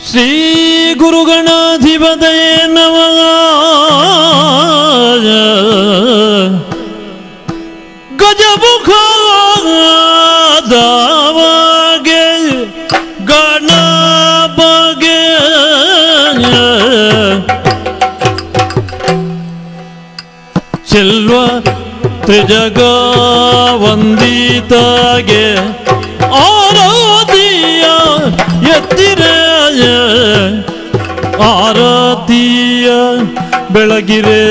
ಶ್ರೀ ಗುರುಗಣಾಧಿಪತಯೇ ನಮಃ. ಗಜಮುಖ ದಾವಗೆ ಗಣಪಗೆ ಚೆಲ್ವ ತ್ರಿಜಗ ವಂದಿತಗೆ ಆರತಿಯ ಎತ್ತಿರೆ ಆರತಿಯ ಬೆಳಗಿರೆ.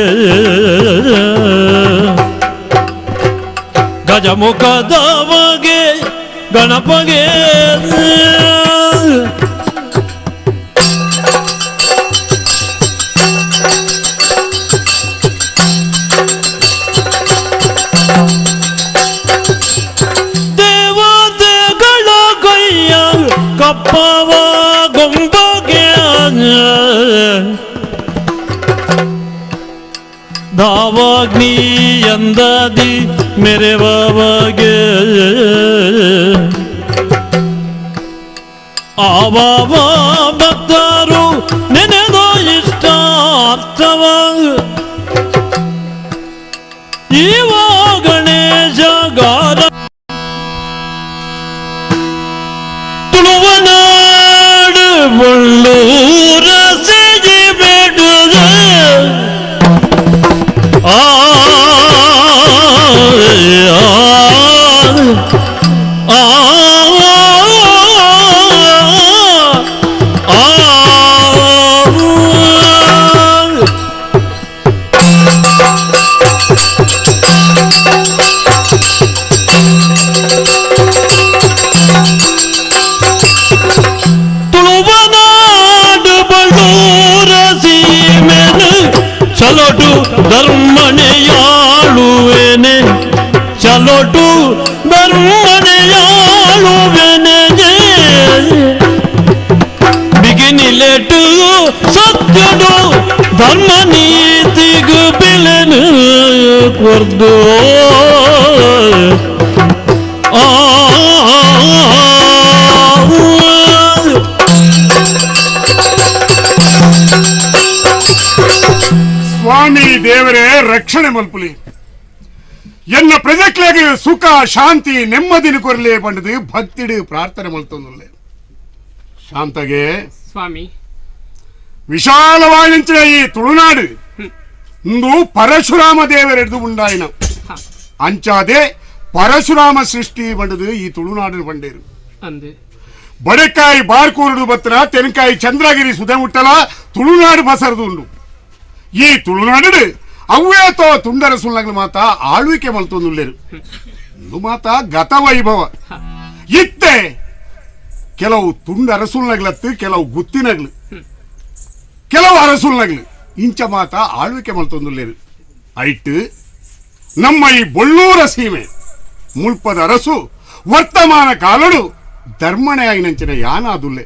ಗಜಮುಖದವಗೆ ಗಣಪಗೆ ದೇವತೆಗಳ ಕೈಯ ಕಪ್ಪವ ಗೊಂಬಗೆ ಧಾವಾಗ್ನಿಯಂದದಿ ಮೆರೆವಗೆ ಆವಾವ ಭಕ್ತರು ನೆನೆದೋ ಇಷ್ಟಾರ್ಥವ ಇವ ಗಣೇಶ ಗಾರ. ತುಳುವನಾಡು ಬಳ್ಳೂರ ಸೇಜಿ ಬೇಡುದ ಆ ಆ ಆ. ತುಳುವನಾಡು ಬಳ್ಳೂರ ಸೀಮೆನು ಚಲೋಟು ಧರ್ಮಣೆಯಾಳುವೆನೆ, ಚಲೋಟು ಧರ್ಮಣೆಯಾಳುವೆನೆ. ಬಿಗಿನಿಲೆಟು ಸತ್ಯಡು ಧರ್ಮ ನೀತಿಗು ಬೆಲೆನು ಕೊರ್ದು ಆ. ಸ್ವಾಮಿ ದೇವರೇ ರಕ್ಷಣೆ ಮಲ್ಪುಲಿ, ಎನ್ನ ಪ್ರಜೆಕ್ಲೆಗ್ ಸುಖ ಶಾಂತಿ ನೆಮ್ಮದಿನ ಕೊರಲಿ ಪಂಡದು ಭಕ್ತಿಡು ಪ್ರಾರ್ಥನೆ ಮಲ್ತೊಂದುಲ್ಲೆ. ಶಾಂತಗೆ ಸ್ವಾಮಿ, ವಿಶಾಲವಾಯಿಂಚಿನ ಈ ತುಳುನಾಡು ಇಂದು ಪರಶುರಾಮ ದೇವರೆಡ್ದು ಉಂಡಾಯಿನ. ಅಂಚಾದೆ ಪರಶುರಾಮ ಸೃಷ್ಟಿ ಬಂಡದು ಈ ತುಳುನಾಡು ಬಂಡೇರು. ಅಂದು ಬಡಕಾಯಿ ಬಾರ್ಕೂರುಡು ಬತ್ತನ ತೆನಕಾಯಿ ಚಂದ್ರಗಿರಿ ಸುಧೆ ಮುಟ್ಟಲ ತುಳುನಾಡು ಬಸರದು ಉಂಡು. ಈ ತುಳುನಾಡು ಅವ್ವೇತೋ ತುಂಡರ ಸುಳ್ಳಗಳು ಮಾತ ಆಳ್ವಿಕೆ ಮಲ್ತೊಂದುಲ್ಲೇರು. ಇಂದು ಮಾತ ಗತವೈಭವ. ಇತ್ತೆ ಕೆಲವು ತುಂಡ ಅರಸುಲ್ನಗ್ಲತ್ತು, ಕೆಲವು ಗುತ್ತಿನಗ್ಲು, ಕೆಲವು ಅರಸುಲ್ನಗ್ಲು ಇಂಚ ಮಾತ ಆಳ್ವಿಕೆ ಮಲ್ತೊಂದುಲ್ಲೇರು. ಐಟ್ ನಮ್ಮ ಈ ಬೊಳ್ಳೂರ ಸೀಮೆ ಮುಲ್ಪದ ಅರಸು ವರ್ತಮಾನ ಕಾಲಡು ಧರ್ಮಣೆಯಾಗಿನಂಚಿನ ಯಾನಾದುಲ್ಲೆ.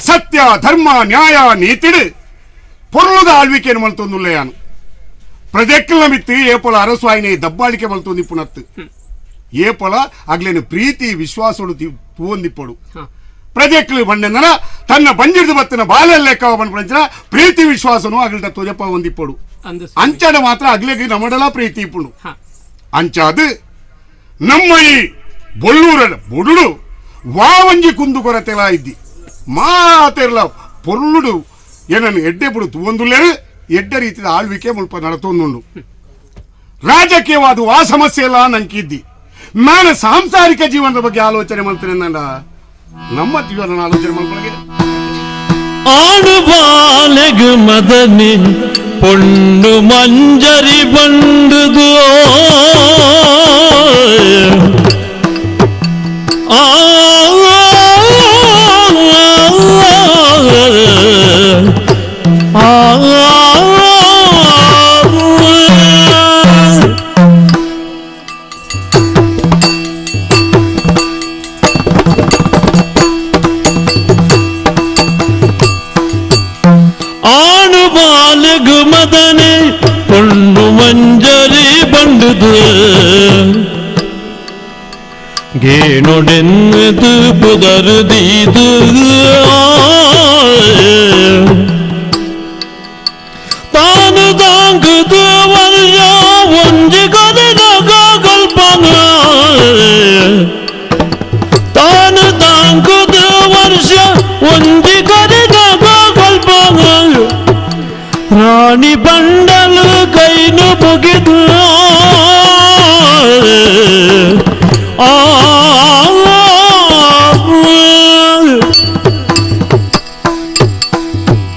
ಸತ್ಯ ಧರ್ಮ ನ್ಯಾಯ ನೀತಿಡು ಪೊರ್ಲುದ ಆಳ್ವಿಕೆಯನ್ನು ಮಲ್ತೊಂದುಲ್ಲೆ ಯಾನು. ಪ್ರಜೆಕ್ಕಲ ಮಿತ್ತು ಏಪೊಲ ಅರಸು ಆಯ್ನೆ ದಬ್ಬಾಳಿಕೆ ಮಲ್ತೊಂದಿಪ್ಪುನತ್ತು, ಏಪೊಲ ಅಗ್ಲೇನು ಪ್ರೀತಿ ವಿಶ್ವಾಸೋಡು ತೂವೊಂದಿಪ್ಪಡು. ಪ್ರಜೆಕ್ಲು ಬಂಡೆಂದನ ತನ್ನ ಬಂಜಿಡ್ದು ಬತ್ತಿನ ಬಾಲೆಲ್ಲೆಕ್ಕ ಬಂಡ್ಪಂಚಿನ ಪ್ರೀತಿ ವಿಶ್ವಾಸನು ಅಗಲ್ಟ ತೋಜಪ್ಪ ಹೊಂದಿಪ್ಪಡು. ಅಂದು ಅಂಚಡ ಮಾತ್ರ ಅಗ್ಲೆಗೆ ನಮಡಲ ಪ್ರೀತಿ ಇಪ್ಪುಂಡು. ಅಂಚಾದು ನಮ್ಮ ಈ ಬೊಳ್ಳೂರ ಬೊಡುಡು ವಾವಂಜಿ ಕುಂದು ಕೊರತೆಲ ಇದ್ದಿ ಮಾತೆರ್ಲ ಪೊರ್ಲುಡು ಏನನ್ನು ಎಡ್ಡೆ ಬುಡು ತೂವೊಂದುಲ್ಲೇರು, ಎಡ್ಡೆ ರೀತಿಯ ಆಳ್ವಿಕೆ ಮುಲ್ಪ ನಡತೊಂದುಂಡು. ರಾಜಕೀಯವಾದ ಆ ಸಮಸ್ಯೆ ಎಲ್ಲ ನಂಕಿದ್ದಿ. ನಾನು ಸಾಂಸಾರಿಕ ಜೀವನದ ಬಗ್ಗೆ ಆಲೋಚನೆ ಮಾಡ್ತೇನೆ. ನಮ್ಮ ಜೀವನ ಆಲೋಚನೆ ಮಾಡ್ಕೊಳಗೆ ಆಡು ಬಾಲೆಗು ಮದನಿ ಪೊಣ್ಣು ಮಂಜರಿ ಬಂಡುದು ಆ ಆ. ಆಣು ಬಾಲೆಗು ಮದನೆ ಪೊಣ್ಣು ಮಂಜರಿ ಬಂಡುದು ಗೇಣುಡೆನ್ನುದು ಪುದರುದೀದು. ರಾಣಿ ಬಂಡಲು ಕೈನು ಮುಗಿದು ಆ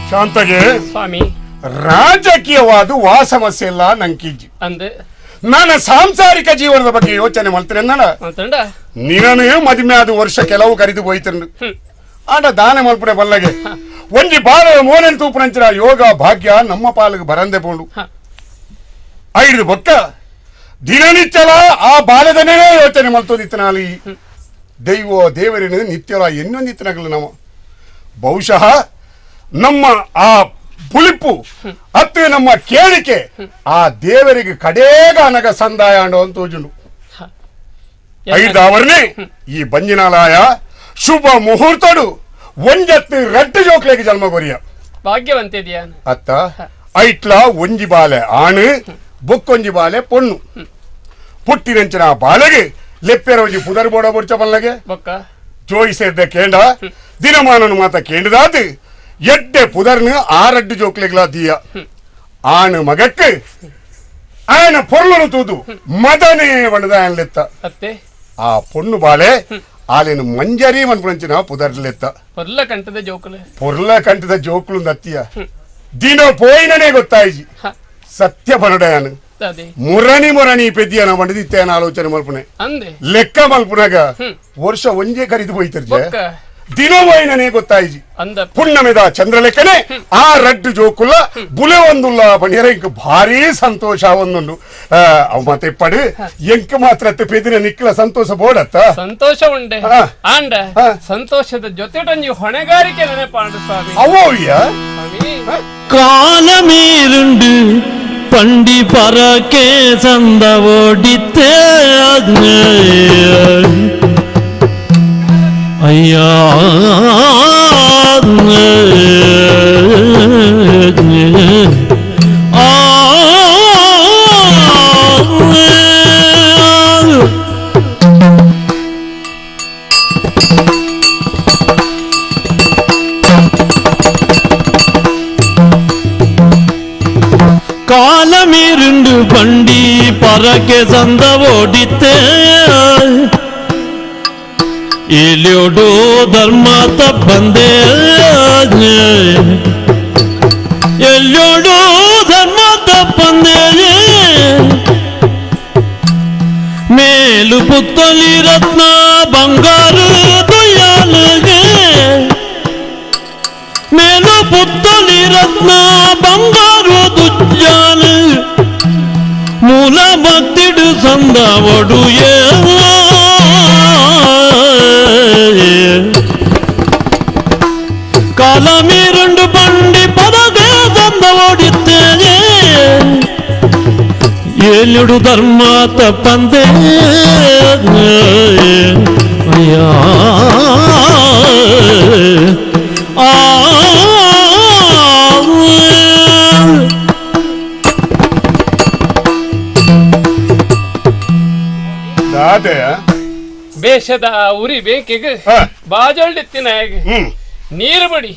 ಶಾಂತಗೆ ಸ್ವಾಮಿ ರಾಜಕೀಯವಾದ ವಾ ಸಮಸ್ಯೆ ಇಲ್ಲ ನಂಕಿಜ್ಜಿ ಅಂದೆ ನನ್ನ ಸಾಂಸಾರಿಕ ಜೀವನದ ಬಗ್ಗೆ ಯೋಚನೆ ಮಾಡ್ತೇನೆ ನನ್ನ ನಿನನೇ ಮದುವೆ ಆದ ವರ್ಷ ಕೆಲವು ಕರಿದು ಹೋಯ್ತಿರ್ನು ಆಡ ದಾನ ಮಲ್ಪುಡೆ ಬಲ್ಲಗೆ ಒಂಜಿ ಬಾಲ ಮೋನನ್ ತೂಪುನಂಚಿನ ಯೋಗ ಭಾಗ್ಯ ನಮ್ಮ ಪಾಲಿಗೆ ಬರಂದೆ ಪೋಂಡು ಐದು ಬೊಕ್ಕ ದಿನನಿತ್ಯಲ ಆ ಬಾಲದನೇ ಯೋಚನೆ ಮಲ್ತೋದಿತ್ತನಾಲಿ ದೈವ ದೇವರಿನ ನಿತ್ಯಲ ಎನ್ನೊಂದಿತ್ತನಗಲು ನಮ್ಮ ಬಹುಶಃ ನಮ್ಮ ಆ ಪುಳಿಪು ಅತ್ತು ನಮ್ಮ ಕೇಳಿಕೆ ಆ ದೇವರಿಗೆ ಕಡೇಗ ಅನಗ ಸಂದಾಯ ಅಂಡ ಅಂತ ಐದಾವರ್ಣೆ ಈ ಬಂಜಿನಾಲಯ ಶುಭ ಮುಹೂರ್ತಡು ಒಂಜತ್ತು ರಡ್ಡು ಜೋಕ್ಲೆಗೆ ಜನ್ಮ ಕೊರಿಯ ಭಾಗ್ಯವಂತಿದ್ಯಾ ಅತ್ತ ಐಟ್ಲ ಒಂಜಿ ಬಾಲೆ ಆಣು ಬೊಕ್ಕೊಂಜಿ ಬಾಲೆ ಪೊಣ್ಣು ಪುಟ್ಟಿನಂಚಿನ ಬಾಲೆಗೆ ಲೆಪ್ಪೆರ ಒಂಜಿ ಪುದರ್ ಬೋಡ ಬೊರ್ಚ ಬಲ್ಲಗೆ ಜೋಯಿಸೇರ್ದ ಕೇಂಡ ದಿನಮಾನನು ಮಾತ ಕೇಂಡದಾತು ಎಡ್ಡೆ ಪುದರ್ನು ಆರಡ್ಡು ಜೋಕ್ಲೆಗ್ಲ ದೀಯ ಆಣು ಮಗಕ್ಕೆ ಆಯನ ಪೊರ್ಲನು ತೂದು ಮದನೇ ಬಣ್ಣದ ಆಯನ್ಲೆತ್ತ ಆ ಪೊಣ್ಣು ಬಾಲೆ ಆಲೇನು ಮಂಜರಿ ಮನ್ಪುನಂಚಿನ ಪುದರ್ಲೆತ್ತ ಪೊರ್ಲ ಕಂಠದ ಜೋಕುಲು ಪೊರ್ಲ ಕಂಠದ ಜೋಕುಲು ನತ್ತಿಯ ದಿನ ಪೋಯಿನನೇ ಗೊತ್ತಾಯಿಜಿ ಸತ್ಯ ಬನಡಯಾನು ಮುರಣಿ ಮುರಣಿ ಪೆದ್ದಿಯನ ಬಂಡದಿತ್ತೇನ ಆಲೋಚನೆ ಮಲ್ಪುನೆ ಲೆಕ್ಕ ಮಲ್ಪುನಾಗ ವರ್ಷ ಒಂಜೇ ಕರಿದು ಹೋಯ್ತಿರ್ಜೆ ದಿನ ಹೋಯಿನನೇ ಗೊತ್ತಾಯಿಜಿ ಪುಣ್ಣಮೆದ ಚಂದ್ರಲೆಕ್ಕನೆ ಆ ರಡ್ಡು ಜೋಕುಲ್ಲ ಬುಲೆ ಒಂದುಲ್ಲ ಬಣಿಯರ ಇಂಕ ಭಾರಿ ಸಂತೋಷ ಒಂದುಂಡು ಅವ್ ಮತ್ತೆ ಪಡು ಎಂಕ ಮಾತ್ರ ಪೆದಿನ ನಿಕ್ಕಲ ಸಂತೋಷ ಬೋಡತ್ತ ಸಂತೋಷ ಉಂಡೆ ಆಂಡ ಸಂತೋಷದ ಜೊತೆ ನೀವು ಹೊಣೆಗಾರಿಕೆ ನೆನಪಾಂಡು ಸ್ವಾಮಿ ಅವಯ್ಯ ಕಾಲ ಮೀರುಂಡು ಪಂಡಿ ಪರಕೆ ಸಂದ ಓಡಿತ್ತೇ ಅಯ್ಯಾ காலமிருண்டு பண்டி பறக்க சந்த ஓடித்தே ಎಲಿಯೋಡು ಧರ್ಮ ತಪ್ಪಂದೆ ಎಲ್ಲೋಡು ಧರ್ಮ ತಪ್ಪಂದೆ ಮೇಲು ಪುತ್ತಲಿ ರತ್ನ ಬಂಗಾರು ದುಯ್ಯಾಲಿಗೆ ಮೇಲು ಪುತ್ತಲಿ ರತ್ನ ಬಂಗಾರು ದುಜ್ಜಾಲು ಮೂಲ ಭಕ್ತಿಡು ಸಂದ ಒಡುಯೇ ಕಾಲಮೀರುಂಡು ಬಂಡಿ ಪದಗೆ ಸಂದ ಓಡಿತ್ತೇನೆ ಏಳುಡು ಧರ್ಮ ತಪ್ಪಂದೆ ಅಯ್ಯ ಆ ಬೇಷದ ಉರಿ ಬೇಕಿಗೆ ಬಾಜೊಳ್ಳಿತ್ತಿನ ಹೇಗೆ ನೀರು ಬಡಿ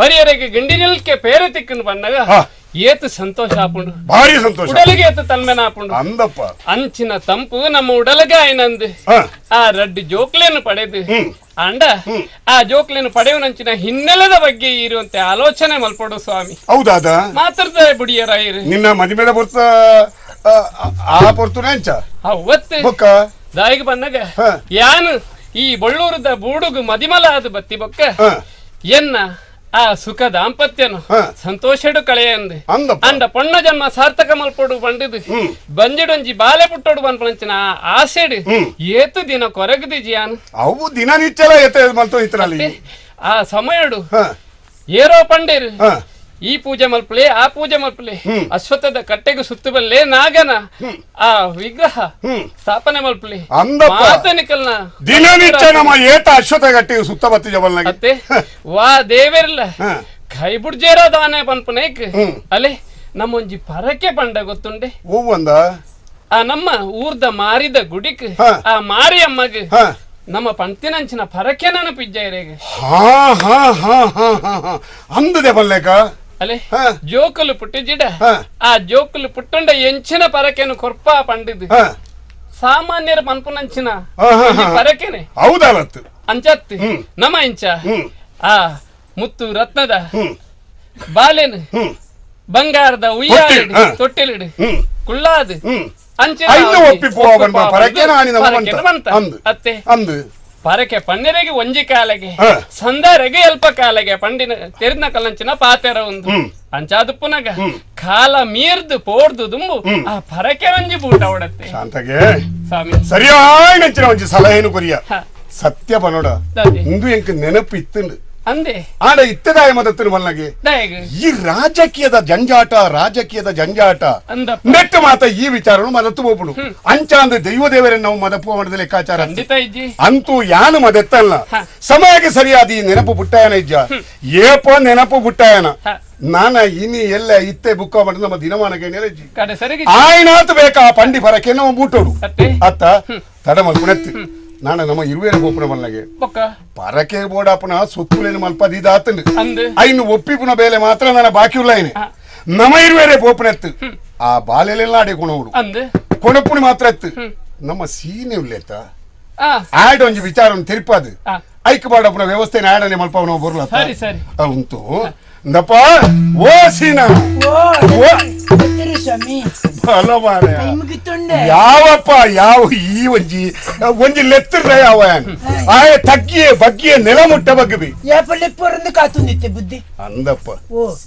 ಪರಿಯರಿಗೆ ಗಿಂಡಿ ನಿಲ್ಕೆ ಪೇರೆ ತಿಕ್ಕನು ಬಂದಾಗ ಏತು ಸಂತೋಷ ಆಪುಂಡು ಭಾರಿ ಸಂತೋಷ ಉಡಲಿಗೆ ಏತು ತನ್ಮೆನ ಆಪುಂಡು ಅಂದಪ್ಪ ಅಂಚಿನ ತಂಪು ನಮ್ಮ ಉಡಲಗೆ ಆಯ್ನಂದು ಆ ರಡ್ಡು ಜೋಕ್ಲೇನು ಪಡೆದು ಅಂಡ ಆ ಜೋಕ್ಲೇನು ಪಡೆಯುವನಂಚಿನ ಹಿನ್ನೆಲೆದ ಬಗ್ಗೆ ಇರುವಂತೆ ಆಲೋಚನೆ ಮಲ್ಪಡು ಸ್ವಾಮಿ ಹೌದಾದ ಮಾತ್ರದ ಬುಡಿಯರ ಇರು ನಿನ್ನ ಮದಿಮೇದ ಪೊರ್ತ ಆ ಪೊರ್ತುನೆ ಅಂಚ ಅವತ್ತು ದಾಯಿಗೆ ಬಂದಾಗ ಯಾನು ಈ ಬಳ್ಳೂರದ ಬೂಡುಗು ಮದಿಮಲ ಅದು ಬತ್ತಿ ಬೊಕ್ಕ ಎನ್ನ ಆ ಸುಖ ದಾಂಪತ್ಯನು ಸಂತೋಷಡು ಕಳೆಯಂದು ಅಂಡ ಪೊಣ್ಣ ಜನ್ಮ ಸಾರ್ಥಕ ಮಲ್ಪೊಡು ಬಂಡಿದು ಬಂಜಿಡೊಂಜಿ ಬಾಲೆ ಪುಟ್ಟೋಡು ಬಂದ್ಪಂಚಿನ ಆಸೆಡು ಏತು ದಿನ ಕೊರಗದಿ ಜಿಯಾನು ಅವು ದಿನ ನಿಚ್ಚಲ ಆ ಸಮಯಡು ಏರೋ ಪಂಡೇರು ಈ ಪೂಜೆ ಮಲ್ಪಲೆ ಆ ಪೂಜೆ ಮಲ್ಪಲೆ ಅಶ್ವತ್ಥದ ಕಟ್ಟೆಗೆ ಸುತ್ತು ಬಲ್ಲೆ ನಾಗನ ಆ ವಿಗ್ರಹ ಸ್ಥಾಪನೆ ಮಲ್ಪಲೆ ಮಾತನಿಕಲ್ನ ದಿನನಿತ್ಯ ನಮ್ಮ ಏತ ಅಶ್ವತ್ಥ ಕಟ್ಟೆಗೆ ಸುತ್ತ ಬತ್ತಿ ಅತ್ತೆ ವಾ ದೇವರಿಲ್ಲ ಕೈ ಬುಡ್ಜೇರ ದಾನೆ ಪನ್ಪನೇಕ್ ಅಲೆ ನಮ್ಮೊಂಜಿ ಪರಕೆ ಪಂಡ ಗೊತ್ತುಂಡೆ ಒಂದ ಆ ನಮ್ಮ ಊರ್ದ ಮಾರಿದ ಗುಡಿಕ್ ಆ ಮಾರಿ ಅಮ್ಮಗ್ ನಮ್ಮ ಪಂಕ್ತಿನಂಚಿನ ಪರಕೆ ನಾನು ಪಿಜ್ಜ ಹಾ ಹಾ ಹಾ ಹಾ ಹಾ ಅಂದದೆ ಬಲ್ಲೇಕ ಅಲೆ ಜೋಕುಲು ಪುಟ್ಟಿಜಿಡ ಆ ಜೋಕುಲು ಪುಟ್ಟಂಡ ಎಂಚಿನ ಪರಕೆನು ಕೊರ್ಪ ಪಂಡಿದ್ ಸಾಮಾನ್ಯರ ಮನ್ಪುನಂಚಿನ ಪರಕೆನೆ ಹೌದಲತ್ತು ಅಂಚತ್ತಿ ನಮ ಇಂಚ ಆ ಮುತ್ತು ರತ್ನದ ಬಾಲೆನು ಬಂಗಾರದ ಉಯ್ಯಾಲಿಡು ತೊಟ್ಟಿಲಿಡು ಕುಳ್ಳಾದು ಅಂಚಿನ ಅತ್ತೆ ಪರಕೆ ಪಣ್ಣೆರೆಗೆ ಒಂಜಿ ಕಾಲಗೆ ಸಂದಾರೆಗೆ ಅಲ್ಪ ಕಾಲಗೆ ಪಂಡಿನ ತೆರೆದ ಕಲ್ಲಂಚಿನ ಪಾತೆರ ಒಂದು ಅಂಚಾದು ಪುನಗ ಕಾಲ ಮೀರ್ದು ಪೋರ್ದು ದುಂಬು ಆ ಪರಕೆ ಒಂಜಿ ಬೂಟ ಓಡತ್ತೆ ಶಾಂತಗೆ ಸ್ವಾಮಿ ಸರಿಯಾದ ಒಂಜಿ ಸಲಹೆನು ಕೊರಿಯ ಸತ್ಯ ಬನೋಡ ಇಂದು ಎಂಕ್ ನೆನಪು ಇತ್ತುಂಡು ಅಂದೆ ಆಡ ಇತ್ತದಾಯ ಮದತ್ತಿನ ಬಲ್ನಗೆ ಈ ರಾಜಕೀಯದ ಜಂಜಾಟ ರಾಜಕೀಯದ ಜಂಜಾಟ ನೆಟ್ಟು ಮಾತ ಈ ವಿಚಾರನು ಮದತ್ತು ಹೋಗ್ಬಿಡು ಅಂಚ ಅಂದ್ರೆ ದೈವ ದೇವರನ್ನು ನಾವು ಮದಪ್ಪು ಮಾಡಿದ ಲೆಕ್ಕಾಚಾರ ಅಂತೂ ಯಾನು ಮದೆತ್ತಲ್ಲ ಸಮಯಕ್ಕೆ ಸರಿಯಾದ ಈ ನೆನಪು ಬುಟ್ಟಾಯನ ಇಜ್ಜ ಏಪ ನೆನಪು ಬುಟ್ಟಾಯನ ನಾನ ಇನಿ ಎಲ್ಲ ಇತ್ತೆ ಬುಕ್ಕ ಮಾಡಿದ ನಮ್ಮ ದಿನಮಾನ ಆಯ್ನಾತು ಬೇಕಾ ಪಂಡಿ ಪರಕೆ ನಮ್ಮ ಬೂಟೋಡು ಅತ್ತ ತಡ ಮಲ್ಪುಣೆತ್ತು ನಾನ ನಮ್ಮ ಇರುವೇರು ಗೋಪುರ ಮಲ್ನಗೆ ಪರಕೆ ಬೋಡಾಪುನ ಸೊತ್ತುಲೇನು ಮಲ್ಪದ ಇದಾತಂದು ಐನು ಒಪ್ಪಿಪುನ ಬೇಲೆ ಮಾತ್ರ ನನ್ನ ಬಾಕಿ ಉಳ್ಳಾಯನೆ ನಮ್ಮ ಇರುವೇರೆ ಗೋಪುನೆತ್ತು ಆ ಬಾಲೆಲೆಲ್ಲ ಅಡೆ ಕೊಣೋಡು ಕೊಣಪುಣಿ ಮಾತ್ರ ಎತ್ತು ನಮ್ಮ ಸೀನೆ ಉಲ್ಲೇತ ಆಡ್ ಒಂಜಿ ವಿಚಾರ ತಿರುಪಾದು ಐಕ್ ಬಾಡಪ್ಪನ ವ್ಯವಸ್ಥೆ ಆಡನೆ ಮಲ್ಪವನ ಬೊರ್ಲ ಉಂಟು ndappa ಓ ಸೀನಾ ಓ ಸ್ವಾಮಿ ಯಾವಪ್ಪ ಯಾವ ಈ ಒಂಜಿ ಒಂಜಿ ಲೆತ್ತಿರ ಯಾವ ಆಯ ತಗ್ಗಿಯೇ ಬಗ್ಗಿಯೇ ನೆಲ ಮುಟ್ಟ ಬಗ್ಗಬಿ ಕಾತುಂದಿತ್ತೆ ಬುದ್ಧಿ ಅಂದಪ್ಪ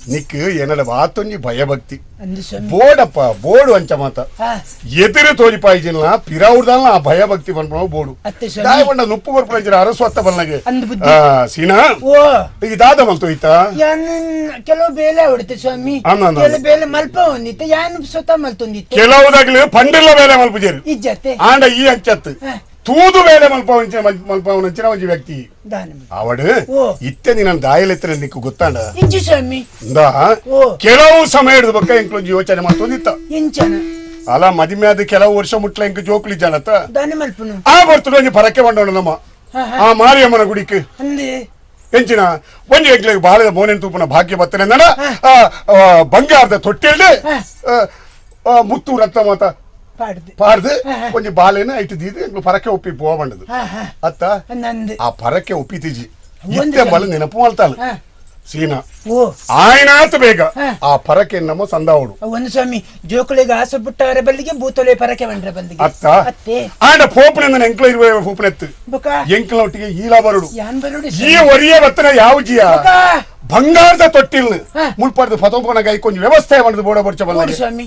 ನಿಕ್ ಏನಡ ವಾತೊಂಜಿ ಭಯಭಕ್ತಿ ಬೋಡಪ್ಪ ಬೋಡು ಅಂಚ ಮಾತ ಎದುರು ತೋಜಿಪಾಯಿಜಿನ ಪಿರಾವುಡ್ದಲ್ಲ ಆ ಭಯಭಕ್ತಿ ಪನ್ಪುನ ಬೋಡು ದಾಯಬಂಡ ನುಪ್ಪು ಕೊರ್ಪುನಂಚಿನ ಅರಸು ಅತ್ತ ಬಲ್ನಗೆ ಸೀನಾ ಈ ದಾದ ಮಲ್ತು ಈತ ಕೆಲವು ಬೇಲೆ ಹೊಡಿತೆ ಸ್ವಾಮಿ ಕೆಲವು ಬೇಲೆ ಮಲ್ಪ ಹೊಂದಿತ್ತೆ ಯಾನು ಸ್ವತಃ ಮಲ್ತೊಂದಿತ್ತೆ ಕೆಲವುದಾಗ್ಲಿ ಪಂಡಿಲ್ಲ ಬೇಲೆ ಮಲ್ಪುಜೇರು ಇಜ್ಜತ್ತೆ ಆಂಡ ಈ ಅಂಚತ್ತು ತೂದು ಬೇಲೆ ಮಲ್ಪವಂಚಿನ ಮಲ್ಪವನಂಚಿನ ಒಂಜಿ ವ್ಯಕ್ತಿ ಅವಡು ಇತ್ತೆ ನಿನ್ನ ದಾಯಲೆತ್ತಿನ ನಿಕ್ಕು ಗೊತ್ತಾಂಡ ಇಜ್ಜಿ ಸ್ವಾಮಿ ಕೆಲವು ಸಮಯ ಹಿಡಿದು ಬಕ್ಕ ಎಂಕ್ಲೊಂಜಿ ಯೋಚನೆ ಮಾಡ್ತೊಂದಿತ್ತ ಅಲ್ಲ ಮದಿಮೆ ಆದ ಕೆಲವು ವರ್ಷ ಮುಟ್ಲ ಎಂಕ್ ಜೋಕುಲಿ ಜಾನತ್ತ ಆ ಬರ್ತದೆ ಒಂಜಿ ಪರಕೆ ಬಂಡೋಣ ನಮ್ಮ ಆ ಮಾರಿಯಮ್ಮನ ಗುಡಿಕ್ ಎಂಚಿನ ಒಂಜಿ ಎಂಕ್ಲೆಗ್ ಬಾಳೆದ ಮೋನೆನ್ ತೂಪುನ ಭಾಗ್ಯ ಬತ್ತನೆ ಬಂಗಾರದ ತೊಟ್ಟಿಲ್ದೆ ಮುತ್ತು ರಕ್ತ ಮಾತ ಪಾಡ್ದು ಒಂಜಿ ಬಾಳೆನ ಐಟು ದೀದು ಎಂಕ್ಲು ಪರಕೆ ಒಪ್ಪಿ ಪೋವಂಡದು ಅತ್ತ ಆ ಪರಕೆ ಒಪ್ಪಿತಿಜಿ ಇತ್ತೆ ಬಲ ನೆನಪು ಮಲ್ತಾಳು ಸೀನಾ ಆಯ್ನಾತು ಬೇಗ ಆ ಪರಕೆ ನಮ್ಮ ಸಂದಾವಡು ಒಂದು ಸ್ವಾಮಿ ಜೋಕುಳಿಗೆ ಆಸೆ ಬಿಟ್ಟವರ ಬಲ್ಲಿಗೆ ಭೂತೊಲೆ ಪರಕೆ ಬಂಡ್ರ ಬಲ್ಲಿಗೆ ಅತ್ತ ಆಂಡ ಪೋಪನೆ ಎಂಕ್ಲ ಇರುವ ಪೋಪನೆತ್ತು ಎಂಕ್ಲ ಒಟ್ಟಿಗೆ ಈಲಾ ಬರುಡು ಈ ಒರಿಯ ಬತ್ತನ ಯಾವ ಜಿಯ ಬಂಗಾರದ ತೊಟ್ಟಿಲ್ ಮುಲ್ಪಾರ್ದು ಪತೋಪನ ಐಕೊಂಜ ವ್ಯವಸ್ಥೆ ಮಾಡಿದ ಬೋಡ ಬೊರ್ಚ ಬಲ್ಲ ಸ್ವಾಮಿ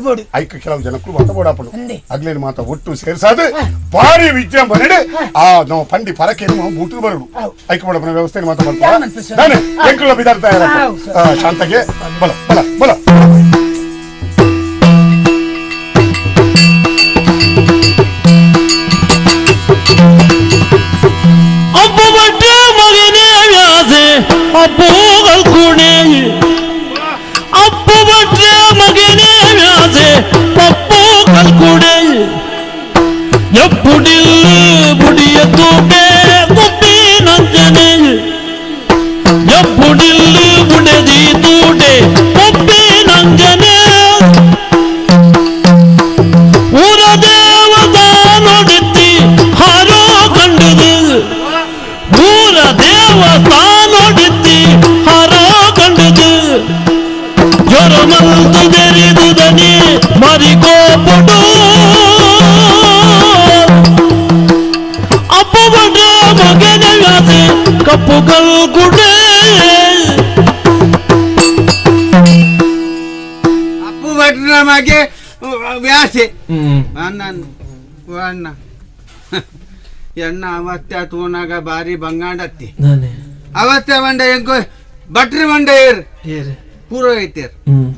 ಬೋಡ್ ಐಕ ಕೆಲವು ಜನಕ್ಕೂ ಮಾತ ಬೋಡಾಪಡು ಅಗ್ಲೇನು ಮಾತ ಒಟ್ಟು ಸೇರ್ಸಾದು ಭಾರಿ ವಿಜೃಂಭಣೆ ಆ ನಾವು ಪಂಡಿ ಪರಕೆ ಬೂಟು ಬರುಡು ಐಕ ಬೋಡಪ್ಪನ ವ್ಯವಸ್ಥೆ ಮಾತ ಬರ್ತಾರೆ ಎಂಕುಲ ಬಿದಾರ್ತಾ ಶಾಂತಗೆ ಬಲ ಬಲ ಬಲ ಅಪ್ಪುகள் ಕುಣೆ ಅಪ್ಪು ಬಟ್ರೆ ಮಗನೇ ವ್ಯಾಸೆ ಪಪ್ಪುகள் ಕುಣೆ ಎಪ್ಪುಡಿಲ್ಲು ಬುಡಿಯ ತೂಟೆ ಕುಪ್ಪಿ ನಂಜನೆ ಎಪ್ಪುಡಿಲ್ಲು ಬುಡದಿ ತೂಟೆ ಕುಪ್ಪಿ ನಂಜನೆ ಊರ ದೇವಸ್ಥಾನೊಡಿತ್ತಿ ಹಾರೋ ಕಂಡುದು ಊರ ದೇವಸ್ಥಾನೊಡಿತ್ತಿ ಹಾರೋ ಕಂಡುದು ಜ್ವರಮಲ್ತು ದೆರಿದುದನಿ ಮರಿಕೋಪುಡು ಅಪ್ಪು ಮಗನ ವ್ಯಾಸೆ ಕಪ್ಪು ಕಲ್ಗುಡೆ ಅಪ್ಪು ಭಟ್ರ ಮಗೆ ವ್ಯಾಸೆ ಅಣ್ಣ ಎಣ್ಣ ಅವತ್ತೆ ತೂನಾಗ ಬಾರಿ ಬಂಗಾಂಡತ್ತಿ ಅವತ್ತೆ ಬಂಡ ಎಂಕೋ ಭಟ್ರು ಬಂಡ ಏರ್ ಪೂರೋಹಿತ್ಯರು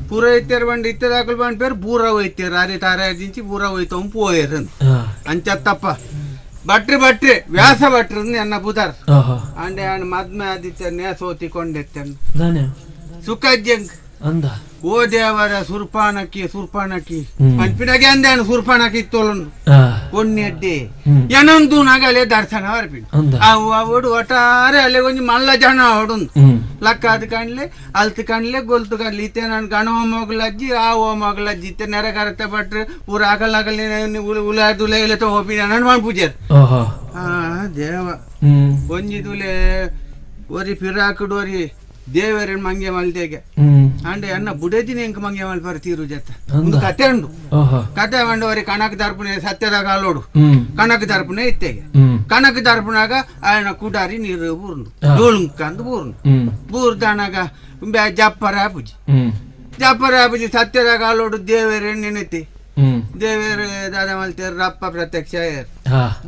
ಪೂರೋಹಿತ್ಯರು ಬಂಡ ಇತ್ತದಾಕಲು ಬಂಡ ಪೇರು ಪೂರ ಹೋಯ್ತಿರು ಅರೆ ತಾರ ದಿಂಚಿ ಪೂರ ಹೋಯ್ತವ್ ಪೋಯರ್ ಅಂಚತ್ತಪ್ಪ ಭಟ್ರು ಭಟ್ರಿ ವ್ಯಾಸ ಭಟ್ರು ಎನ್ನ ಬುದಾರ್ ಅಂಡೆ ಅಣ್ಣ ಮದ್ಮೆ ಆದಿತ್ಯ ನೇ ಸೋತಿ ಕೊಂಡೆತ್ತನ್ನು ಸುಖಜ್ಜಂಗ್ ಅಂದ ಓ ದೇವರ ಸುರ್ಪಾನಕ್ಕಿ ಸುರ್ಪಾನಕ್ಕಿ ಪಂಪಿನಾಗೆ ಅಂದಾನು ಸುರ್ಪಾನಕ್ಕಿ ಇತ್ತೋಲನು ಒಣ್ಣೆಡ್ಡೆ ಏನೊಂದು ನಾಗಲೆ ದರ್ಶನ ಬರ್ಪಿನ ಅವು ಅವಡು ಒಟ್ಟಾರೆ ಅಲ್ಲೇ ಒಂಜಿ ಮಲ್ಲ ಜನ ಅವಡುಂದು ಲಕ್ಕಾದ ಕಾಣ್ಲೆ ಅಲ್ತು ಕಾಣ್ಲೆ ಗೊಲ್ತು ಕಾಣ್ಲೆ ಇತ್ತೆ ನಾನು ಗಣ ಮಗಳಜ್ಜಿ ಆ ಓ ಮಗಳಜ್ಜಿ ಇತ್ತೆ ನೆರೆ ಕರತೆ ಭಟ್ರು ಪೂರ ಆಗಲ್ ಆಗಲ್ ಉಲಾದುಲೆ ಇಲ್ಲ ಹೋಪಿನ ನಾನು ಪೂಜೆ ಆ ದೇವ ಒಂಜಿ ತುಲೆ ಒರಿ ಫಿರಾಕುಡು ಒರಿ ದೇವರನ್ ಮಂಗೆ ಮಲ್ತೆಗೆ ಅಂಡೆ ಅನ್ನ ಬುಡೇದಿನ ಎಂಕ ಮಂಗೆ ಮಲ್ಪರ ತೀರು ಜತ್ತ ಒಂದು ಕತೆ ಉಂಡು ಕತೆ ಬಂಡವರಿ ಕಣಕ್ ದರ್ಪಣೆ ಸತ್ಯದ ಕಾಲೋಡು ಕಣಕ್ ದರ್ಪಣೆ ಇತ್ತೆಗೆ ಕಣಕ್ ದರ್ಪಣಾಗ ಆಯನ ಕುಡಾರಿ ನೀರು ಬೂರ್ನು ಡೋಳುಂಕಂದು ಬೂರ್ನು ಬೂರ್ದಾನಾಗ ಜಪ್ಪರ ಪೂಜೆ ಜಪ್ಪರ ಪೂಜೆ ಸತ್ಯದ ಕಾಲೋಡು ದೇವರನ್ ನೆನೆತಿ ದೇವೇರ ದಾದ ಮಲ್ತೇರ್ ರಪ್ಪ ಪ್ರತ್ಯಕ್ಷ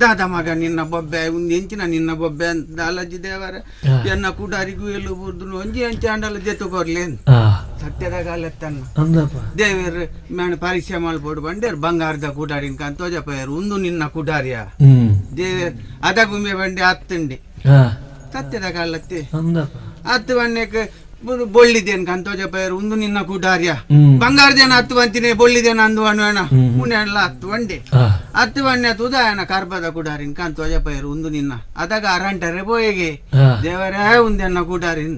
ದಾದ ಮಗ ನಿನ್ನ ಬೊಬ್ಬೆ ಒಂದು ಎಂಚಿನ ನಿನ್ನ ಬೊಬ್ಬೆ ಅಂತ ಅಲ್ಲಜ್ಜಿ ದೇವರ ಎನ್ನ ಕುಡಾರಿಗೂ ಎಲ್ಲೂ ಬುರ್ದು ಒಂಜಿ ಎಂಚ ಅಂಡಲ ಜೆತ್ತು ಕೊರ್ಲಿ ಸತ್ಯದ ಕಾಲತ್ತನ್ನ ದೇವೇರ್ ಮೇಣ ಪರೀಕ್ಷೆ ಮಲ್ಪೋಡು ಬಂಡೇರ್ ಬಂಗಾರದ ಕುಡಾರಿನ ಕಂತೋಜಪ್ಪಯ್ಯರು ಒಂದು ನಿನ್ನ ಕುಡಾರಿಯ ದೇವೇರ್ ಅದ ಗುಂಬೆ ಬಂಡೆ ಹತ್ತುಂಡೆ ಸತ್ಯದ ಕಾಲತ್ತೆ ಹತ್ತು ಬಂಡೆಕ್ ಬೊಳ್ಳಿದೇನು ಕಂತೋಜಪ್ಪಯ್ಯರು ಒಂದು ನಿನ್ನ ಕುಡಾರಿಯ ಬಂಗಾರದೇನ ಹತ್ತು ಬಂತಿನೇ ಬೊಳ್ಳಿದೇನ ಅಂದು ಅಣ್ಣ ಮುನೆಲ್ಲ ಹತ್ತು ಬಂಡೆ ಹತ್ತು ಬಂಡೆ ತುದಾಯನ ಕರ್ಬದ ಕುಡಾರಿನ್ ಕಂತೋಜಪ್ಪಯ್ಯರು ಒಂದು ನಿನ್ನ ಅದಾಗ ಅರಂಟರೆ ಬೋಯಗೆ ದೇವರೇ ಒಂದೆನ್ನ ಕುಡಾರಿನ್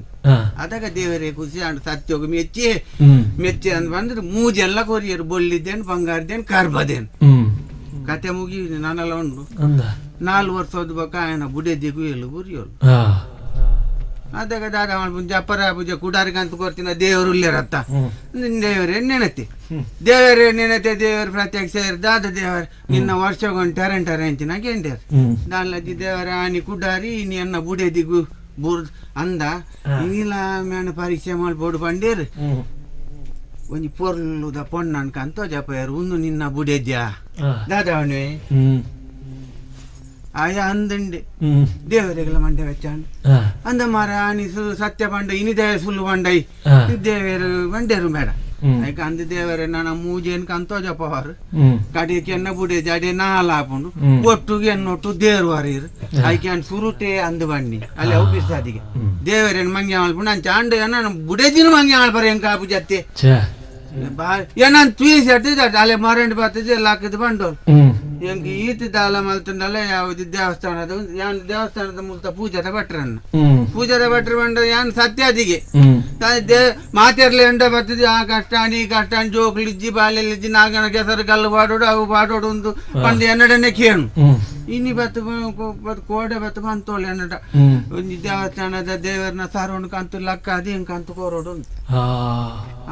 ಅದಾಗ ದೇವರೇ ಖುಷಿ ಅಂಡ್ ಸತ್ಯೋಗ ಮೆಚ್ಚಿ ಮೆಚ್ಚಿ ಅಂದ್ ಬಂದ್ರೆ ಮೂಜೆಲ್ಲ ಕೊರಿಯರು ಬೊಳ್ಳಿದ್ದೇನು ಬಂಗಾರದೇನು ಕರ್ಬದೇನು ಕತೆ ಮುಗಿ ನಾನೆಲ್ಲ ಉಂಡು 4 ವರ್ಷ ಓದ್ಬೇಕ ఆయన ಬುಡೇದಿಗೂ ಎಲ್ಲೂ ಬುರಿಯೋಳು ಅದಾಗ ದಾದ ಜಪ್ಪರ ಪೂಜೆ ಕುಡಾರಿಗೆ ಅಂತ ಕೊಡ್ತೀನ ದೇವರು ಉಲ್ಲೇರತ್ತ ದೇವರೇ ನೆನತಿ ದೇವರೇ ನೆನತೆ ದೇವರು ಪ್ರತ್ಯಕ್ಷ ದಾದ ದೇವರ ನಿನ್ನ ವರ್ಷಗೊಂಡು ಟೆರೆನ್ ಟೆರೆ ಅಂಚಿನ ಕೇಂಡೇರ್ ದಾಲಜ್ಜಿ ದೇವರ ಆನಿ ಕುಡಾರಿ ನಿನ್ನ ಬುಡೇದಿಗೂ ಬುರ್ ಅಂದ ನೀಲ ಮೇಣ ಪರೀಕ್ಷೆ ಮಾಡ್ಬೋಡು ಬಂಡೇರ್ ಒಂಜಿ ಪೊರ್ಲುದ ಪೊಣ್ಣನ್ಕ ಅಂತ ಜಪ್ಪಯ್ಯರು ಒಂದು ನಿನ್ನ ಬುಡೇದ್ಯಾ ದಾದವನೇ ಆಯಾ ಅಂದಂಡೆ ದೇವರಿಗೆಲ್ಲ ಮಂಡೆ ವೆಚ್ಚಾಂಡು ಅಂದ ಮಾರ ಆನಿ ಸತ್ಯ ಬಂಡ ಇನಿದೇ ಸುಳ್ಳು ಬಂಡೈ ದೇವರು ಬಂಡೇರು ಬೇಡ ಐಕ ಅಂದ ದೇವರೇ ನನ್ನ ಮೂಜೇನ್ಕ ಅಂತೋಜಪ್ಪವರು ಕಡೆಗೆ ಎನ್ನ ಬುಡೆ ಜಾಡೆ ನಾಲ್ ಹಾಪುಂಡು ಒಟ್ಟುಗೆ ಎನ್ನೊಟ್ಟು ದೇರು ಅರೀರು ಐಕೆ ಅನ್ ಸುರುಟೆ ಅಂದ ಬಣ್ಣಿ ಅಲ್ಲಿ ಅವು ಬಿಸಾದಿಗೆ ದೇವರೇನು ಮಂಗೆ ಮಲ್ಪುಂಡು ಅಂಚ ಅಂಡ ನನ್ನ ಬುಡೇದಿನ ಮಂಗೆ ಮಲ್ಪರ ಎಂಕ ಆಪು ಜತ್ತೆ ಏನನ್ ತ್ವೀಸ್ ಅಲ್ಲೇ ಮರಂಡ್ ಬರ್ತದೆ ಎಲ್ಲ ಹಾಕಿದ್ ಬಂಡೋರು ಎಂಕ್ ಈತ ದಾಲ ಮಲ್ತಂಡಲ್ಲ ಯಾವ್ದು ದೇವಸ್ಥಾನದ ಯಾನ್ ದೇವಸ್ಥಾನದ ಮೂಲಕ ಪೂಜಾದ ಭಟ್ರನ್ನ ಪೂಜಾದ ಭಟ್ರು ಬಂಡ ಯಾನ್ ಸತ್ಯಾದಿಗೆ ಮಾತೆರ್ಲೆ ಎಂಡ ಬರ್ತದೆ ಆ ಕಷ್ಟ ಈ ಕಷ್ಟ ಜೋಕ್ಲಿಜ್ಜಿ ಬಾಲೆಲಿಜ್ಜಿ ನಾಗನ ಕೆಸರು ಕಲ್ಲು ಪಾಡೋಡು ಅವು ಪಾಡೋಡು ಒಂದು ಪಂಡ ಎನ್ನಡನೆ ಕೇಳು ಇನಿ ಬತ್ತು ಕೋಡೆ ಬತ್ತು ಬಂತೋಳೆ ಎನ್ನಡ ಒಂದು ದೇವಸ್ಥಾನದ ದೇವರನ್ನ ಸಾರೋಣ ಕಂತು ಲಕ್ಕ ಅದು ಹೆಂಗ್ ಕಂತು ಕೋರೋಡು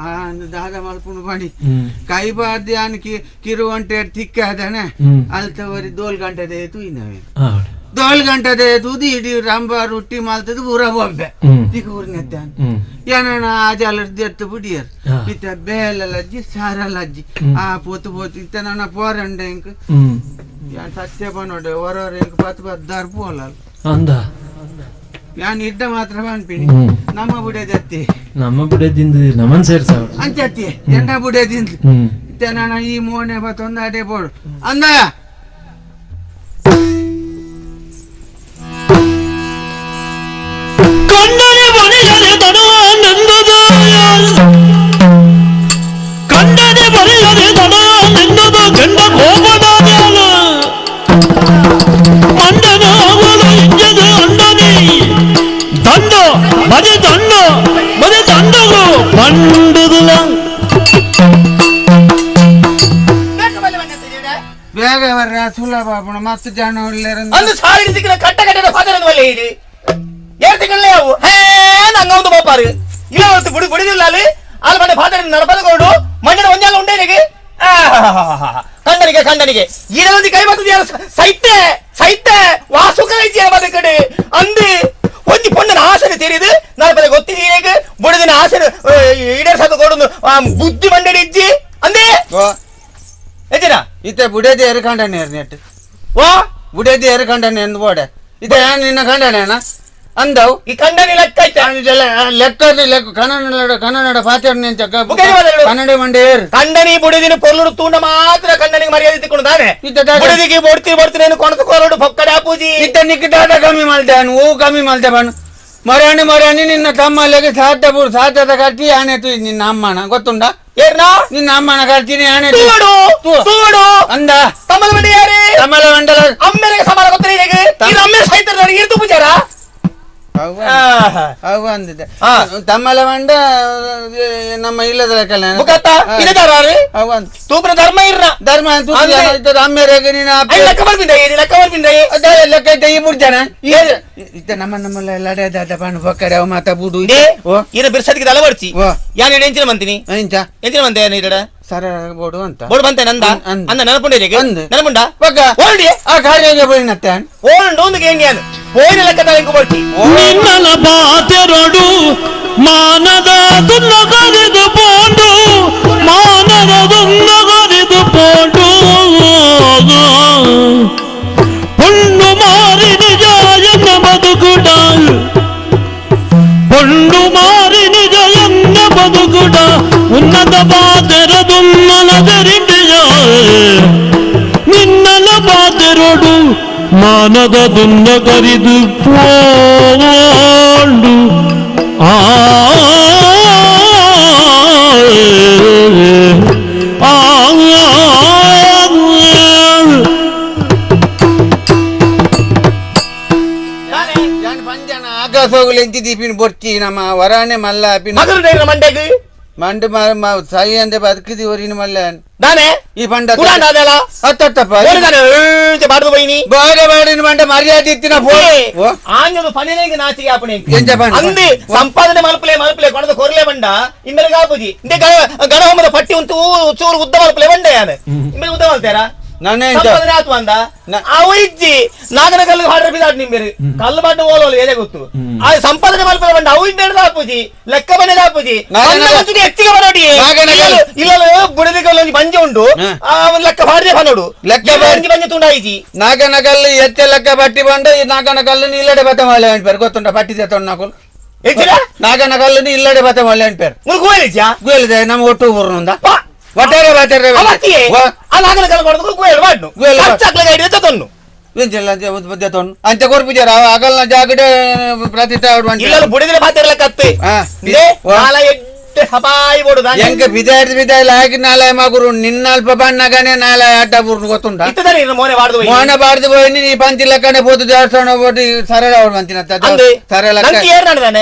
ಆ ದಾದ ಮಲ್ಪುಂಡು ಬಣಿ ಕೈ ಬಾರ್ದು ಯಾನ್ ಕಿರುವಂಟೆ ತಿಕ್ಕ ಅದಾನೆ ಅಲ್ತವರಿ ದೋಲ್ ಗಂಟೆ ತೂಯಿನವೇ ದೋಲ್ ಗಂಟೆ ತೂದು ಇಡೀ ರಂಬ ರೊಟ್ಟಿ ಮಲ್ತದ ಊರ ಬೊಬ್ಬೆ ತಿಕ್ಕ ಊರಿನದ್ದಾನೆ ಏನಣ್ಣ ಆಜಾಲ ಎತ್ತು ಬಿಡಿಯರ್ ಇತ್ತ ಬೇಲಜ್ಜಿ ಸಾರಲಜ್ಜಿ ಆ ಪೋತು ಪೋತು ಇತ್ತ ನನ್ನ ಪೋರಂಡೆ ಇಂಕ್ ಯಾನ್ ಸತ್ಯ ಬನ್ನೋಡೆ ಹೊರವ್ರ ಇಂಕ್ ಪತ್ತು ಪತ್ತು ದರ್ಪು ಅಲ್ಲ ಅಂದ ಯಾನ್ ಇದ್ದ ಮಾತ್ರ ಅನ್ಪಿನಿ ನಮ್ಮ ಬುಡೇದತ್ತಿ ನಮ್ಮ ಬುಡೇದಿಂದ ನಮ್ಮನ್ ಸೇರ್ಸಾವ ಅಂಚತ್ತಿ ಎಂಡ ಬುಡೇದಿಂದ ಇತ್ತ ನಾನು ಈ ಮೋನೆ ಬತ್ತೊಂದು ಅಡೆ ಬೋಡು ಅಂದ ಕಣ್ಣನೆ ಬರೆಯರೆ ತಡ ನಿನ್ನದು ಕಣ್ಣನೆ ಬರೆಯರೆ ತಡ ನಿನ್ನದು ಗಂಡ ಕೋಪದ ಮಂಡನ ಅವಳು ಇಂಜದು ಅಂಡನೆ ದಂಡ ಮದೆ ದಂಡ ಮದೆ ದಂಡಗು ಬಂಡುದಿಲ್ಲ ಬೇಗ ಬರ್ರ ಸುಲಭ ಮತ್ತೆ ಜನ ಅಂದು ಸಾರಿ ಸಿಕ್ಕಿದ ಕಟ್ಟ ಕಟ್ಟದ ಫಾದರ್ ಒಳ್ಳೆ ಇದೆ ಏಳು ತಿಂಗಳೇ ಅವು ಹೇ ನಂಗ ಒಂದು ಬಾಪಾರು ಇಲ್ಲ ಹೊತ್ತು ಬುಡಿ ಬುಡಿದಿಲ್ಲ ಅಲ್ಲಿ ಅಲ್ಲಿ ಮನೆ ಫಾದರ್ ನಡಪದಕೊಂಡು ಮಣ್ಣಿನ ಒಂಜಾಲ ಉಂಡೇನಿಗೆ ಕಂಡನಿಗೆ ಕಂಡನಿಗೆ ಈಡೊಂದು ಕೈ ಬರ್ತದೆ ಸೈತೆ ಸೈತೆ ವಾಸುಕ ಬದುಕಡೆ ಅಂದು ಒಂಜಿ ಪೊಣ್ಣನ ಆಸೆ ತೆರೆದು ನಡಪದ ಗೊತ್ತಿದೆ ಬುಡಿದಿನ ಆಸೆ ಈಡೇರ್ಸದ ಕೊಡು ಬುದ್ಧಿ ಮಂಡಳಿ ಇಜ್ಜಿ ಅಂದೇ ಎಜ್ಜಿನ ಇತ್ತೆ ಬುಡೇದಿ ಎರು ಕಂಡನೆ ನೆಟ್ ವಾ ಬುಡೇದಿ ಎರು ಕಂಡನೆ ಎಂದು ಬೋಡೆ ಇತ್ತೆ ನಿನ್ನ ಕಂಡನೇನ ಅಂದವು ಈ ಕಂಡನಿ ಲೆಕ್ಕ ಲೆಕ್ಕ ಲೆಕ್ಕ ಕನ್ನಡ ಕನ್ನಡ ಪಾತ್ರ ಕನ್ನಡ ಮಂಡೆ ಕಂಡನಿ ಬುಡಿದಿನ ಪೊರ್ಲುಡು ತೂಂಡ ಮಾತ್ರ ಕಂಡನಿಗೆ ಮರ್ಯಾದೆ ತಿಕ್ಕೊಂಡು ತಾನೆ ಬುಡಿದಿಗೆ ಬೊಡ್ತಿ ಬೊಡ್ತೀನಿ ಕೊಣತು ಕೋರೋಡು ಪೊಕ್ಕಡ ಪೂಜಿ ಇತ್ತ ನಿಕ್ಕ ದಾದ ಕಮ್ಮಿ ಮಲ್ತೆ ಓ ಕಮ್ಮಿ ಮಲ್ತೆ ಬಣ್ಣ ಮರಾಣಿ ಮರಾಣಿ ನಿನ್ನ ತಮ್ಮಲ್ಲಿಗೆ ಸಾಧ್ಯ ಪೂರ ಸಾಧ್ಯದ ಕಟ್ಟಿ ಆಣೆ ತು ನಿನ್ನ ಅಮ್ಮನ ಗೊತ್ತುಂಡ ಏರ್ನಾ ನಿನ್ನ ಅಮ್ಮನ ಕಟ್ತೀನಿ ಆಣೆ ತೂಡು ತೂಡು ಅಂದ ತಮ್ಮಲ ಬಂಡಿ ಯಾರೇ ತಮ್ಮಲ ಮಂಡಲ ಅಮ್ಮೆರೆಗೆ ಸಮಾನ ಗೊತ್ತಿಲ್ಲ ಈಗ ಅಮ್ಮೆರೆ ಸಹಿತ ಇರ್ತು ಪೂಜಾರ ಅವು ಅಂದಿದ್ದೆ ತಮ್ಮಲ ಮಂಡ ನಮ್ಮ ಇಲ್ಲದ ತೂಪ್ರ ಧರ್ಮ ಇರ್ನ ಧರ್ಮ ಅಮ್ಮೆರೆಗೆ ನೀನು ಲೆಕ್ಕ ಬರ್ಬಿಂದ ಲೆಕ್ಕ ಬರ್ಬಿಂದ ಲೆಕ್ಕ ಇದ್ದ ಈ ಮೂರು ಜನ ಇತ್ತ ನಮ್ಮ ನಮ್ಮಲ್ಲ ಲಡೆ ದಾದ ಪಾಣು ಬಕ್ಕಡೆ ಅವ ಮಾತಾ ಬುಡು ಇರ ಬಿರ್ಸದಿಗೆ ದಲ ಬರ್ಚಿ ಯಾನ್ ಇಡ ಎಂಚಿನ ಮಂತಿನಿ ಎಂಚ ಎಂಚಿನ ಮಂತೆ ಯಾನ್ ಇಡ ಸರ ಬೋಡು ಅಂತ ಬೋಡು ಬಂತೆ ನಂದ ಅಂದ ನೆನಪುಂಡ ನೆನಪುಂಡ ಬಗ್ಗ ಓಲ್ಡಿ ಆ ಕಾರ್ಯ ಬೋಯಿನತ್ತೆ ಓಲ್ಡು ಒಂದು ಗೇಂಗ್ಯಾನ್ ಹೋಯಿನ ಲೆಕ್ಕ ತಲೆಂಕು ಬರ್ತಿ ನಿನ್ನಲ ಬಾತೆರಡು ಮಾನದ ದುನ್ನಗರಿದು ಪೋಂಡು ಮಾನದ ದುನ್ನಗರಿದು ಪೋಂಡು ಪೊಣ್ಣು ಮಾರಿ ನಿಜ ಬದುಕುಡ ಪೊಣ್ಣು ಮಾರಿ ನಿಜ ಬದುಕುಡ ಉನ್ನತ ಬಾತೆರದುನ್ನಲದರಿಂಡಿಯ ನಿನ್ನಲ ಬಾತೆರಡು ಮಾನದ ದುನ್ನ ಕರಿದು ಪೋಂಡು ಆ ಆಕಾಶೋಗಲು ಎಂಚಿ ದೀಪಿನ ಬೊರ್ಚಿ ನಮ್ಮ ವರಾಣೆ ಮಲ್ಲ ಮಗರು ಮಂಡೆಗ್ ಮಂಡು ಸೈ ಅಂದೆ ಬದುಕಿದಿ ಒರಿನ ಮಲ್ಲ ದಾನೆ ಈ ಪಂಡ ಅತ್ತತ್ತಪ್ಪ ಬಾಡ್ದು ಬೈನಿ ಬಾಡ ಬಾಡಿನ ಮಂಡ ಮರ್ಯಾದೆ ಇತ್ತಿನ ಆಂಜದು ಪನಿನೇಗೆ ನಾಚಿಗೆ ಆಪಣೆ ಅಂದಿ ಸಂಪಾದನೆ ಮಲ್ಪಲೆ ಮಲ್ಪಲೆ ಕೊಡದ ಕೊರ್ಲೆ ಬಂಡ ಇಮ್ಮೆಲೆ ಕಾಪುಜಿ ಇಂದೆ ಗಣಹೋಮದ ಪಟ್ಟಿ ಉಂಟು ಚೂರು ಉದ್ದ ಮಲ್ಪಲೆ ಬಂಡ ಯಾನು ಇಮ್ಮೆಲೆ ಉದ್ದ ಮಲ್ತೇರಾ ಸಂಪಾದನೆ ಆತು ಅಂದ ಅವು ಇಜ್ಜಿ ನಾಗನ ಕಲ್ಲು ಹಾಡ್ರ ಬಿದಾಡ್ ನಿಂಬೇರು ಕಲ್ಲು ಬಾಟ ಓಲೋಲು ಎಲೆ ಗೊತ್ತು ಆ ಸಂಪಾದನೆ ಮಲ್ಪಲೆ ಬಂಡ ಅವು ಇದ್ದೇಳು ದಾಪುಜಿ ಲೆಕ್ಕ ಮನೆ ದಾಪುಜಿ ಹೆಚ್ಚಿಗೆ ಬರೋಡಿ ಇಲ್ಲ ಬುಡದಿ ಕಲ್ಲು ಬಂಜೆ ಉಂಟು ಆ ಲೆಕ್ಕ ಬಾಡ್ದೆ ಬನ್ನೋಡು ಲೆಕ್ಕ ಬಂಜೆ ಬಂಜೆ ತುಂಡಾಯಿಜಿ ನಾಗನ ಕಲ್ಲು ಎಚ್ಚ ಲೆಕ್ಕ ಪಟ್ಟಿ ಬಂಡ ಈ ನಾಗನ ಕಲ್ಲು ಇಲ್ಲಡೆ ಬತ್ತ ಮಳೆ ಅಂಟ್ಪೇರು ಗೊತ್ತುಂಟ ಪಟ್ಟಿ ತಗೊಂಡು ನಾಕುಲು ನಾಗನ ಕಲ್ಲು ಇಲ್ಲಡೆ ಬತ್ತ ಮಳೆ ಅಂಟ್ಪೇರು ಗುಯಲಿದ್ಯಾ ಗುಯಲಿದೆ ನಮ್ಮ ಒಟ್ಟು ಊರ್ನುಂದ ಒಟ್ಟಾರೆ ಬಾತಾರೆ ಅಂಚೆ ಕೊರ್ಪಿಜಾರ ಅಗಲ್ನ ಜಾಗಡೆ ಪ್ರತಿಷ್ಠೆ ಎಂಕ ಬಿದಾಯ್ತು ಬಿದಾಯ್ಲ ಹಾಕಿ ನಾಳೆ ಮಗುರು ನಿನ್ನಲ್ಪ ಬಣ್ಣಗನೆ ನಾಳೆ ಅಡ್ಡ ಬೂರ್ನು ಗೊತ್ತುಂಟ ಮೋನೆ ಬಾಡ್ದು ಪೋಯಿ ನೀ ಪಂಚಿ ಲೆಕ್ಕನೆ ಪೋತು ದೇವಸ್ಥಾನ ಹೋಗಿ ಸರಳ ಮಂತಿನ ಸರಳ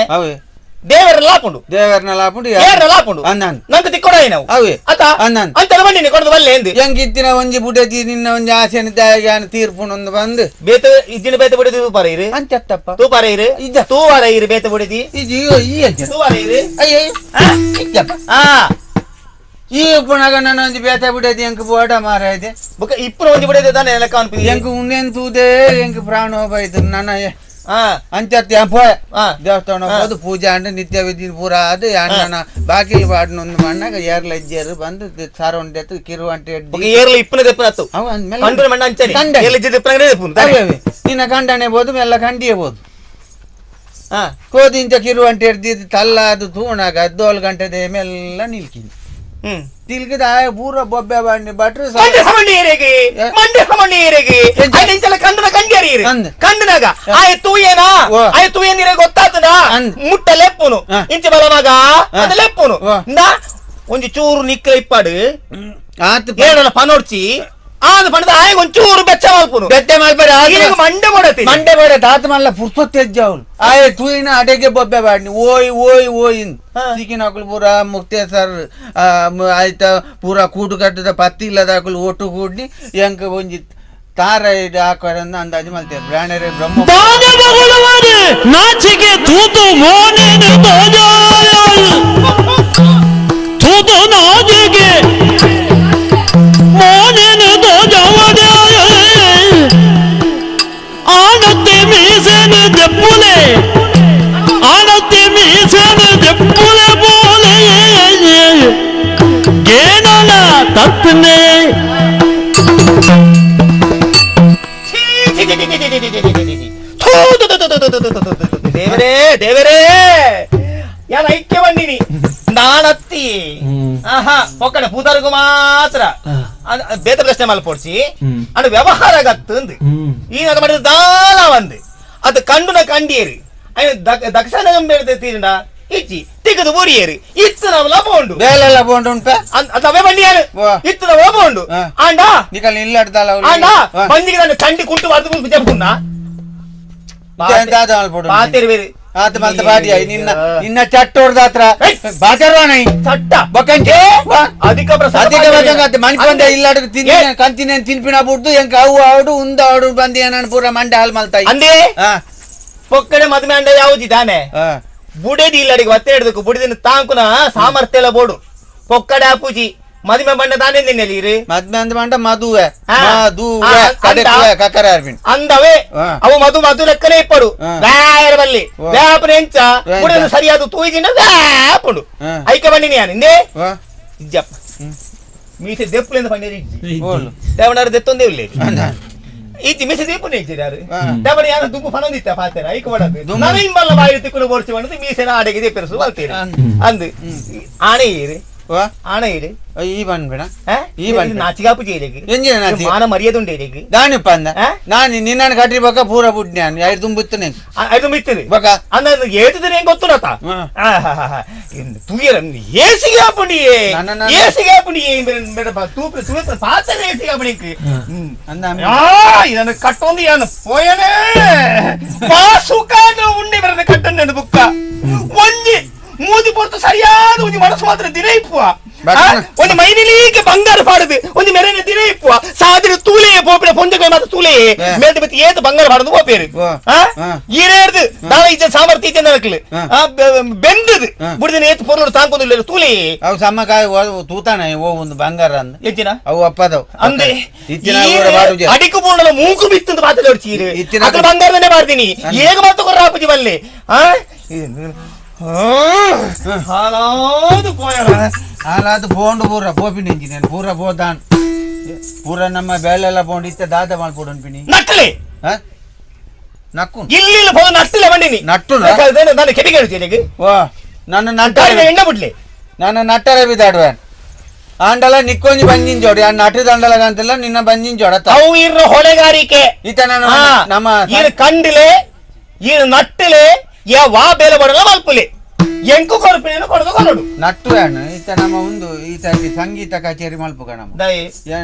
ದೇವರನ್ನ ಲಾಪುಂಡು ದೇವರನ್ನ ಲಾಪುಂಡು ಏರ್ನ ಲಾಪುಂಡು ಅಂದನ್ ನಂಗೆ ತಿಕ್ಕೊಡಾಯಿ ನಾವು ಅವೇ ಅತ ಅಂದನ್ ಅಂತೆಲ್ಲ ಬಂದಿನಿ ಕೊಡದು ಬಲ್ಲೆ ಎಂದು ಎಂಗಿತ್ತಿನ ಒಂಜಿ ಬುಡದಿ ನಿನ್ನ ಒಂಜಿ ಆಸೆನ ದಾಯಾನ ತೀರ್ಪುನೊಂದು ಬಂದು ಬೇತ ಇಜ್ಜಿನ ಬೇತ ಬುಡದಿ ತೂಪಾರ ಇರು ಅಂಚತ್ತಪ್ಪ ತೂಪಾರ ಇರು ಇಜ್ಜ ತೂವಾರ ಇರು ಬೇತ ಬುಡದಿ ಇಜ್ಜಿ ಈ ಅಜ್ಜ ತೂವಾರ ಇರು ಅಯ್ಯ ಇಜ್ಜಪ್ಪ ಆ ಈ ಉಪ್ಪುನಾಗ ನನ್ನ ಒಂಜಿ ಬೇತ ಬುಡದಿ ಎಂಕ್ ಬೋಡ ಮಾರ ಇದೆ ಬುಕ್ಕ ಇಪ್ಪುನ ಒಂಜಿ ಬುಡದಿ ತಾನೆ ಲೆಕ್ಕ ಅನ್ಪಿನಿ ಎಂಕ್ ಉನ್ನೇನ್ ತೂದೆ ಎಂಕ್ ಪ್ರಾಣ ಹೋಯ್ತು ನನ್ನ ಅಂಚತ್ತಿ ಪೋಯ ದೇವಸ್ಥಾನ ಹೋದು ಪೂಜೆ ಅಂಡ್ ನಿತ್ಯ ವಿಧಿ ಪೂರ ಅದು ಅಣ್ಣನ ಬಾಕಿ ಬಾಡ್ನೊಂದು ಮಣ್ಣಾಗ ಏರ್ಲ ಇಜ್ಜೇರು ಬಂದು ಸಾರ ಉಂಡೆತ್ತು ಕಿರು ಅಂಟೆ ಏರ್ಲ ಇಪ್ಪನ ದೆಪ್ಪನ ಕಂಡು ಮಣ್ಣ ಅಂಚನೆ ಏರ್ಲ ಇಜ್ಜೆ ದೆಪ್ಪನ ನಿನ್ನ ಕಂಡನೆ ಬೋದು ಮೆಲ್ಲ ಕಂಡಿಯೇ ಬೋದು ಕೋದಿಂಚ ಕಿರು ಅಂಟೆ ಹಿಡ್ದಿದ್ದು ತಲ್ಲ ಅದು ತೂಣಾಗ ದೋಲ್ ಗಂಟೆದೆ ಮೆಲ್ಲ ನಿಲ್ಕಿನಿ ತಿಲ್ಕಿದ ಪೂರ ಬೊಬ್ಬೆ ಬಾಂಡಿ ಬಟ್ರು ಕಂಡನಾಗ ಆಯ ತೂಯೇನಾ ಆಯ ತೂಯೇನಿರ ಗೊತ್ತಾತದ ಮುಟ್ಟ ಲೆಪ್ಪುನು ಇಂಚ ಬಲ ಮಗ ಅದ ಲೆಪ್ಪುನು ನಾ ಒಂಜಿ ಚೂರು ನಿಕ್ಕಲ ಇಪ್ಪಾಡು ಏಳಲ್ಲ ಪನೋಡ್ಚಿ ಆದ ಪಣದ ಆಯಗ ಒಂಚೂರು ಬೆಚ್ಚ ಮಲ್ಪುನು ಬೆಚ್ಚ ಮಲ್ಪರೆ ಮಂಡೆ ಬಡತಿ ಮಂಡೆ ಬಡತೆ ಆತ ಮಲ್ಲ ಪುರ್ಸೊತ್ತು ಹೆಜ್ಜವನು ಆಯ ತೂಯಿನ ಅಡೆಗೆ ಬೊಬ್ಬೆ ಬಾಡ್ನಿ ಓಯ್ ಓಯ್ ಓಯ್ ಸಿಕ್ಕಿನಾಕುಲು ಪೂರ ಮುಕ್ತೇಸರ್ ಆಯ್ತ ಪೂರ ಕೂಡು ಕಟ್ಟದ ಪತ್ತಿ ಇಲ್ಲದಾಕುಲು ಒಟ್ಟು ಕೂಡ್ನಿ ಎಂಕ ಒಂಜಿ ತಾರ ಹಾಕೋರಂದ ಅಂದಾಜು ಮಲ್ತೇವೆ ಬ್ರಾಣರೇ ಬ್ರಹ್ಮ ನಾಚಿಕೆ ತೂತು ಮೋನೇನು ತೂತು ನಾಚಿಕೆ ಮೋನೇನು ಆಣತೆ ಮೀಸೆನು ದೆಪ್ಪುಲೆ ಆಣತೆ ಮೀಸೆನು ದೆಪ್ಪುಲೆ ಬೋಲೆ ಗೇನಲ ತತ್ನೆ ದೇವರೇ ದೇವರೇ ಯಾನ್ ಐಕ್ಯ ಬಂದಿನಿ ನಾನತ್ತಿ ಆಹಾ ಪೊಕ್ಕಡೆ ಪೂತಾರಿಗೂ ಮಾತ್ರ ಬೇತ ಪ್ರಶ್ನೆ ಮಲ್ಪೋಡ್ಸಿ ಅಂಡ್ ವ್ಯವಹಾರ ಗತ್ತಂದು ಈ ನನ್ನ ಮಾಡಿದ ದಾಲ ಒಂದು ಅದು ಕಂಡುನ ಕಂಡಿಯರಿ ದಕ್ಷಿಣ ತೀರಂಡ ಇಜ್ಜಿ ತಿಕ್ಕದು ಬೂರಿಯೇರು ಇತ್ತನವಲ ಪೋಂಡು ಬೇಲೆಲ್ಲ ಪೋಂಡು ಉಂಟೆ ಅವೇ ಬಂಡಿಯಾರು ಇತ್ತನವಲ ಪೋಂಡು ಆಂಡ ನಿಕಲ್ ಇಲ್ಲಡ್ದಲ್ಲ ಆಂಡ ಬಂದಿಗೆ ನಾನು ಚಂಡಿ ಕುಂಟು ಬಾರ್ದು ಜಪ್ಪುನ್ನ ಪಾತೇರು ಬೇರೆ ಆತ ಮಲ್ತ ಬಾಡಿ ನಿನ್ನ ನಿನ್ನ ಚಟ್ಟೋರ್ದಾತ್ರ ಬಾಜರ್ವಾಣೈ ಚಟ್ಟ ಬೊಕಂಚೆ ಅಧಿಕ ಅಧಿಕ ಬಜಂಗ ಮನ್ಪಂದ ಇಲ್ಲಾಡು ತಿಂದಿನ ಕಂತಿನ ತಿನ್ಪಿನ ಬುಡ್ದು ಎಂಕ ಅವು ಆಡು ಉಂದ ಆಡು ಬಂದಿ ಏನನ್ ಪೂರ ಮಂಡೆ ಹಾಲ್ ಮಲ್ತಾಯಿ ಅಂದೇ ಪೊಕ್ಕಡೆ ಮದುವೆ ಅಂಡ ಯಾವ್ದಿದ್ದಾನೆ ಬುಡೇದಿ ಇಲ್ಲಡಿಗೆ ಒತ್ತೆ ಹಿಡ್ದಕ್ಕು ಬುಡಿದಿನ ತಾಂಕುನ ಸಾಮರ್ಥ್ಯ ಎಲ್ಲ ಬೋಡು ಪೊಕ್ಕಡೆ ಆಪೂಜಿ ಮದುವೆ ಬಂಡ ತಾನೇ ನಿನ್ನೆಲ್ಲಿ ಮದ್ವೆ ಅಂದ ಬಂಡ ಮದುವೆ ಮದುವೆ ಕಕರ ಅಂದವೇ ಅವು ಮಧು ಮಧು ಲೆಕ್ಕನೇ ಇಪ್ಪಡು ವ್ಯಾರ ಬಲ್ಲಿ ವ್ಯಾಪನ ಎಂಚ ಬುಡಿದ ಸರಿಯಾದ ತೂಯಿಜಿಂಡ ವ್ಯಾಪುಂಡು ಐಕ ಬಂಡಿನಿ ಯಾನು ಇಂದೇ ಇಜ್ಜಪ್ಪ ಮೀಸೆ ದೆಪ್ಪುಲಿಂದ ಬಂಡೇರಿ ಇಜ್ಜಿ ದೇವನಾರು ದೆತ್ತೊಂದೇ ಇಲ್ಲ ಇಜ್ಜಿ ಮೀಸೆ ದೀಪುನ ಇಜ್ಜಿ ಯಾರು ದೇವನ ಯಾರು ದುಂಬು ಫನೊಂದಿತ್ತ ಪಾತೇರ ಐಕ ಬಡದು ನಾನು ಇಂಬಲ್ಲ ಬಾಯಿ ತಿಕ್ಕುನ ಬೋರ್ಚಿ ಬಂದು ಮೀಸೆನ ಆಡೆಗೆ ದೆಪ್ಪೆರಸು ಬಲ್ತೀರಿ ಅಂದು ಆಣೆ ಏರಿ ಆಣೆ ಏರಿ ಈ ಬಂದ್ಬೇಡ ಈ ಬಂದ್ ನಾಚಿಗಾಪು ಜೈಲಿಗೆ ಮಾನ ಮರ್ಯಾದೆ ಉಂಟು ಇಲ್ಲಿಗೆ ದಾನಿಪ್ಪ ಅಂದ ನಾನು ನಿನ್ನನ್ನು ಕಟ್ಟಿರ್ಬೇಕ ಪೂರ ಬುಡ್ ನಾನು ಐದು ತುಂಬಿತ್ತು ಐದು ತುಂಬಿತ್ತು ಬಕ ಅಂದ ಏತಿದ್ರೆ ಹೆಂಗ್ ಗೊತ್ತುನತ ತುಗಿರ ಏಸಿಗೆ ಹಾಪುಂಡಿ ಏಸಿಗೆ ಹಾಪುಂಡಿ ತೂಪು ತುಳಿತ ಪಾತನೆ ಏಸಿಗೆ ಹಾಪುಣಿಕ್ ಇದನ್ನು ಕಟ್ಟೊಂದು ಏನು ಪೋಯನೇ ಮಾ ಸುಖ ಉಂಡೆ ಬರದ ಕಟ್ಟನ್ನು ಬುಕ್ಕ ಒಂಜಿ ಮೂದಿ ಪೊರ್ತು ಸರಿಯಾದ ಒಂಜಿ ಮನಸ್ಸು ಮಾತ್ರ ದಿನ ಇಪ್ಪುವ ಒಂದು ಮೈನಿಲೀಗೆ ಬಂಗಾರ ಪಾಡುದು ಒಂದು ಮೆರೆನ ದಿನ ಇಪ್ಪುವ ಸಾದಿರ ತೂಲೆ ಪೋಪಿನ ಪೊಂಜ ಮಾತ್ರ ತೂಲೆ ಮೇಲ್ದ ಬತ್ತಿ ಏತು ಬಂಗಾರ ಪಾಡುದು ಪೋಪೇರು ಈರೇರ್ದು ದಾನ ಇಜ್ಜ ಸಾಮರ್ಥ್ಯ ಇಜ್ಜ ನಡಕ್ಲು ಬೆಂದದು ಬುಡಿದಿನ ಏತು ಪೊರ್ಲು ತಾಂಕೊಂದಿಲ್ಲ ತೂಲೆ ಅವು ಸಮ್ಮಕಾಯಿ ತೂತಾನೆ ಓ ಒಂದು ಬಂಗಾರ ಅಂದ ಹೆಚ್ಚಿನ ಅವು ಅಪ್ಪದವು ಅಂದೆ ಅಡಿಕು ಪೂರ್ಣ ಮೂಕು ಬಿತ್ತು ಮಾತ್ರ ಹೊಡ್ಚೀರು ಅದ್ರ ಬಂಗಾರದನ್ನೇ ಮಾಡ್ತೀನಿ ಏಗ ಮಾತ್ರ ಕೊರ್ರಾಪುಜಿ ಬಲ್ಲೆ ಆ ಹಾಲಾದು ಪೋಯಣ ಹಾಲಾದು ಪೋಂಡು ಪೂರ ಪೋಪಿನ ಇಂಜಿನಿಯರ್ ಪೂರ ಪೋದಾನ್ ಪೂರ ನಮ್ಮ ಬೇಲೆಲ್ಲ ಪೋಂಡು ಇತ್ತ ದಾದ ಮಾಡ್ಪೋಡು ಅನ್ಪಿನಿ ನಟ್ಟಲೆ ನಕ್ಕು ಇಲ್ಲಿ ಪೋ ನಟ್ಟಲೆ ಬಂಡಿನಿ ನಟ್ಟು ನಾನು ಕೆಬಿಗೆ ಹೇಳ್ತೀನಿ ವಾ ನನ್ನ ನಟ್ಟ ಎಣ್ಣ ಬಿಡ್ಲಿ ನನ್ನ ನಟ್ಟರೆ ಬಿದ್ದಾಡುವೆ ಆಂಡಲ ನಿಕ್ಕೊಂಜಿ ಬಂಜಿಂಜೋಡಿ ಆ ನಟು ದಂಡಲಗಂತೆಲ್ಲ ನಿನ್ನ ಬಂಜಿಂಜೋಡ ಅವು ಇರ ಹೊಣೆಗಾರಿಕೆ ಈತ ನಾನು ನಮ್ಮ ಈರು ಕಂಡಿಲೆ ಈರು ನಟ್ಟಲೆ ಯಾ ವಾ ಬೇಲೆ ಬಡಲ ಮಲ್ಪುಲೆ ಎಂಕು ಕೊರಪಿನ ಕೊಡದು ಕೊರಡು ನಟ್ಟು ಅಣ್ಣ ಈತ ನಮ್ಮ ಒಂದು ಈತ ಸಂಗೀತ ಕಚೇರಿ ಮಲ್ಪುಗ ನಮ್ಮ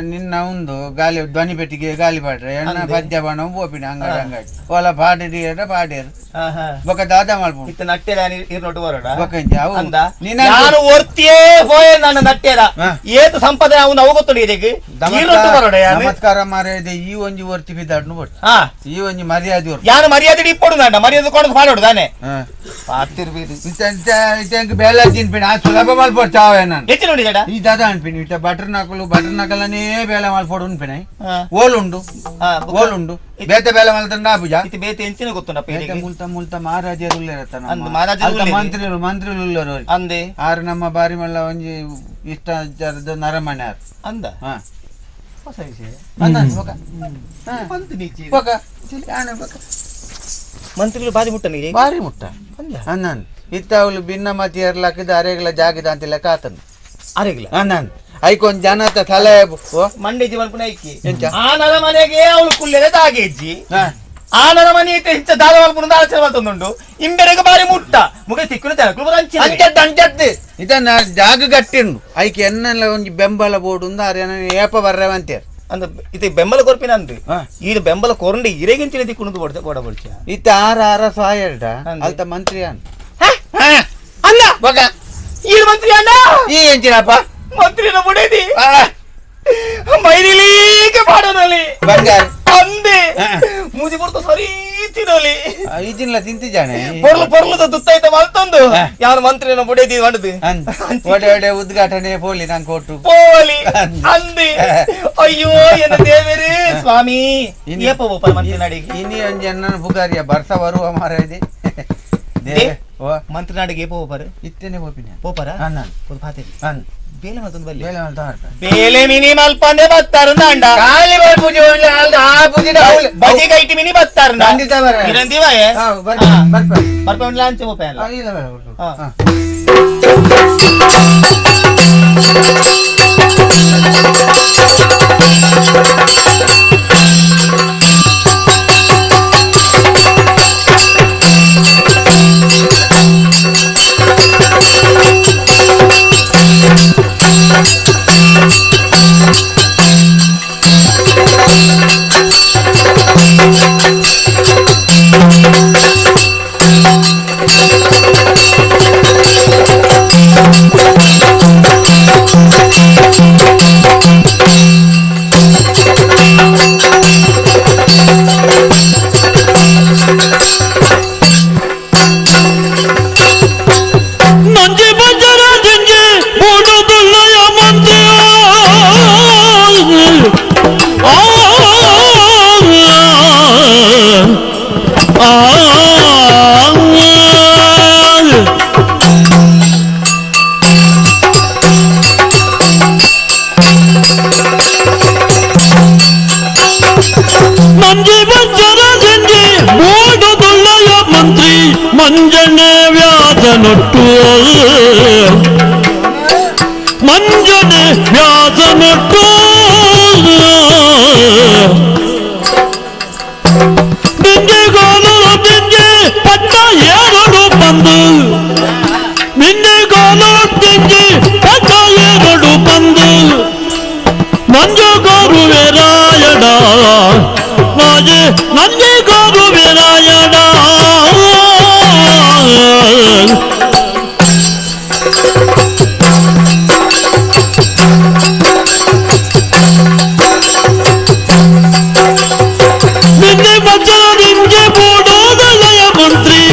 ನಿನ್ನ ಒಂದು ಗಾಲಿ ಧ್ವನಿ ಪೆಟ್ಟಿಗೆ ಗಾಲಿ ಪಾಡ್ರೆ ಎಣ್ಣ ಪದ್ಯ ಬಾಣ ಪೋಪಿನ ಅಂಗಡಿ ಅಂಗಡಿ ಓಲ ಪಾಡಿಯರ ಪಾಡ್ಯರು ಬೊಕ ದಾದ ಮಲ್ಪು ಇತ್ತ ನಟ್ಟೆರ ಇರ್ನೊಟ್ಟು ಬರೋಡ ಬೊಕ ಅವು ನಾನು ಒರ್ತಿಯೇ ಹೋಯ ನನ್ನ ನಟ್ಟೆರ ಏತು ಸಂಪಾದನೆ ಅವನು ಅವು ಗೊತ್ತುಂಡು ಇದಕ್ಕೆ ಇರ್ನೊಟ್ಟು ಬರೋಡ ನಮಸ್ಕಾರ ಮಾರ್ಯಾದೆ ಈ ಒಂಜಿ ಒರ್ತಿ ಬಿದ್ದಾಡ್ನು ಬಟ್ ಈ ಒಂಜಿ ಮರ್ಯಾದೆ ಯಾನು ಮರ್ಯಾದೆ ಇಪ್ಪಡು ನಾಡ ಮರ್ಯಾದೆ ಕೊಡದು ಪಾಡೋಡು ತಾನೆ ಬೇಲೆ ತಿನ್ಪಿನ ಸುಲಭ ಮಲ್ಪೊಡು ಚಾವೆ ನಾನು ಹೆಚ್ಚು ನೋಡಿ ಈ ದಾದ ಅನ್ಪಿನಿ ಇಟ್ಟ ಬಟರ್ ನಾಕಲು ಬಟರ್ ನಾಕಲನೇ ಬೇಲೆ ಮಲ್ಪೊಡು ಅನ್ಪಿನ ಓಲುಂಡು ಓಲುಂಡು ಬೇತೆ ಬೇಲೆ ಮಲ್ತಂಡ ಪೂಜಾ ಇತ್ತೆ ಬೇತೆ ಎಂಚಿನ ಗೊತ್ತುಂಡಪ್ಪ ಬೇತೆ ಮುಲ್ತ ಮುಲ್ತ ಮಹಾರಾಜರು ಉಲ್ಲೇರತ್ತ ಮಹಾರಾಜರು ಮಂತ್ರಿಲು ಮಂತ್ರಿಲು ಉಲ್ಲೇರು ಅಂದೆ ಆರು ನಮ್ಮ ಬಾರಿ ಮಲ್ಲ ಒಂಜಿ ಇಷ್ಟ ನರಮನೆ ಆರು ಅಂದ ಹಾ ಹೊಸ ವಿಷಯ ಅಂದ ಮಂತ್ರಿಗಳು ಬಾರಿ ಮುಟ್ಟ ನೀರು ಬಾರಿ ಮುಟ್ಟ ಅಂದನ್ ಇತ್ತ ಅವಳು ಭಿನ್ನ ಮತಿ ಎರ್ಲಾಕಿದ ಅರೆಗಳ ಜಾಗದ ಅಂತ ಲೆಕ್ಕ ಆತನು ಅರೆಗಿಲ್ಲ ಅಂದನ್ ಐಕೊಂದ್ ಜನತ ತಲೆ ಮಂಡೆ ಜೀವನ ಪುನಃ ಐಕಿ ಆ ನರ ಮನೆಗೆ ಅವಳು ಕುಲ್ಲೆಲೆ ತಾಗೆಜ್ಜಿ ಆ ನರ ಮನೆ ಇತ್ತೆ ಹೆಚ್ಚ ದಾದ ಮಲ್ಪುನ ಆಲೋಚನೆ ಮಲ್ತೊಂದುಂಡು ಇಂಬೆರೆಗೆ ಬಾರಿ ಮುಟ್ಟ ಮುಗ ತಿಕ್ಕುನ ತನಕಲು ಅಂಚೆ ಅಂಚದ್ದು ಅಂಚದ್ದು ಇದನ್ನ ಜಾಗ ಗಟ್ಟಿಂಡು ಐಕೆ ಎನ್ನೆಲ್ಲ ಒಂಜಿ ಬೆಂಬಲ ಬೋಡು ಅರೆ ಏಪ ಬರ್ರೆ ಅಂತೀರ್ ಅಂದ ಇತ್ತೆ ಬೆಂಬಲ ಕೊರ್ಪಿನ ಅಂದು ಈ ಬೆಂಬಲ ಕೊರಂಡಿ ಇರೆಗಿಂಚಿನ ದಿಕ್ಕುಣದು ಬೋಡ ಬೋಡ ಬೋಡ್ಚ ಇತ್ತ ಆರ ಆರ ಸಾಯರ್ಡ ಅಲ್ತ ಮಂತ್ರಿ ಅನ್ ಅಲ್ಲ ಬೊಕ ಈ ಮಂತ್ರಿ ಅಣ್ಣ ಈ ಎಂಚಿನಪ್ಪ ಮಂತ್ರಿನ ಬುಡೇದಿ ಮೈನಿಲೀಗೆ ಪಾಡೋನಲ್ಲಿ ಬಂಗಾರ ಅಂದೆ ಮೂಜಿ ಪೊರ್ತು ಸರಿ ತಿನ್ನೋಲಿ ಇದಿಲ್ಲ ತಿಂತಿದ್ದಾನೆ ಪೊರ್ಲು ಪೊರ್ಲುದ ದುತ್ತೈತ ಮಲ್ತೊಂದು ಯಾರು ಮಂತ್ರಿನ ಬುಡೇದಿ ಮಾಡುದು ಒಡೆ ಒಡೆ ಉದ್ಘಾಟನೆ ಪೋಲಿ ನಂಗೆ ಕೊಟ್ಟು ಪೋಲಿ ಅಂದೆ ಅಯ್ಯೋ ಎನ್ನ ದೇವರೇ ಸ್ವಾಮಿ ಏಪ ಬೋಪ ಮಂತ್ರಿನಾಡಿಗೆ ಇನಿ ಒಂಜಿ ಅಣ್ಣನ ಪುಗಾರಿಯ ಬರ್ಸ ಬರುವ ಮಾರಾಯ್ದೆ ಮಂತ್ರಿನಾಡಿಗೆ ಏಪ ಬೋಪರ್ ಇತ್ತೇನೆ ಬೋಪಿನ ಪೋಪರ ಅನ್ನ ಪಾತೆ ಅನ್ ಬೇಲೆ ಮತ್ತೊಂದು ಬಲ್ಲಿ ಬೇಲೆ ಮಲ್ತ ಬೇಲೆ ಮಿನಿ ಮಲ್ಪಂದೆ ಬತ್ತಾರ ಅಂಡ ಖಾಲಿ ಪೂಜೆ ಆ ಪೂಜೆ ಬಜೆ ಗೈಟಿ ಮಿನಿ ಬತ್ತಾರ ಖಂಡಿತ ಬರ ಇರಂದಿವಾಯೆ ಬರ್ಪ ಬರ್ಪ ಲಾಂಚ್ ಬೋಪ ಅಲ್ಲ ಇಲ್ಲ ಬೇಡ ಆ ಮಂಜನೆ ವ್ಯಾಸನೊಟ್ಟು ಬಿಂಜೆಗೋಲು ಬಿಂಜೆ ಪಟ್ಟ ಎರಡು ಬಂದು ಬಿಂಜೆಗೋಲು ಬಿಂಜೆ ಪಟ್ಟ ಎರಡು ಬಂದು ಮಂಜು ಗೋರುವೆ ರಾಯಡ ಮಾಜೆ ನಂಜೆ ಗೋರುವೆ ರಾಯಡ ನಿನ್ನೆ ಬಚ್ಚಲ ನಿಮಗೆ ಬೋಡೋದಲಯ ಮಂತ್ರಿ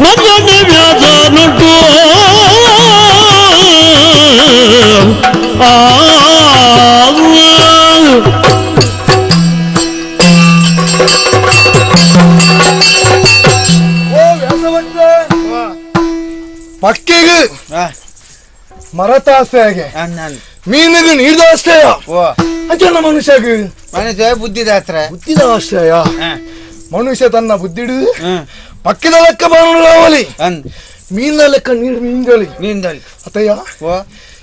ಮಂಜನೆ ವ್ಯಾಸ ನುಟ್ಟು ಆ ಪಕ್ಕಿಗೆ ಮರತಾಸೆಗೆ ಮೀನಿಗೆ ನೀರ್ದಾಶ್ರಯ ಅಂಚನ ಮನುಷ್ಯಗೆ ಮನುಷ್ಯ ಬುದ್ಧಿದಾಶ್ರಯ ಬುದ್ಧಿದಾಶ್ರಯ ಮನುಷ್ಯ ತನ್ನ ಬುದ್ಧಿಡು ಪಕ್ಕಿದ ಲೆಕ್ಕ ಬಾವಲಿ ಮೀನ ಲೆಕ್ಕ ನೀರು ಮೀನ್ಗಳಿ ಮೀನ್ದಳಿ ಅತ್ತಯ್ಯ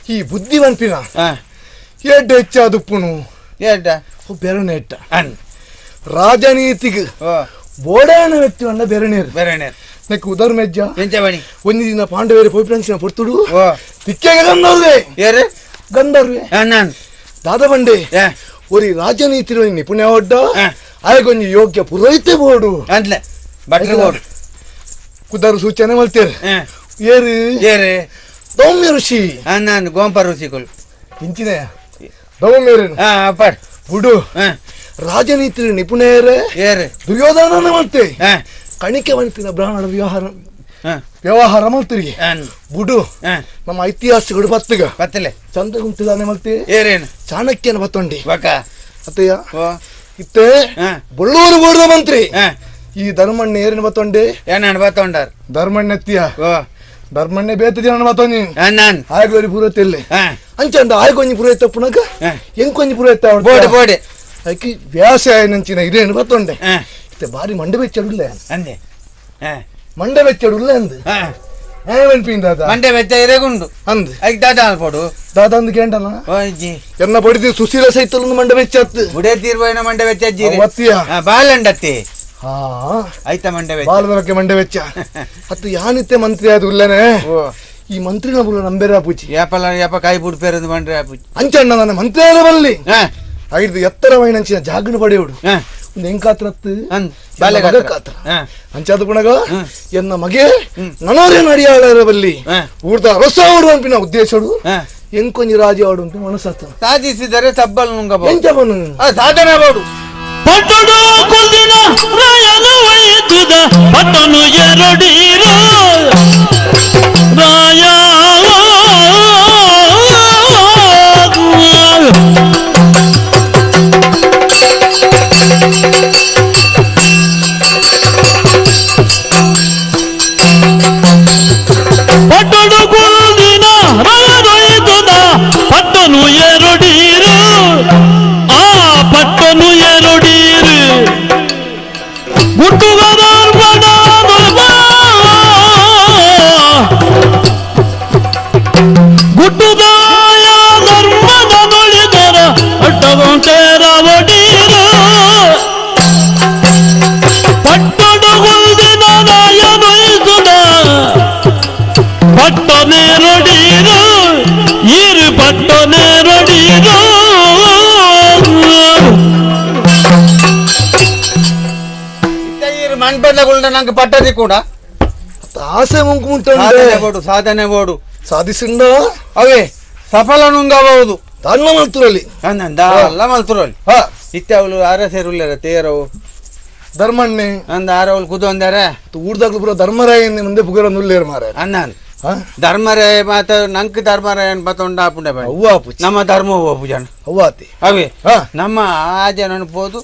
ಈ ಬುದ್ಧಿವಂತಿನ ಎಡ್ಡ ಹೆಚ್ಚಾದುಪ್ಪುನು ಎಡ್ಡ ಬೆರಣೆ ಎಟ್ಟ ರಾಜನೀತಿಗೆ ಬೋಡಾಣ ವ್ಯಕ್ತಿ ಅಣ್ಣ ಬೆರಣೇರು ಬೆರಣೇರು ನೆಕ್ ಉದರ್ ಮೆಜ್ಜ ಒಂದು ದಿನ ಪಾಂಡವೇರು ಪೊಯ್ಪ್ರಂಚಿನ ಪೊರ್ತುಡು ತಿಕ್ಕೆಗೆ ಗಂಧರ್ವೆ ಗಂಧರ್ವೆ ದಾದ ಬಂಡೆ ಒರಿ ರಾಜನೀತಿ ನಿಪುಣ ಒಡ್ಡ ಆಯಗೊಂಜಿ ಯೋಗ್ಯ ಪುರೋಹಿತೆ ಬೋಡು ಅಂದ್ಲೆ ಬಟ್ರು ಬೋಡು ಕುದರು ಸೂಚನೆ ಮಲ್ತೇರು ಏರು ಏರು ದೌಮ್ಯ ಋಷಿ ನಾನು ಗೋಂಪ ಋಷಿಗಳು ಇಂಚಿನ ದೌಮ್ಯರು ಬುಡು ರಾಜನೀತಿ ನಿಪುಣೇರೆ ದುರ್ಯೋಧನ ಮಲ್ತೆ ಕಣಿಕೆ ಮಲ್ತಿನ ಬ್ರಾಹ್ಮಣ ವ್ಯವಹಾರ ವ್ಯವಹಾರ ಮಲ್ತಿರಿ ಬುಡು ನಮ್ಮ ಐತಿಹಾಸಿಕಗಳು ಬತ್ತಗ ಬತ್ತಲೆ ಚಂದ್ರಗುಪ್ತದಾನೆ ಮಲ್ತಿ ಏರೇನು ಚಾಣಕ್ಯನ ಬತ್ತೊಂಡಿ ಅತ್ತಯ್ಯ ಇತ್ತೆ ಬೊಳ್ಳೂರು ಬೋರ್ದ ಮಂತ್ರಿ ಈ ಧರ್ಮಣ್ಣ ಏರಿನ ಬತ್ತೊಂಡೆ ಏನಾನು ಬತ್ತೊಂಡಾರ್ ಧರ್ಮಣ್ಣ ಎತ್ತಿಯ ಧರ್ಮಣ್ಣೆ ಬೇತ ಜನ ಬತ್ತೊಂಡಿ ಆಯ್ಗೋರಿ ಪುರೋಹಿತ ಇಲ್ಲಿ ಅಂಚಂಡ ಆಯ್ಕೊಂಜಿ ಪುರೋಹಿತ ಪುನಕ ಎಂಕೊಂಜಿ ಪುರೋಹಿತ ಬೋಡೆ ಬೋಡೆ ಅದಕ್ಕೆ ವ್ಯಾಸಾಯ ನಂಚಿನ ಇರೇನು ಬತ್ತೊಂಡೆ ಇತ್ತೆ ಬಾರಿ ಮಂಡೆ ಬೆಚ್ಚಡುಲ್ಲ ಅಂದೆ ಮಂಡೆ ಬೆಚ್ಚಡುಲ್ಲ ಅಂದ್ ಮಂಡೆ ಬೆಚ್ಚ ಇರೇಗುಂಡು ಅಂದ್ ಅದಕ್ಕೆ ದಾದ ಅನ್ಪೋಡು ದಾದ ಅಂದ್ ಕೇಂಡನ ಎನ್ನ ಬಡಿದಿ ಸುಶೀಲ ಸೈತಲೊಂದು ಮಂಡೆ ಬೆಚ್ಚತ್ತು ಬುಡೆ ತೀರ್ವೈನ ಮಂಡೆ ಬೆಚ್ಚ ಅಜ್ಜಿ ಒತ್ತಿಯ ಬಾಲಂಡತ್ತಿ ಆಯ್ತಾ ಮಂಡೆ ಬೆಚ್ಚ ಬಾಲದ ಬಗ್ಗೆ ಮಂಡೆ ಬೆಚ್ಚ ಅತ್ತು ಯಾನಿತ್ತೆ ಮಂತ್ರಿ ಅದು ಉಲ್ಲನೆ ಈ ಮಂತ್ರಿನ ಬುಲ್ಲ ನಂಬೇರ ಪೂಜಿ ಯಾಪಲ್ಲ ಯಾಪ ಕಾಯಿ ಬುಡ್ಪೇರಂದು ಮಂಡ್ರೆ ಪೂಜಿ ಅಂಚಣ್ಣ ನನ್ನ ಮಂತ್ರಿ ಬಲ್ಲಿ ಐದು ಎತ್ತರವೈನಂಚಿನ ಜಾಗನ ಪಡೆಯೋಡು ಒಂದು ಎಂಕಾತ್ರತ್ತು ಬಾಲೆಗಾತ್ರ ಅಂಚಾದ ಪುಣಗ ಎನ್ನ ಮಗೆ ನನೋರೇನು ಅಡಿಯಾಳರ ಬಲ್ಲಿ ಊರ್ದ ರಸ ಆಡು ಅಂಪಿನ ಉದ್ದೇಶಡು ಎಂಕೊಂಜಿ ರಾಜಿ ಆಡು ಅಂತ ಮನಸ್ಸಾತ ಸಾಧಿಸಿದರೆ ತಬ್ಬಲ್ ನುಂಗಬಹುದು ಎಂಚ ಬನ್ನು ಸಾಧನೆ ಬೋಡು ಪಟ್ಟಡು ಕುಲ್ದಿನ ರಾಯನು ವೈದುದ ಪಟ್ಟನು ಎರಡೀರು ರಾಯ ಪಟ್ಟಡು ಕುಲ್ದಿನ ರಾಯನೊಯ್ದುದ ಪಟ್ಟನು ಎರಡೀರು ಆ ಪಟ್ಟನು ಎರಡೀರು ಗುಟ್ಟುದಾಯ ಧರ್ಮದ ನುಳಿದರ ಅಡ್ಡಗೊಂಟೇರ ಒಡೀರು ಪಟ್ಟಡು ಗುಲ್ದಿನ ರಾಯನೊಯ್ದುದ ಪಟ್ಟನೇರೊಡೀರು ಇರು ಪಟ್ಟನೇರೊಡೀರು ಮಣ್ಪೆಡ್ಲಗುಳ್ಡ ನಂಗೆ ಪಟ್ಟದಿ ಕೂಡ ಆಸೆ ಮುಂಕು ಸಾಧನೆ ಬೋಡು ಸಾಧನೆ ಬೋಡು ಸಾಧಿಸಿಂಡ ಅವೇ ಸಫಲ ನುಂಗಬಹುದು ದಾನ್ನ ಮಲ್ತುರಲ್ಲಿ ಅಲ್ಲ ಮಲ್ತುರಲ್ಲಿ ಇತ್ತೆ ಅವಳು ಅರಸೇರುಲ್ಲಾರ ತೇರವು ಧರ್ಮಣ್ಣೆ ಅಂದ ಆರವಳು ಕುದೊಂದಾರ ಊರ್ದಾಗ್ಲು ಪೂರ ಧರ್ಮರಾಯನ್ನೇ ಮುಂದೆ ಪುಗರ ನುಲ್ಲೇರು ಮಾರ ಅನ್ನ ಧರ್ಮರಾಯ ಮಾತ ನಂಕ್ ಧರ್ಮರಾಯನ್ ಬತ್ತೊಂಡ ಆಪುಂಡೆ ಅವ್ವ ನಮ್ಮ ಧರ್ಮ ಪೂಜನ ಅವ್ವಾತಿ ಅವೇ ನಮ್ಮ ಆ ಜನ ಪೋದು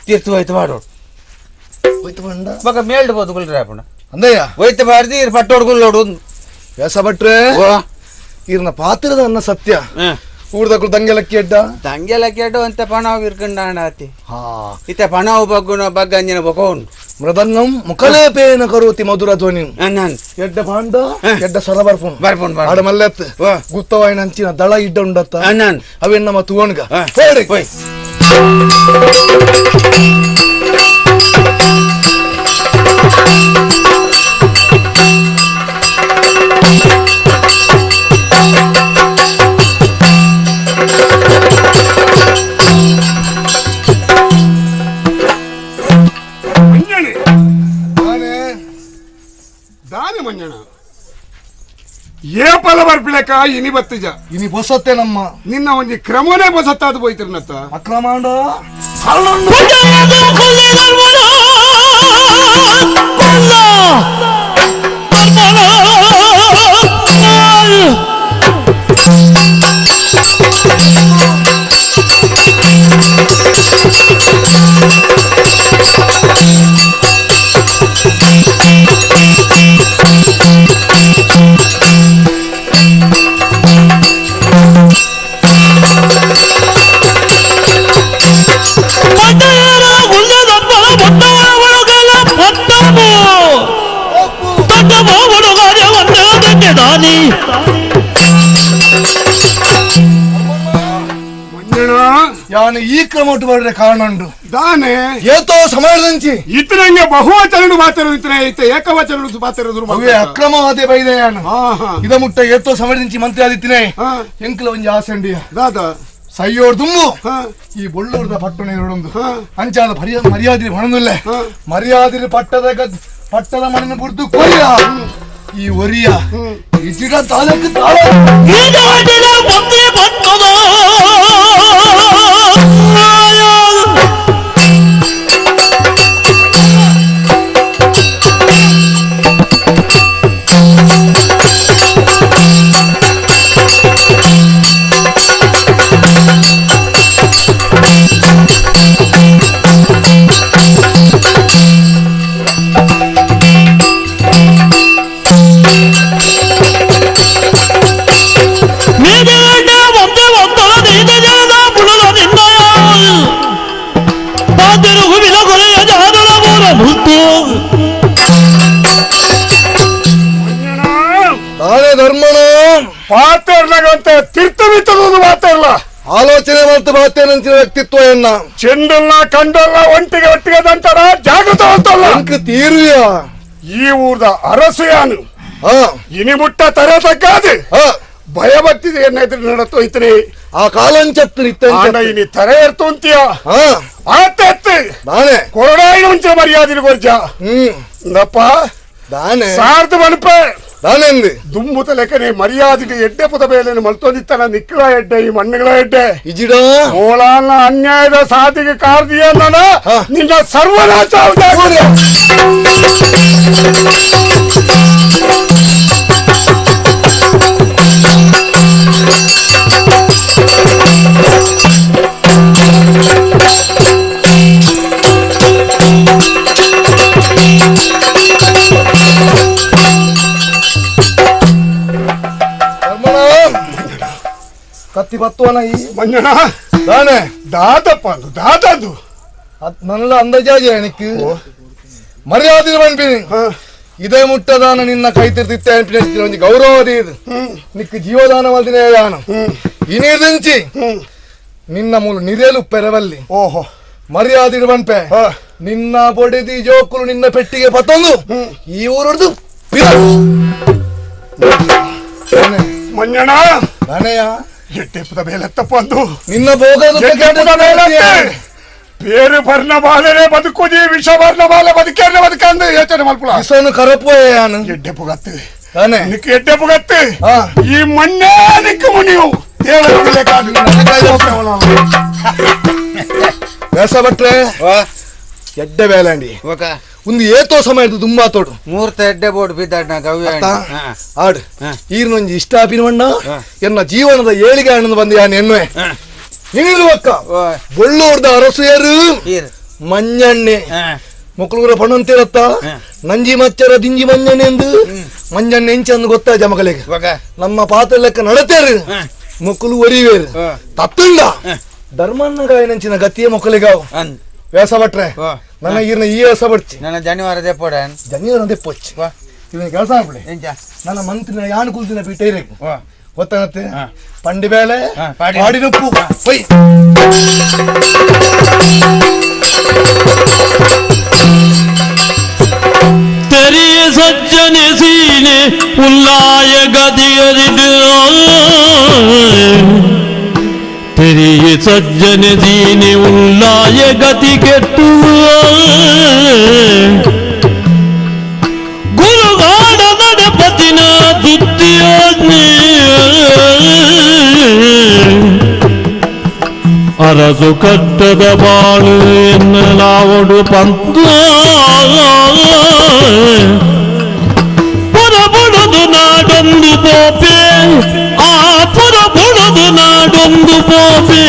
ತೀರ್ಥ ಹೋಯ್ತು ಮಾಡೋಡು ಹೋಯ್ತು ಬಂಡ ಬಕ ಮೇಲ್ಡ್ ಬೋದು ಗುಲ್ಡ್ರೆ ಆಪುಂಡ ಅಂದಯ್ಯ ಹೋಯ್ತು ಬಾರ್ದಿ ಪಟ್ಟೋಡು ಗುಲ್ಲೋಡು ವ್ಯಾಸ ಭಟ್ರೆ ಇರ್ನ ಪಾತ್ರದ ಅನ್ನ ಸತ್ಯ ಊರ್ದಕ್ಕಳು ದಂಗೆಲಕ್ಕಿ ಅಡ್ಡ ದಂಗೆಲಕ್ಕಿ ಅಡ್ಡ ಅಂತ ಪಣ ಇರ್ಕಂಡ ಆತಿ ಇತ್ತೆ ಪಣವು ಬಗ್ಗುನ ಬಗ್ಗ ಅಂಜಿನ ಬೊಕ ಉಂಡು ಮೃದಂಗಂ ಮುಖಲೇಪೇನ ಕರೋತಿ ಮಧುರ ಧ್ವನಿ ಎಡ್ಡ ಪಾಂಡ ಎಡ್ಡ ಸೊರ ಬರ್ಪುನ್ ಬರ್ಪುನ್ ಆಡ ಮಲ್ಲೆತ್ ಗುತ್ತವಾಯಿನ ಅಂಚಿನ ದಳ ಇಡ್ಡ ಉಂಡತ್ತ ಅವೇನ್ ನಮ್ಮ ತುವಣ್ಗ ಹೇಳಿ ಏ ಪಲ ಬರ್ಪಿಳಕ ಇನಿ ಬತ್ತಿಜ ಇನಿ ಬೊಸತ್ತೆ ನಮ್ಮ ನಿನ್ನ ಒಂಜಿ ಕ್ರಮನೇ ಬೊಸತ್ತಾದ ಬೋಯ್ತಿರ್ನತ್ತ ಅಕ್ರಮಾಂಡ ಯಾನು ಈ ಕ್ರಮ ಮಾಡ್ರೆ ಕಾರಣ ಉಂಟು ದಾನೆ ಏತೋ ಸಮಯದಂಚಿ ಇತರಂಗೆ ಬಹುವಚನ ಮಾತಾಡೋದು ಐತೆ ಏಕವಚನ ಮಾತಾಡೋದು ಅವೇ ಅಕ್ರಮವಾದೆ ಬೈದೆ ಯಾನು ಇದ ಮುಟ್ಟ ಏತೋ ಸಮಯದಂಚಿ ಮಂತ್ರಿ ಆದಿತ್ತಿನೇ ಎಂಕಲ ಒಂಜಿ ಆಸೆ ಉಂಡು ದಾದ ಸೈಯೋರ್ ದುಂಬು ಈ ಬೊಳ್ಳೂರ್ದ ಪಟ್ಟಣ ಇರೋಡೊಂದು ಅಂಚಾದ ಮರ್ಯಾದೆ ಹೊಣದುಲ್ಲೆ ಮರ್ಯಾದೆ ಪಟ್ಟದ ಪಟ್ಟದ ಮಣ್ಣಿನ ಬುರ್ದು ಕೊಯ್ಯ ಈ ಒರಿಯ ಇಜಿಡ ತಾಲಕ್ಕೆ ತಾಳ ಧರ್ಮಣ ಪಾತ್ರಗಂತ ತೀರ್ಥವಿತ್ತದೊಂದು ಮಾತಾಡಲ್ಲ ಆಲೋಚನೆ ಮಾಡ್ತಾ ಬಾತೇನಂಚಿನ ವ್ಯಕ್ತಿತ್ವ ಎನ್ನ ಚೆಂಡಲ್ಲ ಕಂಡಲ್ಲ ಒಂಟಿಗೆ ಒಟ್ಟಿಗೆ ಅಂತಾರ ಜಾಗೃತ ಅಂತಲ್ಲ ತೀರುಯ ಈ ಊರ್ದ ಅರಸು ಯಾನು ಇನಿ ಮುಟ್ಟ ತರ ತಗ್ಗಾದೆ ಭಯ ಬತ್ತಿದೆ ಏನಾಯ್ತು ನಡತು ಐತ್ರಿ ಆ ಕಾಲಂಚತ್ತು ಇನಿ ತರ ಎರ್ತು ಅಂತೀಯ ಆತ ನಾನೇ ಕೊರಡಾಯಿನ ಮುಂಚೆ ಮರ್ಯಾದೆ ಕೊರ್ಜ ಹ್ಮ್ ದಾನೆ ಸಾರ್ಥ ಮನಪೆ ದಾನೆಂದು ದುಂಬುತ ಲೆಕ್ಕನೆ ಮರ್ಯಾದೆ ಎಡ್ಡೆ ಪುತ ಬೇಲೆ ಮಲ್ತೊಂದಿತ್ತನ ನಿಕ್ಕಳ ಎಡ್ಡೆ ಈ ಮಣ್ಣುಗಳ ಎಡ್ಡೆ ಇಜಿಡ ಓಳಾನ ಅನ್ಯಾಯದ ಸಾಧಿಗೆ ಕಾರ್ದಿಯ ನಿನ್ನ ಸರ್ವನಾಶ. ಕತ್ತಿ ಬತ್ತುವನ ಈ ಮಂಜಣ ದಾನೆ ದಾದಪ್ಪ ದಾದದು ನನ್ನ ಅಂದಾಜಾಜೆ എനിക്ക് ಮರ್ಯಾದೆ ಪನ್ಪಿನಿ ಇದೇ ಮುಟ್ಟದಾನ ನಿನ್ನ ಕೈ ತಿರ್ತಿತ್ತೆ ಅನ್ಪಿನ ಒಂಜಿ ಗೌರವ ಇದು ನಿಕ್ ಜೀವದಾನ ಮಲ್ದಿನ ಯಾನು ಇನಿರ್ದಿಂಚಿ ನಿನ್ನ ಮೂಲ ನಿರೇಲು ಪೆರವಲ್ಲಿ ಓಹೋ ಮರ್ಯಾದೆ ಪನ್ಪೆ ನಿನ್ನ ಬೊಡೆದಿ ಜೋಕುಲು ನಿನ್ನ ಪೆಟ್ಟಿಗೆ ಪತ್ತೊಂದು ಈ ಊರೊಡ್ದು ಮಂಜಣ ನಾನೆಯ ಎಟ್ಟೆಪ್ಪದ ಬೇಲೆತ್ತಪ್ಪ ಅಂದು ನಿನ್ನ ಭೋಗದ പേര് ഭരണബാലനെ ബതുക്കുജി വിഷഭരണബാല ബതുക്കേണ്ട ബതുക്കാന്ന് ಯೋಚನೆ ಮಲ್ಪುಲ ವಿಷನು ಕರಪೋയാണ് ಎಡ್ಡೆಪುಗತ್ತು ತಾನೆ ನಿಕ್ ಎಡ್ಡೆಪುಗತ್ತು ಈ ಮಣ್ಣೇ ನಿಕ್ಕು ಮುನಿಯು ದೇವರ ಕಾದು ಬೇಸ ಭಟ್ರೆ ಎಡ್ಡೆ ಬೇಲಾಂಡಿ ಒಂದು ಏತೋ ಸಮಯ ತುಂಬಾ ತೋಡು ಮೂರ್ತ ಎಡ್ಡೆ ಬೋರ್ಡ್ ಬಿದ್ದಾಡ್ ಆಡು ಈರ್ನೊಂಜಿ ಇಷ್ಟ ಆಪಿನವಣ್ಣ ಎನ್ನ ಜೀವನದ ಏಳಿಗೆ ಹಣ್ಣು ಬಂದು ಯಾನ್ ಎನ್ನುವೆ ನಿಂಗಿಲು ಅಕ್ಕ ಬೊಳ್ಳೂರ್ದ ಅರಸುಯರು ಮಂಜಣ್ಣೆ ಮೊಕ್ಕಳುಗುರ ಪಣ್ಣಂತಿರತ್ತ ನಂಜಿ ಮಚ್ಚರ ದಿಂಜಿ ಮಂಜಣ್ಣೆ ಎಂದು ಮಂಜಣ್ಣೆ ಎಂಚಂದು ಗೊತ್ತಾ ಜಮಕಲಿಗೆ ನಮ್ಮ ಪಾತ್ರ ಲೆಕ್ಕ ನಡತೇರು ಮೊಕ್ಕಲು ಒರಿವೇರು ತತ್ತುಂಡ ಧರ್ಮಣ್ಣ ಗಾಯನಂಚಿನ ಗತಿಯ ಮೊಕ್ಕಲಿಗಾವು ವ್ಯಾಸ ಭಟ್ರೆ ನನ್ನ ಈರ್ನ ಈ ಸಬಡ್ಚಿ ನನ್ನ ಜನಿವಾರ ದೆಪ್ಪೋಡ ಜನಿವಾರ ದೆಪ್ಪೊಚ್ಚಿ ಇವನ ಕೆಲಸ ಆಗ್ಬಿಡಿ ನನ್ನ ಮಂತ್ರಿನ ಯಾನು ಕುಲ್ತಿನ ಪೀಠ ಇರಬೇಕು ಗೊತ್ತಾಗತ್ತೆ ಪಂಡಿ ಬೇಳೆ ಪಾಡಿನುಪ್ಪು ಪೊಯ್ ತೆರಿಯ ಸಜ್ಜನೆ ಸೀನೆ ಉಲ್ಲಾಯ ಗದಿಯರಿಡು ತೆರಿಯ ಸಜ್ಜನೆ ಸೀನೆ ಉಲ್ಲಾಯ ಗತಿ ಕೆಟ್ಟು ಗುರುಗಾಡ ನಡಪತಿನ ದುತ್ತಿಯೋಜ್ಞೆ ಅರಸು ಕಟ್ಟದ ಬಾಳು ಎನ್ನಲಾವಡು ಪಂತ ಪುರಬುಡದು ನಾಡೊಂದು ಪೋಪೆ ಆ ಪುರಬುಡದು ನಾಡೊಂದು ಪೋಪೆ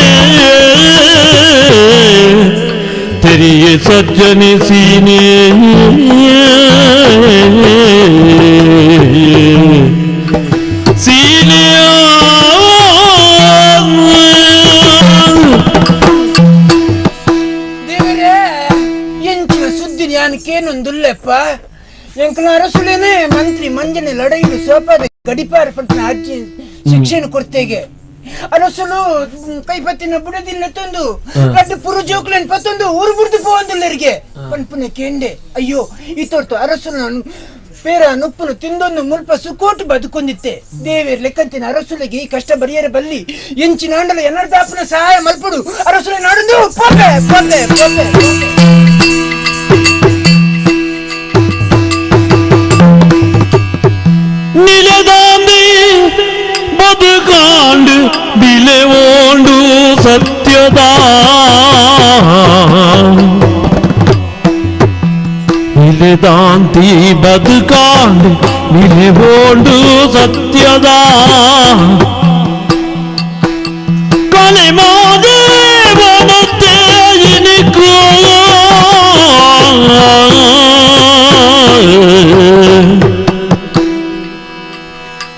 ತೆರಿಯ ಸಜ್ಜನೆ ಸೀನೆ ಸೀನೆ ಕೇನೊಂದುಲ್ಲೆಪ್ಪ ಎಂಕನ ಅರಸುಲೇನೆ ಮಂತ್ರಿ ಮಂಜನೆ ಲಡೈಲು ಸೋಪಾದ ಗಡಿಪಾರ ಪಂಪಿನ ಅಜ್ಜಿ ಶಿಕ್ಷಣ ಕೊಡ್ತೇಗೆ ಅರಸುಲು ಕೈಪತ್ತಿನ ಬುಡದಿಲ್ಲ ತಂದು ರಡ್ಡು ಪುರು ಜೋಕ್ಲನ್ ಪತ್ತೊಂದು ಊರು ಬುಡ್ದು ಪೋವಂದುಲ್ಲರಿಗೆ ಪನ್ಪುನ ಕೇಂಡೆ ಅಯ್ಯೋ ಈ ತೋರ್ತು ಅರಸುಲು ಪೇರ ನುಪ್ಪುನು ತಿಂದೊಂದು ಮುಲ್ಪ ಸುಕೋಟು ಬದುಕೊಂದಿತ್ತೆ ದೇವೇರ್ ಲೆಕ್ಕಂತಿನ ಅರಸುಲಿಗೆ ಈ ಕಷ್ಟ ಬರಿಯರ ಬಲ್ಲಿ ಎಂಚಿನ ಆಂಡಲ ಎನ್ನರ್ದಾಪನ ಸಹಾಯ ಮಲ್ಪಡು ಅರಸುಲೆ ನಾಡೊಂದು ಪೋಪೆ ಪೋಪೆ ಪೋಪೆ ನಿಲದಾಂದಿ ಬದುಕಾಂಡು ಬಿಲೆ ಓಂಡು ಸತ್ಯದ ನಿಲೆದಾಂತಿ ಬದುಕಾಂಡು ಬಿಲೆ ಓಂಡು ಸತ್ಯದ ಕಲೆ ಮಾದೇವನತ್ತೆ ಇನಿಕೋ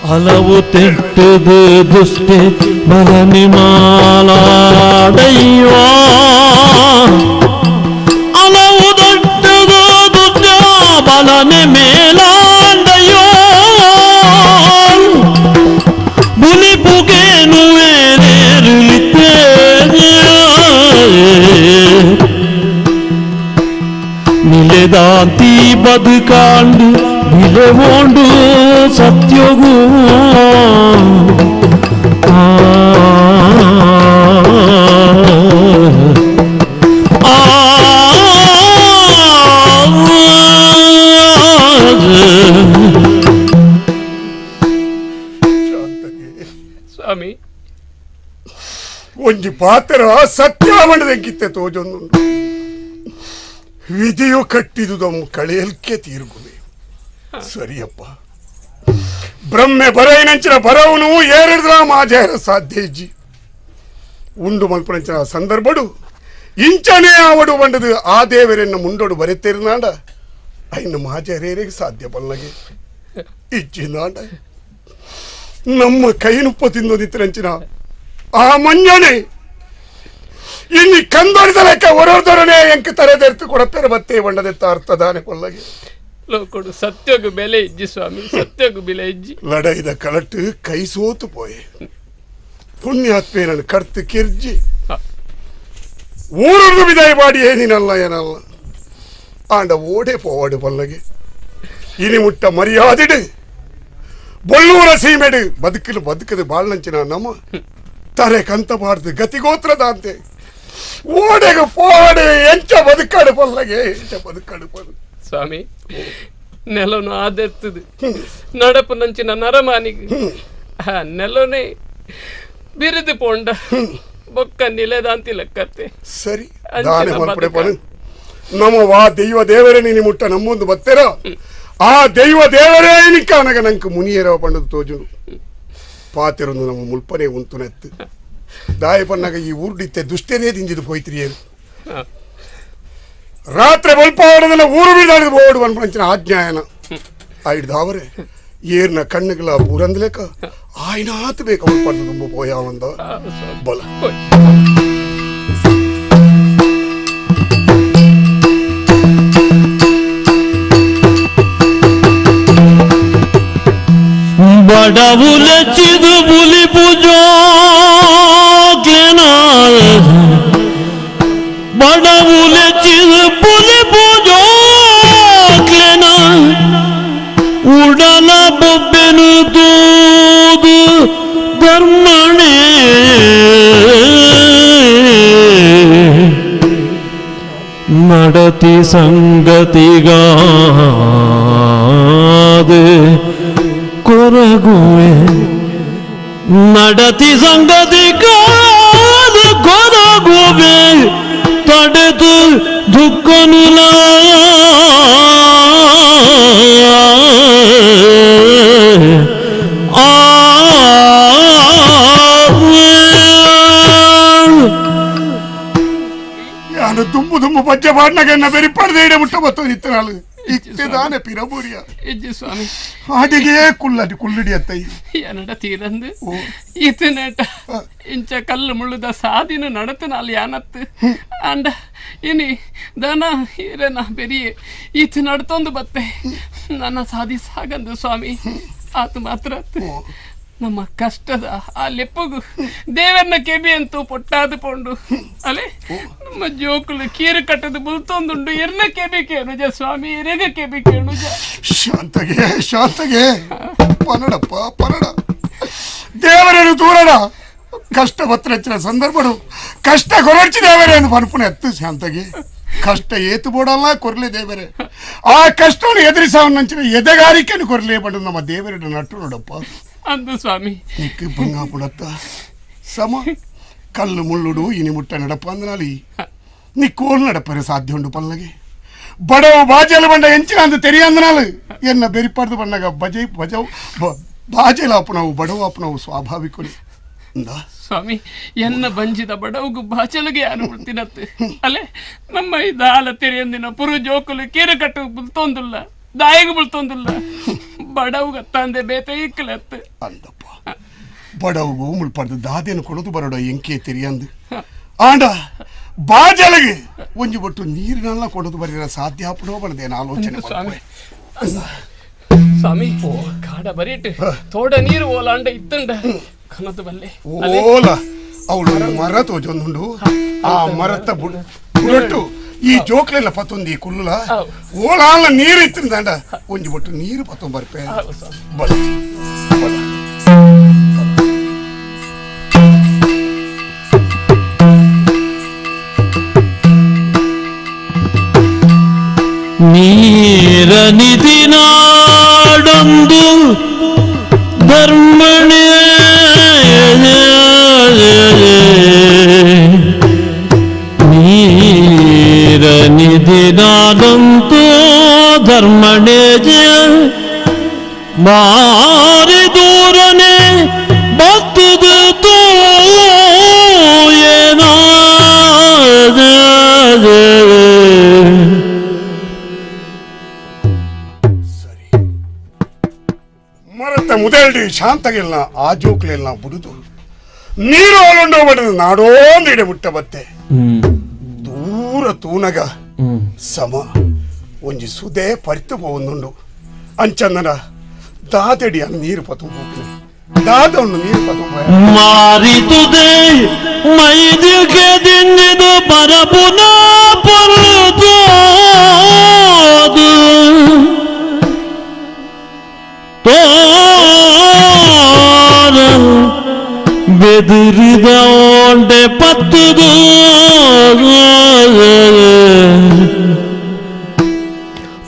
ಹಲವು ತೆಟ್ಟದು ದುಷ್ಟೆ ಬಲನಿ ಮಾಲಾಡಯ್ಯೋ ಹಲವು ದೊಡ್ಡದು ದುಡ್ಡ ಬಲನೆ ಮೇಲಾಂಡಯ್ಯೋ ಬುಲಿಪುಗೇನು ಏನೇರುಲಿತ್ತೇ ನಿಲೆದಾಂತಿ ಬದುಕಾಂಡು ಬಿಲೆ ಓಂಡು ಸತ್ಯಗೂ ಸ್ವಾಮಿ ಒಂಜಿ ಪಾತ್ರ ಸತ್ಯ ತೋಜೊಂದುಂಡು ವಿಧಿಯು ಕಟ್ಟಿದುದಂ ಕಳೆಯಲ್ಕೆ ತೀರ್ಗುವೆ ಸರಿಯಪ್ಪ ಬ್ರಹ್ಮೆ ಬರೈನಂಚಿನ ಬರವನು ಏರಿದ್ರ ಮಾಜೇರ ಸಾಧ್ಯ ಇಜ್ಜಿ ಉಂಡು ಮಲ್ಪನಂಚಿನ ಸಂದರ್ಭಡು ಇಂಚನೇ ಆವಡು ಬಂಡದು ಆ ದೇವರನ್ನ ಮುಂಡೋಡು ಬರೆತೇರಿನಾಂಡ ಐನು ಮಾಜೇರೇರಿಗೆ ಸಾಧ್ಯ ಬಲ್ಲಗೆ ಇಜ್ಜಿನಾಂಡ ನಮ್ಮ ಕೈನುಪ್ಪ ತಿಂದೊಂದಿತ್ತರಂಚಿನ ಆ ಮಂಜನೆ ಇನ್ನು ಕಂದೊಡಿದ ಲೆಕ್ಕ ಒರೋದೊರನೆ ಎಂಕ ತರೆದೆರ್ತು ಕೊಡಪೆರ ಬತ್ತೆ ಬಂಡದೆತ್ತ ಅರ್ಥದಾನೆ ಕೊಲ್ಲಗೆ ಲೋಕೊಡು ಸತ್ಯಗು ಬೆಲೆ ಇಜ್ಜಿ ಸ್ವಾಮಿ ಸತ್ಯಗು ಬೆಲೆ ಇಜ್ಜಿ ಲಡೈದ ಕಳಟು ಕೈ ಸೋತು ಪೋಯೆ ಪುಣ್ಯಾತ್ಮೇನನ್ನು ಕರ್ತು ಕಿರ್ಜಿ ಊರನ್ನು ವಿದಾಯ ಮಾಡಿ ಏನಿನಲ್ಲ ಏನಲ್ಲ ಆಂಡ ಓಡೆ ಪೋವಾಡು ಬಲ್ಲಗೆ ಇನಿ ಮುಟ್ಟ ಮರ್ಯಾದಿಡು ಬೊಳ್ಳೂರ ಸೀಮೆಡು ಬದುಕಲು ಬದುಕದು ಬಾಳ್ನಂಚಿನ ನಮ್ಮ ತರೆ ಕಂತ ಬಾರ್ದು ಗತಿಗೋತ್ರದಾಂತೆ ಓಡೆಗೆ ಪೋಡೆ ಎಂಚ ಬದುಕಾಡು ಪಲ್ಲಗೆ ಎಂಚ ಬದುಕಾಡು ಪಲ್ಲ ಸ್ವಾಮಿ ನೆಲನು ಆದೆರ್ತದೆ ನಡಪು ನಂಚಿನ ನರಮಾನಿಗೆ ಆ ನೆಲನೇ ಬಿರಿದು ಪೋಂಡ ಬೊಕ್ಕ ನಿಲೆದಾಂತಿ ಲೆಕ್ಕತ್ತೆ ಸರಿ ದಾನೆ ಮಲ್ಪಡೆ ಪನು ನಮ್ಮ ವಾ ದೈವ ದೇವರೇ ನೀನು ಮುಟ್ಟ ನಮ್ಮೊಂದು ಬತ್ತೆರ ಆ ದೈವ ದೇವರೇ ನಿಕ್ಕಾನಗ ನಂಗೆ ಮುನಿಯರವ ಪಂಡದು ತೋಜುನು ಪಾತೆರೊಂದು ನಮ್ಮ ಮುಲ್ಪನೆ ಉಂತು ನೆತ್ತು ದಾಯ ಪನ್ನಾಗ ಈ ಊರ್ಡಿತ್ತೆ ದುಷ್ಟೇನೇ ದಿಂಜಿದು ಪೋಯ್ತಿರಿಯರು ರಾತ್ರಿ ಬಲ್ಪಾವಡದಲ್ಲ ಊರು ಬೀದಾಡಿದ ಓಡು ಅನ್ಪಂಚಿನ ಆಜ್ಞಾಯನ ಆಯ್ದಾವರೆ ಏರ್ನ ಕಣ್ಣುಗಳ ಊರಂದ್ಲೇಕ ಆಯ್ನಾತ್ ಬೇಕು ಅವಳು ಪಡೆದು ತುಂಬ ಪೋಯಾವಂದ ಬಲ. ಬಡವುಲೆಚ್ಚಿದು ಬುಲಿ ಪೂಜೋಕ್ಲೆನ ಬಡವುಲೆಚ್ಚಿದು ಬುಲಿ ಪೂಜೋಕ್ಲೆನ ಉಡಲ ಬೊಬ್ಬೆನು ತೂದು ಧರ್ಮಣೇ நடத்தி ಸಂಗತಿಗಾದೆ ಕೊರಗುವೆ நடத்தி ಸಂಗತಿಗಾದ ಕೊರಗುವೆ ತಡೆದು ದುಃಖನುಲ ಆ ದುಂಬು ದುಂಬು ಪಜ್ಜೆ ಬಾಡ್ನಾಗ ಬೆರಿ ಪಡೆದ ಮುಟ್ಟ ಬತ್ತೋ ನಿತ್ತನಾಳು ಇತ್ತದಾನೆ ಪಿರಬೂರಿಯ ಇಜ್ಜಿ ಸ್ವಾಮಿ ಅಡಿಗೆ ಕುಲ್ಲಡಿ ಕುಲ್ಲಡಿ ಅತ್ತೈ ಎನ್ನಡ ತೀರಂದು ಇತನೇಟ ಇಂಚ ಕಲ್ಲು ಮುಳ್ಳುದ ಸಾದಿನ ನಡತನಾಲ್ ಯಾನತ್ತು ಅಂಡ ಇನಿ ದನ ಹಿರನ ಬೆರಿಯೆ ಈತ ನಡ್ತೊಂದು ಬತ್ತೆ ನನ್ನ ಸಾದಿ ಸಾಗಂದು ಸ್ವಾಮಿ ಆತು ಮಾತ್ರ ನಮ್ಮ ಕಷ್ಟದ ಆ ಲೆಪ್ಪಗು ದೇವರನ್ನ ಕೆಬಿ ಅಂತೂ ಪೊಟ್ಟಾದು ಪೊಂಡು ಅಲೆ ನಮ್ಮ ಜೋಕುಲು ಕೀರು ಕಟ್ಟದು ಬುಲ್ತೊಂದುಂಡು ಎರ್ನ ಕೆಬಿ ಕೇಣುಜ ಸ್ವಾಮಿ ಎರೆಗ ಕೆಬಿ ಕೇಣುಜ ಶಾಂತಗೆ ಶಾಂತಗೆ ಪನಡಪ್ಪ ಪನಡ ದೇವರನ್ನು ದೂರಡ ಕಷ್ಟ ಬತ್ತರಚ್ಚಿನ ಸಂದರ್ಭಡು ಕಷ್ಟ ಕೊರಡ್ಚಿ ದೇವರೇ ಎಂದು ಪನ್ಪುನೆ ಎತ್ತು ಶಾಂತಗೆ ಕಷ್ಟ ಏತು ಬೋಡಲ್ಲ ಕೊರಲೆ ದೇವರೇ ಆ ಕಷ್ಟವನ್ನು ಎದುರಿಸವನ್ನಂಚಿನ ಎದೆಗಾರಿಕೆಯನ್ನು ಕೊರಲೆ ಪಂಡು ನಮ್ಮ ದೇವರನ್ನು ನಟ್ಟು ನೋಡಪ್ಪ ಅಂದು ಸ್ವಾಮಿ ನಿಕ್ಕು ಬಂಗ ಪುಡತ್ತ ಸಮ ಕಲ್ಲು ಮುಳ್ಳುಡು ಇನಿ ಮುಟ್ಟ ನಡಪ ಅಂದನಾಲಿ ನೀ ಕೋಲ್ ನಡಪರೆ ಸಾಧ್ಯ ಉಂಡು ಪಲ್ಲಗೆ ಬಡವು ಬಾಜೆಲ ಬಂಡ ಎಂಚಿನ ಅಂದು ತೆರಿಯ ಅಂದನಾಲು ಎನ್ನ ಬೆರಿಪಾಡ್ದು ಬಣ್ಣಗ ಬಜೈ ಬಜವು ಬಾಜೆಲ ಅಪ್ಪನವು ಬಡವು ಅಪ್ಪನವು ಸ್ವಾಭಾವಿಕಲಿ ಸ್ವಾಮಿ ಎನ್ನ ಬಂಜಿದ ಬಡವುಗು ಬಾಚಲುಗೆ ಯಾರು ಬಿಡ್ತೀನತ್ತು ಅಲ್ಲೇ ನಮ್ಮ ಈ ದಾಲ ತೆರೆಯಂದಿನ ಪುರು ಜೋಕುಲು ಕೀರು ಕಟ್ಟು ಬುಲ್ತೊಂದುಲ್ಲ ದಾಯಿಗೆ ಬುಲ್ತೊಂದುಲ್ಲ ಬಡವುಗತ್ತಂದೆ ಬೇತೆ ಇಕ್ಕಲತ್ತು ಅಂದಪ್ಪ ಬಡವುಗು ಮುಳ್ಪಡ್ದು ದಾದೇನು ಕೊಡದು ಬರಡ ಎಂಕೆ ತೆರಿಯಂದು ಆಂಡ ಬಾಜಲಗೆ ಒಂಜಿ ಬೊಟ್ಟು ನೀರಿನೆಲ್ಲ ಕೊಡದು ಬರೀರ ಸಾಧ್ಯ ಅಪ್ಪನೋ ಬಡದೇನು ಆಲೋಚನೆ ಸ್ವಾಮಿ ಸ್ವಾಮಿ ಕಾಡ ಬರೀಟು ತೋಡ ನೀರು ಓಲಾಂಡ ಇತ್ತಂಡ ಕನದು ಬಲ್ಲೆ ಓಲ ಅವಳು ಮರ ತೋಜೊಂದುಂಡು ಆ ಮರತ್ತ ಬುಡಟ್ಟು ಈ ಜೋಕ್ಲೆಲ್ಲ ಪತ್ತೊಂದು ಈ ಕುಲ್ಲುಲ ಓಲಾಲ ನೀರು ಇತ್ತಿಂದಾಂಡ ಒಂಜಿ ಬೊಟ್ಟು ನೀರು ಪತ್ತೊಂದು ಬರ್ಪೆ ಬಲ ಬಲ ನೀರ ನಿಧಿನಾಡೊಂದು ಧರ್ಮಣೇ ನೀರ ನಿಧಿನಾಡಂತೂ ಧರ್ಮಣೇ ಮಾರಿ ದೂರನೆ ಬತ್ತದು ತೋಯೇನಾ ಮರತ್ತ ಮುದಲ್ಡಿ ಶಾಂತಗಿಲ್ಲ ಆ ಜೋಕ್ಲೆಲ್ಲ ಬುಡುದು ನೀರು ಒಳಂಡೋ ಬಡದು ನಾಡೋಂದು ಇಡೆ ಮುಟ್ಟ ಬತ್ತೆ ದೂರ ತೂನಗ ಸಮ ಒಂಜಿ ಸುದೆ ಪರಿತು ಪೋವೊಂದುಂಡು ಅಂಚಂದನ ದಾದಡಿ ನೀರು ಪತು ಹೋಗ್ಲಿ ದಾದವನ್ನು ನೀರು ಪತು ಮಾರಿತುದೆ ಮೈದಿಗೆ ದಿಂಜಿದು ಪರಪುನ ಪೊರ್ಲುದು ತೋರ ಬೆದರಿದ ಓಂಡೆ ಪತ್ತುದು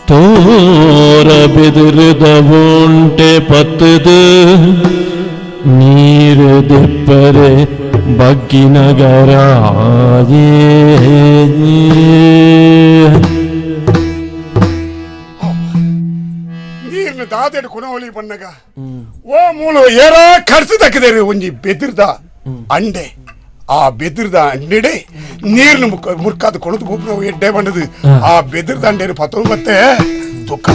ತೋರ ಬೆದರಿದ ಓಂಟೆ ಪತ್ತುದು ನೀರು ದೆಪ್ಪರೆ ಬಗ್ಗಿನಗರಾಯೇ ನೀರ್ನ ದಾದೆಡು ಕುಣವಳಿ ಬಣ್ಣಗ ಓ ಮೂಲ ಏರಾ ಖರ್ಚು ತಕ್ಕದೇರಿ ಒಂಜಿ ಬೆದಿರ್ದ ಅಂಡೆ ಆ ಬೆದಿರ್ದ ಅಂಡೆಡೆ ನೀರ್ನ ಮುರ್ಕಾದ ಕೊಣದು ಬೋಪು ಎಡ್ಡೆ ಬಂಡದು ಆ ಬೆದಿರ್ದ ಅಂಡೆ ಪತ್ತೊಂದು ಮತ್ತೆ ತುಕ್ಕ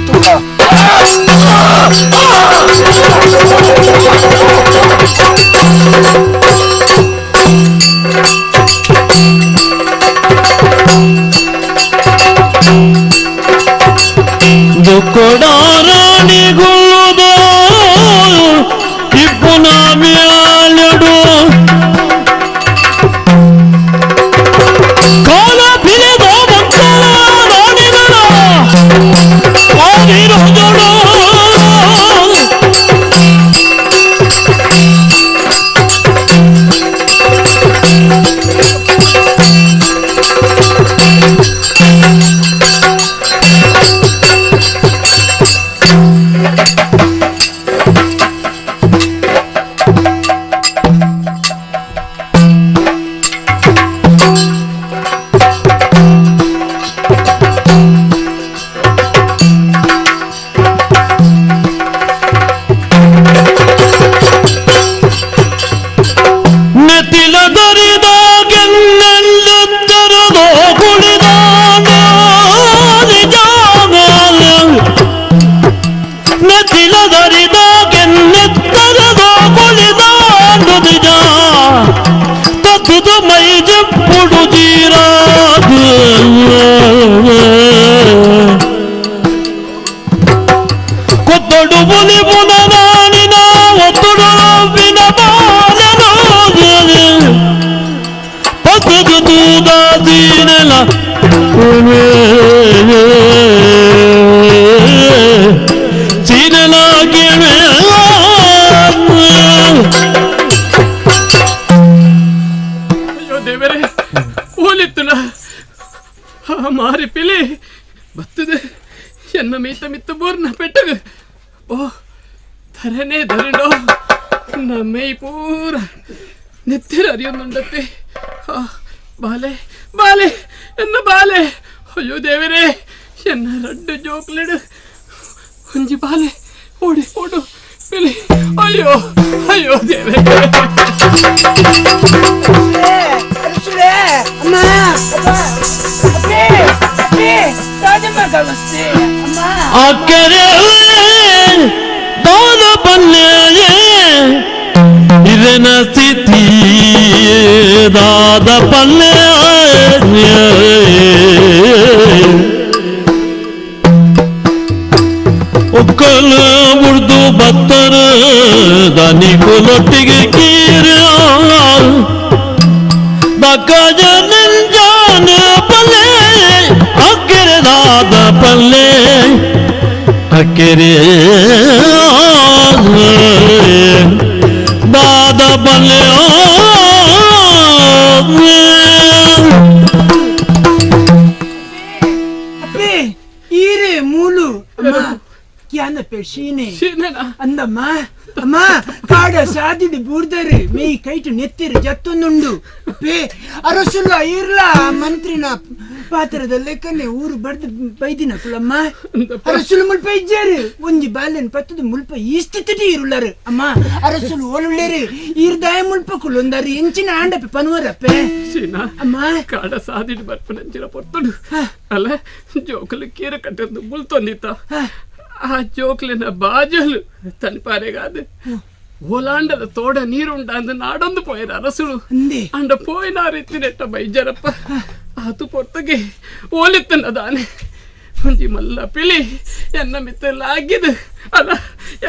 ತುಕ್ಕ ದುಃಖಡಾರಾಣಿಗುಳ್ಳುದೋ ಬುಲಿ ಪುನರಾಣಿನ ಒತ್ತುಡುವಿನ ಬಾಲನು ಪತ್ತದು ತೂದಾಸೀನೆಲ ಸೀನೆಲ ಕೇಳ. ಅಯ್ಯೋ ದೇವರೇ, ಓಲಿತ್ತುಲ ಆ ಮಾರಿ ಪಿಲಿ ಬತ್ತದೆ ಎನ್ನ ಮೀತ ಮಿತ್ತು ಬೋರ್ನ ಪೆಟ್ಟಗ. ಓ ಧರನೇ ಧರಣೋ ನಮ್ಮೈ ಪೂರ ನೆತ್ತಿರ ಅರಿಯೊಂದುಂಡತ್ತೆ. ಆ ಬಾಲೆ ಬಾಲೆ ಎನ್ನ ಬಾಲೆ, ಅಯ್ಯೋ ದೇವರೇ ಎನ್ನ ರಡ್ಡು ಜೋಕ್ಲೆಡು ಒಂಜಿ ಬಾಲೆ ಓಡಿ ಓಡು ಪಿಲಿ. ಅಯ್ಯೋ ಅಯ್ಯೋ ದೇವರೇ. ಅಮ್ಮ ಅಪ್ಪೇ ಅಪ್ಪೇ ರಾಜಮ್ಮ ಗಮಸ್ತೆ ಅಮ್ಮ. ಅಕ್ಕರೆ ದಾದ ಬಲ್ಲೆ ಇದನ ಸ್ಥಿತಿ ದಾದ ಪಲ್ಲೆ ಒಕ್ಕಲ ಉರ್ದು ಬತ್ತರ ದಾನಿ ಕೊಲೊಟ್ಟಿಗೆ ಕೀರ ಜಾನ ಪಲ್ಲೆ ಅಕ್ಕರೆ ದಾದ ಪಲ್ಲೆ ಅಕ್ಕರೆ ದಾದ ಪಲ್ಲೆ. ಅಪ್ಪೇ ಈರೆ ಮೂಲು ಅಮ್ಮ ಕ್ಯಾನಪ್ಪೆ ಶೀನೆ ಅಂದಮ್ಮ. ಅಮ್ಮ ಕಾಡ ಸಾದಿಡು ಬೂರ್ದರೆ ಮೇ ಕೈಟು ನೆತ್ತಿರು ಜತ್ತೊಂದುಂಡು. ಅಪ್ಪೇ ಅರಸುಲ್ಲ ಇರ್ಲ ಮಂತ್ರಿನ ಪಾತ್ರದ ಲೆಕ್ಕನೆ ಊರು ಬಡ್ದು ಬೈದಿನ ಕುಲಮ್ಮ. ಅರಸುಲು ಮುಲ್ಪ ಇಜ್ಜಾರು ಒಂಜಿ ಬಾಲ್ಯನ್ ಪತ್ತದ ಮುಲ್ಪ ಈ ಸ್ಥಿತಿ ಇರುಳ್ಳಾರು. ಅಮ್ಮ ಅರಸುಲು ಓಲುಳ್ಳೇರು ಈರ್ದಾಯ ಮುಲ್ಪ ಕುಲೊಂದಾರು ಎಂಚಿನ ಆಂಡಪ್ಪೆ ಪನ್ವರಪ್ಪೆ. ಅಮ್ಮ ಕಾಡ ಸಾದಿಡು ಬರ್ಪನಂಚಿನ ಪೊರ್ತುಡು ಅಲ್ಲ ಜೋಕುಲು ಕೀರ ಕಟ್ಟಂದು ಬುಲ್ತೊಂದಿತ್ತ. ಆ ಜೋಕ್ಲಿನ ಬಾಜಲು ತನ್ಪಾರೆಗಾದ ಓಲಾಂಡದ ತೋಡ ನೀರುಂಡ ಅಂದ ನಾಡೊಂದು ಪೋಯರ ಅರಸುಳು ಅಂಡ ಪೋಯಿನ ರೀತಿ ನೆಟ್ಟ ಬೈಜರಪ್ಪ. ಆತು ಪೊರ್ತಗೆ ಓಲಿತ್ತನ ದಾನೆ ಒಂಜಿ ಮಲ್ಲ ಪಿಲಿ ಎನ್ನ ಮಿತ್ತೆಲ್ಲ ಆಗಿದ್ದು ಅಲ್ಲ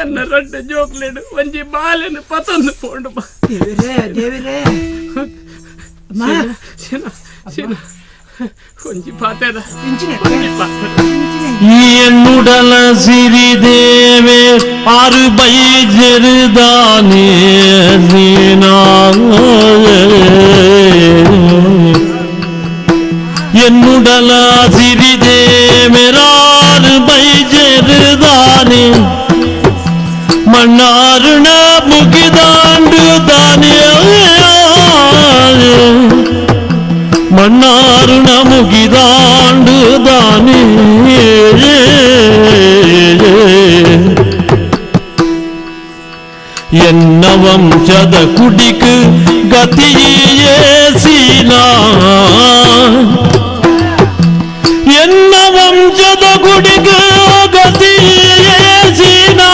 ಎನ್ನ ರಡ್ಡ ಜೋಕ್ಲೆಡು ಒಂಜಿ ಬಾಲೆನು ಪತಂದು ಪೋಂಡು. ದೇವರೇ ದೇವರೇ ಒಂಜಿ ಪಾತೆದ என்னுடல சிறிதேவே ஆறு பைஜெருதானே என்னுடல சிறிதேவராறு பைஜெருதானே மன்னாருண முகிதாண்டு தானே மன்னாருண முகிதாண்டு தானே என்ன ವಂಶದ ಕುಡಿಕು ಗತಿಯೇ ಸೀನಾ ಎನ್ನ ವಂಶದ ಗುಡಿಗೆ ಗತಿಯೇ ಸೀನಾ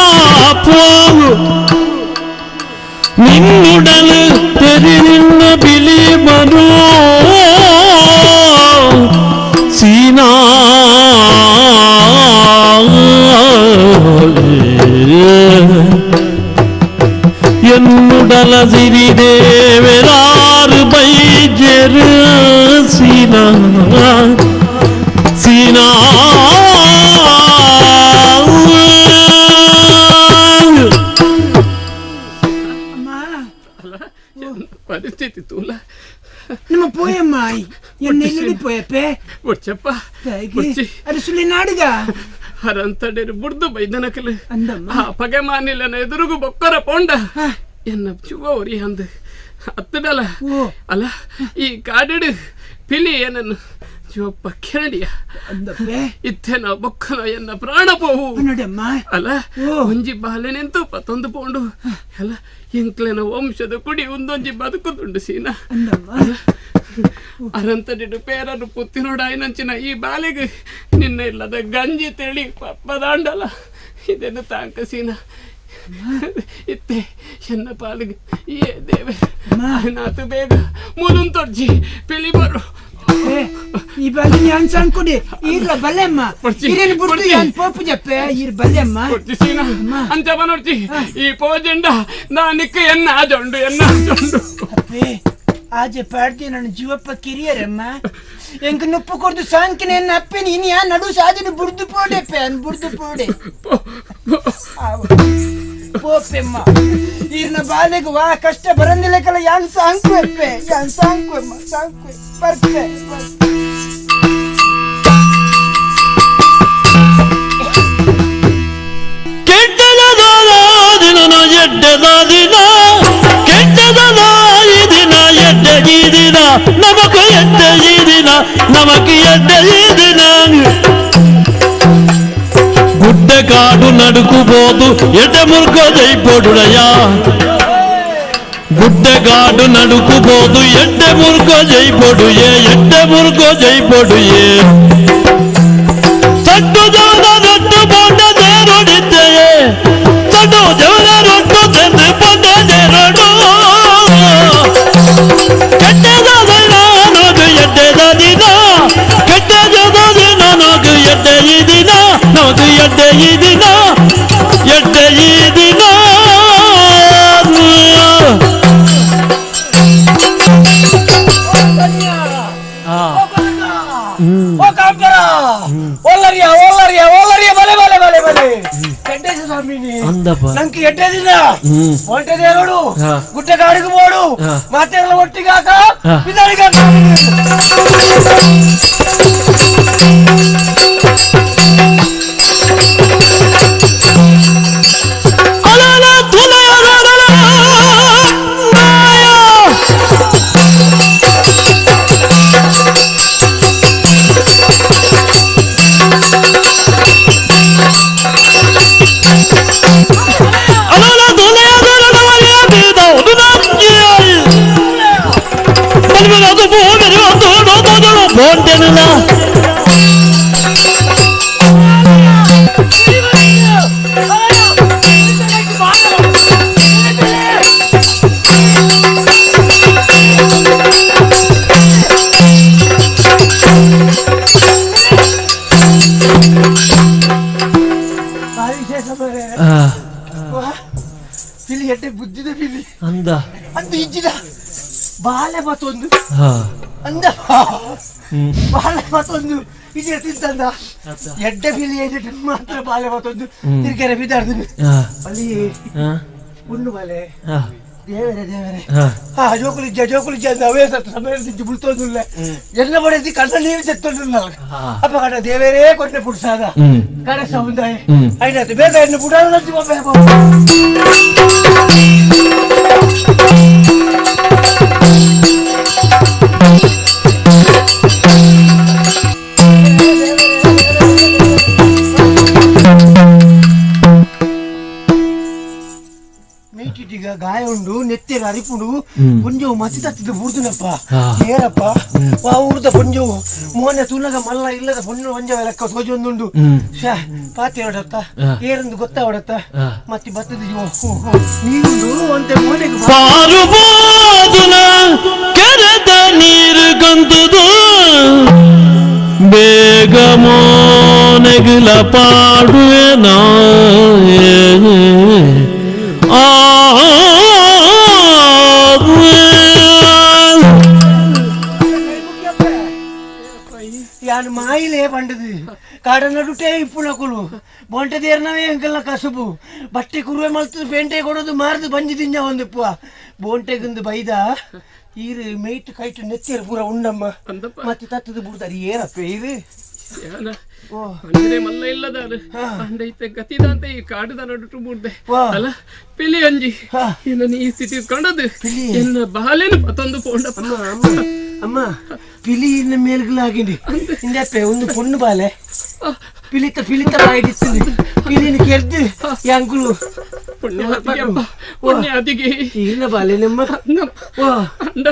ನಿನ್ನುಡಲು ತೆರಿ ನಿನ್ನ ಬಿಳಿ ಬರೋ ಸೀನಾ என்னுடல சிறிதேவராறு பைஜெரு சீனா சீனா. ಪರಿಸ್ಥಿತಿ ತೂಲ ನಮ್ಮ ಪೋಯಮ್ಮ ಎನ್ನ ಪೋಯಪ್ಪೆ ಒಚ್ಚಪ್ಪ ಅರಸುಲಿ ನಾಡುಗ ಅರಂತಡೇರು ಬುಡ್ದು ಬೈದನಕಲು ಆ ಪಗೆ ಮಾನಿಲ್ಲನ ಎದುರುಗು ಬೊಕ್ಕರ ಪೋಂಡ ಎನ್ನ ಚುವ ಒರಿ ಅಂದು ಅತ್ತಡಲ ಅಲ್ಲ ಈ ಕಾಡಿಡು ಪಿಲಿ ಏನನ್ನು ಜೋಪ್ಪ ಕೆರಡಿಯ ಇತ್ತೇನ ಬೊಕ್ಕನ ಎನ್ನ ಪ್ರಾಣ ಪೋವು ಅಲ್ಲ ಒಂಜಿ ಬಾಲೆ ನಿಂತು ಪತ್ತೊಂದು ಪೋಂಡು ಅಲ್ಲ ಎಂಕ್ಲೆನ ವಂಶದ ಕುಡಿ ಒಂದೊಂಜಿ ಬದುಕುದುಂಡು ಸೀನಾ ಅರಂತಡಿಡು ಪೇರನು ಪುತ್ತಿನೋಡಾಯಿನಂಚಿನ ಈ ಬಾಲೆಗೆ ನಿನ್ನ ಇಲ್ಲದ ಗಂಜಿ ತಿಳಿ ಪಪ್ಪದಾಂಡಲ ಇದನ್ನು ತಾಂಕ ಸೀನಾ ಇತ್ತೆ ಎನ್ನ ಪಾಲಿಗೆ ಏ ದೇವೆ ನಾತು ಬೇಗ ಮುದುನ್ ತೊಡ್ಜಿ ಪಿಲಿ ಬರು. ಈ ಬಲೆ ಯಾನ್ ಸಂಕುಡಿ ಈರ್ಲ ಬಲೆಮ್ಮ ಇರೇನು ಬುಡ್ದು ಯಾನ್ ಪೋಪು ಜಪ್ಪೆ ಈರ್ ಬಲೆಮ್ಮ ಅಂಚ ಬನೊಡ್ಚಿ ಈ ಪೋಜೆಂಡ ನಾನಿಕ್ಕ ಎನ್ನ ಆಜೊಂಡು ಎನ್ನ ಆಜೊಂಡು ಅಪ್ಪೆ ಆಜೆ ಪಾಡ್ದಿ ನನ್ನ ಜೀವಪ್ಪ ಕಿರಿಯರಮ್ಮ ಎಂಕ ನುಪ್ಪು ಕೊಡ್ದು ಸಾಂಕಿನ ಎನ್ನ ಅಪ್ಪೆ ನೀನು ಯಾ ನಡು ಸಾದಿನ ಬುಡ್ದು ಪೋಡೆ ಅಪ್ಪೆ ಅನ್ ಬುಡ್ದು ಪೋಡೆ ಪೋಪೆಮ್ಮ ಈರ್ನ ಬಾಲೆಗೆ ವಾ ಕಷ್ಟ ಬರಂದಿಲ್ಲಕಲ್ಲ ಯಾನ್ ಸಾಂಕು ಅಪ್ಪೆ ಯಾನ್ ಸಾಂಕು ಅಮ್ಮ ಸಾಂಕು ಬರ್ಪೆ நமக்கு எட்ட ஈதினா நமக்கு எட்ட ஈதினா ಗುಡ್ಡ ಕಾಡು ನಡುಕುಬೋದು ಎಡ್ಡೆ ಮುರ್ಗ ಜೈಪೊಡುಡಯ್ಯ ಗುಡ್ಡಗಾಡು ನಡುಕುಬೋದು ಎಡ್ಡೆ ಮುರ್ಗ ಜೈಪೊಡುಯೇ ಎಡ್ಡೆ ಮುರ್ಗ ಜೈಪೊಡುಯೇ ಸಡ್ಡು ಜವನ ರೊಟ್ಟು ಪೊಂಡ ದೇರೊಡಿದ್ದೆಯೇ ಸಡ್ಡು ಜವನ ರೊಟ್ಟು ತೆಂದು ಪೊಂಡ ದೇರೊಡು ಕೆಟ್ಟದಾದ ನಾನೋದು ಎಡ್ಡೆದ ದಿನ ಕೆಟ್ಟದಾದ ನಾನೋದು ಎಡ್ಡೆ ಈ ದಿನ ನಮದು ಎಡ್ಡೆ ಈ ದಿನ ಎಡ್ಡೆ ಈ ದಿನ ನಂಗೆ ಎಡ್ಡೆ ದಿನ ಒಂಟೆ ದೇರೋಡು ಗುಡ್ಡ ಕಾಡಿಗೆ ಬೋಡು ಮಾತೆಲ್ಲ ಒಟ್ಟಿಗಾಕ ಬಿದಾಡಿಗಾಕ ಬಾಲೆ ಮತ್ತೊಂದು ಅಂದ ಬಾಲೆ ಮತ್ತೊಂದು ಇದು ತಿಂತಂದ ಎಡ್ಡೆ ಬಿಲಿ ಮಾತ್ರ ಬಾಲೆ ಮತ್ತೊಂದು ತಿರ್ಗೆರೆ ಬಿದ್ದಾಡ್ದು ಅಲ್ಲಿ ಉಂಡು ಬಾಲೆ ದೇವರೇ ದೇವರೇ ಹಾ ಜೋಕುಲಿಜ್ಜ ಜೋಕುಲಿಜ್ಜ ಅಂತ ಅವೇ ಸತ್ತು ಸಮಯ ಬುಳ್ತೊಂದುಲ್ಲ ಎಲ್ಲ ಬಡಿಸಿ ಕಣ್ಣ ನೀರು ಚೆತ್ತೊಂದುಲ್ಲ ಅಪ್ಪ ಕಣ ದೇವರೇ ಕೊಟ್ಟೆ ಪುಡ್ಸಾದ ಕಡೆ ಸಮುದಾಯ ಆಯ್ತು ಬೇಗ ಎಣ್ಣೆ ಬುಡಾದ ಗಾಯ ಉಂಡು ನೆತ್ತೆರ ಅರಿಪುಂಡು ಪುಂಜವು ಮಸಿ ತತ್ತಿದ್ದು ಬುಡ್ದುನಪ್ಪ ಏರಪ್ಪ ವಾ ಊರ್ದ ಪುಂಜವು ಮೋನೆ ತುನಗ ಮಲ್ಲ ಇಲ್ಲದ ಪೊಣ್ಣು ಒಂಜವ ಲೆಕ್ಕ ಸೋಜೊಂದುಂಡು ಶಾ ಪಾತೆ ಹೊಡತ್ತ ಏರಂದು ಗೊತ್ತಾ ಹೊಡತ್ತ ಮತ್ತೆ ಬತ್ತದ ನೀರುಂಡು ಅಂತೆ ಮೋನೆಗೆ ಕೆರೆದ ನೀರು ಗಂದುದು ಬೇಗ ಮೋನೆಗಿಲ ಪಾಡುವೆನಾ ಯಾನು ಮಾಯಿಲೇ ಪಂಡದು ಕಾಡ ನಡುಟೇ ಇಪ್ಪುನಕುಲು ಬೊಂಟೆ ದೇರ್ನವೇ ಅಂಕಲ್ನ ಕಸುಬು ಬಟ್ಟೆ ಕುರುವೆ ಮಲ್ತದು ಪೇಂಟೆ ಕೊಡೋದು ಮಾರದು ಬಂಜಿ ತಿಂಜ ಒಂದಿಪ್ಪುವ ಬೋಂಟೆಗುಂದು ಬೈದ ಈರು ಮೇಯ್ಟು ಕೈಟು ನೆತ್ತಿಯರು ಪೂರ ಉಂಡಮ್ಮ ಮತ್ತೆ ತತ್ತದು ಬಿಡ್ತಾರೆ ಏನಪ್ಪ ಇದು ಅಂಜನೆ ಮಲ್ಲ ಇಲ್ಲದಾರು ಅಂದೈತೆ ಗತಿದಂತೆ ಈ ಕಾಡುದ ನಡುಟು ಬುಡ್ದೆ ಅಲ್ಲ ಪಿಲಿ ಅಂಜಿ ಎನ್ನ ಈ ಸ್ಥಿತಿ ಕಂಡದು ಎನ್ನ ಬಾಲೇನು ಪತೊಂದು ಪೋಂಡಪ್ಪ ಅಮ್ಮ ಅಮ್ಮ ಪಿಲಿ ಇನ್ನ ಮೇಲ್ಗಳಾಗಿಂಡಿ ಇಂದಪ್ಪೆ ಒಂದು ಪೊಣ್ಣು ಬಾಲೆ ಪಿಲಿತ ಪಿಲಿತ ಬಾಯಿಡಿస్తుంది ಪಿಲಿನ ಕೆರ್ದು ಯಾಂಕುಲು ಪುಣ್ಯಾದಿಗೆ ಪುಣ್ಯಾದಿಗೆ ಇಲ್ಲ ಬಾಲೆನಮ್ಮ ಅಂದ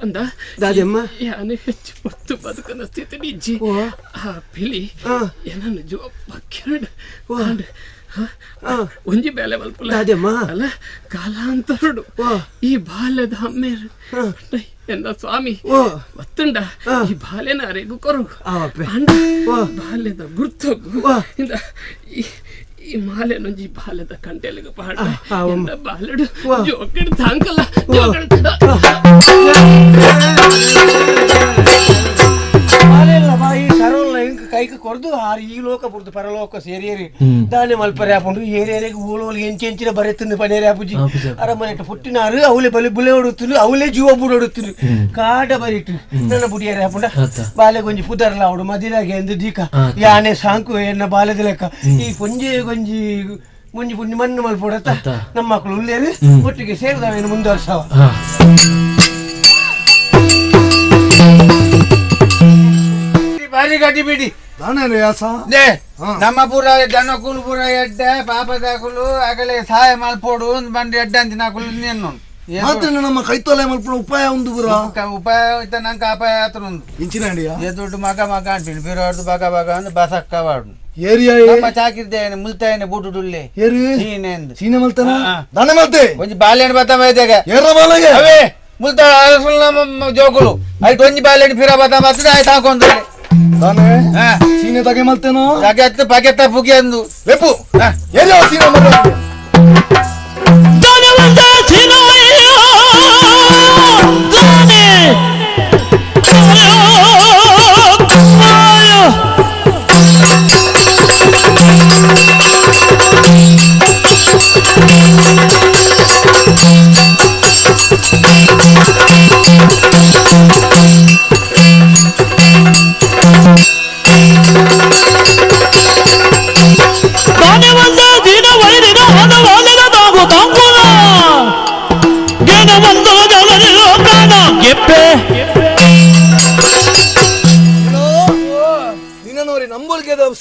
ಅಂದ ದಾದಮ್ಮ ಯಾನೆ ಹೆಚ್ಚು ಪೊತ್ತು ಬದುಕನ ಸ್ಥಿತಿ ನಿಜ್ಜಿ ಆ ಪಿಲಿ ಏನನ್ನು ಜೋಪ್ಪ ಕೆರಡು ಒಂಜಿ ಬೇಲೆ ಮಲ್ಪುಲ ಅಲ್ಲ ಕಾಲಾಂತರುಡು ಈ ಬಾಲ್ಯದ ಅಮ್ಮೇರು ಎನ್ನ ಸ್ವಾಮಿ ಒತ್ತುಂಡ ಈ ಬಾಲ್ಯನ ಅರೆಗು ಕೊರು ಬಾಲ್ಯದ ಗುರ್ತಗು ಈ ಮಾಲೆನೊಂಜಿ ಬಾಲ್ಯದ ಕಂಟೆಲಿಗೆ ಪಾಡ ಬಾಲ್ಯಡು ಜೋಕಡ್ ತಾಂಕಲ್ಲ ಜೋಕಡ್ ಕೈಕ್ ಕೊರ್ದು ಆರು ಈ ಲೋಕ ಬುಡ್ದು ಪರಲೋಕ ಸೇರಿಯರಿ ದಾನೆ ಮಲ್ಪರೆ ಆಪುಂಡು ಏರಿಯರಿಗೆ ಓಲೋಲು ಎಂಚೆಂಚಿನ ಬರೆತುಂದು ಪನೇರೆ ಆಪುಜಿ ಅರಮನೆಟ್ ಪುಟ್ಟಿನಾರು ಅವಲೆ ಬಲಿ ಬುಲೆ ಹೊಡುತ್ತುಂಡು ಅವಲೇ ಜೀವ ಬುಡೊಡುತ್ತುಂಡು ಕಾಡ ಬರಿಟ್ಟು ನನ್ನ ಬುಡಿಯರೆ ಆಪುಂಡ ಬಾಲೆ ಗೊಂಜಿ ಪುದರ್ಲ ಅವಡು ಮದಿರಾಗೆ ಎಂದು ದೀಕ ಯಾನೆ ಸಾಂಕು ಎನ್ನ ಬಾಲೆದ ಲೆಕ್ಕ ಈ ಪೊಂಜೆ ಗೊಂಜಿ ಮುಂಜಿ ಪುಂಜಿ ಮಣ್ಣು ಮಲ್ಪೊಡತ್ತ ನಮ್ಮ ಮಕ್ಕಳು ಉಲ್ಲೇರು ಒಟ್ಟಿಗೆ ಸೇರಿದವೇನು ಮುಂದುವರ್ಸವ ಬಾರಿ ಗಡಿ ಬಿಡಿ ನಮ್ಮ ಪೂರ ದನಕುಲು ಪೂರ ಎಡ್ಡೆ ಪಾಪದಾಕುಲು ಆಗಲೇ ಸಹಾಯ ಮಲ್ಪೋಡು ಬಂದು ಎಡ್ಡೆ ಅಂತ ನಾಕುಲು ನೇನು ನಮ್ಮ ಕೈತೋಲೆ ಮಲ್ಪುನ ಉಪಾಯ ಉಂದು ಪೂರ ಉಪಾಯ ಇತ್ತ ನಂಗೆ ಅಪಾಯ ಆತನ ಉಂದು ಇಂಚಿನ ದುಡ್ಡು ಮಗ ಮಗ ಅಂತೀನಿ ಬಿರೋರ್ದು ಬಗ ಬಗ ಅಂದು ಬಸಕ್ಕ ವಾಡು ಏರಿಯಾ ನಮ್ಮ ಚಾಕಿರ್ದೆ ಮುಲ್ತಾಯನೆ ಬೂಟುಡುಲ್ಲೆ ಏರಿ ಸೀನೆ ಸೀನೆ ಮಲ್ತಾನ ದಾನೆ ಮಲ್ತೆ ಒಂಜಿ ಬಾಳೆಹಣ್ಣು ಬತ್ತ ಮೈದೆಗೆ ಏರ ಬಾಲೆಗೆ ಅವೇ ಮುಲ್ತ ನಮ್ಮ ಜೋಕುಲು ಐಟ್ ಒಂಜಿ ಬಾಳೆಹಣ್ಣು ಫಿರ ಬತ್ತ ಬರ್ತದೆ ಆಯ್ತು ಹಾಕೊಂಡ್ರೆ ದಾನೆ ಸೀನೆ ತಗೆ ಮಲ್ತೇನೋ ತಗೆತ್ತು ಪಗೆತ್ತ ಪುಗೆ ಅಂದು ಲೆಪ್ಪು ಏರಿಯಾ ಸೀನೆ ಮಲ್ತ ದಾನೆ ಮಲ್ತ ಸೀನೆ ದಾನೆ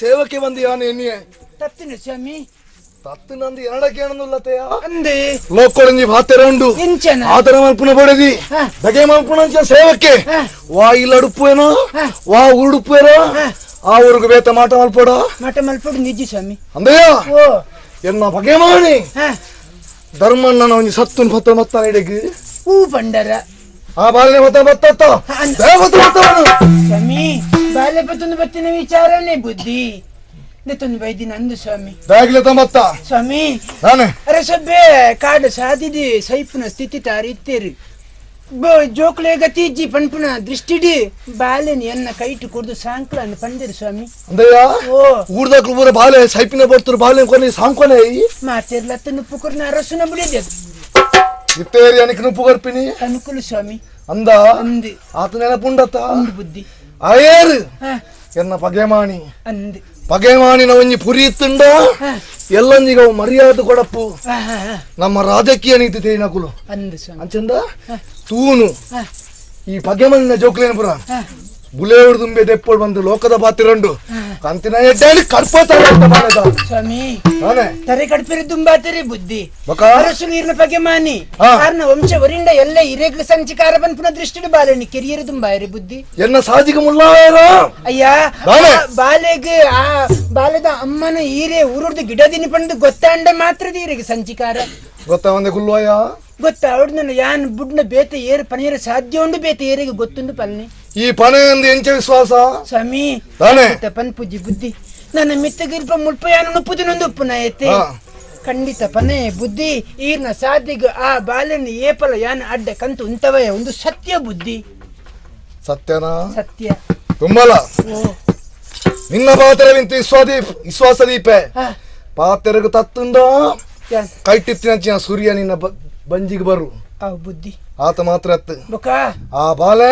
ಸೇವಕ್ಕೆ ಬಂದು ಯಾನು ಎನ್ನಿಯೆ ತತ್ತಿನ ಸ್ವಾಮಿ ತತ್ತಿನಂದು ಎರಡಕ್ಕೆ ಏನನ್ನುಲ್ಲತೆಯ ಅಂದೆ ಲೋಕೊಳಂಜಿ ಭಾತೆರ ಉಂಡು ಎಂಚನ ಆತರ ಮಲ್ಪುನ ಬಡದಿ ದಗೆ ಮಲ್ಪುನ ಸೇವಕ್ಕೆ ವಾ ಇಲ್ಲ ಉಡುಪು ಏನೋ ವಾ ಉಡುಪು ಏನೋ ಆ ಊರಿಗೆ ಬೇತ ಮಾಟ ಮಲ್ಪೋಡ ಮಾಟ ಮಲ್ಪೋಡು ನಿಜ ಸ್ವಾಮಿ ಅಂದಯ್ಯ ಎನ್ನ ಬಗೆ ಮಾಡಿ ಧರ್ಮಣ್ಣನ ಒಂಜಿ ಸತ್ತುನ್ ಪತ್ತ ಮತ್ತ ಇಡಗಿ ಹೂ ಬಂಡರ ಆ ಬಾಲ್ಯ ಮತ್ತ ಮತ್ತ ಸ್ವಾಮಿ ಬಾಲ್ಯ ಪತ್ತೊಂದು ಬತ್ತಿನ ವಿಚಾರನೇ ಬುದ್ಧಿ ನೆತ್ತೊಂದು ಬೈದಿನ ಅಂದು ಸ್ವಾಮಿ ದಾಗ್ಲೆ ತಮ್ಮತ್ತ ಸ್ವಾಮಿ ನಾನೇ ಅರೆ ಸೊಬ್ಬೆ ಕಾಡು ಸಾದಿದಿ ಸೈಪುನ ಸ್ಥಿತಿ ತಾರಿತ್ತೇರಿ ಜೋಕ್ಲೆ ಗತಿ ಇಜ್ಜಿ ಪನ್ಪುನ ದೃಷ್ಟಿಡಿ ಬಾಲೆನ ಎನ್ನ ಕೈಟು ಕುಡ್ದು ಸಾಂಕ್ಲ ಅಂದ್ ಪಂದಿರು ಸ್ವಾಮಿ ಅಂದಯ್ಯ ಓ ಊರ್ದಾಕ್ಲು ಪೂರ ಬಾಲೆ ಸೈಪಿನ ಬರ್ತರು ಬಾಲೆ ಕೊನೆ ಸಾಂಕೊನೆ ಮಾತಿರ್ಲತ್ತ ನುಪ್ಪು ಕೊರ್ನ ಅರಸುನ ಬಿಡಿದೆ ಇತ್ತೇರಿ ಅನಿಕ್ ನುಪ್ಪು ಕೊರ್ಪಿನಿ ಅನುಕೂಲ ಸ್ವಾಮಿ ಅಂದ ಅಂದು ಆತ ನೆನಪುಂಡತ್ತ ಅಂದು ಬುದ್ಧಿ ಅಯೇರು ಎನ್ನ ಪಗೆಮಾಣಿ ಅಂದು ಪಗೆಮಾಣಿನ ಒಂಜಿ ಪುರಿ ಇತ್ತುಂಡ ಎಲ್ಲಂಜಿಗ ಮರ್ಯಾದೆ ಕೊಡಪ್ಪು ನಮ್ಮ ರಾಜಕೀಯ ನೀತಿ ತೇನಕುಲು ಅಂದು ಸ್ವಾಮಿ ಅಂಚಂದ ತೂನು ಈ ಪಗೆಮಣ್ಣಿನ ಜೋಕ್ಲೇನ ಪುರ ಬುಲೇವುಡು ತುಂಬೆ ದೆಪ್ಪೋಳು ಬಂದು ಲೋಕದ ಪಾತಿರಂಡು ಕಂತಿನ ಎಡ್ಡಾಡಿ ಕಡ್ಪತಾರ ಸ್ವಾಮಿ ನಾನೇ ತರೆ ಕಡ್ಪಿರಿ ದುಂಬಾತಿರಿ ಬುದ್ಧಿ ಅರಸು ನೀರಿನ ಪಗೆ ಮಾನಿ ಕಾರಣ ವಂಶ ವರಿಂದ ಎಲ್ಲ ಹಿರೇಗ ಸಂಚಿಕಾರ ಪನ್ಪುನ ದೃಷ್ಟಿಡು ಬಾಲೆನಿ ಕೆರಿಯರು ದುಂಬಾಯರಿ ಬುದ್ಧಿ ಎನ್ನ ಸಾಜಿಗ ಮುಲ್ಲಾಯರ ಅಯ್ಯ ಬಾಲೆಗ್ ಆ ಬಾಲೆದ ಅಮ್ಮನ ಹೀರೆ ಊರುಡ್ದು ಗಿಡದಿನಿ ಪಂಡು ಗೊತ್ತಾಂಡ ಮಾತ್ರ ಈರೆಗೆ ಸಂಚಿಕಾರ ಗೊತ್ತಾ ಒಂದೇ ಗುಲ್ವಾಯ ಗೊತ್ತಾ ಅವಡ್ನ ಯಾನ್ ಬುಡ್ನ ಬೇತೆ ಏರು ಪನೀರ ಸಾಧ್ಯ ಉಂಡು ಬೇತೆ ಏರಿಗೆ ಗೊತ್ತುಂಡು ಪಲ್ನಿ ಈ ಪನೆ ಅಂದು ಎಂಚ ವಿಶ್ವಾಸ ಸ್ವಾಮಿ ಪನ್ ಪೂಜಿ ಬುದ್ಧಿ ನನ್ನ ಮಿತ್ತಗಿಲ್ಪ ಮುಲ್ಪ ಯಾನು ನುಪ್ಪುದಿನೊಂದು ಉಪ್ಪುನ ಐತೆ ಖಂಡಿತ ಪನೆ ಬುದ್ಧಿ ಈರ್ನ ಸಾಧ್ಯಗ ಆ ಬಾಲನ ಏಪಲ ಯಾನ ಅಡ್ಡ ಕಂತು ಉಂತವಯ ಒಂದು ಸತ್ಯ ಬುದ್ಧಿ ಸತ್ಯನಾ ಸತ್ಯ ತುಂಬಲ ನಿನ್ನ ಪಾತ್ರವಿಂತ ವಿಶ್ವಾಸ ದೀಪೆ ಪಾತ್ರಗ ತತ್ತುಂಡ ಕೈಟಿತ್ತಿನ ಸೂರ್ಯ ನಿನ್ನ ಬಂಜಿಗೆ ಬರು ಬುದ್ಧಿ ಆತ ಮಾತ್ರ ಅತ್ತು ಆ ಬಾಲೆ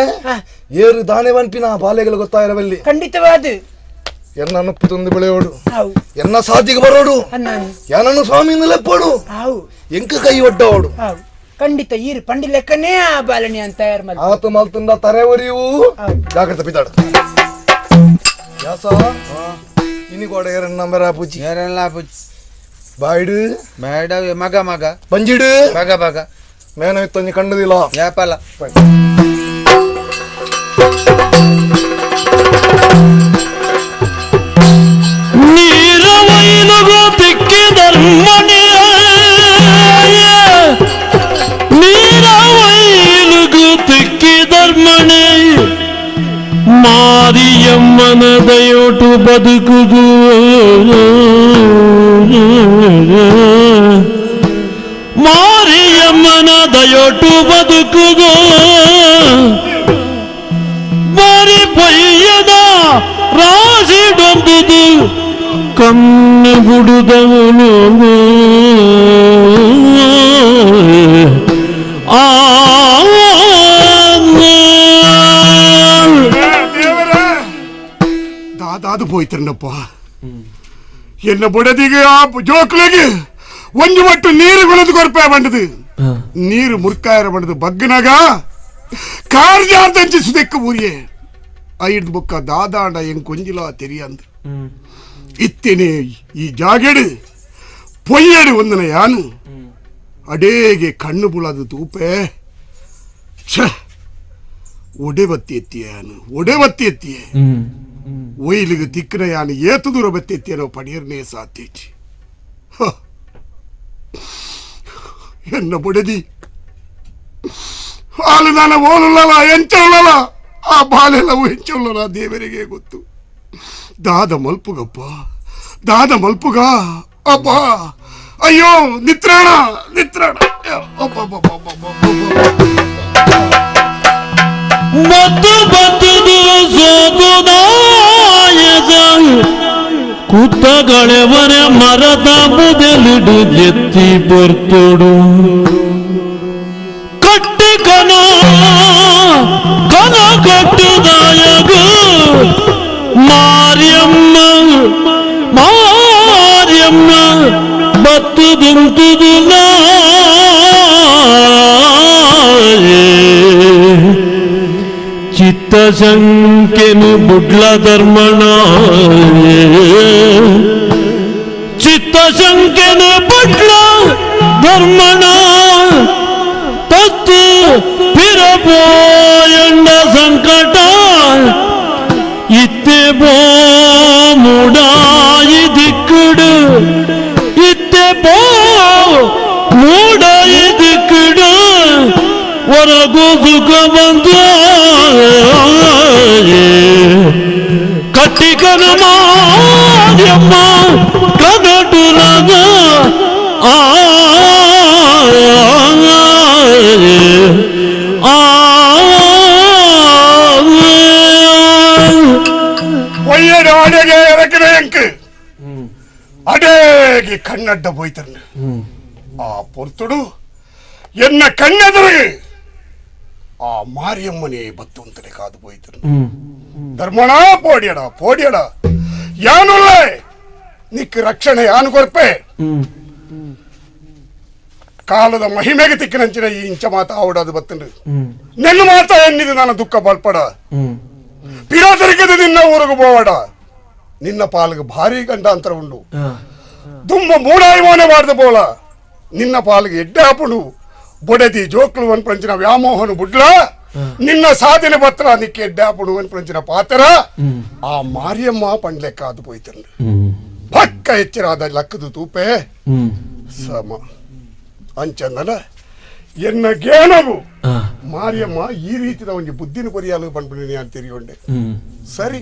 ಏರು ದಾನೆ ವನ್ಪಿನ ಆ ಬಾಲೆಗಳು ಗೊತ್ತಾಯಿರವಲ್ಲಿ ಖಂಡಿತವಾದ ಎನ್ನ ನುಪ್ಪು ತಂದು ಬೆಳೆಯೋಡು ಎನ್ನ ಸಾಧಿಗೆ ಬರೋಡು ಏನನ್ನು ಸ್ವಾಮಿ ಲೆಪ್ಪೋಡು ಎಂಕ ಕೈ ಒಡ್ಡೋಡು ಖಂಡಿತ ಈರು ಪಂಡಿ ಲೆಕ್ಕನೇ ಆ ಬಾಲಣಿ ಅಂತ ಆತ ಮಲ್ತುಂಡ ತರೆ ಒರಿಯು ಜಾಗ್ರತೆ ಬಿದ್ದಾಡು ಯಾಸ ಇನಿ ಗೋಡ ಏರನ್ನ ನಂಬರ ಪೂಜಿ ಏರಲ್ಲ ಪೂಜಿ ಬಾಯ್ಡು ಬೇಡ ಮಗ ಮಗ ಬಂಜಿಡು ಬಗ ಬಗ ಮೇನ ಇತ್ತೊಂಜಿ ಕಂಡುದಿಲ್ಲ ಯಾಪಲ ನೀರ ವೈಲುಗು ತಿಕ್ಕಿದ ಧರ್ಮಣಿ ನೀರವೈಲುಗು ತಿಕ್ಕಿ ಧರ್ಮಣಿ ಮಾರಿಯಮ್ಮನ ದಯೋಟು ಬದುಕುದು ಮಾರಿಯಮ್ಮನ ದಯೋಟು ಬದುಕುದು ಬಾರಿ ಪೊಯ್ಯದ ರಾಶಿಡೊಂಬುದು ಕಣ್ಣು ಬುಡುದವನು ಆ ದಾದಾದು ಪೋಯ್ತಿರಪ್ಪ ಎನ್ನ ಬುಡದಿಗೆ ಆ ಜೋಕ್ಲಿಗೆ ಒಂಜಿ ಒಟ್ಟು ನೀರು ಕೊಳದು ಕೊರ್ಪೆ ಬಂಡದು ನೀರು ಮುರ್ಕಾಯರ ಬಂಡದು ಬಗ್ಗನಾಗ ಕಾರ್ಜಾರ್ದಂಚಿ ಸುದೆಕ್ಕ ಊರಿಯೇ ಐದು ಬೊಕ್ಕ ದಾದಾಂಡ ಎಂಗ್ ಕೊಂಜಿಲ ತೆರಿಯಂದು ಇತ್ತೇನೆ ಈ ಜಾಗೆಡು ಪೊಯ್ಯಡು ಒಂದನ ಯಾನು ಅಡೇಗೆ ಕಣ್ಣು ಬುಳದು ತೂಪೆ ಛ ಒಡೆ ಬತ್ತಿ ಎತ್ತಿಯಾನು ಒಡೆ ಬತ್ತಿ ಎತ್ತಿಯೇ ಒಯ್ಲಿಗೆ ತಿಕ್ಕನ ಯಾನು ಏತು ದೂರ ಬತ್ತಿ ಎತ್ತಿಯನೋ ಪಡಿಯರ್ನೇ ಸಾಧ್ಯಚಿ ಎನ್ನ ಬುಡದಿ ಹಾಲು ನಾನು ಓಲುಲ್ಲಲ್ಲ ಎಂಚುಲ್ಲಲ್ಲ ಆ ಬಾಲೆಲ್ಲವೂ ಎಂಚುಲ್ಲಲ್ಲ ದೇವರಿಗೆ ಗೊತ್ತು. ದಾದ ಮಲ್ಪುಗಪ್ಪ ದಾದ ಮಲ್ಪುಗ ಅಪ್ಪ ಅಯ್ಯೋ ನಿತ್ರಾಣ ನಿತ್ರಾಣ ಮತ್ತು ಬತ್ತದು ಸೋತುದಾಯಸ ಕುತ್ತಗಳೆವರೆ ಮರದ ಮುದಲಿಡು ಎತ್ತಿ ಬರ್ತೋಡು ಕಟ್ಟಿ ಕನ ಕನ ಕಟ್ಟುದಾಯಗ ಮಾರಿಯಮ್ಮ ಮಾರಿಯಮ್ಮ ಬತ್ತುದುಂಟುದು ಚಿತ್ತಶಂಕೆನು ಬುಡ್ಲ ಧರ್ಮಣ ಚಿತ್ತಶಂಕೆನು ಬುಡ್ಲ ಧರ್ಮಣ ತತ್ತು ಪಿರಪೋಯಂಡ ಸಂಕಟ ಇತ್ತೆ ಬೋ ಮೂಡಾಯಿ ದಿಕ್ಕುಡು ಇತ್ತೆ ಬೋ ಮೂಡಾಯಿ ದಿಕ್ಕುಡು ಹೊರಗು ಸುಖ ಬಂದು ಕಟ್ಟಿಕನ ಮಾಯಮ್ಮ ಕನಟುನಗ ಆ ಒಯ್ಯಡು ಅಡೆಗೆ ಎರಕನೆ ಎಂಕ್ ಅಡೇಗೆ ಕಣ್ಣಡ್ಡ போಯ್ತರ್ನ ಆ ಪೊರ್ತುಡು ಎನ್ನ ಕಣ್ಣೆದುರಿಗೆ ಆ ಮಾರಿಯಮ್ಮನೇ ಬತ್ತು ಅಂತಲೇ ಕಾದು போಯ್ತರ್ನ. ಧರ್ಮಣ ಪೋಡಿಯಡ ಪೋಡಿಯಡ ಯಾನುಲ್ಲ ನಿಕ್ ರಕ್ಷಣೆ ಯಾನು ಕೊರ್ಪೆ ಕಾಲದ ಮಹಿಮೆಗೆ ತಿಕ್ಕಿನಂಚಿನ ಈ ಇಂಚ ಮಾತ ಆವಡದು ಬತ್ತಂಡು ನೆನ್ನು ಮಾತ ಎನ್ನಿದು ನಾನು ದುಃಖ ಬಲ್ಪಡ ಪಿರಾತರಿಕದ ನಿನ್ನ ಊರಿಗೆ போವಡ ನಿನ್ನ ಪಾಲಿಗೆ ಭಾರಿ ಗಂಡಾಂತರ ಉಂಡು ದುಮ್ಮ ಮೂಡಾಯಿಮೋನೆ ಮಾಡ್ದ ಬೋಲ ನಿನ್ನ ಪಾಲಿಗೆ ಎಡ್ಡೆ ಆಪುಂಡು ಬೊಡೆದಿ ಜೋಕ್ಲು ಅನ್ಪಂಚಿನ ವ್ಯಾಮೋಹನು ಬುಡ್ಲ ನಿನ್ನ ಸಾಧನೆ ಬತ್ರ ನಿಕ್ಕೆ ಎಡ್ಡೆ ಆಪುಂಡು ಅನ್ಪಂಚಿನ ಪಾತ್ರ ಆ ಮಾರಿಯಮ್ಮ ಪಂಡ್ಲೆಕ್ಕಾದು ಪೋಯ್ತಂಡು ಪಕ್ಕ ಎಚ್ಚರಾದ ಲಕ್ಕದು ತೂಪೆ ಸಮ ಅಂಚಂದನ ಎನ್ನ ಗೇನವು ಮಾರಿಯಮ್ಮ ಈ ರೀತಿದ ಒಂಜಿ ಬುದ್ಧಿನ ಕೊರಿಯಾಲು ಪಂಡ್ಬಿಡಿ ಅಂತ ತಿರಿಗೊಂಡೆ. ಸರಿ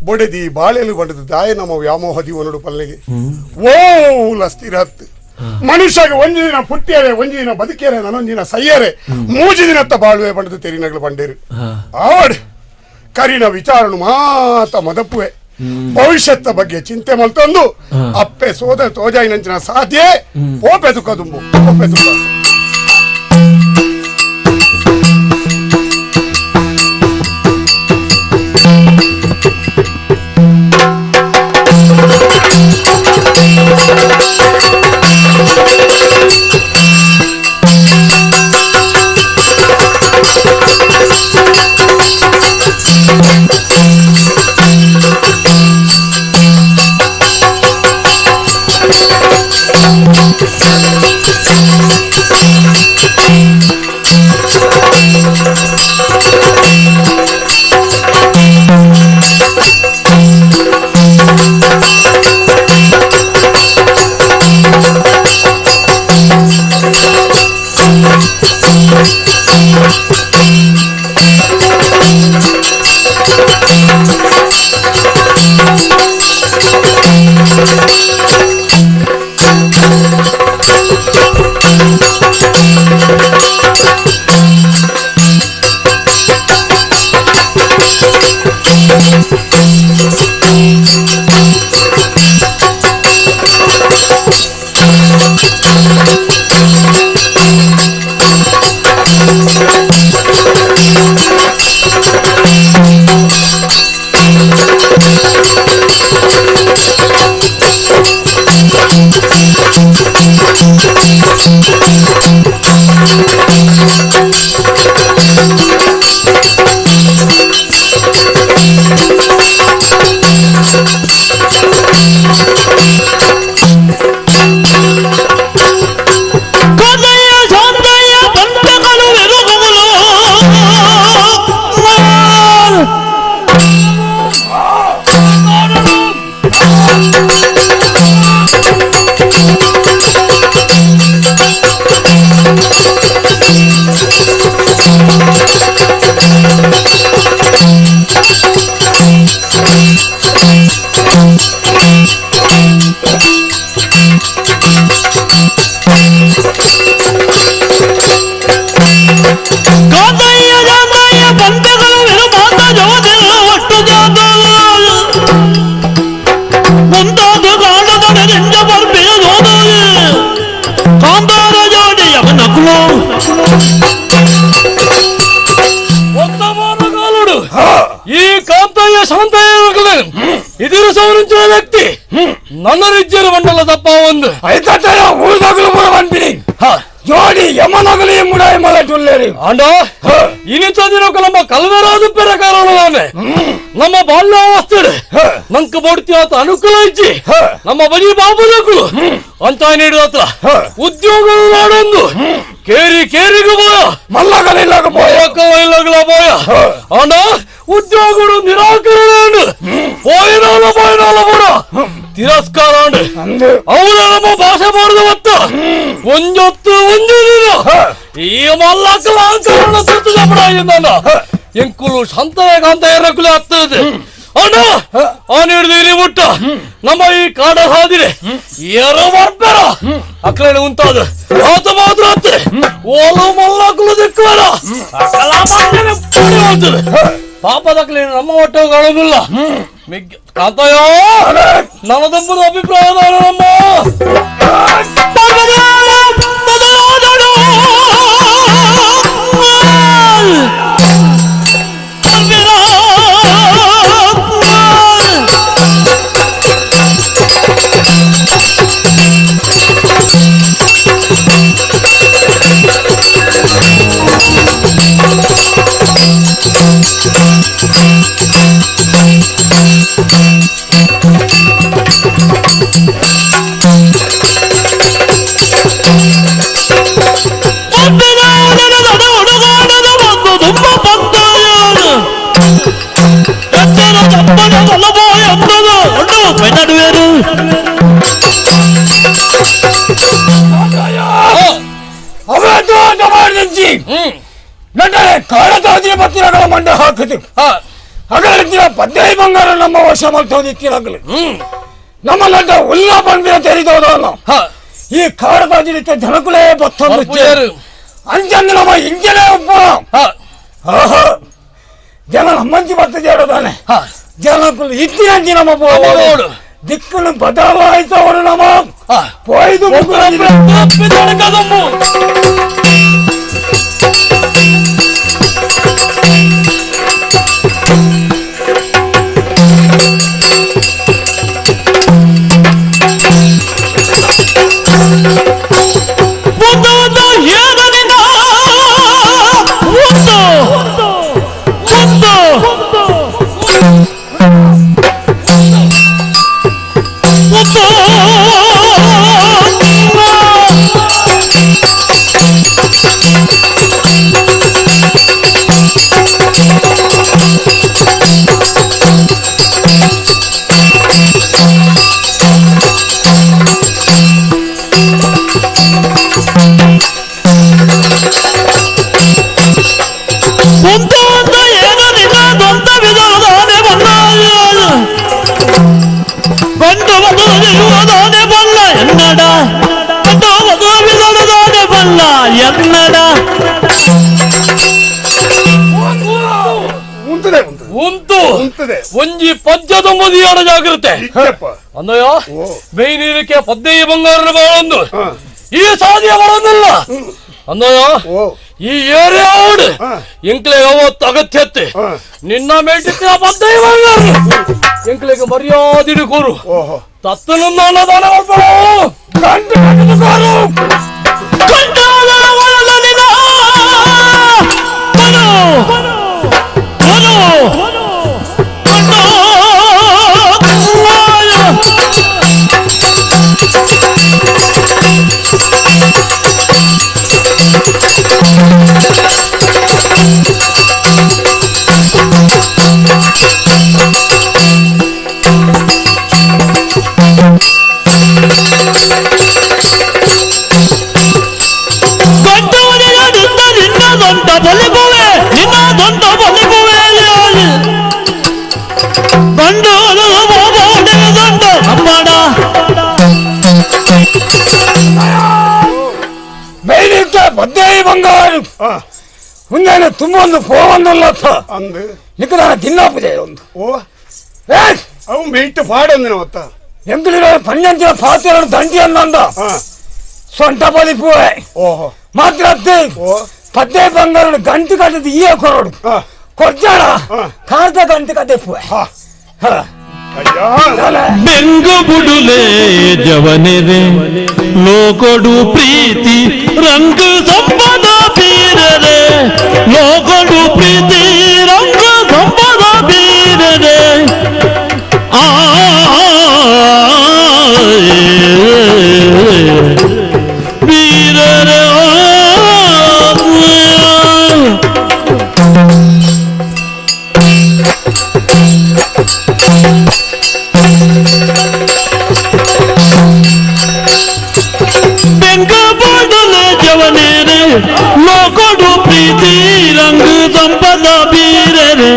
ಬೊಡೆದಿ ಬಾಳೆಲು ಬಂಡದು ದಾಯ ನಮ್ಮ ವ್ಯಾಮೋಹ ದೀವನುಡು ಪಲ್ಲೆಗೆ ಓ ಲಸ್ತಿರತ್ತು ಮನುಷ್ಯಗೆ ಒಂಜಿ ದಿನ ಪುಟ್ಟಿಯರೆ ಒಂಜಿ ದಿನ ಬದುಕಿಯರೆ ನಾನೊಂದು ದಿನ ಸೈಯರೆ ಮೂಜಿ ದಿನತ್ತ ಬಾಳುವೆ ಬಂಡದು ತೆರಿನಗಳು ಬಂಡೇರು ಆವಡ್ ಕರಿನ ವಿಚಾರಣು ಮಾತ ಮದಪ್ಪುವೆ ಭವಿಷ್ಯತ್ತ ಬಗ್ಗೆ ಚಿಂತೆ ಮಲ್ತೊಂದು ಅಪ್ಪೆ ಸೋದ ತೋಜಾಯಿನಂಚಿನ ಸಾಧ್ಯೆ ಪೋಪೆ ದುಃಖ ದುಂಬು ಪೋಪೆ ದುಃಖ. Thank you. ವ್ಯಕ್ತಿ ನನ್ನ ರಿಜ್ಜರು ಮಂಡಲ ತಪ್ಪ ಒಂದು ಜೋಡಿ ಯಮನಗಲಿ ಮುಡಾಯಿ ಮಲಟುಲ್ಲೇರಿ ಅಂಡ ಇನಿತದಿನೊಕ ನಮ್ಮ ಕಲ್ವೆರಾದ ಪೆರ ಕಾರಣವಾನೆ ನಮ್ಮ ಬಾಲ್ಯಾವಸ್ಥೆ ನಂಕ ಬೋಡ್ತಿ ಆತ ಅನುಕೂಲ ಇಜ್ಜಿ ನಮ್ಮ ಬಲಿ ಬಾಬುದಕ್ಕಳು ಅಂತ ನೀಡುವ ಉದ್ಯೋಗ ಮಾಡೊಂದು ಕೇರಿ ಕೇರಿಗೂ ಬೋಯ ಮಲ್ಲಗಲಿಲ್ಲಗ ಬೋಯ ಇಲ್ಲಗಲ ಬೋಯ ಅಂಡ ಉದ್ಯೋಗಗಳು ನಿರಾಕರಣೆ ಪೋಯಿನಾಲ ಪೋಯಿನಾಲ ಬೋಡ ತಿರಸ್ಕಾರ ಅವರ ನಮ್ಮ ಭಾಷೆ ಮಾಡಿದ ಒತ್ತ ಒಂಜೊತ್ತು ಒಂಜು ದಿನ ಈ ಮಲ್ಲಕಲಾಂಕರಣ ಸುತ್ತು ಕಪಡ ಎಂಕುಲು ಶಾಂತಯ ಕಾಂತಯ ರಕುಲೆ ಆಗ್ತದೆ ಅಣ್ಣ ಆ ನೀಡಿದಿರಿ ಮುಟ್ಟ ನಮ್ಮ ಈ ಕಾಡ ಹಾದಿರೆ ಯಾರೋ ಬರ್ಬೇಡ ಅಕ್ರಣ ಉಂಟಾದ ಆತ ಮಾತ್ರ ಅತ್ತೆ ಓಲು ಮಲ್ಲಕುಲು ದಿಕ್ಕುವರ ಪಾಪದಕ್ಲೆ ನಮ್ಮ ಹೊಟ್ಟೆ ಕಾಣೋದಿಲ್ಲ ಕಾಂತಯ್ಯ ನನ್ನ ತಮ್ಮನ ಅಭಿಪ್ರಾಯ ನಮ್ಮ ಮಂಡ ಹಾಕಿದ್ರು ಅಗಲಿದ್ದ ಪದ್ಧತಿ ಬಂಗಾರ ನಮ್ಮ ವಶ ಮಾಡ್ತೋದಿತ್ತಿರಾಗಲಿ ನಮ್ಮ ಲಡ್ಡ ಉಲ್ಲ ಬಂದಿರ ತೆರಿದೋದಲ್ಲ ಈ ಕಾಡದಾಜಿಡಿತ ಜನಕುಲೇ ಬತ್ತೊಂದು ಅಂಜಂದು ನಮ್ಮ ಇಂಜನೇ ಒಬ್ಬ ಜನ ನಮ್ಮಂಚಿ ಬತ್ತ చేరದಾನೆ ಜನಕುಲು ಇತ್ತಿನಂಚಿ ನಮ್ಮ పోడు ದಿಕ್ಕನ್ನು ಬದಲಾಯಿಸೋರು ನಮ್ಮ ಪೋಯ್ದು ಒಂಜಿ ಪದ್ಯದ ಮದಿಯಾಡ ಜಾಗೃತೆ ಅಂದಯ್ಯ ಬೇಯ್ನೀರಕ್ಕೆ ಪದ್ಯ ಬಂಗಾರ ಬಾಳೊಂದು ಈ ಸಾಧ್ಯ ಬರೋದಿಲ್ಲ ಅಂದಯ್ಯ. ಈ ಏರಿಯಾವಡು ಎಂಕ್ಲೆಗೆ ಅವತ್ತು ಅಗತ್ಯತೆ ನಿನ್ನ ಮೇಟಿತ್ತಿನ ಪದ್ದೈ ಬಂಗಾರ ಎಂಕ್ಲೆಗೆ ಮರ್ಯಾದಿಡು ಕೋರು ತತ್ತನು ದಾನ ಗಂಟು ಕಟ್ಟಿದುಕೋರು ಬಂಗಾರು ಮುಂದೆ ತುಂಬ ಒಂದು ಪೋವೊಂದುಲ್ಲತ್ತ ಅಂದು ನಿಕ್ಕದಾನ ದಿನ್ನಾಪುಜೆ ಒಂದು ಓ ಅವು ಮೇಯ್ತು ಪಾಡೊಂದಿನ ಒತ್ತ ಎಂಕುಲಿರೋ ಪಂಜಂತಿನ ಪಾತಿರೋ ದಂಡಿ ಅಂದ ಸೊಂಟ ಬಲಿಪುವೆ ಓಹೋ ಮಾತ್ರ ಪದ್ದೆ ಬಂಗಾರ ಗಂಟು ಕಟ್ಟದ ಈ ಕೊರೋಡು ಕೊಡ್ಜಾಡ ಕಾರ್ದ ಗಂಟು ಕಟ್ಟೆಪ್ಪುವೆ. ಬೆಂಗು ಬುಡುಲೆ ಜವನೆರೆ ಲೋಕೊಡು ಪ್ರೀತಿ ರಂಗು ಸಂಪದ ಬೀರರೆ ಲೋಕೊಡು ಪ್ರೀತಿ ರಂಗು ಸಂಪದ ಬೀರರೆ ಆ ಬೀರರೆ ಲೋಕೊಡು ಪ್ರೀತಿ ರಂಗು ಸಂಪದ ಬೀರರೆ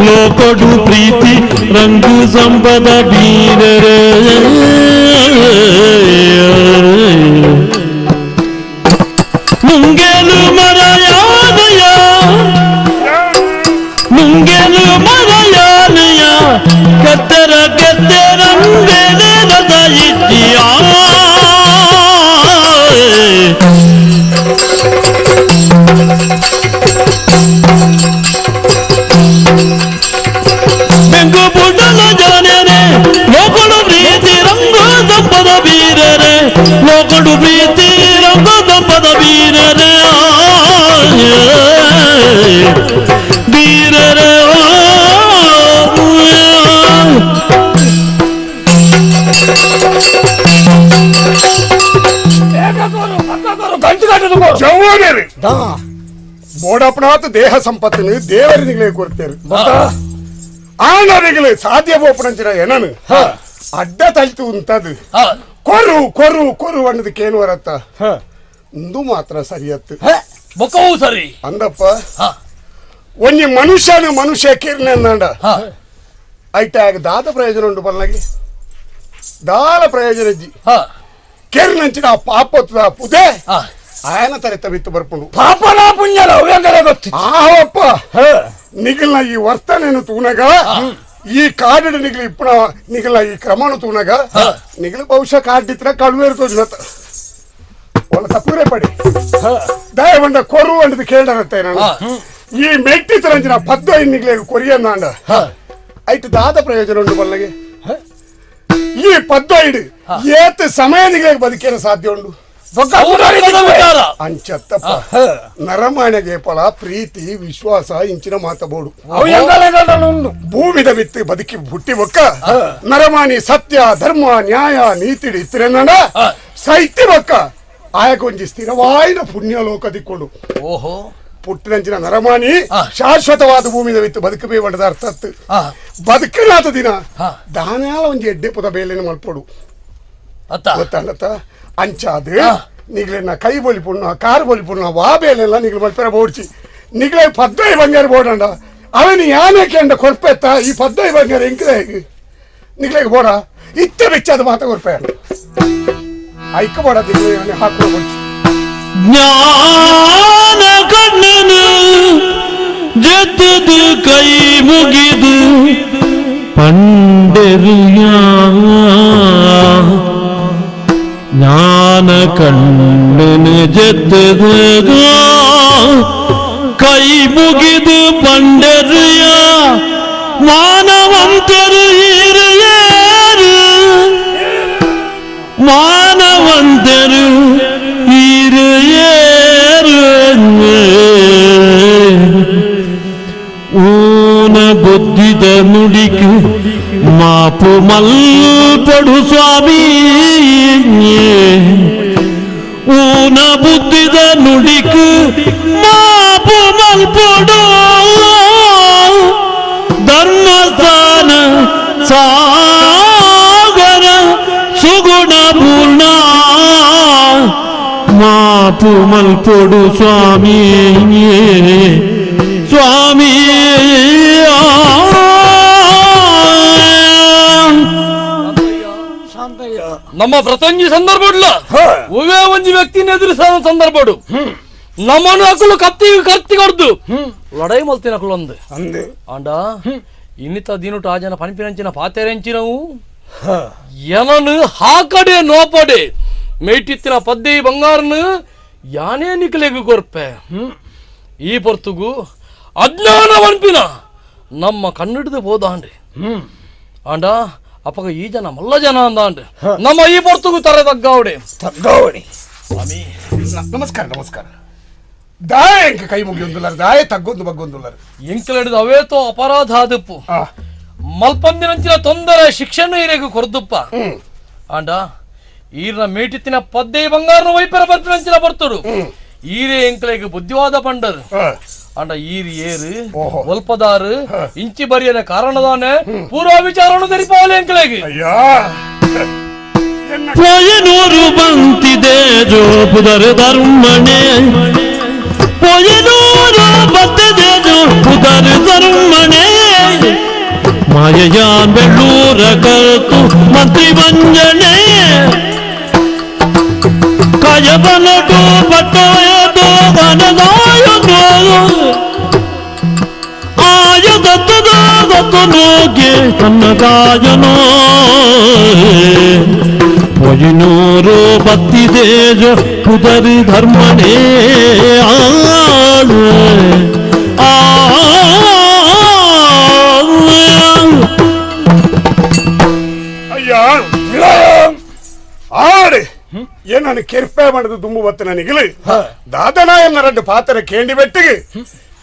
ಲೋಕೊಡು ಪ್ರೀತಿ ರಂಗು ಸಂಪದ ಬೀರರೆ ಮುಂಗೇಲು ಮರಯಾನಯ ಮುಂಗೇಲು ಮರಯಾನಯ ಕತ್ತರ ಕತ್ತೆರಂಗೇಲೆ ರಥ ಇಚ್ಚಿಯ ಬೆಂಗು ಬುಡಲ ಜನರೆ ಲೋಕಡು ಪ್ರೀತಿ ರಂಗು ಸಂಪದ ಬೀರರೆ ಲೋಕಡು ಪ್ರೀತಿ ರಂಗು ಸಂಪದ ಬೀರರೆ ಬೀರರೆ ಜವನೇರಿ ಬೋಡಪ್ಪನಾಥ ದೇಹ ಸಂಪತ್ತಿನ ದೇವರಿನಿಗಳೇ ಕೊಡ್ತೇವೆ ಆನರಿಗಳೇ ಸಾಧ್ಯ ಬೋಪನಂಚಿನ ಏನನು ಅಡ್ಡ ತಲ್ತು ಉಂಟದು ಕೊರು ಕೊರು ಕೊರು ಅನ್ನೋದಕ್ಕೇನು ಬರತ್ತ ಇಂದು ಮಾತ್ರ ಸರಿಯತ್ತು ಬೊಕ್ಕವೂ ಸರಿ ಅಂದಪ್ಪ ಒಂಜಿ ಮನುಷ್ಯನ ಮನುಷ್ಯ ಕಿರ್ನೆ ಅಂದಾಂಡ ಐಟ ಆಗ ದಾದ ಪ್ರಯೋಜನ ಉಂಟು ಬಲ್ಲಾಗಿ ದಾಲ ಪ್ರಯೋಜನ ಇಜ್ಜಿ ಕೆರ್ನಂಚಿನ ಪಾಪತ್ವ ಪುದೆ ಆಯನ ತರಿತ ಬಿತ್ತು ಬರ್ಪುಂಡು ಪಾಪನ ಪುಣ್ಯಲ ಅವ್ಯಂಗರೆ ಗೊತ್ತು ಆವಪ್ಪ ನಿಗಲ್ನ ಈ ವರ್ತನೆಯನ್ನು ತೂನಗ ಈ ಕಾಡಿನ ನಿಗಲು ಇಪ್ಪಣ ನಿಗಲ ಈ ಕ್ರಮನು ತೂನಗ ನಿಗಲು ಬಹುಶಃ ಕಾಡಿತ್ರ ಕಳುವೇರು ತೋಜಿನತ್ತ ಒಳ್ಳ ತಪ್ಪುರೇ ಪಡಿ ದಯವಂಡ ಕೊರು ಅಂಡದು ಕೇಳರತ್ತೆ ನಾನು ಈ ಮೆಟ್ಟಿತರಂಜಿನ ಪದ್ದ ನಿಗಲೆ ಕೊರಿಯನ್ನಾಂಡ ಐಟ್ ದಾದ ಪ್ರಯೋಜನ ಉಂಟು ಬಲ್ಲಗೆ ಈ ಪದ್ದ ಇಡು ಏತ್ ಸಮಯ ನಿಗಲೆಗೆ ಬದುಕೇನ ಸಾಧ್ಯ ಉಂಟು ಅಂಚತ್ತಪ್ಪ ನರಮಾಣೆಗೆ ಫಲ ಪ್ರೀತಿ ವಿಶ್ವಾಸ ಇಂಚಿನ ಮಾತಬೋಡು ಭೂಮಿದ ಬಿತ್ತು ಬದುಕಿ ಹುಟ್ಟಿ ಬೊಕ್ಕ ನರಮಾಣಿ ಸತ್ಯ ಧರ್ಮ ನ್ಯಾಯ ನೀತಿ ಇತ್ತಿರನ್ನ ಸೈತಿ ಬೊಕ್ಕ ಆಯಕೊಂಜಿ ಸ್ಥಿರವಾಯಿನ ಪುಣ್ಯ ಲೋಕ ದಿಕ್ಕೊಂಡು ಓಹೋ ಪುಟ್ಟಿನಂಚಿನ ನರಮಾಣಿ ಶಾಶ್ವತವಾದ ಭೂಮಿದ ಬಿತ್ತು ಬದುಕಬೇ ಬಂಡದ ಅರ್ಥತ್ತು ಬದುಕಿನಾತ ದಿನ ದಾನಾಲ ಒಂಜಿ ಎಡ್ಡೆ ಪುದ ಬೇಲೆನ ಮಲ್ಪೋಡು ಗೊತ್ತಾಗತ್ತ ಅಂಚಾದ ನಿಗ್ಲೆನ ಕೈ ಬೊಲಿಪುಣ್ಣ ಕಾರ್ ಬೊಲಿಪುಣ್ಣ ವಾ ಬೇಲೆಲ್ಲ ನಿಗ್ಲು ಮಲ್ಪೆರ ಬೋಡ್ಚಿ ನಿಗ್ಲೆ ಪದ್ದೈ ಬಂಗಾರ ಬೋಡಂಡ ಅವನು ಯಾನಕ್ಕೆ ಅಂಡ ಕೊರ್ಪೆತ್ತ ಈ ಪದ್ದೈ ಬಂಗಾರ ಎಂಕದ ಹೇಗೆ ನಿಗ್ಲೆಗೆ ಬೋಡ ಇತ್ತೆ ಬೆಚ್ಚಾದ ಮಾತ ಕೊರ್ಪೆ ಐಕ ಬೋಡ ದಿಗ್ಲೆ ಹಾಕುವ ಬೋಡ್ಚಿ ಜ್ಞಾನ ಕಣ್ಣನು ಜತ್ತದು ಕೈ ಮುಗಿದು ಪಂಡೆರಿಯ ஞான கண்ணனு ஜெத்தது கை முகிது பண்டறியா மானவம் தெரு மானவன் தெரு ஊன புத்தித முடிக்கு மாப்பு மல்படு சுவாமி ஊன புத்தித நுடிக்கு மாப்பு மல்படு தர்மஸ்தான சாகர சுகுண பூர்ணா மாப்பு மல்பொடு சுவாமி சுவாமி. ನಮ್ಮ ಪ್ರತಂಜಿ ಸಂದರ್ಭ ಒವೇ ಒಂಜಿ ವ್ಯಕ್ತಿನ ಎದುರಿಸ ಸಂದರ್ಭಡು ನಮ್ಮನ್ನು ಅಕುಲು ಕತ್ತಿ ಕತ್ತಿ ಕೊಡ್ದು ಲಡೈ ಮಲ್ತಿನ ಅಕುಲು ಅಂದು ಆಂಡ ಇನ್ನಿತ ದಿನುಟು ಆ ಜನ ಪನಿಪಿನಂಚಿನ ಪಾತೆರೆಂಚಿನವು ಎನನು ಹಾಕಡೆ ನೋಪಡೆ ಮೇಟಿತ್ತಿನ ಪದ್ದೆ ಬಂಗಾರನು ಯಾನೇ ನಿಕಲೆಗು ಕೊರ್ಪೆ ಈ ಪೊರ್ತುಗು ಅಜ್ಞಾನ ವನ್ಪಿನ ನಮ್ಮ ಕಣ್ಣಿಡ್ದು ಹೋದಾಂಡೆ ಆಂಡ ಅಪ್ಪಗ ಈ ಜನ ಮಲ್ಲ ಜನ ಅಂದಾಂಡೆ ನಮ್ಮ ಈ ಪೊರ್ತುಗು ತರ ತಗ್ಗಾವಡೆ ತಗ್ಗಾವಡೆ. ಸ್ವಾಮಿ ನಮಸ್ಕಾರ ನಮಸ್ಕಾರ. ದಾಯ ಎಂಕ ಕೈ ಮುಗಿಯೊಂದುಲ್ಲಾರ ದಾಯ ತಗ್ಗೊಂದು ಬಗ್ಗೊಂದುಲ್ಲಾರ ಎಂಕಲೆಡ್ದು ಅವೇತೋ ಅಪರಾಧ ಆದಪ್ಪು ಮಲ್ಪಂದಿನಂಚಿನ ತೊಂದರೆ ಶಿಕ್ಷಣ ಇರೆಗು ಕೊರ್ದುಪ್ಪ ಆಂಡ ಈರ್ನ ಮೇಟಿತ್ತಿನ ಪದ್ದೆ ಬಂಗಾರನ ವೈಪರ ಬರ್ಪಿನಂಚಿನ ಬರ್ತರು ಈರೇ ಎಂಕಲೆಗ್ ಬುದ್ಧಿವಾದ ಪಂಡರು ಅಂಡ ಈರ್ ಏರು ಒಲ್ಪದಾರು ಇಂಚಿ ಬರಿಯದ ಕಾರಣದಾನೆ ಪೂರ್ವ ವಿಚಾರವನ್ನು ತೆರಿಪಾವಲೆ ಎಂಕಲೆಗ್. ಪೊಯನೂರು ಬಂತಿದೆ ಜೋಪುದರ ಧರ್ಮಣೆ ಪೊಯನೂರು ಬಂತಿದೆ ಜೋಪುದರ ಧರ್ಮಣೆ ಮಾಯಯಾನ್ ಬೆಳ್ಳೂರ ಕರ್ತು ಮಂತ್ರಿ ಮಂಜನೆ ಕಯಬಲಟು ಪಟ್ಟಯದೋ ವನದಾಯದೋ ಆಯ ದತ್ತದ ದತ್ತನೋಗೆ ತನ್ನ ಕಾಯನೋ ಪೊಯಿನೂರು ಬತ್ತಿದೇಜ ಪುದರಿ ಧರ್ಮನೇ ಆ ಅಯ್ಯ ಆಡೆ ಏನನ್ನು ಕೆರ್ಪೆ ಮಾಡಿದ ದುಂಬು ಬತ್ತ ನನಗಿಲ್ಲ ದಾದನ ಎನ್ನ ರಡ್ಡು ಪಾತ್ರ ಕೇಂಡಿ ಬೆಟ್ಟಿಗೆ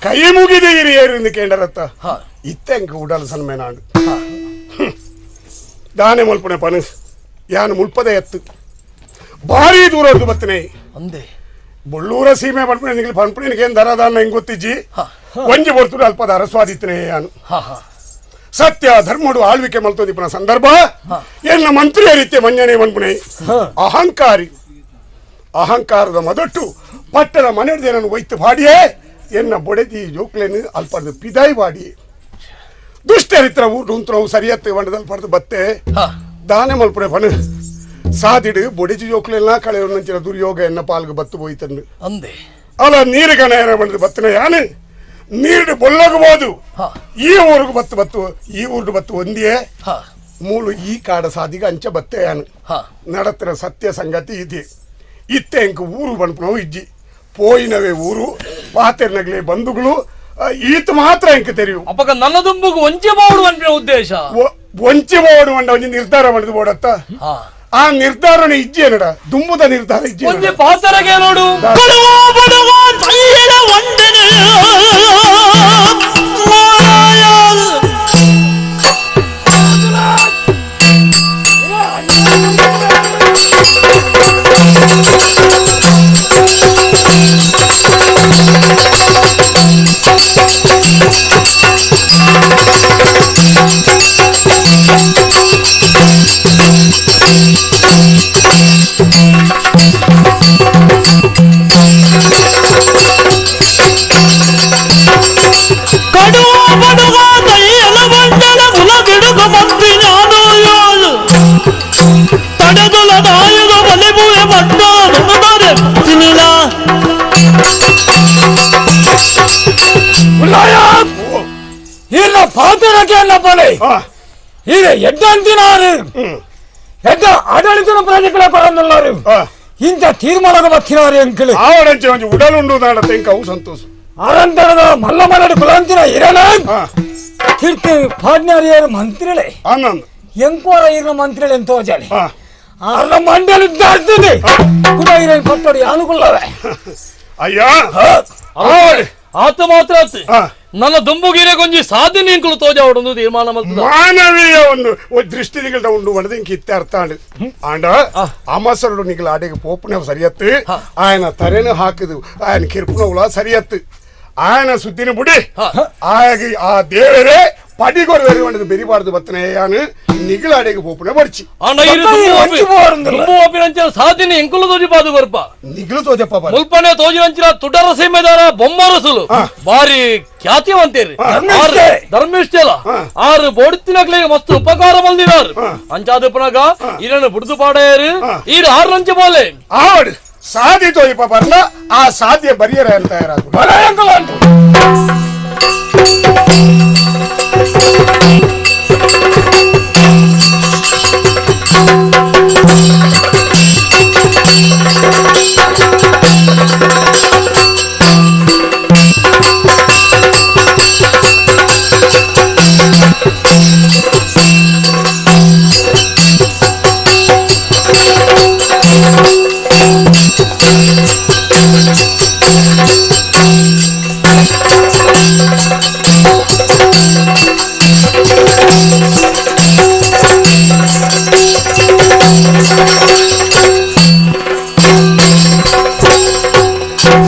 ಕೈ ಮುಗಿದೆ ಹಿರಿಯರಿಂದ ಕೇಂಡರತ್ತ ಇತ್ತೆಂಕ ಉಡಲ್ ಸನ್ಮೇನಾಡು ದಾನೆ ಮುಲ್ಪನೆ ಪನು ಯಾನು ಮುಲ್ಪದೆ ಎತ್ತು ಭಾರಿ ದೂರ ಹೊರದು ಬತ್ತನೆ ಅಂದೆ ಬೊಳ್ಳೂರ ಸೀಮೆ ಪನ್ಪುಣೆ ನಿಗಲಿ ಪನ್ಪುಣೆ ಏನು ದರದಾನ ಹೆಂಗ್ ಗೊತ್ತಿಜ್ಜಿ ಒಂಜಿ ಬರ್ತುಡು ಅಲ್ಪ ದರ ಸ್ವಾದಿತ್ತನೆ ಯಾನು ಸತ್ಯ ಧರ್ಮಡು ಆಳ್ವಿಕೆ ಮಲ್ತೋದಿಪ್ಪನ ಸಂದರ್ಭ ಎನ್ನ ಮಂತ್ರಿಯ ರೀತಿಯ ಮಂಜನೆ ಮನ್ಪುಣೆ ಅಹಂಕಾರಿ ಅಹಂಕಾರದ ಮದಟ್ಟು ಪಟ್ಟಣ ಮನೆಯದೇನನ್ನು ಒಯ್ತು ಬಾಡಿಯೇ ಎನ್ನ ಬೊಡೆದಿ ಜೋಕ್ಲೇನು ಅಲ್ಪರ್ದು ಪಿದಾಯಿ ಬಾಡಿ ದುಷ್ಟರಿತ್ರ ಊರು ಸರಿಯತ್ತು ಬಂಡದ ಅಲ್ಪರ್ದು ಬತ್ತೆ ದಾನೆ ಮಲ್ಪುಣೆ ಪಣ ಸಾದಿಡು ಬೊಡೆಜಿ ಜೋಕ್ಲೆಲ್ಲ ಕಳೆಯೋನಂಚಿನ ದುರ್ಯೋಗ ಎನ್ನ ಪಾಲ್ಗೆ ಬತ್ತು ಹೋಯ್ತನ್ನು ಅಂದೆ ಅಲ್ಲ ನೀರು ಗಣಯರ ಬಂದು ಬತ್ತನ ಯಾನು ನೀರು ಬೊಲ್ಲಗಬಹುದು ಈ ಊರಿಗೆ ಬತ್ತು ಬತ್ತು ಈ ಊರು ಬತ್ತು ಒಂದೇ ಮೂಲು ಈ ಕಾಡ ಸಾದಿಗೆ ಅಂಚ ಬತ್ತೆ ಯಾನು ನಡತ್ರ ಸತ್ಯ ಸಂಗತಿ ಇದೆ ಇತ್ತೆ ಎಂಕ ಊರು ಬನ್ಪನವು ಇಜ್ಜಿ ಪೋಯಿನವೇ ಊರು ಪಾತೆರ್ನಗ್ಲೆ ಬಂಧುಗಳು ಈತ ಮಾತ್ರ ಎಂಕ ತೆರಿಯು ಅಪ್ಪಗ ನನ್ನ ದುಂಬುಗು ಒಂಚೆ ಬೋಡು ಅನ್ಪಿನ ಉದ್ದೇಶ ಒಂಚೆ ಬೋಡು ಅಂಡ ಒಂಜಿ ನಿರ್ಧಾರ ಮಾಡಿದ ಬೋಡತ್ತ ಆ ನಿರ್ಧಾರಣ ಇಜ್ಜಿ ನಡ ದುಂಬುದ ನಿರ್ಧಾರ ಇಜ್ಜಿ ಒಂಜಿ ಪಾತರಗೆ ನೋಡು ಎಡ್ಡ ಆಡಳಿತನ ಪ್ರಜೆಗಳ ಕೊರೊಂದುಲ್ಲಾರು ಇಂಥ ತೀರ್ಮಾನದ ಬತ್ತಿನಾರು ಎಂಕಲು ಆವಡಂಚೆ ಒಂಜಿ ಉಡಲುಂಡು ದಾಡ ತೆಂಕವು ಸಂತೋಷ ಅರಂತರದ ಮಲ್ಲ ಮರಡು ಕುಲಂತಿನ ಇರಣ ತೀರ್ಥ ಪಾಡ್ನಾರಿಯರ ಮಂತ್ರಿಗಳೇ ಆನಂದ್ ಎಂಕೋರ ಇರನ ಮಂತ್ರಿಗಳೇ ಅಂತ ತೋಜಾಲಿ ಆರ್ನ ಮಂಡಲಿ ದಾಡ್ತದೆ ಕೂಡ ಇರನ್ ಪಟ್ಟೋಡಿ ಅನುಕೂಲವೇ ಅಯ್ಯ ಆತ ಮಾತ್ರ ನನ್ನ ದುಂಬುಗಿರೆ ಗೊಂಜಿ ಸಾಧನೆ ಎಂಕುಲು ತೋಜಾವಡೊಂದು ತೀರ್ಮಾನ ಮಲ್ತದ ಮಾನವೀಯ ಒಂದು ದೃಷ್ಟಿದಿಗಳ ಉಂಡು ಮಡದ ಇಂಕ ಇತ್ತೆ ಅರ್ಥ ಆಂಡ ಅಮಸರುಡು ನಿಗಲ ಅಡೆಗೆ ಪೋಪುನ ಸರಿಯತ್ತು ಆಯನ ತರೆನು ಹಾಕಿದು ಆಯನ ಕಿರ್ಪುನವುಲ ಸರಿಯತ್ತು ಆಯನ ಸುದ್ದಿನ ಬುಡಿ ಆಯಗೆ ಆ ದೇವರೇ ಪಡಿಗೊರು ವಂಡದು ಬೆರಿಬಾರ್ದು ಬತ್ತನೆ ಯಾನು ನಿಗಲ ಅಡೆಗೆ ಪೋಪುನ ಬಡ್ಚಿ ಸಾಧನೆ ಎಂಕುಲು ತೋಜಿಪಾದು ಕೊರ್ಪ ನಿಗಲು ತೋಜಪ್ಪ ಮುಲ್ಪನೆ ತೋಜಿನಂಚಿನ ತುಡರ ಸೀಮೆದಾರ ಬೊಮ್ಮರಸುಲು ಬಾರಿ ಖ್ಯಾತಿವಂತೇರಿ ಧರ್ಮಿಷ್ಠೆಲ ಆರು ಬೋಡಿತ್ತಿನಕ್ಲಿಗೆ ಮಸ್ತ್ ಉಪಕಾರ ಬಂದಿನಾರು ಅಂಚಾದ ಪುನಗ ಈರನ್ನು ಬುಡ್ದು ಪಾಡೆಯರು ಈರು ಆರು ನಂಚೆ ಬೋಲೆ ಆಡು ಸಾಧಿ ತೋಜಿಪ್ಪ ಬರ್ಲ ಆ ಸಾಧ್ಯ ಬರಿಯರ ಅಂತ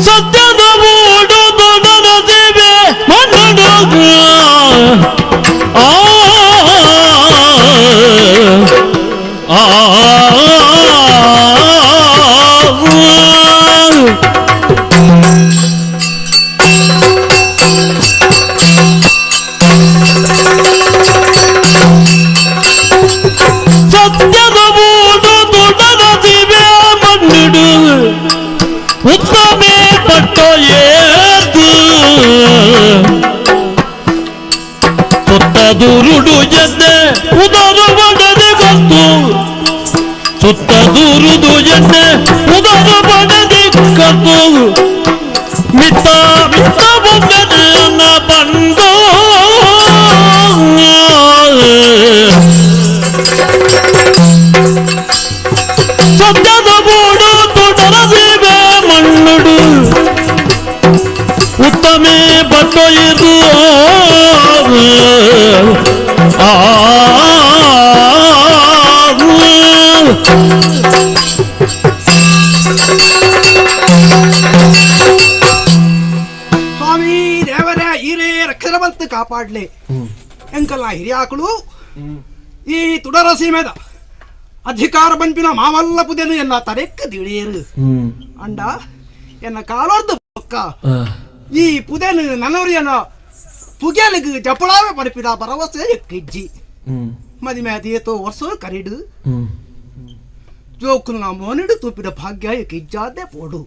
ಸತ್ಯದ ಮೂಡು ದೊಡ್ಡದ ಸೇವೆ ಮಣ್ಣು ಆ ಆ ಸತ್ಯದ ಮೂಡು ದೊಡ್ಡದ ಸೇವೆ ಮಣ್ಣು ಉತ್ತಮೇ ಪಟ್ಟೋ ಏರ್ದು ಸುತ್ತ ದೂರುಡು ಎದ್ದೆ ಉದರು ಬಡದೆ ಗೊತ್ತು ಸುತ್ತ ದೂರುದು ಎದ್ದೆ ಉದರು ಬಡದೆ ಕತ್ತು ಮಿತ್ತ ಮಿತ್ತ ಬೊಮ್ಮನ ಬಂದು ಸತ್ಯದ ಬೂಡು ತುಡರ ಸೇವೆ ಮಣ್ಣುಡು ಉತ್ತಮೇ ಬಟ್ಟೊಯ್ದು ಆ ಸ್ವಾಮಿ ದೇವರ ಹಿರೇ ರಕ್ಷಣ ಬಂತು ಕಾಪಾಡ್ಲಿ ಎಂಕಲ್ಲ ಹಿರಿಯಾಕಳು ಈ ತುಡರ ಸೀಮೆದ ಅಧಿಕಾರ ಬಂಪಿನ ಮಾಮಲ್ಲ ಪುದೆನು ಎಲ್ಲ ತರೆಕ್ಕ ದಿಳಿಯರು ಅಂಡ ಎನ್ನ ಕಾಲೋರ್ದು ಬೊಕ್ಕ ಈ ಪುದೆನು ನನವರಿಯನ ಪುಗೆಲಿಗೆ ಜಪಳಾವೆ ಪಡಿಪಿದ ಭರವಸೆ ಎಕ್ಕಿಜ್ಜಿ ಮದಿಮೆ ಅದೇತೋ ವರ್ಷ ಕರಿಡು ಜೋಕುನ ಮೋನಿಡು ತೂಪಿದ ಭಾಗ್ಯ ಎಕ್ಕಿಜ್ಜಾದೆ ಪೋಡು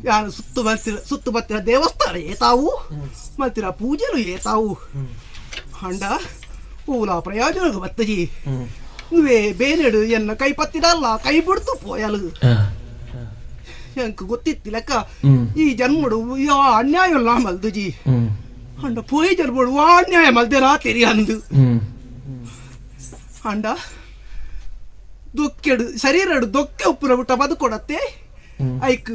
ಯಾರು ಸುತ್ತು ಬರ್ತಿರ ಸುತ್ತು ಬರ್ತಿರ ದೇವಸ್ಥಾನ ಏತಾವು ಮತ್ತಿರ ಪೂಜೆಲು ಏತಾವು ಅಂಡ ಊಲ ಪ್ರಯೋಜನ ಬತ್ತಜಿ నువ్వే ಬೇನೆಡು ಎನ್ನ ಕೈ ಪತ್ತಿಡಲ್ಲ ಕೈ ಬಿಡ್ತು ಪೋಯಲು ಎಂಕ್ ಗೊತ್ತಿತ್ತಿಲಕ್ಕ ಈ ಜನ್ಮಡು ಯಾ ಅನ್ಯಾಯ ಮಲ್ದುಜಿ ಅಂಡ ಪೋಯಿ ಜನ್ಮಡು ವಾ ಅನ್ಯಾಯ ಮಲ್ದೆರಾ ತೆರಿಯಂದು ಅಂಡ ದೊಕ್ಕೆಡು ಶರೀರಡು ದೊಕ್ಕೆ ಉಪ್ಪುನ ಬಿಟ್ಟ ಬದುಕೊಡತ್ತೆ ಐಕ್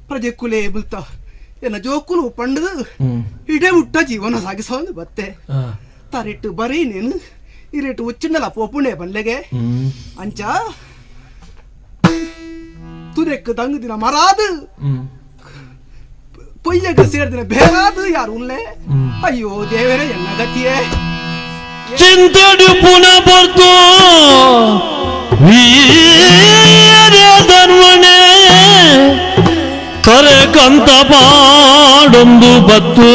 ಪ್ರಜೆ ಕುಲೆ ಬುಲ್ತ ಎನ್ನ ಜೋಕುಲು ಪಂಡದು ಇಡೇ ಹುಟ್ಟ ಜೀವನ ಸಾಗಿಸೋದು ಬತ್ತೆ ತರಿಟ್ಟು ಬರೀ ನೇನು ಈ ರೇಟು ಉಚ್ಚಿಂಡಲ ಪೋಪುಣೆ ಬಲ್ಲೆಗೆ ಅಂಚ ತುರೆಕ್ ದಂಗದಿನ ಮರಾದು ಪೊಯ್ಯಗ ಸೇರ್ದಿನ ಬೇರಾದು ಯಾರು ಉಲ್ಲೆ ಅಯ್ಯೋ ದೇವರೇ ಎನ್ನ ಗತಿಯೇ ಚಿಂತೆಡು ಪುನಃ ಬರ್ತು ವೀರ ಧರ್ಮಣೆ ತರೆ ಕಂತ ಪಾಡೊಂದು ಬತ್ತು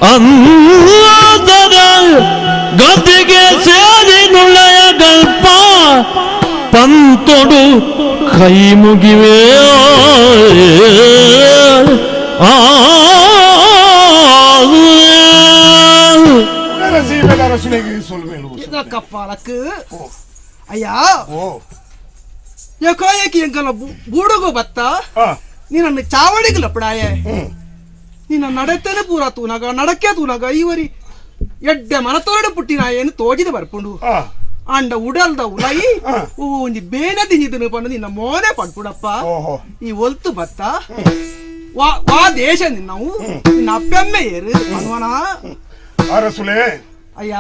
ಅಂದರ ಗತಿಗೆ ಸೇರಿ ನುಳ್ಳಯ ಗಲ್ಪ ಪಂತೊಡು ಕೈ ಮುಗಿವೆ ಆ ಲಕ್ಕಪ್ಪ ಲಕ್ಕ ಅಯ್ಯ ಏಕಾಏಕಿ ಎಂಕಲ್ಲ ಬೂಡುಗು ಬತ್ತ ನೀನನ್ನು ಚಾವಡಿಗೆ ಲಪಡಾಯೆ ನಿನ್ನ ನಡತೆನೆ ಪೂರ ತೂನಾಗ ನಡಕೆ ತೂನಾಗ ಈವರಿ ಎಡ್ಡೆ ಮನತೋರಡೆ ಪುಟ್ಟಿನ ಏನು ತೋಜಿದ ಬರ್ಪುಂಡು ಅಂಡ ಉಡಲ್ದ ಉಲಾಯಿ ಒಂಜಿ ಬೇನೆ ತಿಂಜಿದನು ಪಂಡ ನಿನ್ನ ಮೋನೆ ಪಡ್ಪುಡಪ್ಪ ಈ ಒಲ್ತು ಬತ್ತ ವಾ ವಾ ದೇಶ ನಿನ್ನವು ನಿನ್ನ ಅಪ್ಪೆಮ್ಮೆ ಏರು ಮನ್ವನ ಅರಸುಲೆ ಅಯ್ಯ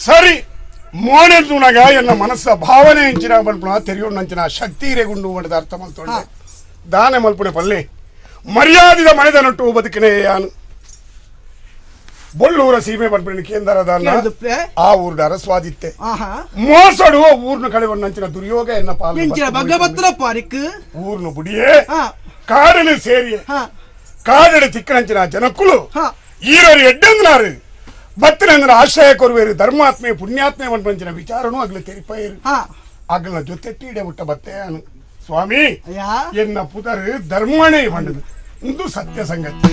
ಸರಿ ಮೋನೆ ತೂನಾಗ ಎನ್ನ ಮನಸ್ಸ ಭಾವನೆ ಎಂಚಿನ ಬಲ್ಪುಣ ತೆರೆಯೋಣಂಚಿನ ಶಕ್ತಿ ಇರೆಗುಂಡು ಮಾಡಿದ ಅರ್ಥ ಮಲ್ತೊಂಡೆ ದಾನೆ ಮಲ್ಪುಣೆ ಪಲ್ಲೆ ಮರ್ಯಾದಿದ ಮನೆದನಟ್ಟು ಬದುಕಿನೇ ಯಾನು ಬೊಳ್ಳೂರ ಸೀಮೆ ಪಡ್ಪಿನ ಕೇಂದ್ರದ ಆ ಊರ್ಡಾರ ಸ್ವಾದಿತ್ತೆ ಮೋಸಡು ಊರ್ನ ಕಳೆವಣ್ಣಂಚಿನ ದುರ್ಯೋಗ ಎನ್ನ ಪಾಲು ಊರ್ನು ಬುಡಿಯೇ ಕಾಡಲು ಸೇರಿಯೇ ಕಾಡಲು ತಿಕ್ಕನಂಚಿನ ಜನಕ್ಕುಲು ಈರರು ಎಡ್ಡಂದ್ನಾರು ಬತ್ತಿನಂದ್ರ ಆಶ್ರಯ ಕೊರುವೇರು ಧರ್ಮಾತ್ಮೆ ಪುಣ್ಯಾತ್ಮೆ ಪಂಚಿನ ವಿಚಾರನೂ ಅಗ್ಲ ತೆರಿಪೈರು ಅಗ್ಲ ಜೊತೆ ತೀಡೆ ಬಿಟ್ಟ ಬತ್ತೆ ಸ್ವಾಮಿ ಎನ್ನ ಪುತರು ಧರ್ಮಣೇ ಬಂಡದು ಇಂದು ಸತ್ಯ ಸಂಗತಿ.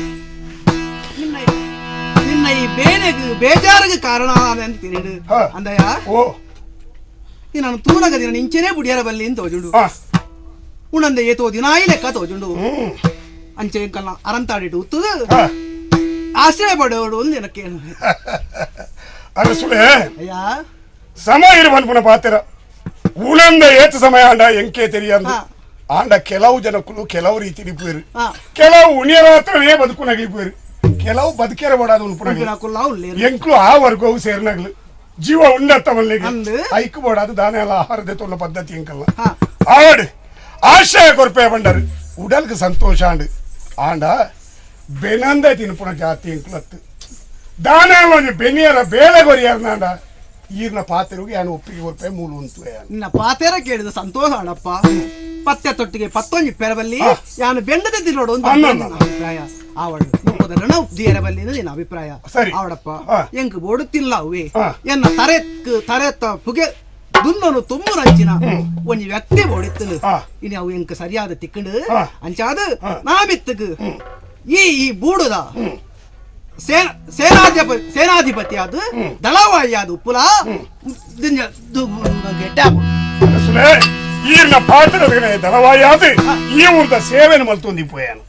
ನಿನ್ನ ಈ ಬೇನೆಗೆ ಬೇಜಾರಿಗೆ ಕಾರಣ ಅಂತ ತಿಳಿಡು ಅಂದಯ್ಯ. ಓ ನಾನು ತೂನಗ ದಿನ ನಿಂಚೆನೆ ಬುಡಿಯರ ಬಲ್ಲಿ ಅಂತ ತೋಜುಂಡು ಉಣಂದೆ ಏತೋ ದಿನಾಯಿ ಲೆಕ್ಕ ತೋಜುಂಡು ಅಂಚೆ ಕಲ್ಲ ಅರಂತಾಡಿಟ್ಟು ಉತ್ತದು ಆಶ್ರಯ ಪಡೆಯೋಡು ಒಂದು ಏನಕ್ಕೇನು ಅರಸುಳೆ ಅಯ್ಯ ಸಮಯ ಇರುವನ್ಪುನ ಪಾತ್ರ ಉಣಂದ ಏತ ಸಮಯ ಆಂಡ ಎಂಕೆ ತೆರಿಯಂದು ಆಂಡ ಕೆಲವು ಜನಕ್ಕೂ ಕೆಲವು ರೀತಿ ಪೇರು ಕೆಲವು ಉಣಿಯರ ಬದುಕು ನಗಲಿ ಪೇರು ಕೆಲವು ಬದುಕೇರ ಬಡಾದ ಉಣ್ಪುನಗಲು ಎಂಕ್ಲು ಆ ವರ್ಗವು ಸೇರಿನಗಲು ಜೀವ ಉಂಡತ್ತ ಮಲ್ಲಿಗೆ ಐಕು ಬೋಡಾದು ದಾನ ಎಲ್ಲ ಆಹಾರದ ತೊಲ್ಲ ಪದ್ಧತಿ ಎಂಕಲ್ಲ ಆವಡು ಆಶ್ರಯ ಕೊರ್ಪೆ ಬಂಡರು ಉಡಲ್ಗೆ ಸಂತೋಷ ಆಂಡು ಆಂಡ ಬೆನಂದ ತಿನ್ಪುಣ ಜಾತಿ ಎಂಕ್ಲತ್ತು ದಾನ ಬೆನಿಯರ ಬೇಳೆ ಕೊರಿಯರ್ನಾಂಡ ಈರ್ನ ಪಾತೆರಿಗೆ ಯಾನು ಒಪ್ಪಿಗೆ ಕೊರ್ಪೆ ಮೂಲು ಉಂಟು. ನಿನ್ನ ಪಾತೆರ ಕೇಳಿದ ಸಂತೋಷ ಆಡಪ್ಪ. ಪತ್ತೆ ತೊಟ್ಟಿಗೆ ಪತ್ತೊಂಜಿ ಪೆರಬಲ್ಲಿ ಯಾನು ಬೆಂಡದ ತಿನ್ನೋಡು ಅಂತ ನನ್ನ ಅಭಿಪ್ರಾಯ. ಆವಡು ಮುಪ್ಪದ ಋಣ ದಿಯರಬಲ್ಲಿ ನಿನ್ನ ಅಭಿಪ್ರಾಯ. ಆವಡಪ್ಪ ಎಂಕ್ ಬೋಡುತ್ತಿಲ್ಲ ಅವೇ ಎನ್ನ ತರೆಕ್ ತರೆತ್ತ ಪುಗೆ ದುನ್ನನು ತುಂಬು ರಂಚಿನ ಒಂಜಿ ವ್ಯಕ್ತಿ ಬೋಡಿತ್ತನು ಇನಿ ಅವು ಎಂಕ್ ಸರಿಯಾದ ತಿಕ್ಕಂಡು ಅಂಚಾದ ನಾಮಿತ್ತಕ್ ಈ ಈ ಬೂಡುದ ಸೇನಾಧಿಪತಿ ಅದು ದಳವಾಯಿ ಅದು ಉಪ್ಪುಲ ಈರ್ನ ಪಾತ್ರದ ದಳವಾಯಿ ಅದು ಈ ಊರ್ದ ಸೇವೆಯನ್ನು ಮಲ್ತೊಂದಿ ಪೋಯಾನು.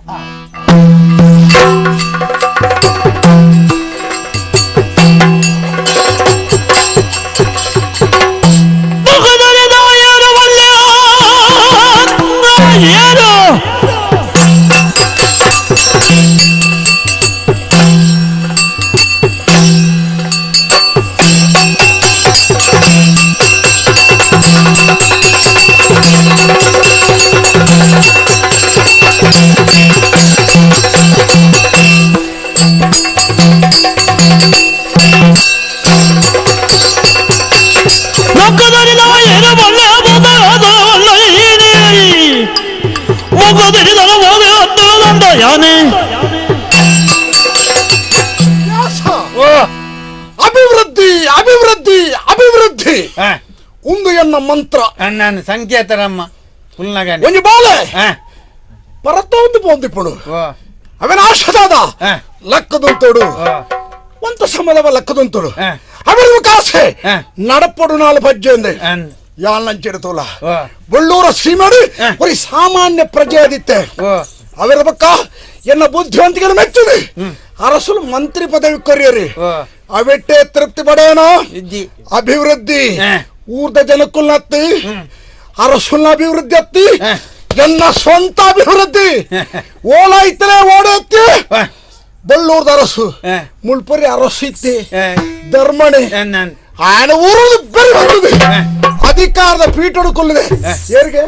ಅಭಿವೃದ್ಧಿ ಅಭಿವೃದ್ಧಿ ಅಭಿವೃದ್ಧಿ ಒಂದು ಎನ್ನ ಮಂತ್ರ. ನಾನು ಸಂಕೇತರಮ್ಮ ಒಂಜಿ ಬಾಲೆ ಪರತ ಒಂದು ಪೋಂದಿಪ್ಪುಡು ಅವನ ಆಶದಾದ ಲಕ್ಕದಂತೋಡು ಒಂತ ಸಮಲವ ಲಕ್ಕದಂತೋಡು ಅವನ ಕಾಸೆ ನಡಪೊಡು ನಾಲು ಬಜ್ಜೆ ಅಂದೆ ಯಾಳಂಚೆಡ್ತೋಲ ಬಳ್ಳೂರ ಶ್ರೀಮಾಡಿ ಒರಿ ಸಾಮಾನ್ಯ ಪ್ರಜೆ ಆದಿತ್ತೆ ಅವರ ಪಕ್ಕ ಎನ್ನ ಬುದ್ಧಿವಂತಿಕೆ ಮೆಚ್ಚುದು ಅರಸುಲು ಮಂತ್ರಿ ಪದವಿ ಕೊರಿಯರಿ ಅವೆಟ್ಟೆ ತೃಪ್ತಿ ಪಡೆಯೋಣ ಅಭಿವೃದ್ಧಿ ಊರ್ದ ಜನಕ್ಕುಲ್ನತ್ತಿ ಅರಸುಲ್ನ ಅಭಿವೃದ್ಧಿ ಅತ್ತಿ ಎನ್ನ ಸ್ವಂತ ಅಭಿವೃದ್ಧಿ ಓಲಾ ಇತ್ತಲೇ ಓಡತ್ತಿ ಬಳ್ಳೂರ್ದ ಅರಸು ಮುಳ್ಪರಿ ಅರಸು ಇತ್ತಿ ಧರ್ಮಣೆ ఆయన ಊರು ಬರಿ ಬಂದಿದೆ ಅಧಿಕಾರದ ಪೀಠಡು ಕೊಲ್ಲಿದೆ ಏರಿಗೆ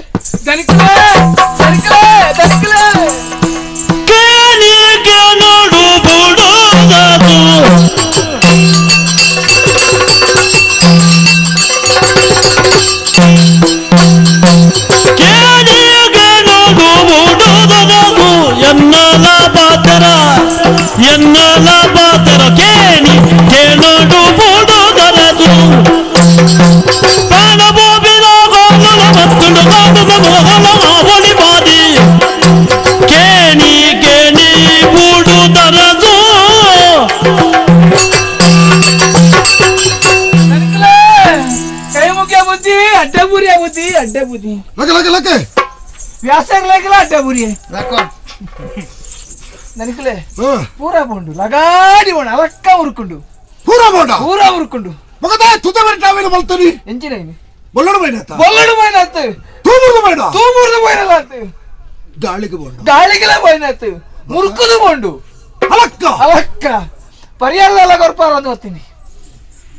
ಎನ್ನಲ ಪಾತ್ರ ಕೇಣಿ ಕೇಳೋಡು ಬೂಡುದರದು ಬಾದಿ ಕೇಣಿ ಕೇಣಿ ಬೂಡುದರದು. ವ್ಯಾಸಗ್ಲಾಗಿಲ್ಲ ಅಡ್ಡ ಬುರಿ ನನಕಲೆ ಪೂರಾ ಬೋಂಡು ಲಗಾಡಿ ಬೋಣ ಅಲಕ್ಕ ಉರುಕೊಂಡು ಪೂರಾ ಬೋಂಡ ಪೂರಾ ಉರುಕೊಂಡು ಮಗದ ತುದ ಬರಟಾವೇನು ಬಲ್ತನಿ ಎಂಚಿನ ಬೊಲ್ಲಡು ಬೈನಾತ ಬೊಲ್ಲಡು ಬೈನಾತ ತೂಮುರ್ದು ಬೈನ ತೂಮುರ್ದು ಬೈನಲ್ಲ ಗಾಳಿಗೆ ಬೋಂಡು ಗಾಳಿಗೆಲ್ಲ ಬೈನಾತ ಮುರುಕುದು ಬೋಂಡು ಅಲಕ್ಕ ಅಲಕ್ಕ ಪರಿಹಾರ ಕೊರ್ಪಾರ ಅಂತ ಬರ್ತೀನಿ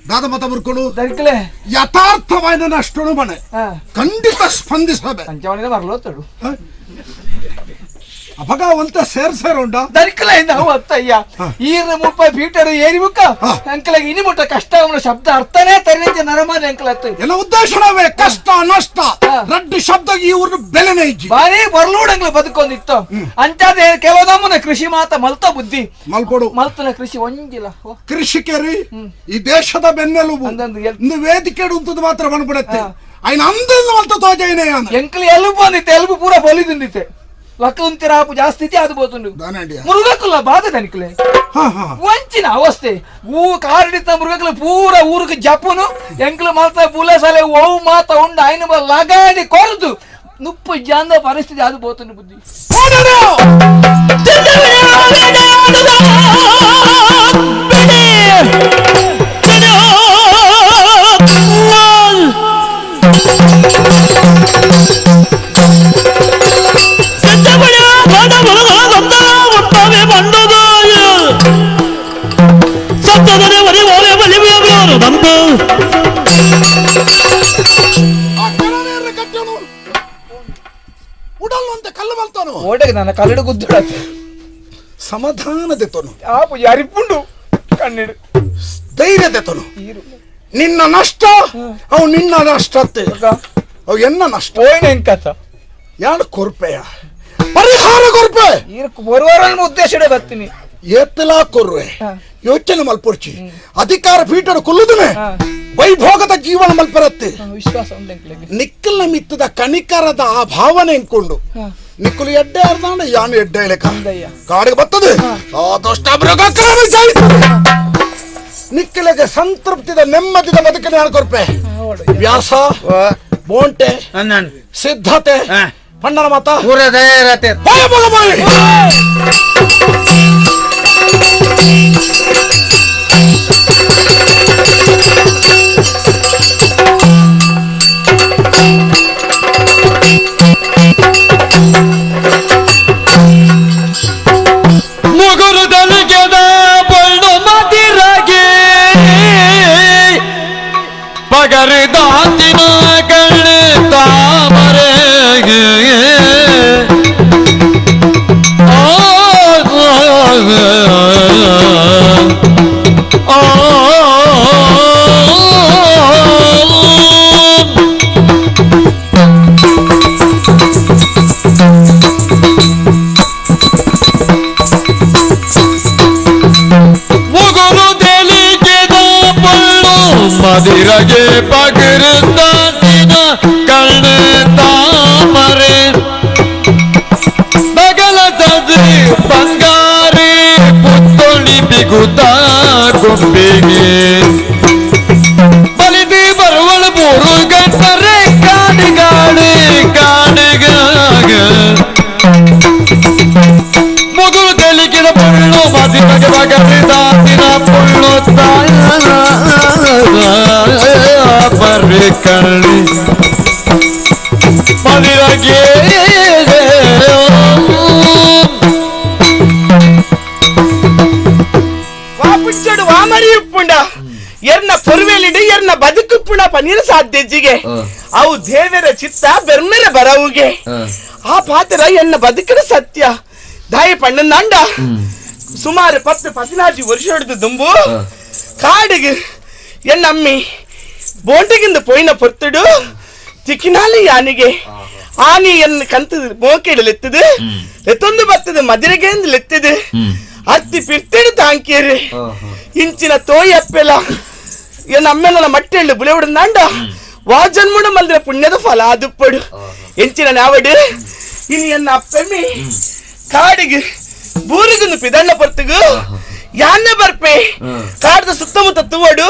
ದಾದ ಮತ ಮುರ್ಕೊಂಡು ದರ್ಕಲೆ ಯಥಾರ್ಥವಾದ ನಷ್ಟನು ಮನೆ ಖಂಡಿತ ಸ್ಪಂದಿಸಬೇಕು ಅಂಚವನಿಂದ ಬರ್ಲೋತಡು ಅಪಗಾವಂತ ಸೇರ್ ಸೇರುಂಡ ದರ್ಕಲೆ ನಾವು ಅತ್ತಯ್ಯ ಈರ ಮುಪ್ಪ ಪೀಟರು ಏರಿ ಮುಕ್ಕ ಅಂಕಲಾಗಿ ಇನಿ ಮುಟ್ಟ ಕಷ್ಟ ಅವನ ಶಬ್ದ ಅರ್ಥನೇ ತರಲಿಂದ ನರಮಾನೆ ಅಂಕಲ್ ಅತ್ತ ಎಲ್ಲ ಉದ್ದೇಶನವೇ ಕಷ್ಟ ನಷ್ಟ ರಡ್ಡು ಶಬ್ದ ಈ ಊರು ಬೆಲೆನೇ ಇಜ್ಜಿ ಬಾರಿ ಬರ್ಲೂಡಂಗ್ಲ ಬದುಕೊಂದಿತ್ತು ಅಂಚಾದ ಕೆಲವು ನಮ್ಮನ ಕೃಷಿ ಮಾತ ಮಲ್ತ ಬುದ್ಧಿ ಮಲ್ಕೊಡು ಮಲ್ತನ ಕೃಷಿ ಒಂಜಿಲ್ಲ ಕೃಷಿಕರಿ ಈ ದೇಶದ ಬೆನ್ನೆಲುಬು ವೇದಿಕೆ ಉಂಟು ಮಾತ್ರ ಬಂದ್ಬಿಡತ್ತೆ ಆಯ್ನ ಅಂದಿಂದ ಮಲ್ತ ತೋಜೈನೇ ಎಂಕಲ್ ಎಲುಬು ಅಂದಿತ್ತೆ ಎಲುಬು ಪೂರ ಬಲಿದುಂದಿತ್ತೆ ಲಕ್ಕುಂತಿರಾಪು ಜಾಸ್ತಿ ಇತ್ತೆ ಅದು ಬೋತುಂಡು ಮೃಗಕ್ಕಲ್ಲ ಬಾಧೆ ತನಿಕಲೆ ವಂಚಿನ ಅವಸ್ಥೆ ಊ ಕಾರಿಡಿತ ಮೃಗಕ್ಕಲ ಪೂರ ಊರಿಗೆ ಜಪುನು ಎಂಕ್ಲು ಮಾತ ಬುಲೆ ಸಲೆ ಓವು ಮಾತ ಉಂಡು ಆಯ್ನ ಲಗಾಡಿ ಕೊರದು ನುಪ್ಪು ಜಾಂದ ಪರಿಸ್ಥಿತಿ ಅದು ಬೋತುಂಡು ಬುದ್ಧಿ ಕಲ್ಲಡು ಗುದ್ದುಡ ಸಮಾಧಾನದ ತೊನು ಆಪು ಅರಿಪುಂಡು ಕಣ್ಣಿಡು ಧೈರ್ಯದ ತೊನು ನಿನ್ನ ನಷ್ಟ ಅವು ನಿನ್ನ ನಷ್ಟ ಅವು ಎನ್ನ ನಷ್ಟ ಎಂಕತ ಯಾರು ಕೊರ್ಪೆಯ ಪರಿಹಾರ ಕೊರ್ಪೆ ಬರುವಾರ ಉದ್ದೇಶ ಬರ್ತೀನಿ ಏತ್ತಲಾ ಕೊರ್ವೆ ಯೋಚನೆ ಮಲ್ಪೊರ್ಚಿ ಅಧಿಕಾರ ಪೀಠರು ಕೊಲ್ಲುದನೆ ವೈಭೋಗದ ಜೀವನ ಮಲ್ಪರತ್ತೆ ವಿಶ್ವಾಸ ನಿಕ್ಕಲ್ನ ಮಿತ್ತದ ಕಣಿಕರದ ಆ ಭಾವನೆ ಎಂಕೊಂಡು ನಿಕ್ಕಲು ಎಡ್ಡೆ ಅರ್ಧಾಂಡ ಯಾನು ಎಡ್ಡೆ ಇಲೆಕ ಕಾಡಿಗೆ ಬರ್ತದೆ ಆ ದುಷ್ಟ ನಿಕ್ಕಲಿಗೆ ಸಂತೃಪ್ತಿದ ನೆಮ್ಮದಿದ ಬದುಕನೆ ಯಾರು ಕೊರ್ಪೆ ವ್ಯಾಸ ಬೋಂಟೆ ಸಿದ್ಧತೆ ಪಣ್ಣನ ಮಾತ ಮುಗುರು ತಲಿಗೆದ ಬಳ್ಳು ಮದಿರಗೆ ಪಗರಿದಾತಿನ ಕಣ್ಣು ತಾಮರೆಗೆ ಮುಗುರು ತೆಲಿಗೆದ ಬಳ್ಳು ಮದಿರಗೆ ಪಗರಿದಾತಿನ ಕಣ್ಣು ತಾಮರೆ ಬಗಲ ತದ್ರಿ ಬಂಗಾರಿ ಪುತ್ತೊಳಿ ಬಿಗುತ್ತ ಗೊಂಬೆಗೆ ಬಲಿದಿ ಬರುವಳು ಮೂರು ಗಂಟರೆ ಕಾಡಿಗಾಡಿ ಕಾಡಿಗಾಗ ಮುಗುರು ತೆಲಿಗಿದ ಪೊಳ್ಳು ಮದಿರಗೆ ಬಗರಿದಾತಿನ ಪೊಳ್ಳು ತಾಮರೆ ಕಳ್ಳಿ ಮದಿರಗೆ ವಾಪುಚ್ಚಡು ವಾಮರಿ ಉಪ್ಪುಂಡ ಎರ್ನ ಪೊರ್ವೆಲಿಡು ಎರ್ನ ಬದುಕುಪ್ಪುಣ ಪನೀರ ಸಾಧ್ಯಜಿಗೆ ಅವು ದೇವರ ಚಿತ್ತ ಬೆರ್ಮೆರೆ ಬರವುಗೆ ಆ ಪಾತ್ರ ಎನ್ನ ಬದುಕಿನ ಸತ್ಯ ದಾಯಿ ಪಣ್ಣಂಡ ಸುಮಾರು 10 14 ವರ್ಷ ಹಿಡಿದು ದುಂಬು ಕಾಡಿಗೆ ಎನ್ನ ಅಮ್ಮಿ ಬೋಂಟಿಗಿಂದ ಪೋಯಿನ ಪೊರ್ತುಡು ತಿಕ್ಕಿನಾಲಿ ಯಾನಿಗೆ ಆನಿ ಎನ್ನ ಕಂತದ ಮೋಕೆಡು ಲೆತ್ತದು ಲೆತ್ತೊಂದು ಬತ್ತದು ಮದಿರೆಗೆ ಲೆತ್ತದು ಅತ್ತಿ ಪಿರ್ತಿಡು ತಾಂಕೇರಿ ಇಂಚಿನ ತೋಯಿ ಅಪ್ಪೆಲ ಎನ್ನ ಅಮ್ಮೆಲ್ಲ ಮಟ್ಟೆಳ್ಳು ಬುಲೆವುಡು ವಾ ಜನ್ಮುಡ ಮಲ್ದಿರ ಪುಣ್ಯದ ಫಲ ಅದುಪ್ಪಡು ಎಂಚಿನ ನಾವಡು ಇನಿ ಎನ್ನ ಅಪ್ಪೆಮ್ಮಿ ಕಾಡಿಗೆ ಬೂರಿಗುಂದು ಪಿದಣ್ಣ ಪೊರ್ತುಗು ಯಾನ್ನ ಬರ್ಪೆ ಕಾಡ್ದ ಸುತ್ತಮುತ್ತ ತೂವಡು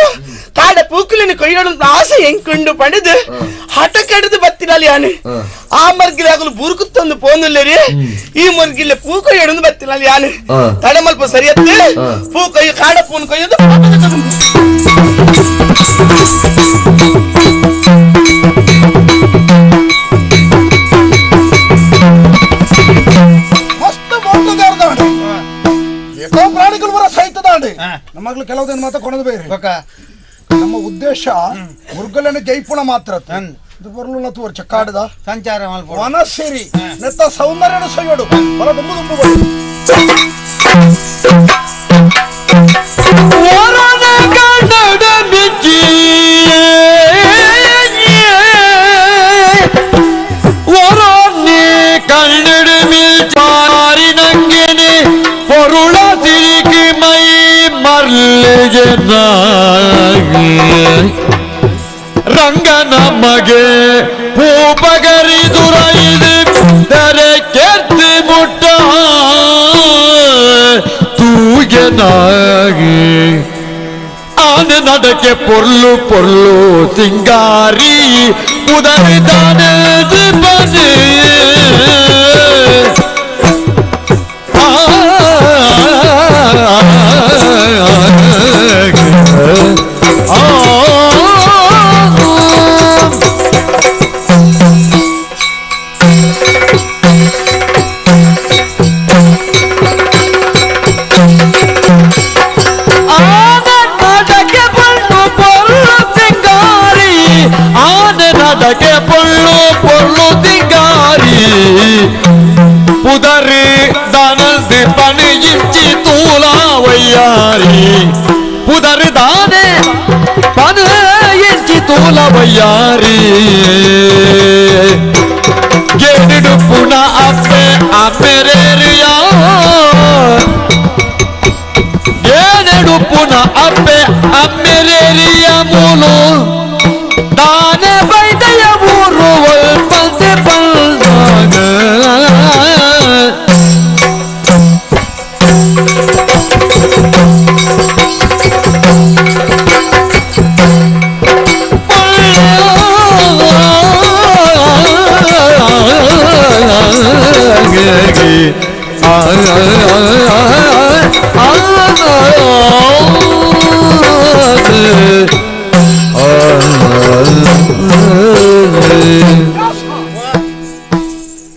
ಕಾಡ ಪೂಕುಲಿನ ಕೊಯ್ಯೋಡು ಆಸೆ ಎಂಕುಂಡು ಪಡೆದು ಹಠ ಕಡಿದು ಬತ್ತಿನಲ್ಲಿ ಯಾನು ಆ ಮರ್ಗಿಲಾಗಲು ಬುರುಕುತ್ತೊಂದು ಪೋನುಲ್ಲೇರಿ ಈ ಮರ್ಗಿಲ್ಲ ಪೂ ಕೊಯ್ಯೋಡು ಬತ್ತಿನಲ್ಲಿ ಯಾನು ತಡೆಮಲ್ಪ ಸರಿಯತ್ತೆ ಪೂ ಕೊಯ್ಯು ಕಾಡ ಪೂನ್ ಕೊಯ್ಯೋದು ಪ್ರಾಣಿಗಳು ಬರ ಸಹಿತದಾಂಡಿ ನಮ್ಮಗ್ಲು ಕೆಲವುದೇನು ಮಾತ್ರ ಕೊನದು ಬೇರೆ ನಮ್ಮ ಉದ್ದೇಶ ಮುರುಗಲನ್ನು ಜೈಪುಣ ಮಾತ್ರ ಬರಲು ತೋರ್ ಚಕ್ಕಾಡದ ಸಂಚಾರ ವನ ಸೇರಿ ನೆತ್ತ ಸೌಂದರ್ಯನ ಸೊಯ್ಯೋಡು ಬಲ ತುಂಬು ತುಂಬು ರಂಗನ ಮಗೆ ಪೂಪಗರಿ ದುರೈದು ದರೆ ಕೆತ್ತಿ ಮುಟ್ಟ ತೂಗೆನಾಗಿ ಆನ நடಕೆ பொருಳು பொருಳು ಸಿಂಗಾರಿ ಉದರಿದಾನದು ಬನ್ನಿ புதரு தானந்து பணியிச்சி தூளாவையாரி புதரு தானே பணியிச்சி தூளவையாரி கேடு புன அப்பே அம்மரேரியா ஏனெடு புன அப்பே அம்மரேரிய மூலு தானே வைதய ஊருவல் பந்து பல்தாக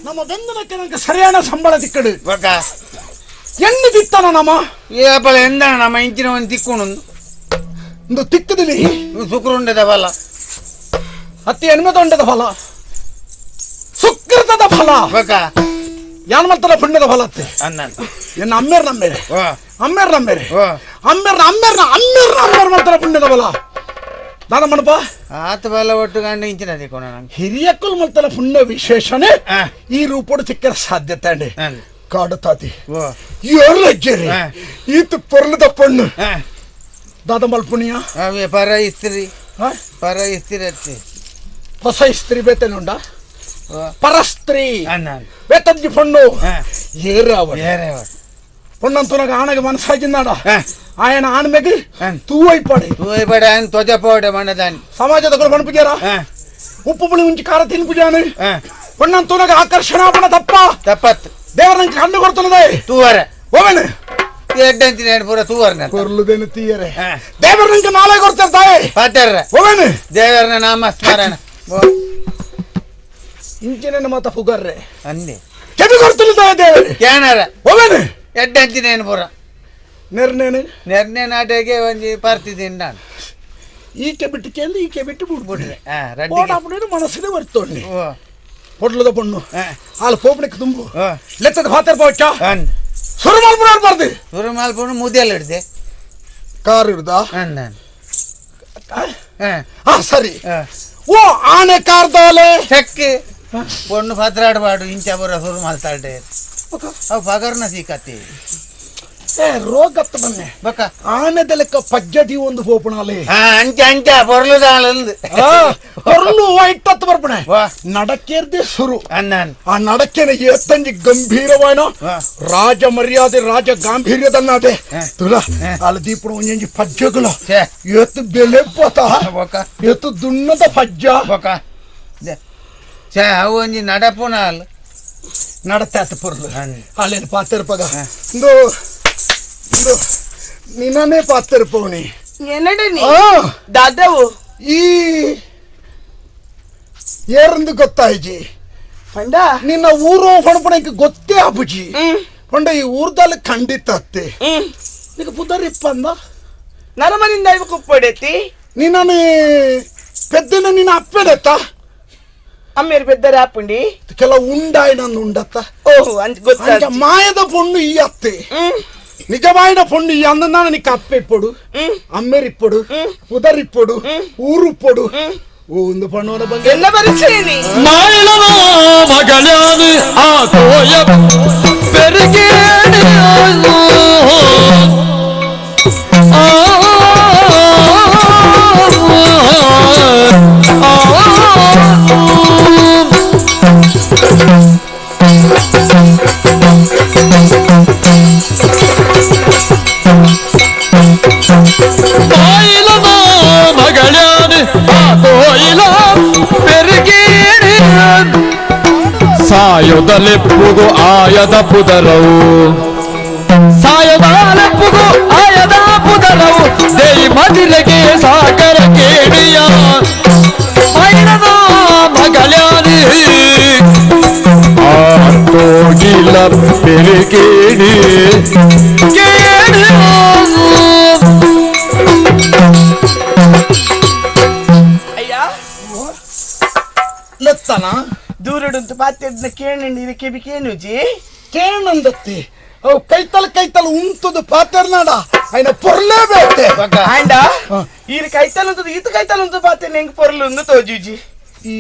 ನಮ್ಮ ಬೆಂದನಕ್ಕೆ ಸರಿಯಾದ ಸಂಬಳ ತಿಕ್ಕಡು ಎಣ್ಣೆ ತಿತ್ತಾನ ನಮ್ಮ ಏಪಲ ಎಂದಣ ನಮ್ಮ ಇಂಚಿನ ಒಂದು ತಿಕ್ಕೊಂಡು ಒಂದು ತಿಕ್ಕದಲ್ಲಿ ಸುಕ್ರುಂಡದ ಫಲ ಅತ್ತಿ ಎಣ್ಮೆದೊಂಡದ ಫಲ ಸುಕೃತದ ಫಲ ಯಾನ್ ಮಲ್ತನ ಪುಣ್ಯದ ಫಲ ಅತ್ತೆ ಎನ್ನ ಅಮ್ಮೇರ್ ನಮ್ಮೇರೆ ಅಮ್ಮೇರ್ ನಮ್ಮೇರೆ ಅಮ್ಮೇರ್ನ ಅಮ್ಮೇರ್ನ ಅಮ್ಮೇರ್ನ ಅಮ್ಮೇರ್ ಮಲ್ತನ ಪುಣ್ಯದ ಫಲ ದಾನ ಮಣಪ ಆತ ಬಲ ಒಟ್ಟು ಗಂಡ ಇಂಚಿನ ತಿಕ್ಕೋಣ ಹಿರಿಯಕ್ಕಲ್ ಮಲ್ತನ ಪುಣ್ಯ ವಿಶೇಷನೇ ಈ ರೂಪೋಡು ಸಿಕ್ಕರ ಸಾಧ್ಯತೆ ಅಂడి ಕಾಡು ತಾತಿ ಏರ್ಲಜ್ಜೇರಿ ಈತ ಪೊರ್ಲದ ಪಣ್ಣು ದಾದ ಮಲ್ಪುಣಿಯ ಪರ ಇಸ್ತ್ರಿ ಪರ ಇಸ್ತ್ರಿ ಅತ್ತೆ ಹೊಸ ಇಸ್ತ್ರಿ ಬೇತೇನುಂಡ ಪರಸ್ತ್ರೀ ಬೇತಜ್ಜಿ ಪಣ್ಣು ಏರಾವ ಪೊಣ್ಣಂತುನಗ ಆಣಗೆ ಮನಸ್ಸಾಗಿಂದಾಡ ఆయన ఆనమెకి తూవైపాడి తూవైపాడి ఆయన త్వజపోడే మండదాన్ని సమాజದ పణుపుజారా ఉప్పు పుಳಿ ఉంచి కార తినిపుజాను పొన్నంతూనగ ఆకర్షణ తప్ప తప్పత్ ದೇವರ ಕಣ್ಣು ಕೊಡ್ತನದೆ ತೂವರ ಓವೆನ ಎಡ್ಡಂಚಿನ ಪೂರ ತೂವರ್ನ ಕೊರ್ಲುದೇನು ತೀಯರೆ ದೇವರ ನಿಂಗೆ ನಾಳೆ ಕೊಡ್ತಾರೆ ತಾಯಿ ಪಾತಾರ ಓವೆನ ದೇವರನ ನಾಮ ಸ್ಮರಣ ಇಂಚಿನ ಮಾತ ಫುಗರ್ರೆ ಅಂದೆ ಕೆವಿ ಕೊಡ್ತಿಲ್ಲ ತಾಯಿ ದೇವರು ಕೇಣರ ಓವೆನ ಎಡ್ಡಂಚಿನ ಪೂರ ನೆರ್ನೇನು ನೆರ್ನೆ ನಾಟೆಗೆ ಒಂಜಿ ಪಾರ್ತಿದ್ದೀನಿ ನಾನು ಈಕೆ ಬಿಟ್ಟು ಕೇಂದ್ರ ಈಕೆ ಬಿಟ್ಟು ಬಿಡ್ಬಿಡ್ರೆ ಓಡಾಬಿಟ್ಟು ಮನಸ್ಸಿಗೆ ಬರ್ತೋಂಡಿ పొట్లದ ಪಣ್ಣು ಅಲ್ಲಿ ಪೋಪಣಿಗೆ ತುಂಬು ಲೆತ್ತದ ಪಾತ್ರ ಪೋಚ ಸುರುಮಾಲ್ಪುರ ಆಡ್ಬಾರ್ದು ಸುರುಮಾಲ್ಪುರ ಮುದೆಲ್ಲ ಹಿಡ್ದೆ ಕಾರ್ ಹಿಡ್ದ ಹಾ ಸರಿ ಓ ಆನೆ ಕಾರ್ದಾಲೆ ಚೆಕ್ಕೆ ಪೊಣ್ಣು ಪಾತ್ರ ಆಡಬಾರ್ದು ಇಂಚ ಬರೋ ಸುರುಮಾಲ್ತಾಡ್ಡೆ ಅವು ಪಗರ್ನ ಸೀಕತ್ತಿ ರೋಗತ್ತ ಬನ್ನೆ ಬಕ್ಕ ಆನೆದ ಲೆಕ್ಕ ಪಜ್ಜಟಿ ಒಂದು ಪೋಪಣಾಲೆ ಅಂಚ ಅಂಚ ಪೊರ್ಲುದಾಳಂದು ಪೊರ್ಲು ಇಟ್ಟತ್ತು ಬರ್ಪಣೆ ನಡಕೇರ್ದೆ ಸುರು ಆ ನಡಕೆನ ಏತ್ತಂಜಿ ಗಂಭೀರವಾಯ್ನ ರಾಜ ಮರ್ಯಾದೆ ರಾಜ ಗಾಂಭೀರ್ಯದನ್ನಾದೆ ತುಲ ಅಲ್ಲಿ ದೀಪಣ ಒಂಜಿ ಪಜ್ಜಗಳು ಏತ್ತು ಬೆಲೆ ಪೋತ ಏತ್ತು ದುಣ್ಣದ ಪಜ್ಜ ಅವು ಒಂಜಿ ನಡಪುನಾಲ್ ನಡತಾತ ಪೊರ್ಲು ಅಲ್ಲೇನು ಪಾತಿರ್ಪಗ ಇಂದು ಇಂದು ನಿನ್ನನೇ ಪಾತಿರ್ಪವನಿ ಏನಡನಿ ದಾದವು ಈ ಏರಂದು ಗೊತ್ತಾಯ್ಜಿ ಪಂಡ ನಿನ್ನ ಊರು ಪಣಪಣಕ್ಕೆ ಗೊತ್ತೇ ಆಪುಜಿ ಪಂಡ ಈ ಊರ್ದಲ್ಲಿ ಖಂಡಿತ ಅತ್ತೆ ನಿಗ ಪುದರಿಪ್ಪ ಅಂದ ನರಮನಿಂದ ಇವ ಕುಪ್ಪೊಡೆತಿ ನಿನ್ನನೇ ಪೆದ್ದನ ನಿನ್ನ ಅಪ್ಪೆಡೆತ್ತ ಅಮ್ಮೇರು ಪೆದ್ದರ ಆಪುಂಡಿ ಕೆಲವು ಉಂಡಾಯ್ ನಂದು ಉಂಡತ್ತ ಓಹ್ ಅಂಚ ಗೊತ್ತ ಮಾಯದ ಪೊಣ್ಣು ಈ ಅತ್ತೆ ನಿಜವಾದ ಪೊಣ್ಣು ಈ ಅಂದ ನಿಕ್ಕ ಅಪ್ಪ ಇಪ್ಪಡು ಅಮ್ಮೇರಿಪ್ಪಡು ಪುದರಿಪ್ಪಡು ಊರುಪ್ಪಡು ಒಂದು ಪಣ್ಣೋನ ಬಗ್ಗೆ ಎಲ್ಲ ಪರಿಚಯನಿ ಮಾಯಲನ ಮಗಳಾನು ಆ ತೋಯ ಪೆರುಗೇಡಿ ಸಾಯೋದಲೆಪ್ಪುಗು ಆಯದ ಪುದರವು ಸಾಯದಾಲೆಪ್ಪುಗು ಆಯದ ಪುದರವು ದೇಯಿ ಮದಿರೆಗೆ ಸಾಗರ ಕೇಣಿಯ ಮೈನದ ಮಗಳ್ಯಾನಿ ಆತೋಗಿಲ ಪೆರುಗೇಣಿ ಕೇಳಿ ಅಯ್ಯ ಲತ್ತನ ದೂರಡುಂತು ಪಾತ್ಯದ್ನ ಕೇಣಂಡಿ ಇದಕ್ಕೆ ಕೇನುಜಿ ಕೇಣಂದತ್ತಿ ಅವು ಕೈತಲ್ ಕೈತಲ್ ಉಂತುದು ಪಾತೆರ್ನಾಡ ಅಯ್ನ ಪೊರ್ಲೇ ಬೇತೆ ಆಂಡ ಈರು ಕೈತಲ್ ಉಂತುದು ಈತ ಕೈತಲ್ ಉಂತು ಪಾತೆ ನೆಂಗ್ ಪೊರ್ಲು ಉಂದು ತೋಜುಜಿ ಈ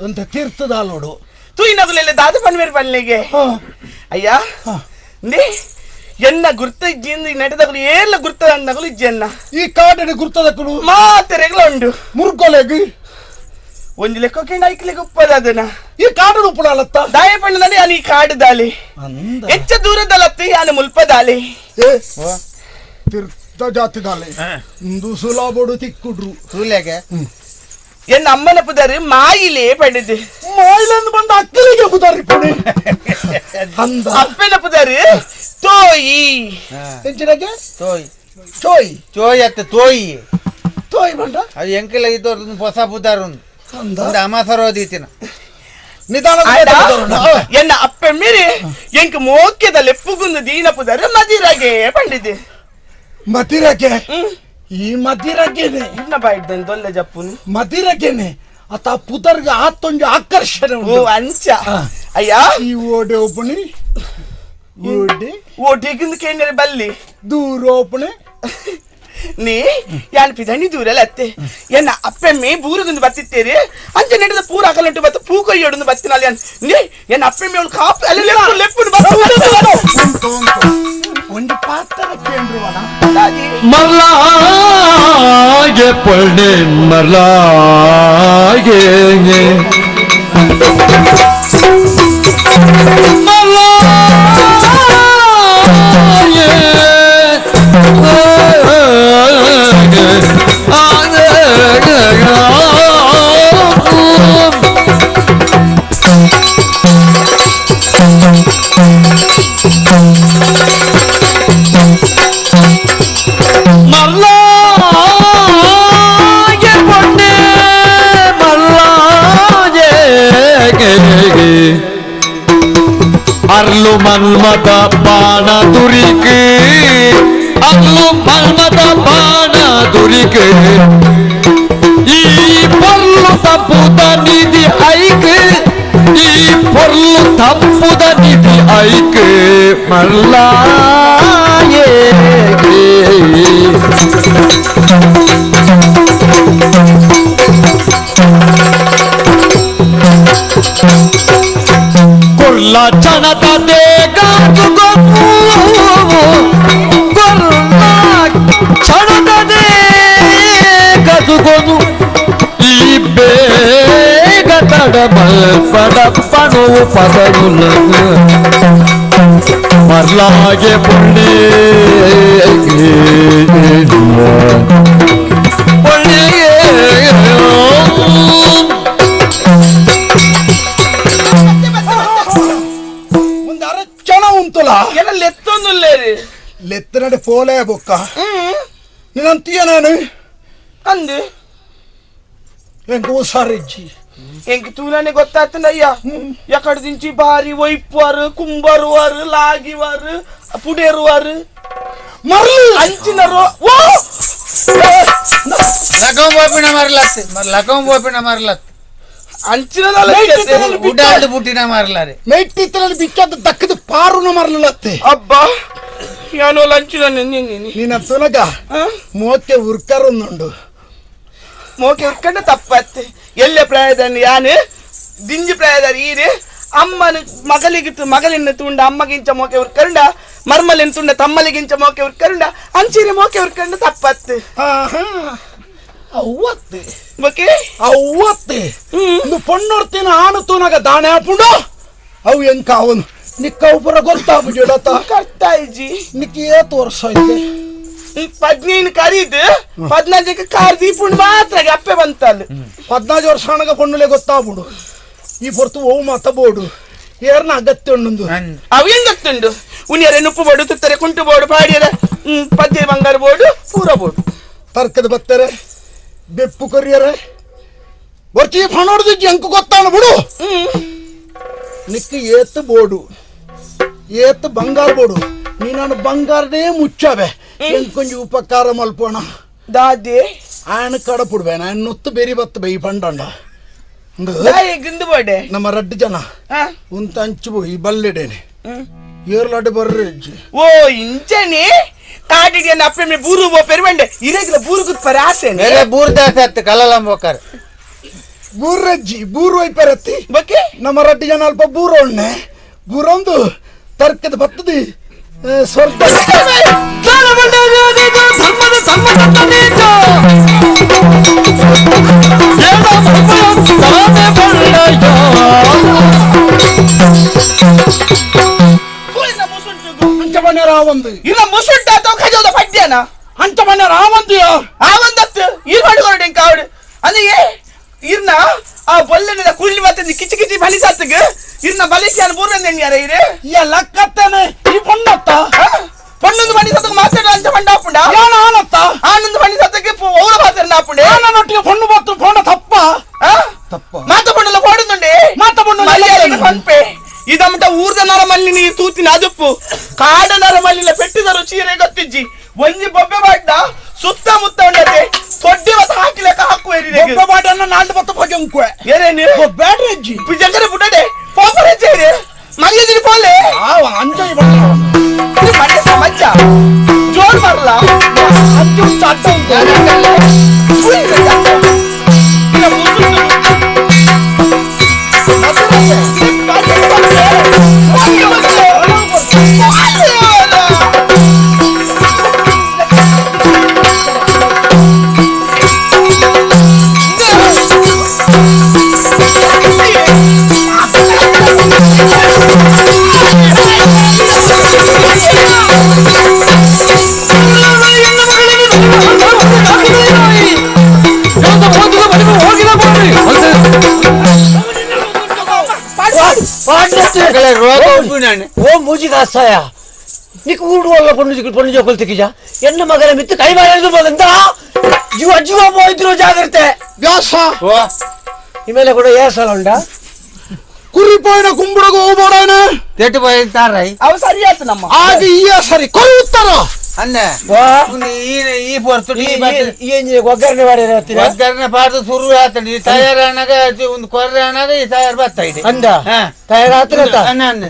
ಒಂತ ತೀರ್ಥದಾಲೋಡು ತೂಯಿನಗುಲೆಲ್ಲ ದಾದ ಪನ್ವೇರು ಪನ್ಲೆಗೆ ಅಯ್ಯ ನೇ ಎನ್ನ ಗುರ್ತ ಇಜ್ಜಿಂದು ನೆಟದಗುಲು ಏಲ್ಲ ಗುರ್ತ ಅಂದಗುಲು ಇಜ್ಜೆನ್ನ ಈ ಕಾಡಡೆ ಗುರ್ತದಕ್ಕಲು ಮಾತೆರೆಗ್ಲ ಉಂಡು ಮುರ್ಗೊಲೆಗ್ ಒಂದು ಲೆಕ್ಕೋಕೆಂಡ ಐಕ್ಲೆಗ್ ಉಪ್ಪದ ಅದನ್ನ ಈ ಕಾಡು ಉಪ್ಪಡಲತ್ತ ದಾಯ ಪಣ್ಣದಲ್ಲಿ ಯಾನು ಈ ಕಾಡು ದಾಲಿ ಹೆಚ್ಚ ದೂರದಲತ್ತಿ ಯಾನು ಮುಲ್ಪದಾಲಿ ತೀರ್ಥ ಜಾತಿ ದಾಲಿ ಇಂದು ಸುಲಾಬೋಡು ತಿಕ್ಕುಡ್ರು ಸೂಲೆಗೆ ಎನ್ನ ಅಮ್ಮನ ಪುದಾರಿ ಮಾಯಿಲೆ ಪಡೆದು ಮಾಯಿಲೆಂದು ಬಂದ ಅಕ್ಕಲಿಗೆ ಪುದಾರಿ ಪುಣೆ ಅಂದ ಅಪ್ಪನ ಪುದಾರಿ ತೋಯಿ ಎಂಚಿನಗೆ ತೋಯ್ ಚೋಯ್ ಚೋಯ್ ಅತ್ತ ತೋಯಿ ತೋಯ್ ಬಂಡ ಅದು ಎಂಕೆಲ್ಲ ಇದ್ದವ್ರದ್ದು ಹೊಸ ಪುದಾರು ಒಂದು ಅಮಾಸರೋದಿತ್ತಿನ ನಿಧಾನ ಎನ್ನ ಅಪ್ಪೆ ಮೀರಿ ಎಂಕ್ ಮೋಕ್ಯದ ಲೆಪ್ಪುಗುಂದು ದೀನ ಪುದಾರಿ ಮದಿರಾಗೆ ಪಂಡಿದೆ ಮದಿರಾಗೆ ಈ ಮದಿರಗೆನೆ ಇನ್ನ ಬಾಯ್ದನ್ ದೊಲ್ಲೆ ಜಪ್ಪುನು ಮದಿರಗೆನೆ ಆತ ಪುದರ್ಗ ಆತೊಂಜು ಆಕರ್ಷಣೆ ಓ ಅಂಚ ಅಯ್ಯ ಈ ಓಡೆ ಒಪ್ಪಣಿ ಓಡೆ ಓಡೆಗಿಂದು ಕೇಂದ್ರ ಬಲ್ಲಿ ದೂರ ಒಪ್ಪಣೆ ನೀ ಯಾನ್ ಪಿದಣಿ ದೂರಲ್ಲ ಅತ್ತೆ ಎನ್ನ ಅಪ್ಪೆಮ್ಮೆ ಬೂರುಗುಂದು ಬತ್ತಿತ್ತೇರಿ ಅಂಚ ನಡೆದ ಪೂರ ಅಕಲಂಟು ಬತ್ತ ಪೂ ಕೊಯ್ಯೋಡುಂದು ಬತ್ತಿನಾಲ್ ಯಾನ್ ನೀ ಎನ್ನ ಅಪ್ಪೆಮ್ಮೆ ಅವಳು ಕಾಪು ಅಲ್ಲಿ ಲೆಪ್ಪು ಲೆಪ್ಪುನು ಒಂದು ಪಾತ್ರ ಕೇಂದ್ರವನ ಮರ್ಲಾಗೆ ಪೊಳ್ಳೆ ಮರ್ಲಾಗೆ ಮರ್ಲಾಗೆ ಮಲ್ಲಾಗೆ ಪೊಣ್ಣೆ ಮಲ್ಲಾಗೆ ಅರ್ಲು ಮನ್ಮತ ಬಾಣ ತುರಿಕೆ ಅರ್ಲು ಮನ್ಮತ ಬಾಣ ತುರಿಕೆ ಈ ಪೊರ್ಲು ತಪ್ಪುದ ನಿಧಿ ಐಕ್ ಈ ಪೊರ್ಲು ತಪ್ಪುದ ನಿಧಿ ಐಕ್ ಮಲ್ಲಾಯೇ ಮರ್ಲ ಕ್ಷಣದ ಗೊರ್ಲ ಕ್ಷಣದ ಗಜುಗೊನು ಈ ಬೇಗ ತಡಮಲ್ಪಡಪ್ಪನು ಪದಗುಲನು ಮರ್ಲಾಗೆ ಪುಳ್ಳಿ ಲೆತ್ತನಡೆ ಪೋಲೆ ಬೊಕ್ಕ ನೀನಂತೀಯ ನಾನು ಅಂದೆ ಎಂಕ್ ಹುಷಾರಿಜ್ಜಿ ಎಂಕ್ ತೂಲನೆ ಗೊತ್ತಾತನಯ್ಯ ಎಕಡ ದಿಂಚಿ ಬಾರಿ ಒಯ್ಪುವಾರು ಕುಂಬರುವಾರು ಲಾಗಿವಾರು ಪುಡೇರುವಾರು ಮರ್ಲು ಅಂಚಿನರು ಓ ಲಗಂ ಬೋಪಿನ ಮರ್ಲತ್ ಲಗಂ ಬೋಪಿನ ಮರ್ಲತ್ ಅಂಚಿನ ಉಡಾಲ್ದು ಪುಟ್ಟಿನ ಮರ್ಲಾರೆ ಮೆಟ್ಟಿತ್ತನಲ್ಲಿ ಬಿಕ್ಕದ ದಕ್ಕದ ಪಾರುನ ಮರ್ಲತ್ತೆ ಅಬ್ಬಾ ಯಾನೋ ಲಂಚಿನ ನಿನ್ನ ತುನಗ ಮೋಕೆ ಉರ್ಕರೊಂದುಂಡು ಮೋಕೆ ಉರ್ಕಂಡ ತಪ್ಪತ್ತೆ ಎಲ್ಲೆ ಪ್ರಾಯದನ್ನು ಯಾನು ದಿಂಜಿ ಪ್ರಾಯದಾರ ಈರು ಅಮ್ಮನ ಮಗಲಿಗಿತ್ತು ಮಗಲಿನ ತುಂಡ ಅಮ್ಮಗಿಂಚ ಮೋಕೆ ಉರ್ಕಂಡ ಮರ್ಮಲಿನ ತುಂಡ ತಮ್ಮಲಿಗಿಂಚ ಮೋಕೆ ಉರ್ಕಂಡ ಅಂಚಿನ ಮೋಕೆ ಉರ್ಕಂಡ ತಪ್ಪತ್ತೆ ಅವ್ವತ್ತೆ ಓಕೆ ಅವ್ವತ್ತೆ ಒಂದು ಪೊಣ್ಣೊರ್ತಿನ ಆನು ತೂನಗ ದಾಣೆ ಹಾಪುಂಡು ಅವು ಎಂಕ ಅವನು ನಿಕ್ಕ ಪೂರ ಗೊತ್ತಾಪುಜಡತ ಕರ್ತಾಯಿಜಿ ನಿಕ್ಕ ಏತು ವರ್ಷ ಐತೆ 15 ಕರೀದು 14 ಕಾರ್ ದೀಪುಂಡು ಮಾತ್ರ ಅಪ್ಪೆ ಬಂತಲ್ಲ 14 ವರ್ಷ ಅಣಗ ಪೊಣ್ಣುಲೆ ಗೊತ್ತಾಪುಂಡು ಈ ಪೊರ್ತು ಓವು ಮಾತ ಬೋಡು ಏರ್ನ ಅಗತ್ಯ ಉಂಡು ಅವು ಹೆಂಗ್ ಗೊತ್ತುಂಡು ಉನಿಯರೆ ನುಪ್ಪು ಬೋಡು ತುತ್ತರೆ ಕುಂಟು ಬೋಡು ಪಾಡಿಯರೆ ಪದ್ಯ ಬಂಗಾರ ಬೋಡು ಪೂರ ಬೋಡು ತರ್ಕದ ಬತ್ತಾರೆ ಬೆಪ್ಪು ಕೊರಿಯರೆ ಬರ್ಚಿ ಫಣೋಡ್ದು ಎಂಕು ಗೊತ್ತಾಣ ಬಿಡು ನಿಕ್ಕ ಏತು ಬೋಡು ಏತು ಬಂಗಾರ ಬೋಡು ನೀನು ಬಂಗಾರದೇ ಮುಚ್ಚವೆ ಎಂಕೊಂಜಿ ಉಪಕಾರ ಮಲ್ಪೋಣ ದಾದೆ ಆಯನ ಕಡಪುಡ್ಬೇನ ಆಯನ ನೊತ್ತು ಬೇರಿ ಬತ್ತು ಬೈ ಪಂಡಂಡ ಗಿಂದು ಬೋಡೆ ನಮ್ಮ ರಡ್ಡು ಜನ ಉಂತ ಅಂಚು ಈ ಬಲ್ಲೆಡೇನೆ ಏರ್ಲಾಡೆ ಬರ್ರಿ ಓ ಇಂಚನೆ ಕಾಡಿಗೆ ಅಪ್ಪೆ ಬೂರು ಪೆರುವಂಡೆ ಇರೇಗಿಲ್ಲ ಬೂರು ಗುತ್ಪರ ಆಸೆ ಬೂರ್ ದಾಸೆ ಕಲಲಂಬೋಕರ್ ಬೂರಜ್ಜಿ ಬೂರು ಒಯ್ಪರತ್ತಿ ಓಕೆ ನಮ್ಮ ರಡ್ಡು ಜನ ಅಲ್ಪ ಬೂರು ಒಣ್ಣೆ ಬೂರೊಂದು ತರ್ಕದ ಬತ್ತದಿ ಸ್ವರ್ಗ ಇಲ್ಲ ಮುಸುಂಟ ಖಜೋದ ಪಡ್ಯನ ಅಂಚ ಮನೆ ರಾವಂದು ಆವಂದತ್ತು ಈರ್ವಾಡು ಕೊರಡು ಕಾವಡು ಅಂದ್ರೆ ಇರ್ನ ಆ ಬೊಲ್ಲನ ಕುಳ್ಳಿ ಮತ್ತೆ ಕಿಚಿ ಕಿಚಿ ಬಲಿ ಸಾತ್ತಗ ಇರ್ನ ಬಲಿಸಿಯಾನ ಬೂರ್ನ ಯಾರ ಇರೆ ಎಲ್ಲ ಕತ್ತನೆ ಈ ಪೊಣ್ಣತ್ತ ಪೊಣ್ಣೊಂದು ಬಲಿ ಸಾತಗ ಮಾತಾಡ ಅಂಚ ಬಂಡ ಆಪುಂಡ ಯಾನ ಆನತ್ತ ಆನಂದ ಬಲಿ ಸಾತಕ್ಕೆ ಓಲ ಮಾತಾಡ ಆಪುಂಡೆ ಆನನೊಟ್ಟಿಗೆ ಪೊಣ್ಣು ಬತ್ತು ಪೊಣ್ಣ ತಪ್ಪ ತಪ್ಪ ಮಾತ ಪೊಣ್ಣಲ್ಲ ಪೋಡುಂಡೆ ಮಾತ ಪೊಣ್ಣು ಪನ್ಪೆ ಇದಮ್ಮಟ ಊರ್ದ ನರಮಲ್ಲಿ ನೀ ತೂತಿನ ಅದುಪ್ಪು ಕಾಡ ನರಮಲ್ಲಿನ ಪೆಟ್ಟಿದ ರುಚಿಯರೇ ಗೊತ್ತಿಜ್ಜಿ ಒಂಜಿ ಬೊಬ್ಬೆ ಬಾಡ್ಡ ಸುತ್ತಮುತ್ತ ಉಂಡತೆ ತೊಡ್ಡಿ ಮತ್ತ ಹಾಕಿಲೆಕ್ಕ ಹಾಕುವೆ ಬೊಬ್ಬೆ ಬಾಡನ್ನ ನಾಲ್ಕು ಬತ್ತ ಬಗ್ಗೆ ಉಂಕುವೆ ಏನೇನು ಬೊಬ್ಬೆ ಅಜ್ಜಿ ಜಂಗರೆ ಬುಡಡೆ ಪೋಪರೆ ಚೇರೆ ಮಗಿದಿರಿ ಪೋಲೆ ಅಂಜ ಮನೆ ಸಮಜ್ಜ ಜೋರ್ ಮಾಡಲ ಅಂಜು ಚಾಟ ಉಂಟು ಓ ಮೂಜಿಗಾಸಾಯ ನಿಕ್ ಊಡು ಅಲ್ಲ ಪೊಣ್ಣು ಪೊಣ್ಣು ಜೋಕಲ್ ತಿಕ್ಕಿಜ ಎನ್ನ ಮಗನ ಮಿತ್ತು ಕೈ ಮಾಡಿದ್ರು ಮಗಂತ ಜೀವ ಜೀವ ಹೋಯ್ತಿರೋ ಜಾಗ್ರತೆ ವ್ಯಾಸ ಈ ಮೇಲೆ ಕೂಡ ఏ ಸಲ ಉಂಡ ಕುರಿ ಪೋಯಿನ ಕುಂಬುಡಗ ಹೋಗ್ಬೋಡಾನ ತೆಟ್ಟು ಪೋಯಿನ ಅವು ಸರಿ ಆಯ್ತು ನಮ್ಮ ಆಗ ಈ ಸರಿ ಕೊಯ್ ಉತ್ತರ ಅನ್ನೆ ಈ ಪೊರ್ತು ಈ ಒಗ್ಗರಣೆ ಮಾಡಿ ಒಗ್ಗರಣೆ ಪಾಡ್ದು ಶುರು ಆತಂడి ಈ ತಯಾರಾನಾಗ ಒಂದು ಕೊರ್ರೆ ಅನ್ನಾಗ ಈ ತಯಾರು ಬರ್ತಾ ಇದೆ ಅಂದ ತಯಾರು ಆತ್ರ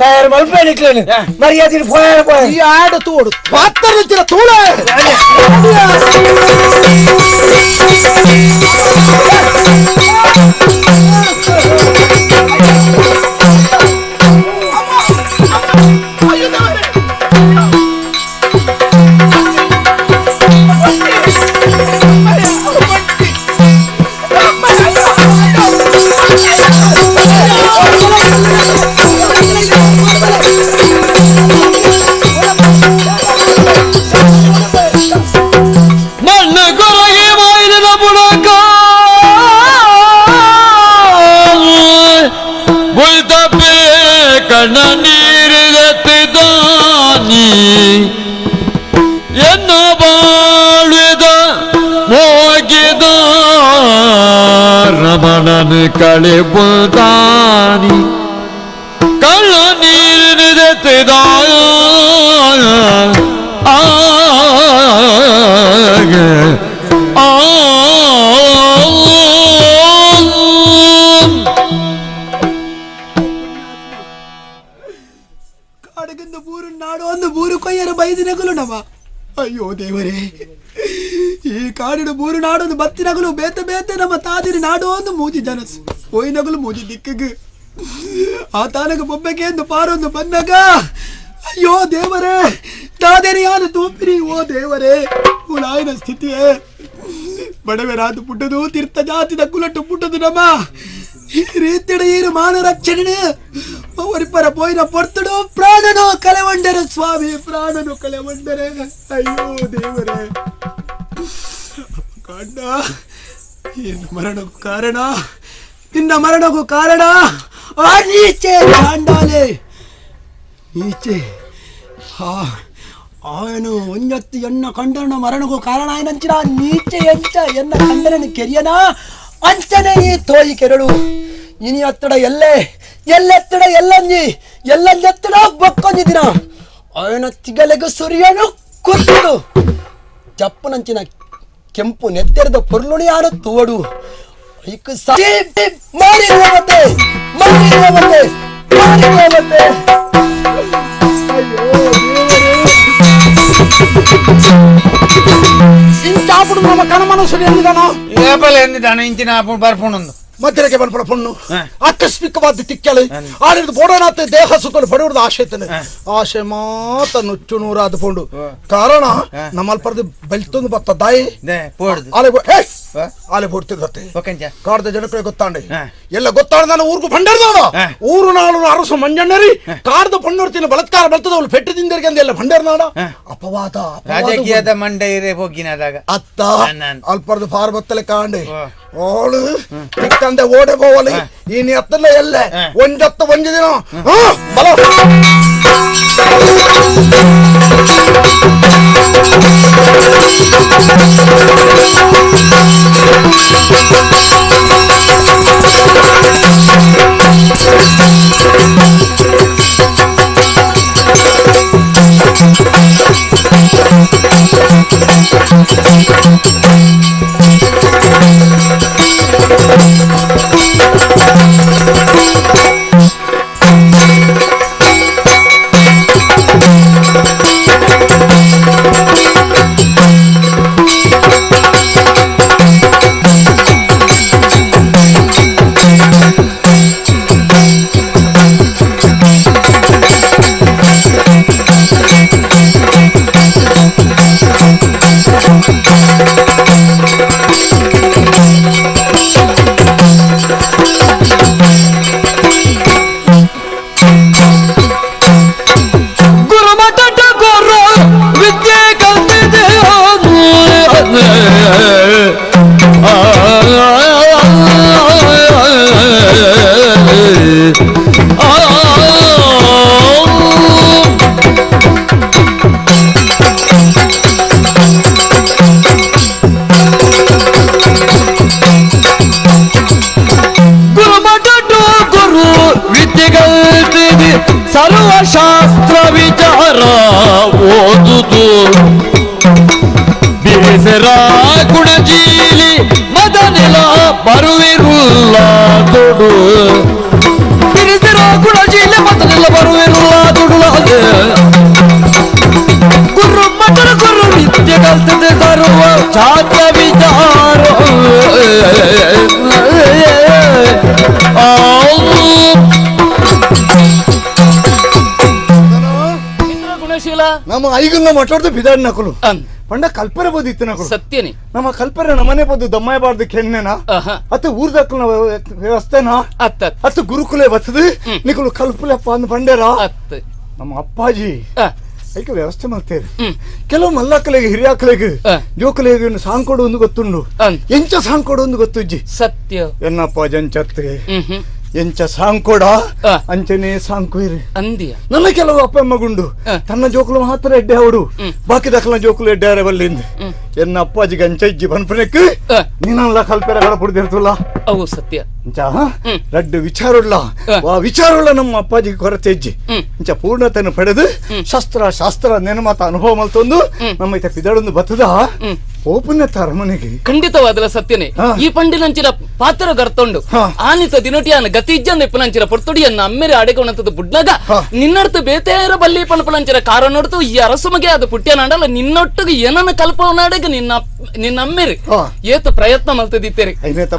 ತಯಾರು ಮಲ್ಪೆ ನಿಕ್ಲೇನು ಮರ್ಯಾದೆ ಪೋಯ ಪೋಯ ಈ ಆಡು ತೋಡು ಪಾತ್ರ ನಿಂತಿರ ತೋಳ ನೀರಿಗತ್ತಿದಾನಿ ಎನ್ನ ಬಾಳ್ವಿದ ಮೋಗಿದ ರಮಣನ ಕಳೆಬುದಾನಿ ಕಳ್ಳ ನೀರಿನಿದೆತ್ತಿದ ಆ ಕಾಡಗಿಂದ ಬೂರು ನಾಡು ಒಂದು ಬೂರು ಕೊಯ್ಯರ ಬೈದಿನಗಲು ನವ. ಅಯ್ಯೋ ದೇವರೇ, ಈ ಕಾಡಿನ ಬೂರು ನಾಡೊಂದು ಬತ್ತಿನಗಲು ಬೇತೆ ಬೇತೆ ನಮ್ಮ ತಾದಿರಿ ನಾಡು ಒಂದು ಮೂಜಿ ಜನಸು ಒಯ್ನಗಲು ಮೂಜಿ ದಿಕ್ಕಿಗೆ ಆ ತಾನಗ ಬೊಬ್ಬೆಗೆ ಎಂದು ಪಾರೊಂದು ಬಂದಾಗ ಅಯ್ಯೋ ದೇವರೇ ತಾದೇರಿ ಯಾರು ತೂಪಿರಿ. ಓ ದೇವರೇ, ಉಲಾಯಿನ ಸ್ಥಿತಿಯೇ ಬಡವರಾದ ಪುಟ್ಟದು ತೀರ್ಥ ಜಾತಿದ ಕುಲಟ್ಟು ಪುಟ್ಟದು ನಮ್ಮ ಈ ರೀತಿಯ ಈರು ಮಾನ ರಕ್ಷಣೆ ಒರಿಪರ ಪೋಯಿನ ಪೊರ್ತಡು ಪ್ರಾಣನು ಕಲೆವಂಡರೆ ಸ್ವಾಮಿ, ಪ್ರಾಣನು ಕಲೆವಂಡರೆ. ಅಯ್ಯೋ ದೇವರೇ ಕಂಡ, ಏನು ಮರಣಕ್ಕೂ ಕಾರಣ, ನಿನ್ನ ಮರಣಕ್ಕೂ ಕಾರಣ ಆ ನೀಚೆ ಚಾಂಡಾಲೆ ನೀಚೆ. ಹಾ ಆಯನು ಒಂಜತ್ತು ಎನ್ನ ಕಂಡನ ಮರಣಕ್ಕೂ ಕಾರಣ ಆಯನಂಚಿನ ನೀಚೆ ಎಂಚ ಎನ್ನ ಕಂಡನನ್ನು ಕೆರಿಯನ ಅಂಚನೆ ಈ ತೋಯಿ ಕೆರಳು ಇನಿ ಅತ್ತಡ ಎಲ್ಲೆ ಎಲ್ಲೆತ್ತಡ ಎಲ್ಲಂಜಿ ಎಲ್ಲಂಜೆತ್ತಡ ಬಕ್ಕೊಂಜಿದಿನ ಅವನ ತಿಗಲೆಗು ಸುರಿಯನು ಕುತ್ತು ಚಪ್ಪನಂಚಿನ ಕೆಂಪು ನೆತ್ತೆರೆದ ಪೊರ್ಲುಣಿಯಾನು ತೋಡು ಐಕು ಮಾರಿ ಹೋಗುತ್ತೆ ಮಾರಿ ಹೋಗುತ್ತೆ ಮಾರಿ ಹೋಗುತ್ತೆ. ಇಂಚಾಪುಡು ನಮ್ಮ ಕನಮನಸ್ಸು ಎಂದಿದಾನೋ ಏಪಲ ಎಂದಿದಾನ ಇಂಚಿನ ಬರ್ಪುಣೊಂದು ಮಧ್ಯಕ್ಕೆ ಬರ್ಪುಣ ಪೊಣ್ಣು ಆಕಸ್ಮಿಕವಾದ ತಿಕ್ಕಲು ಆಡಿದ ಬೋಡನಾಥ ದೇಹ ಸುತ್ತಲು ಪಡೆಯುವುದು ಆಶೆ ಇತ್ತನೆ ಆಶೆ ಮಾತ ನುಚ್ಚು ನೂರಾದ ಪೊಂಡು ಕಾರಣ ನಮ್ಮಲ್ಪರ್ದು ಬೆಲ್ತೊಂದು ಬತ್ತ ದಾಯಿ ಆಲೆ ಆಲೆ ಬೋಡ್ತಿದ್ದತ್ತೆ ಕಾಡ್ದ ಜನಕ್ಕೆ ಗೊತ್ತಾಂಡೆ ಎಲ್ಲ ಗೊತ್ತಾಡ ನಾನು ಊರ್ಗು ಭಂಡಾರದವನ ಊರು ನಾಳು ಅರಸು ಮಂಜಣ್ಣರಿ ಕಾಡ್ದ ಪಣ್ಣೂರ್ತಿನ ಬಲತ್ಕಾರ ಬರ್ತದ ಅವಳು ಪೆಟ್ಟು ತಿಂದರಿಗೆ ಅಂದ ಎಲ್ಲ ಭಂಡಾರನಾಡ ಅಪವಾದ ರಾಜಕೀಯದ ಮಂಡೆ ಇರೇ ಹೋಗಿನದಾಗ ಅತ್ತ ಅಲ್ಪರ್ದು ಫಾರ್ ಬತ್ತಲೆ ಕಾಂಡೆ ಓಳು ತಿಕ್ಕಂದೆ ಓಡೆ ಹೋವಲಿ ಈ ನೀ ಅತ್ತಲ್ಲ ಎಲ್ಲೆ ಒಂಜತ್ತ ಒಂಜು ದಿನ ಬಲ ಸರ್ವಶಾಸ್ತ್ರ ವಿಚಾರ ಓದುದು ಬಿರಿಸರ ಗುಣಜೀಲಿ ಮದನೆಲ ಬರುವಿರುಲ್ಲ ತೊಡು ಬಿರಿಸರ ಗುಣಜೀಲಿ ಮದನೆಲ ಬರುವಿರುಲ್ಲ ತೊಡು ಗುರು ಮಟರ ಗುರು ವಿದ್ಯೆ ಕಲ್ತದೆ ಸರ್ವ ಶಾಸ್ತ್ರ ವಿಚಾರ ನಮ್ಮ ಐಗುಲ್ನ ಮಾತಾಡ್ದು ಬಿದಾಡ್ ನಕಲು ಪಂಡ ಕಲ್ಪರೆ ಬೋದಿತ್ತು ನಕಲು ಸತ್ಯನೇ ನಮ್ಮ ಕಲ್ಪರೆ ನಮ್ಮನೆ ಬೋದು ದಮ್ಮಾಯಬಾರ್ದು ಕೆನ್ನೆನಾ ಅತ್ತ ಊರ್ದಕ್ಕಲ್ನ ವ್ಯವಸ್ಥೆನಾ ಅತ್ತ ಗುರುಕುಲೆ ಬತ್ತದು ನಿಕಲು ಕಲ್ಪುಲೆಪ್ಪ ಅಂದ್ ಬಂಡೇರ ನಮ್ಮ ಅಪ್ಪಾಜಿ ಐಕ ವ್ಯವಸ್ಥೆ ಮಾಡ್ತೇವೆ ಕೆಲವು ಮಲ್ಲಕ್ಕಲಿಗೆ ಹಿರಿಯಾಕಲಿಗೆ ಜೋಕಲಿಗೆ ಸಾಂಗ್ ಕೊಡು ಒಂದು ಗೊತ್ತುಂಡು ಎಂಚ ಸಾಂಗ್ ಕೊಡು ಒಂದು ಗೊತ್ತುಜ್ಜಿ ಸತ್ಯ ಎನ್ನಪ್ಪ ಜಂಚತ್ತೆ ಎಂಚ ಸಾಂಕೋಡ ಅಂಚನೆ ಸಾಂಕುಯಿರು ಅಂದಿಯ ನನ್ನ ಕೆಲವು ಅಪ್ಪ ಗುಂಡು ತನ್ನ ಜೋಕುಲು ಮಾತ್ರ ಎಡ್ಡೆ ಅವಡು ಬಾಕಿ ದಕ್ಕಲ ಜೋಕುಲು ಎಡ್ಡೆ ಆರೆ ಬಲ್ಲಿಂದ ಎನ್ನ ಅಪ್ಪಾಜಿಗೆ ಅಂಚ ಇಜ್ಜಿ ಪನ್ಪನೆಕ್ ನೀನಲ್ಲ ಕಲ್ಪೆರ ಕಡಪುಡ್ದಿರ್ತಲ್ಲ ಅವು ಸತ್ಯ ಅಂಚ ರಡ್ಡು ವಿಚಾರುಳ್ಳ ವಾ ವಿಚಾರುಳ್ಳ ನಮ್ಮ ಅಪ್ಪಾಜಿಗೆ ಕೊರತೆ ಇಜ್ಜಿ ಅಂಚ ಪೂರ್ಣತೆಯನ್ನು ಪಡೆದು ಶಸ್ತ್ರ ಶಾಸ್ತ್ರ ನೆನಮಾತ ಅನುಭವ ಮಲ್ತೊಂದು ನಮ್ಮ ಇತ ಪಿದಡೊಂದು ಬತ್ತದ ಓಪನ್ ಅರಮನೆಗೆ ಖಂಡಿತವಾದಲ ಸತ್ಯನೇ ಈ ಪಂಡಿನಂಚಿನ ಪಾತ್ರ ಗರ್ತೊಂಡು ಆನಿತ ದಿನಟಿಯಾನ ಗತಿ ಇಜ್ಜಂದ ಇಪ್ಪನಂಚಿನ ಪೊರ್ತುಡಿಯನ್ನ ಅಮ್ಮೆರೆ ಅಡೆಗೊಂಡಂತದ್ದು ಬುಡ್ನಾಗ ನಿನ್ನಡ್ತು ಬೇತೇರ ಬಲ್ಲಿ ಪಣಪಣಂಚಿನ ಕಾರ ನೋಡ್ತು ಈ ಅರಸುಮಗೆ ಅದು ಪುಟ್ಯನಾಡಲ್ಲ ನಿನ್ನೊಟ್ಟಿಗೆ ಏನನ್ನ ಕಲ್ಪವನಾಡಗ ನಿನ್ನ ನಿನ್ನ ಅಮ್ಮೆರಿ ಏತ ಪ್ರಯತ್ನ ಮಲ್ತದಿತ್ತೇರಿ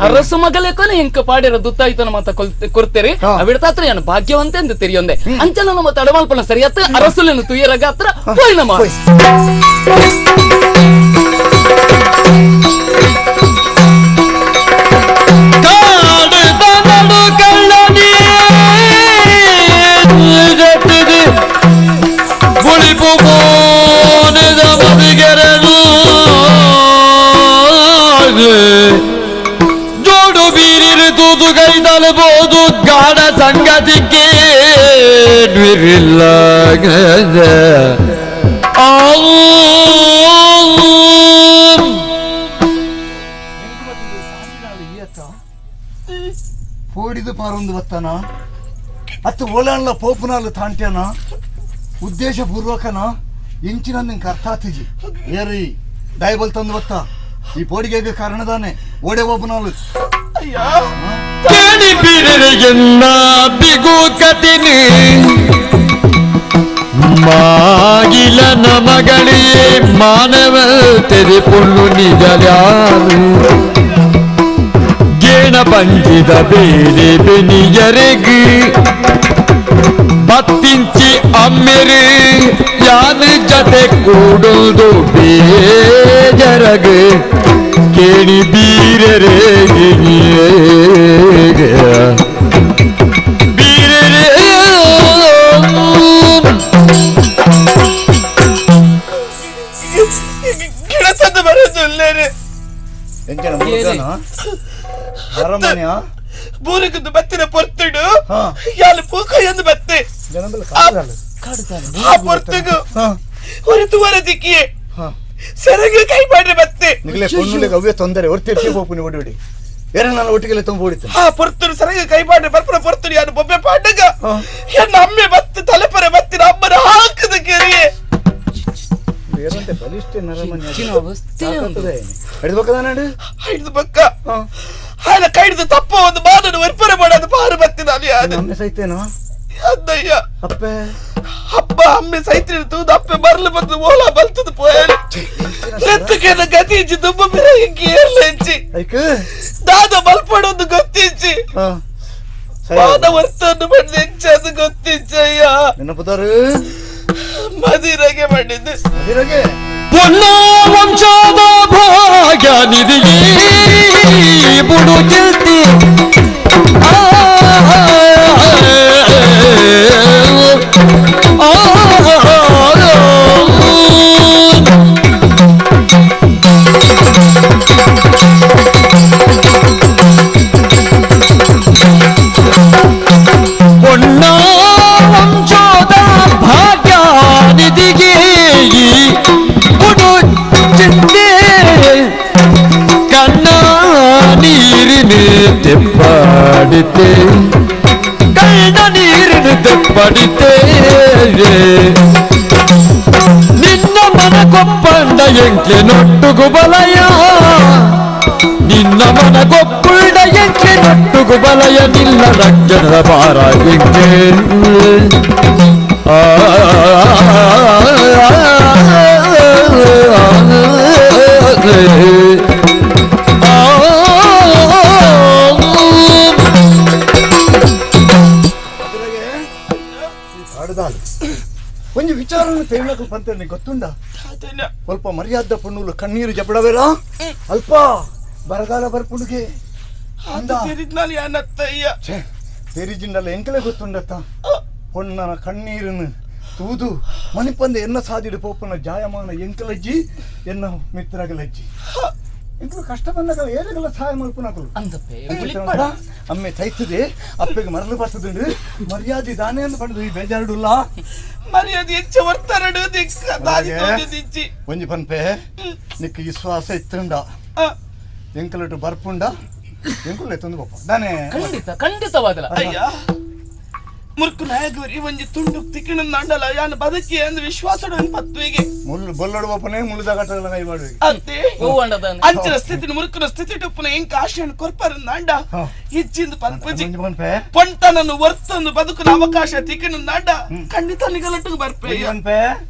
ಅರಸು ಮಗಲೇಕೋನೆ ಇಂಕ ಪಾಡಿರ ದುತ್ತಾಯ್ತನ ಮಾತ ಕೊಡ್ತೇರಿ ಅವಿಡ್ತಾತ್ರ ಏನು ಭಾಗ್ಯವಂತೆ ಎಂದು ತೆರಿಯೊಂದೆ ಅಂಚನ ನಮ್ಮ ತಡಮಲ್ಪನ ಸರಿಯತ್ತ ಅರಸುలను ತುಯರಗ ಹತ್ರ ಹೋಯ್ ನಮ್ಮ ಜೋಡು ಬೀರಿರು ತೂತು ಕೈತಲಬಹುದು ಗಾಢ ಸಂಗತಿಗೆ ಿಲ್ಲ ಪೋಡಿದು ಪಾರೊಂದು ಬತ್ತಾನ ಅತ್ತು ಓಲಾನ್ಲ ಪೋಪುನಾಲು ತಾಂಟ್ಯಾನ ಉದ್ದೇಶ ಪೂರ್ವಕನ ಇಂಚಿನ ನಿಂಗೆ ಅರ್ಥ ಆತಿಜಿ ಏರಿ ದಯಬಲ್ ತಂದು ಬತ್ತ ಈ ಪೋಡಿಗೆ ಕಾರಣದಾನೆ ಓಡೆ ಒಬ್ಬನಾಲು ಕೇಳಿ ಬಿರರೆಯನ್ನ ಬಿಗು ಕತಿನಿ ಮಾಗಿಲ ನಮಗಳಿಯೇ ಮಾನವ ತೆರಿಪುಳ್ಳು ನಿಜಲ್ಯಾನು ಗೇಣ ಬಂಜಿದ ಬೇರೆ ಬೆನಿಯರೆಗು ಬತ್ತಿಂಚಿ ಅಮ್ಮೆರು ಯಾನು ಜತೆ ಕೂಡುದು ಬೇಜರಗು ಕೇಳಿ ಬೀರರೆ ಬೀರರೆ ಗಿಡತಂದು ಬರೋದಿಲ್ಲೇನೆ ಬೂರಿಗುಂದು ಬತ್ತಿನ ಪೊರ್ತುಡು ಯಾಲು ಪೂಕಯ್ಯಂದು ಬತ್ತೆ ಆ ಪೊರ್ತುಗು ಹೊರತು ಹೊರದಿಕ್ಕಿಯೇ ಸೆರಗು ಕೈ ಮಾಡ್ರಿ ಬತ್ತೆ ನಿಗಲೆ ಪೊಣ್ಣುಲೆಗೆ ಅವೇ ತೊಂದರೆ ಒರ್ತಿರ್ತಿ ಹೋಪುನಿ ಓಡಿ ಬೇರೆ ನಾನು ಒಟ್ಟಿಗೆಲ್ಲ ತುಂಬ ಹೊಡಿತ ಆ ಪೊರ್ತುಡು ಸೆರಗು ಕೈ ಮಾಡ್ರಿ ಬರ್ಪುರ ಪೊರ್ತುಡು ಯಾರು ಬೊಬ್ಬೆ ಪಾಂಡಗ ಎನ್ನ ಅಮ್ಮೆ ಬತ್ತು ತಲೆಪರೆ ಬತ್ತಿನ ಅಮ್ಮನ ಹಾಕದ ಕೆರೆಯೇ ಬೇರಂತೆ ಬಲಿಷ್ಠ ನರಮನೆ ಹಿಡಿದು ಹಿಡಿದು ಬಕ್ಕ ಹಾನ ಕೈಡಿದು ತಪ್ಪ ಒಂದು ಮಾನನ್ನು ಒರ್ಪರೆ ಮಾಡೋದು ಪಾರು ಬತ್ತಿನ ಅಲ್ಲಿ ಅಮ್ಮೆ ಸೈತೇನೋ ಅದ್ದಯ್ಯ ಅಪ್ಪೆ ಅಪ್ಪ ಅಮ್ಮೆ ಸೈತ್ರಿ ತೂದು ಅಪ್ಪೆ ಬರಲು ಬಂದು ಓಲಾ ಬಲ್ತದ ಪೋಯಲು ಲೆತ್ತಕ್ಕೆ ಗತಿ ಇಜ್ಜಿ ದುಬ್ಬ ಬಿರಗಿ ಏರ್ಲೆಂಚಿ ದಾದ ಬಲ್ಪಡೊಂದು ಗೊತ್ತಿಜ್ಜಿ ಮಾನ ವರ್ತನ್ನು ಬಂದು ಹೆಂಚದು ಗೊತ್ತಿಜ್ಜಯ್ಯ ನೆನಪುದಾರು ಮದಿರಗೆ ಮಾಡಿದ್ದು ಮದಿರಗೆ ಪೊನ್ನ ವಂಶದ ಭಾಗ್ಯ ನಿಧಿಯೇ ಬುಡು ಚಿಲ್ತಿ ಪೊನ್ನ ವಂಶದ ಭಾಗ್ಯ ನಿಧಿಗೆ ಬುಡು ಚಿಂತೆ ಕಣ್ಣ ನೀರಿನ ತೆಪ್ಪಾಡಿತೆ ಕಣ್ಣ ನೀರಿನ ತೆಪ್ಪಾಡಿತೆ ನಿನ್ನ ಮನಗೊಪ್ಪಂಡ ಎಂಕ್ಲೆ ನೊಟ್ಟುಗು ಬಲಯ ನಿನ್ನ ಮನಗೊಪ್ಪುಳ್ಳ ಎಂಕ್ಲೆ ನೊಟ್ಟುಗು ಬಲಯ ನಿನ್ನ ರಕ್ಷಣದ ಭಾರ ಎಂಕ್ಲೆ ಆ ಒಂಜಿ ವಿಚಾರನ ತೇಳಕು ಪಂತೇನೆ ಗೊತ್ತುಂಡ ಸ್ವಲ್ಪ ಮರ್ಯಾದ ಪಣ್ಣುಲು ಕಣ್ಣೀರು ಜಪಡವೇರ ಅಲ್ಪ ಬರಗಾಲ ಬರ್ಪುಡುಗೆ ತೆರಿಜಿಂಡಲ್ಲ ಎಂಕಲೆ ಗೊತ್ತುಂಡತ್ತ ಪೊಣ್ಣನ ಕಣ್ಣೀರನ್ನು ತೂದು ಮಣಿಪಂದ ಎನ್ನ ಸಾದಿಡು ಪೋಪನ ಜಾಯಮಾನ ಎಂಕಲಜ್ಜಿ ಎನ್ನ ಮಿತ್ರಗಲಜ್ಜಿ ಇಂಕಲು ಕಷ್ಟ ಬಂದಾಗ ಏನೆಲ್ಲ ಸಹಾಯ ಮಲ್ಪುನಕುಲು ಅಮ್ಮೆ ತೈತದೆ ಅಪ್ಪಗೆ ಮರಳು ಬರ್ತದುಂಡು ಮರ್ಯಾದೆ ದಾನೆ ಅಂತ ಪಡೆದು ಈ ಬೇಜಾರುಡುಲ್ಲ ಮರ್ಯಾದೆ ಹೆಚ್ಚ ವರ್ತಾರಡು ದಿಕ್ಕ ದಾದಿ ತೋಜದಿಜ್ಜಿ ಒಂಜಿ ಪನ್ಪೆ ನಿಕ್ಕ ವಿಶ್ವಾಸ ಇತ್ತುಂಡ ಎಂಕಲಟು ಬರ್ಪುಂಡ ಎಂಕುಲು ಎತ್ತೊಂದು ಪಪ್ಪ ದಾನೆ ಖಂಡಿತ ಖಂಡಿತವಾದಲ ಅಯ್ಯ ಮುರ್ಕು ನಾಯಕರಿ ಒಂಜಿ ತುಂಡು ತಿಕ್ಕಿನ ನಾಂಡಲ ಯಾನ ಬದುಕಿ ಅಂದ ವಿಶ್ವಾಸಡು ಪತ್ವಿಗೆ ಮುಳ್ಳು ಬೊಲ್ಲಡು ಒಪ್ಪನೆ ಮುಳ್ಳುದ ಕಟ್ಟಲ ಕೈ ಮಾಡುವೆ ಅತ್ತೆ ಅಂಚಿನ ಸ್ಥಿತಿ ಮುರ್ಕುನ ಸ್ಥಿತಿ ಟುಪ್ಪನ ಎಂಕ ಆಶೆಯನ್ನು ಕೊರ್ಪರ ನಾಂಡ ಇಚ್ಚಿಂದ ಪನ್ಪುಜಿ ಪೊಂಟನನ್ನು ವರ್ತನ್ನು ಬದುಕುನ ಅವಕಾಶ ತಿಕ್ಕಿನ ನಾಂಡ ಖಂಡಿತ ನಿಗಲಟ್ಟು ಬರ್ಪೆ ಪನ್ಪೆ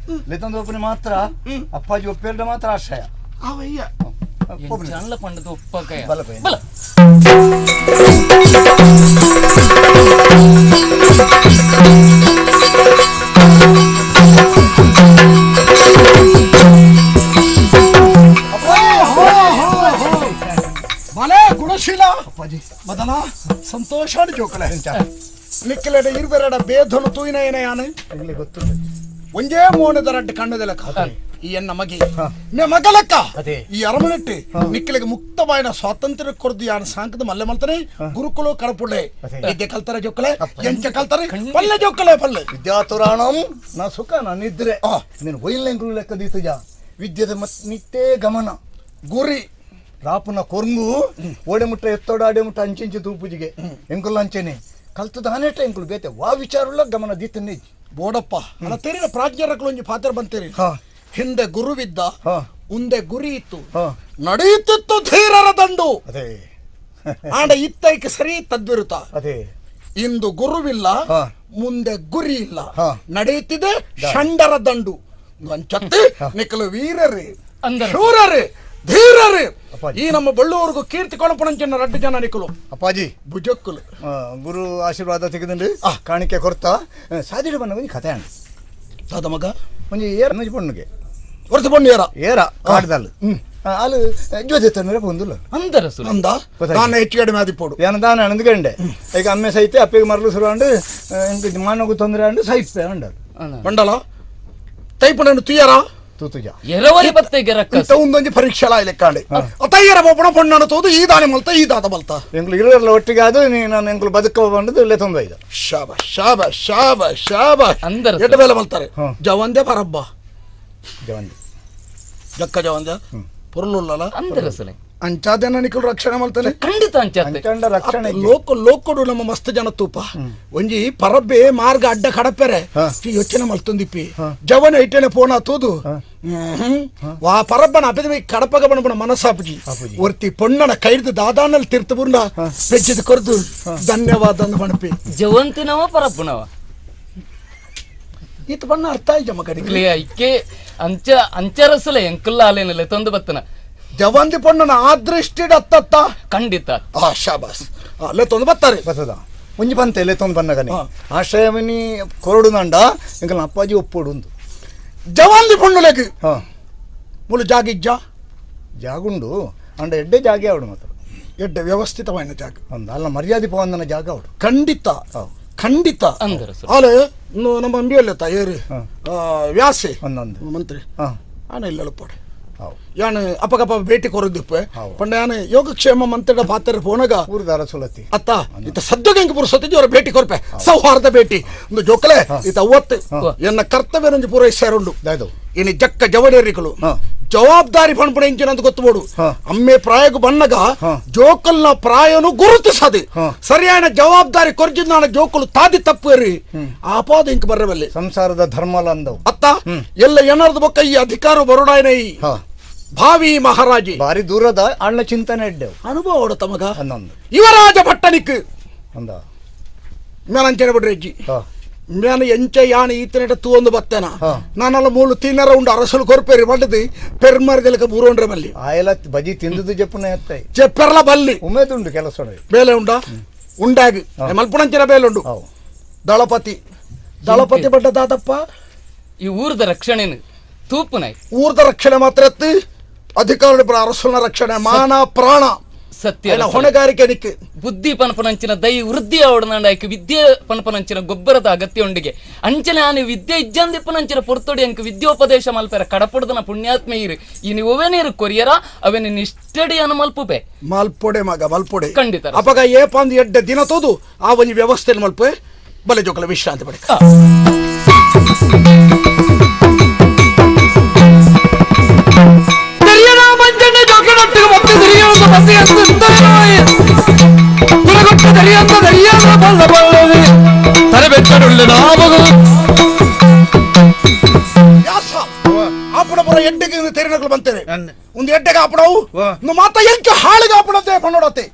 ಲೆತ್ತೊಂದು ಒಪ್ಪನೆ ಮಾತ್ರ ಅಪ್ಪಾಜಿ ಒಪ್ಪೇರ್ಡ ಮಾತ್ರ ಆಶಯ ಅವಯ್ಯ ಚಂಡ್ಲ ಪಂಡದ ಒಪ್ಪಕಯ ಬಲ ಬಲ ಬಲೆ ಗುಣಶೀಲ ಮದನ ಸಂತೋಷ ಜೋಕಲೆ ನಿಕ್ಕಲೆಡ ಇರ್ಬೆರಡ ಬೇಧನು ತೂಯಿನ ಏನ ಯಾನು ಒಂಜೇ ಮೋನದ ರಡ್ಡು ಕಣ್ಣದೆಲಕ್ಕ ಈ ಎನ್ನ ಮಗಿ ಮೇ ಮಗಲಕ್ಕ ಈ ಅರಮನೆಟ್ಟಿ ನಿಕ್ಕಲಿಗೆ ಮುಕ್ತವಾಯಿನ ಸ್ವಾತಂತ್ರ್ಯ ಕೊರ್ದು ಯಾನ ಸಾಂಕದ ಮಲ್ಲೆ ಮಲ್ತಾನೆ ಗುರುಕುಲು ಕಡಪುಳ್ಳೆ ವಿದ್ಯೆ ಕಲ್ತಾರೆ ಜೋಕಲೆ ಎಂಚ ಕಲ್ತಾರೆ ಪಲ್ಲೆ ಜೋಕಲೆ ಪಲ್ಲೆ ವಿದ್ಯಾತುರಾಣಂ ನಾ ಸುಖ ನಾ ನಿದ್ರೆ ನೀನು ಒಯ್ಲೆಂಗುಳು ಲೆಕ್ಕ ದೀತಜ ವಿದ್ಯೆದ ಮತ್ ನಿತ್ತೇ ಗಮನ ಗುರಿ ರಾಪುನ ಕೊರ್ಂಗು ಓಡೆ ಮುಟ್ಟ ಎತ್ತೋಡ ಆಡೆ ಮುಟ್ಟ ಅಂಚೆಂಚೆ ತೂಪುಜಿಗೆ ಎಂಕುಲ್ಲ ಅಂಚೆನೆ ಕಲ್ತದ ಆನೇಟ ಎಂಕುಲು ಬೇತೆ ವಾ ವಿಚಾರುಳ್ಳ ಗಮನ ದೀತನ್ನೇ ಬೋಡಪ್ಪ ಅಲ್ಲ ತೇರಿನ ಪ್ರಾಜ್ಞರಕ್ಕಳು ಒಂಜಿ ಪಾತ್ರ ಬಂತೇರಿ ಹಿಂದೆ ಗುರುವಿದ್ದ ಉಂದೆ ಗುರಿ ಇತ್ತು ನಡೆಯುತ್ತಿತ್ತು ಧೀರರ ದಂಡು ಆಂಡ ಇತ್ತೈಕೆ ಸರಿ ತದ್ವಿರುತ್ತ ಅದೇ ಇಂದು ಗುರುವಿಲ್ಲ ಮುಂದೆ ಗುರಿ ಇಲ್ಲ ನಡೆಯುತ್ತಿದೆ ಷಂಡರ ದಂಡು ಅಂಚತ್ತಿ ನಿಕ್ಕಲು ವೀರರೇ ಶೂರರೇ ಧೀರರೇ ಈ ನಮ್ಮ ಬಳ್ಳೂರ್ಗು ಕೀರ್ತಿ ಕೊಳಪಣಂಚಿನ ರಡ್ಡು ಜನ ನಿಕ್ಕಲು ಅಪ್ಪಾಜಿ ಭುಜಕ್ಕುಲು ಗುರು ಆಶೀರ್ವಾದ ತೆಗೆದುಂಡು ಕಾಣಿಕೆ ಕೊರ್ತಾ ಸಾದಿಡು ಬಣ್ಣ ಒಂಜಿ ಕಥೆ ಅಣ್ಣ ದಾದ ಮಗ ಒಂಜಿ ಏರ ಒಂಜಿ ಪೊಣ್ಣುಗೆ ಹೊರತು ಪೊಣ್ಣು ಏರ ಏರ ಕಾಡ್ದಲ್ಲು ಅಲ್ಲ ಜೋಜೆ ತಂದ್ರೆ ಬಂದುಲ್ಲ ಅಂದರ ಅಂದ ನಾನು ಹೆಚ್ಚು ಕಡಿಮೆ ಆದಿಪ್ಪೋಡು ಯಾನ ದಾನ ಅಣಂದು ಗಂಡೆ ಈಗ ಅಮ್ಮೆ ಸೈತೆ ಅಪ್ಪಗೆ ಮರಳು ಸುರು ಅಂಡು ಮಾನಗು ತೊಂದರೆ ಅಂಡು ಸೈಪೆ ಅಂಡರು ಮಂಡಲ ತೈಪುಣನ್ನು ತುಯ್ಯರ ತೂತುಜ ಎರವರಿ ಬತ್ತೆಗೆ ರಕ್ಕ ಒಂದೊಂದು ಪರೀಕ್ಷೆ ಲೆಕ್ಕಾಂಡೆ ತಯ್ಯರ ಬೋಪಣ ಪೊಣ್ಣನ ತೋದು ಈ ದಾನೆ ಮಲ್ತ ಈ ದಾದ ಮಲ್ತ ಎಂಗ್ಳು ಇರೋಲ್ಲ ಒಟ್ಟಿಗೆ ಅದು ನಾನು ಎಂಗ್ಳು ಬದುಕ ಬಂದದ್ದು ಇಲ್ಲೇ ತೊಂದರೆ ಇದೆ ಶಾಬ ಶಾಬ ಶಾಬ ಶಾಬ ಅಂದರ ಎಡ್ಡ ಮೇಲೆ ಮಲ್ತಾರೆ ಜವಂದೆ ಪರಬ್ಬ ಜವಂದೆ ಜಕ್ಕ ಜವಂದೆ ಪೊರ್ಲುಲ್ಲಲ್ಲ ಅಂದರ ಸಲೆ ಅಂಚಾದೆನ ನಿಕುಲು ರಕ್ಷಣೆ ಮಲ್ತಾನೆ ಖಂಡಿತ ಅಂಚಾತೆ ರಕ್ಷಣೆ ಲೋಕ ಲೋಕಡು ನಮ್ಮ ಮಸ್ತ್ ಜನ ತೂಪ ಒಂಜಿ ಪರಬ್ಬೆ ಮಾರ್ಗ ಅಡ್ಡ ಕಡಪೆರೆ ಯೋಚನೆ ಮಲ್ತೊಂದಿಪ್ಪಿ ಜವನ ಇಟ್ಟೆನೆ ಫೋನ್ ಆತೋದು ವಾ ಪರಬ್ಬನ ಅಪದ ಕಡಪಗ ಬಣಬಣ ಮನಸ್ಸಾಪುಜಿ ಒರ್ತಿ ಪೊಣ್ಣನ ಕೈರ್ದು ದಾದಾನಲ್ಲಿ ತೀರ್ತು ಬುರ್ನ ಪೆಜ್ಜಿದ ಕೊರ್ದು ಧನ್ಯವಾದ ಅಂದ ಮಣಪಿ ಜವಂತಿನವ ಪರಬ್ಬನವ ಈತ ಬಣ್ಣ ಅರ್ಥ ಆಯ್ತು ಮಗನಿಗೆ ಇಕ್ಕೆ ಅಂಚ ಅಂಚರಸಲೆ ಎಂಕುಲ್ಲ ಅಲೇನಲ್ಲ ತಂದು ಬತ್ತನ ಜವಂತಿ ಪೊಣ್ಣನ ಆ ದೃಷ್ಟಿ ಅತ್ತತ್ತ ಖಂಡಿತ ಆ ಶಾಬಾಸ್ ಅಲ್ಲೇ ತೊಂದು ಬರ್ತಾರೆ ಬರ್ತದ ಒಂಜಿ ಬಂತೆ ಅಲ್ಲೇ ತೊಂದು ಬನ್ನಗನೆ ಆಶ್ರಯಮನಿ ಕೊರಡು ನಂಡ ಎಂಕಲ್ನ ಅಪ್ಪಾಜಿ ಒಪ್ಪೋಡು ಉಂದು ಜವಾನ್ಲಿ ಪೊಣ್ಣುಲೆಗ್ ಮುಲು ಜಾಗ ಇಜ್ಜ ಜಾಗುಂಡು ಅಂಡ ಎಡ್ಡೆ ಜಾಗೆ ಅವಡು ಮಾತ್ರ ಎಡ್ಡೆ ವ್ಯವಸ್ಥಿತವಾಯಿನ ಜಾಗ ಒಂದು ಅಲ್ಲ ಮರ್ಯಾದೆ ಪವಂದನ ಜಾಗ ಅವಡು ಖಂಡಿತ ಖಂಡಿತ ಅಲ್ಲ ನಮ್ಮ ಅಂಬಿಯಲ್ಲ ಏರು ವ್ಯಾಸೆ ಮಂತ್ರಿ ಆನ ಇಲ್ಲ ಪೋಡೆ ಯಾನು ಅಪ್ಪಗಪ್ಪ ಭೇಟಿ ಕೊರದಿಪ್ಪೆ ಪಂಡ ಯಾನು ಯೋಗಕ್ಷೇಮ ಮಂತ್ರಿಡ ಪಾತ್ರ ಪೋನಗ ಸುಲತಿ ಅತ್ತ ಇತ ಸದ್ಯಕ್ಕೆ ಹೆಂಗೆ ಪುರುಸೊತ್ತಿಗೆ ಅವರ ಭೇಟಿ ಕೊರ್ಪೆ ಸೌಹಾರ್ದ ಭೇಟಿ ಒಂದು ಜೋಕಲೆ ಇತ ಒತ್ತು ಎನ್ನ ಕರ್ತವ್ಯ ನಂಜು ಪೂರೈಸಾರುಂಡು ಇನ್ನು ಜಕ್ಕ ಜವಡೇರಿಗಳು ಜವಾಬ್ದಾರಿ ಪಣಪಣ ಇಂಚಿನ ಅಂತ ಗೊತ್ತುಬೋಡು ಅಮ್ಮೆ ಪ್ರಾಯకు ಬನ್ನಗ ಜೋಕಲ್ನ ಪ್ರಾಯನು ಗುರುತಿಸದೆ ಸರಿಯಾದ ಜವಾಬ್ದಾರಿ ಕೊರ್ಜಿನ ಜೋಕುಲು ತಾದಿ ತಪ್ಪೇರಿ ಆಪಾದ ಇಂಕ ಬರ್ರವಲ್ಲಿ ಸಂಸಾರದ ಧರ್ಮಲ ಅಂದವು ಅತ್ತ ಎಲ್ಲ ಏನಾರದು ಬೊಕ್ಕ ಈ ಅಧಿಕಾರ ಬರೋಡಾಯನ ಈ ಭಾವಿ ಮಹಾರಾಜಿ ಭಾರಿ ದೂರದ ಅಣ್ಣ ಚಿಂತನೆ ಇಡ್ಡೆವು ಅನುಭವ ತಮಗ ಯುವರಾಜ ಭಟ್ಟನಿಕ್ ಅಂದ ಮೇಲಂಚನೆ ಬಿಡ್ರಿ ಅಜ್ಜಿ ನಾನು ಎಂಚ ಯಾಣ ಈತನೆಟ ತೂವೊಂದು ಬತ್ತೇನ ನಾನೆಲ್ಲ ಮೂಲು ತಿನ್ನರ ಉಂಡು ಅರಸಲು ಕೊರ್ಪೇರಿ ಬಂಡದು ಪೆರ್ಮರದೆಲಕ ಬೂರೋಂಡ್ರೆ ಮಲ್ಲಿ ಆಯಲ ಬಜಿ ತಿಂದದ್ದು ಜಪ್ಪುನ ಎತ್ತೈ ಜೆಪ್ಪೆರ್ಲ ಬಲ್ಲಿ ಉಮೇದುಂಡು ಕೆಲಸ ಬೇಲೆ ಉಂಡ ಉಂಡಾಗಿ ಮಲ್ಪುಣಂಚಿನ ಬೇಲೆ ಉಂಡು ದಳಪತಿ ದಳಪತಿ ಬಡ್ಡ ದಾದಪ್ಪ ಈ ಊರ್ದ ರಕ್ಷಣೆನು ತೂಪುನಾಯ್ ಊರ್ದ ರಕ್ಷಣೆ ಮಾತ್ರ ಎತ್ತಿ ಅಧಿಕಾರ ಅರಸುನ ರಕ್ಷಣೆ ಮಾನ ಪ್ರಾಣ ಸತ್ಯ ಹೊಣೆಗಾರಿಕೆ ನಿಕ್ ಬುದ್ಧಿ ಪನಪನಂಚಿನ ದೈ ವೃದ್ಧಿ ಅವಡನಾಂಡ ವಿದ್ಯೆ ಪನಪನಂಚಿನ ಗೊಬ್ಬರದ ಅಗತ್ಯ ಉಂಡಿಗೆ ಅಂಚನೆ ಆನೆ ವಿದ್ಯೆ ಇಜ್ಜಂದಿಪ್ಪನಂಚಿನ ಪೊರ್ತೊಡಿ ಅಂಕ ವಿದ್ಯೋಪದೇಶ ಮಲ್ಪೆರ ಕಡಪುಡದನ ಪುಣ್ಯಾತ್ಮೆ ಇರು ಇನಿ ಒವೆ ನೀರು ಕೊರಿಯರ ಅವೆನ ನಿಷ್ಠಡಿ ಅನು ಮಲ್ಪುಪೆ ಮಲ್ಪೊಡೆ ಮಗ ಮಲ್ಪೊಡೆ ಖಂಡಿತ ಅಪಗ ಏಪಂದು ಎಡ್ಡೆ ದಿನ ತೋದು ಆ ಒಂಜಿ ವ್ಯವಸ್ಥೆ ಮಲ್ಪೆ ಬಲೆ ಜೋಕಲ ವಿಶ್ರಾಂತಿ ಪಡೆ ಒಂದು ಎಡ್ಡೆಗೆ ಆಪಡವು ಮಾತ ಎಂಕ ಹಾಳಿಗೆ ಆಪಡತೆ ಪಣ್ಣೋಡತೆ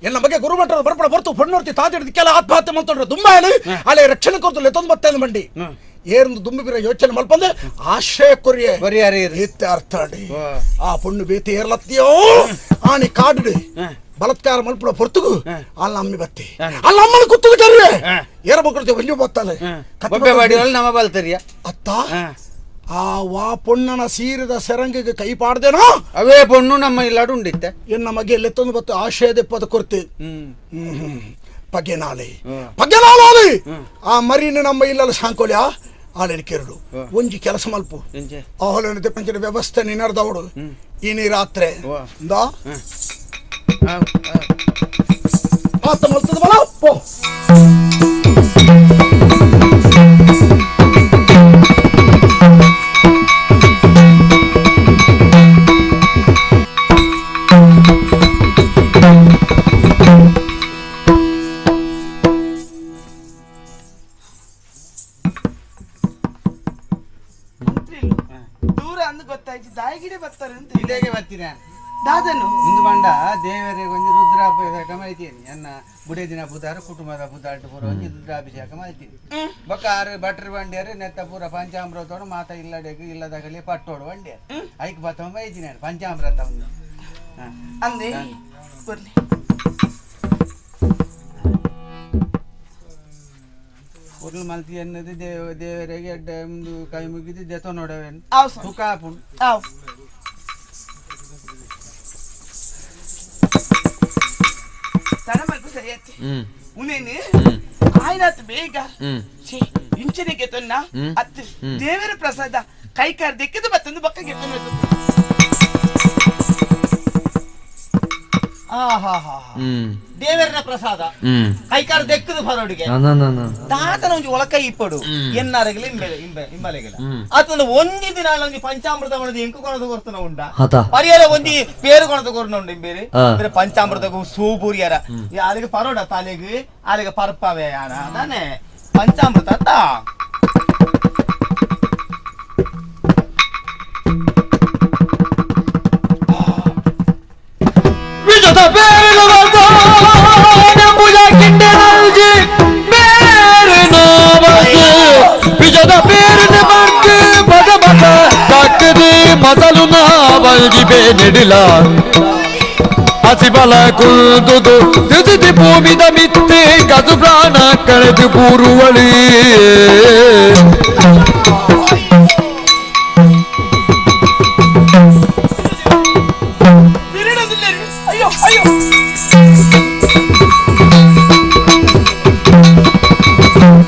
ಎಲ್ಲ ಬಗ್ಗೆ ಗುರುಮಠರು ಬರ್ಪಡ ಬರ್ತು ಪಣ್ಣೋಡ್ತಿ ತಾತಿಡ್ದು ಕೆಲ ಆತ್ಮಹತ್ಯೆ ಮಂತೊಡ್ರು ದುಂಬ ಹೇಳಿ ಅಲ್ಲೇ ರಕ್ಷಣೆ ಕೊಡ್ತು ಲೆತ್ತೊಂದು ಬತ್ತೆ ಬಂಡಿ ಏರ್ದು ದುಂಬಿ ಬಿರ ಯೋಚನೆ ಮಲ್ಪಂದೆ ಆಶ್ರಯ ಕೊರಿಯೆ ಇತ್ತೆ ಅರ್ಥ ಆ ಪೊಣ್ಣು ಬೇತಿ ಏರ್ಲತ್ತಿಯೋ ಆನಿ ಕಾಡು ಬಲತ್ಕಾರ ಮಲ್ಪಡ ಪೊರ್ತುಗು ಅಲ್ಲ ಅಮ್ಮಿ ಬತ್ತಿ ಅಲ್ಲ ಅಮ್ಮನ ಕುತ್ತದ ಕರ್ರೆ ಏರ ಮಕ್ಕಳು ಒಂಜು ಬತ್ತಾಲೆ ನಮ್ಮ ಬಲ್ತರಿಯ ಅತ್ತ ಆ ವಾ ಪೊಣ್ಣನ ಸೀರದ ಸೆರಂಗಿಗೆ ಕೈ ಪಾಡ್ದೇನೋ ಅವೇ ಪೊಣ್ಣು ನಮ್ಮ ಇಲ್ಲಾಡು ಉಂಡಿತ್ತೆ ಎನ್ನ ಮಗೆ ಲೆತ್ತೊಂದು ಬತ್ತು ಆಶ್ರಯದ ಪದ ಕೊರ್ತಿ ಪಗೆನಾಲೆ ಪಗೆನಾಲೆ ಆ ಮರಿನ ನಮ್ಮ ಇಲ್ಲಲ್ಲ ಸಾಂಕೋಲ್ಯ ಆಲೆನ ಕೆರಡು ಒಂಜಿ ಕೆಲಸ ಮಲ್ಪು ಆಹೋಲನ ಪಂಚನ ವ್ಯವಸ್ಥೆ ನಿನರ್ದವಡು ಇನಿ ರಾತ್ರಿ ಆತ ಮಲ್ತದ ಬಲ ಪೋ ದಾದನು ಇಂದು ಬಂಡ ದೇವರಿಗೆ ಒಂಜಿ ರುದ್ರಾಭಿಷೇಕ ಮಾಡ್ತೀನಿ ಎನ್ನ ಬುಡೆ ದಿನ ಬುಧಾರ ಕುಟುಂಬದ ಬುಧಾಟ ಪೂರ ಒಂಜಿ ರುದ್ರಾಭಿಷೇಕ ಮಾಡ್ತೀನಿ ಬೊಕ್ಕ ಆರು ಭಟ್ರು ಬಂಡ್ಯಾರು ನೆತ್ತ ಪೂರ ಪಂಚಾಮೃತೋಡು ಮಾತ ಇಲ್ಲಡೆಗೆ ಇಲ್ಲದಾಗಲಿ ಪಟ್ಟೋಡು ಬಂಡ್ಯಾರು ಐಕ್ ಬತ್ತೊಂಬ ಐತೀನಿ ನಾನು ಪಂಚಾಮೃತ ಒಂದು ಅಂದೆ ಬರ್ಲಿ ಒರ್ಲು ಮಲ್ತಿ ಎನ್ನದು ದೇವರಿಗೆ ಎಡ್ಡೆ ಒಂದು ಕೈ ಮುಗಿದು ದೆತೊ ನೋಡವೇನು ಸುಖ ಆಪುಂಡು ಆಯ್ನಾತ್ ಬೇಗ ಇಂಚನೆಗೆ ತೊನ್ನ ಅತ್ತು ದೇವರ ಪ್ರಸಾದ ಕೈಕಾರ್ ದೆಕ್ಕಿದು ಮತ್ತೊಂದು ಬಕ್ಕಗೆ ದೇವರನ ಪ್ರಸಾದ ಕೈಕಾರ್ ದೆಕ್ಕದು ಫರೋಡಿಗೆ ತಾತನ ಒಂಜಿ ಒಳಕೈ ಇಪ್ಪಡು ಎನ್ನಾರಗಲ ಇಂಬಲೆಗಲ ಆತನ ಒಂಜಿ ದಿನ ಒಂಜಿ ಪಂಚಾಮೃತ ಮಾಡದು ಎಂಕು ಕೊಣದ ಕೊರ್ತನ ಉಂಡ ಪರಿಯರ ಒಂಜಿ ಪೇರು ಕೊಣದ ಕೊರ್ನ ಉಂಡು ಇಂಬೇರೆ ಬೇರೆ ಪಂಚಾಮೃತಗೂ ಸೂಪುರಿಯರ ಅಲ್ಲಿಗೆ ಪರೋಡ ತಾಲೆಗ್ ಅಲ್ಲಿಗೆ ಪರ್ಪವೆ ಅದಾನೆ ಪಂಚಾಮೃತ ಅತ್ತ ಹಸಿಬಲ ಕುಂದುದು ತಿಥಿ ಭೂಮಿದ ಮಿತ್ತೆ ಕದು ಪ್ರಾಣ ಕಳೆದು ಕೂರುವಳಿ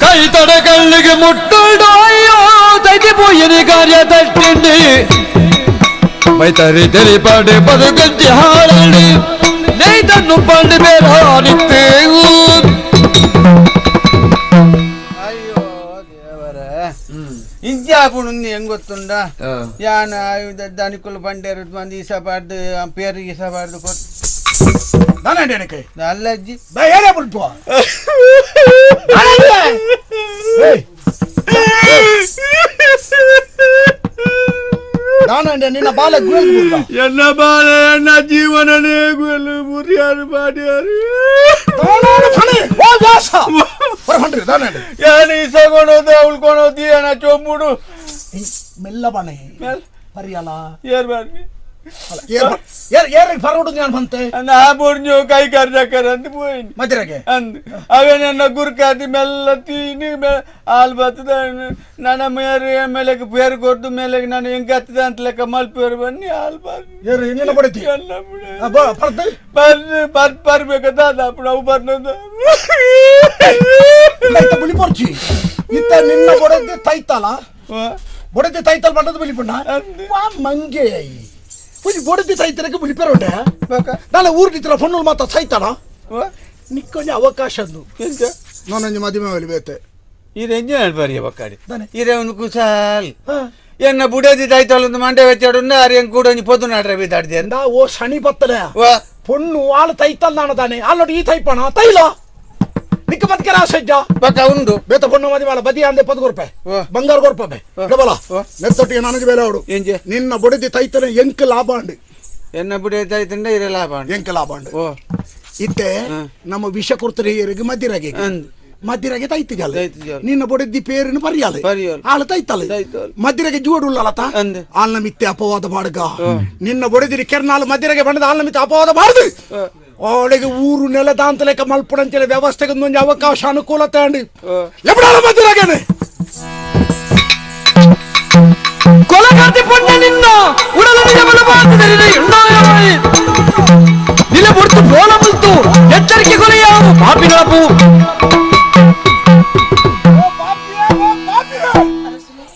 ಕೈ ತಡಗಲ್ಲಿಗೆ ಮುಟ್ಟುಡು ಅಯ್ಯೋ ತೈತಿ ಪೋಯಿನ ಕಾರ್ಯ ತಟ್ಟಿಂಡಿ ಮೈತರಿ ತೆರಿ ಪಾಡೆ ಬದುಕಂಜಿ ಹಾಳಡಿ ನೇಯ್ತನ್ನು ಪಂಡು ಬೇರಾನಿತ್ತು. ಅಯ್ಯೋ ದೇವರೇ, ಇಂಜಾಪುಣು ಹೆಂಗ್ ಗೊತ್ತುಂಡ ಯಾನ ದನಿಕುಲು ಬಂಡೇರು ಮಂದಿ ಈಸಬಾರ್ದು ಪೇರು ಈಸಬಾರ್ದು ಅಲ್ಲ ಅಜ್ಜಿ ನಿನ್ನ ಬಾಲ ಎನ್ನ ಬಾಲ ಎನ್ನ ಜೀವನನೇ ಗುವೆಲು ಮುರಿಯಾರು ಬಾಡಿಯಾರು ಯಾನು ಇಸಕೊಳೋದು ಅವಳ್ಕೊಳೋದು ಏನ ಚೊಂಬುಡು ಮೆಲ್ಲ ಬಾಣೆ ಪರಿಯಲ್ಲ ಏರ್ ಬಾರ್ನಿ ಏರಿಗೆ ಫಾರ್ವರ್ಡ್ ನಾನು ಬಂತೆ ನಾ ಬೊಡ್ಜೋ ಕೈ ಕಾರ್ಜಾಕರ ಅಂತ ಪೋಯಿನ್ ಮದಿರಗೆ ಅಂದ್ ಅವೇ ನನ್ನ ಗುರ್ಕಾದಿ ಮೆಲ್ಲ ತೀನಿ ಹಾಲು ಬತ್ತದ ನನ್ನ ಮೇರೆ ಮೇಲೆ ಪೇರು ಕೊಟ್ಟು ಮೇಲೆ ನಾನು ಹೆಂಗ್ ಹತ್ತದ ಅಂತ ಲೆಕ್ಕ ಮಲ್ಪೇರು ಬನ್ನಿ ಹಾಲು ಬಾರ್ ಏರು ನಿನ್ನ ಬಡತಿ ಬರ್ ಬರ್ ಬರ್ಬೇಕದ ಅప్పుడు ಅವು ಬರ್ನದ ಬುಳಿ ಪೊರ್ಚಿ ಇತ್ತ ನಿನ್ನ ಬಡತಿ ತೈತಲ ಬಡತಿ ತೈತಲ್ ಬಂದದ ಬುಳಿ ಪಣ್ಣ ಮಂಗೆ ಒಂಜಿ ಬೊಡತಿ ಸೈತನಕ್ಕೆ ಬುಲಿಪೇರೋಟೆ ನಾಳೆ ಊರು ಫೊಣ್ಣು ಮಾತ್ರ ಸೈತಾನ ನಿಕ್ಕೊಂಜಿ ಅವಕಾಶ ನಾನೊಂಜಿ ಮದಿಮೆ ಒಲಿ ಬೇತೆ ಈ ಬರಿಯ ಬಕ್ಕಾಡಿ ಇರೆ ಒಂದು ಕುಸಾಲ್ ಎನ್ನ ಬುಡದಿ ತಾಯ್ತಾಳೊಂದು ಮಂಡೆ ವೆಚ್ಚಾಡು ಆರು ಹೆಂಗ್ ಕೂಡ ಒಂಜಿ ಪೊದು ನಾಡ್ರೆ ಬೀದಾಡ್ದೆ ಓ ಶನಿ ಬತ್ತಲೆ ಪೊಣ್ಣು ಆಳು ತೈತಲ್ ನಾನ ತಾನೆ ಆಳ್ ಈ ತೈಪಣ ತೈಲ ನಿಕ್ಕ ಬದುಕರ ಸಜ್ಜ ಬಕ್ಕ ಉಂಡು ಬೇತ ಪೊಣ್ಣು ಮದಿ ಮಾಲ ಬದಿ ಅಂದೆ ಪದ ಕೊರ್ಪೆ ಬಂಗಾರ ಕೊರ್ಪೆ ಡಬಲ ನೆತ್ತೊಟ್ಟಿಗೆ ನನಗೆ ಬೇಲೆ ಅವಡು ನಿನ್ನ ಬುಡದಿ ತೈತನೆ ಎಂಕ್ ಲಾಭ ಅಂಡು ಎನ್ನ ಬುಡದಿ ತೈತಂಡ ಇರೆ ಲಾಭ ಎಂಕ್ ಲಾಭ ಅಂಡು ಇತ್ತೆ ನಮ್ಮ ವಿಷ ಕೊಡ್ತಾರೆ ಏರಿಗೆ ಮದ್ದಿರಾಗೆ ಮದ್ದಿರಾಗೆ ತೈತಿಜಾಲ ನಿನ್ನ ಬೊಡದಿ ಪೇರಿನ ಪರಿಯಾಲ ಆಳು ತೈತಲ್ಲ ಮದ್ದಿರಾಗೆ ಜೋಡುಲ್ಲಲತ ಆಲ್ನ ಮಿತ್ತೆ ಅಪವಾದ ಬಾಡ್ಗ ನಿನ್ನ ಬೊಡದಿರಿ ಕೆರ್ನಾಲ್ ಮದ್ದಿರಾಗೆ ಬಂಡದ ಆಲ್ನ ಮಿತ್ತೆ ಅಪವಾದ ಬಾಡ್ದು ಅವಳಿಗೆ ಊರು ನೆಲದಾಂತಲೇಕ ಮಲ್ಪುಣಂಚಲ ವ್ಯವಸ್ಥೆಗೆ ಒಂದೊಂದು ಅವಕಾಶ ಅನುಕೂಲತೆ ಅಂಡಿ ಎಪ್ಪಡಾಲ ಮದ್ದಿರಾಗೇನೆ ಕೊಲಗಾತಿ ಪೊಣ್ಣ ನಿನ್ನ ಉಡಲ ನಿಲ ಬುಡ್ತು ಬೋಲ ಮುಲ್ತು ಎಚ್ಚರಿಕೆ ಕೊಲೆಯಾವು ಪಾಪಿ ನಳಪು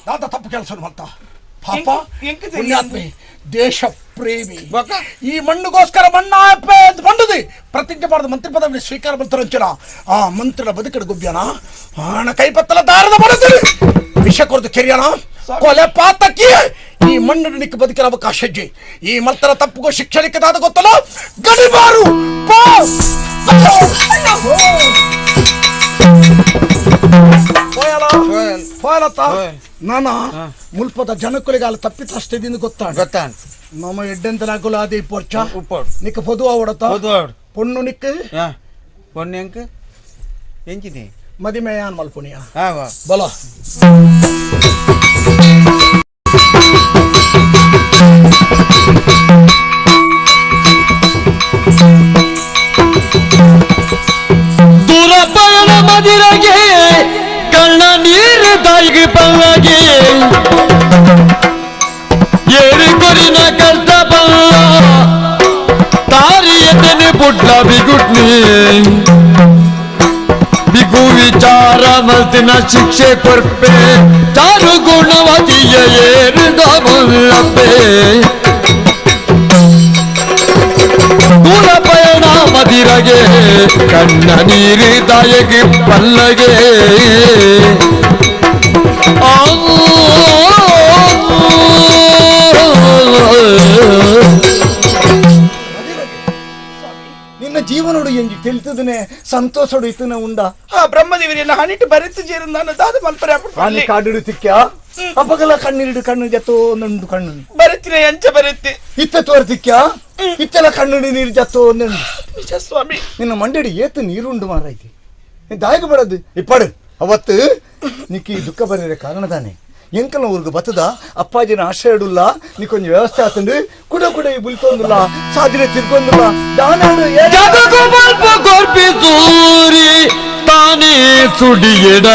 ದಾದ ತಪ್ಪು ಕೆಲಸ ಮಾಡ್ತಾ ಪಾಪ ಪುಣ್ಯಾತ್ಮಿ ದೇಶ ಪ್ರೇಮಿ ಈ ಮಣ್ಣುಗೋಸ್ಕರ ಮಣ್ಣ ಅಂತ ಬಂದದೆ ಪ್ರತಿಜ್ಞೆ ಮಾಡಿದ ಮಂತ್ರಿ ಪದವಿ ಸ್ವೀಕಾರ ಮಂತ್ರ ಆ ಮಂತ್ರಿನ ಬದುಕಡ ಗುಬ್ಬ್ಯಾನ ಹಣ ಕೈಪತ್ತಲ ದಾರದ ಬಡದಿರಿ ವಿಷ ಕೊರದು ಕೆರಿಯಣ ಕೊಲೆ ಪಾತಕಿ ಈ ಮಣ್ಣು ನಿಕ್ಕ ಬದುಕಿನ ಅವಕಾಶ ಹೆಜ್ಜೆ ಈ ಮಲ್ತರ ತಪ್ಪುಗೋ ಶಿಕ್ಷಣಕ್ಕೆ ದಾದ ಗೊತ್ತಲ್ಲ ಗಡಿಬಾರು ನಾನ ಮುಲ್ಪದ ಜನಕ್ಕುಲಿಗಾಲ ತಪ್ಪಿತಷ್ಟದಿಂದ ಗೊತ್ತಾಣ ಗೊತ್ತಾಣ ನಮ್ಮ ಎಡ್ಡೆಂತನಾಕುಲ ಅದೇ ಪೊರ್ಚ ನಿಕ್ಕ ಪೊದು ಅವಡತ ಪೊಣ್ಣು ನಿಕ್ಕ ಪೊಣ್ಣು ಎಂಕ್ ಎಂಚಿನಿ ಮದಿಮೆಯಾನ್ ಮಲ್ಪುಣಿಯ ಬಲ ದೂರ ಪಯಣ ಮದಿರಗೆ ಕಣ್ಣ ನೀರು ತಾಯಿಗೆ ಪಲ್ಲಗೆ ಏರು ಕೊರಿನ ಕಷ್ಟ ಪಲ್ಲ ತಾರಿಯತನೆ ಪುಟ್ಲ ಬಿಗುಟ್ನಿ ಬಿಗು ವಿಚಾರ ಮಲ್ತಿನ ಶಿಕ್ಷೆ ಕೊರ್ಪೆ ಚಾರು ಗುಣವತಿಯ ಏರುದ ಮುಲ್ಲಪ್ಪೆ ದೂರ ಪಯಣ ಮದಿರಗೆ ಕಣ್ಣ ನೀರು ತಾಯಿಗೆ ಪಲ್ಲಗೆ ನಿನ್ನ ಜೀವನೋಡು ಎಂಜಿ ತಿಳಿತದನೆ ಸಂತೋಷೋಡು ಇತನ ಉಂಡ ಆ ಬ್ರಹ್ಮದೇವರೆಲ್ಲ ಹಣಿಟ್ಟು ಬರೆತು ಜೇರು ನಾನು ದಾದ ಮಲ್ಪರೆ ಆನೆ ಕಾಡಿಡು ತಿಕ್ಕ ಅಪಗಲ ಕಣ್ಣೀರಿಡು ಕಣ್ಣು ಜತ್ತೋ ನಂಡು ಕಣ್ಣು ಬರೆತಿನ ಎಂಚ ಬರೆತಿ ಇತ್ತ ತೋರ್ತಿಕ್ಕ ಇತ್ತೆಲ್ಲ ಕಣ್ಣು ನೀರು ಜತ್ತೋ ನಂಡು ನಿಜ ಸ್ವಾಮಿ ನಿನ್ನ ಮಂಡಡಿ ಏತು ನೀರುಂಡು ಮಾರೈತಿ ದಾಯಕ ಬಡದು ಇಪ್ಪಡು ಅವತ್ತು ನಿಕ್ಕಿ ದುಃಖ ಬರೀರೆ ಕಾರಣ ತಾನೆ ಎಂಕಲ್ನ ಊರಿಗೆ ಬತ್ತದ ಅಪ್ಪಾಜಿನ ಆಶ್ರಯ ಇಡುಲ್ಲ ನಿಕ್ಕೊಂಜಿ ವ್ಯವಸ್ಥೆ ಆತಂದು ಕುಡ ಕುಡ ಈ ಬುಲ್ತೊಂದುಲ್ಲ ಸಾಧನೆ ತಿರ್ಕೊಂದುಲ್ಲ ದಾನಾಡು ಸೂರಿ ತಾನೇ ಸುಡಿಯಡ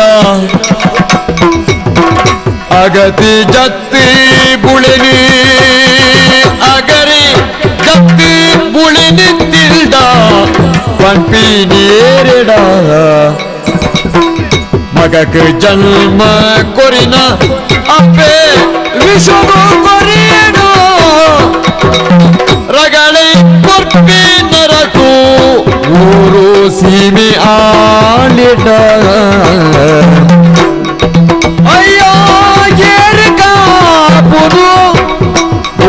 ಅಗತಿ ಜತ್ತಿ ಬುಳಿನಿ ಅಗರಿ ಜತ್ತಿ ಬುಳಿನಿ ತಿಲ್ದ ಪಂಪಿ ನೀರಿಡ ಮಗಕ್ ಜನ್ಮ ಕೊರಿನ ಅಪ್ಪೆ ವಿಷುಗು ಕೊರಿಯಡು ರಗಳೆ ಕೊರ್ಪಿ ನರಕು ಊರು ಸೀಮೆ ಆಳಿಡ ಅಯ್ಯೋ ಏರು ಕಾಪುರು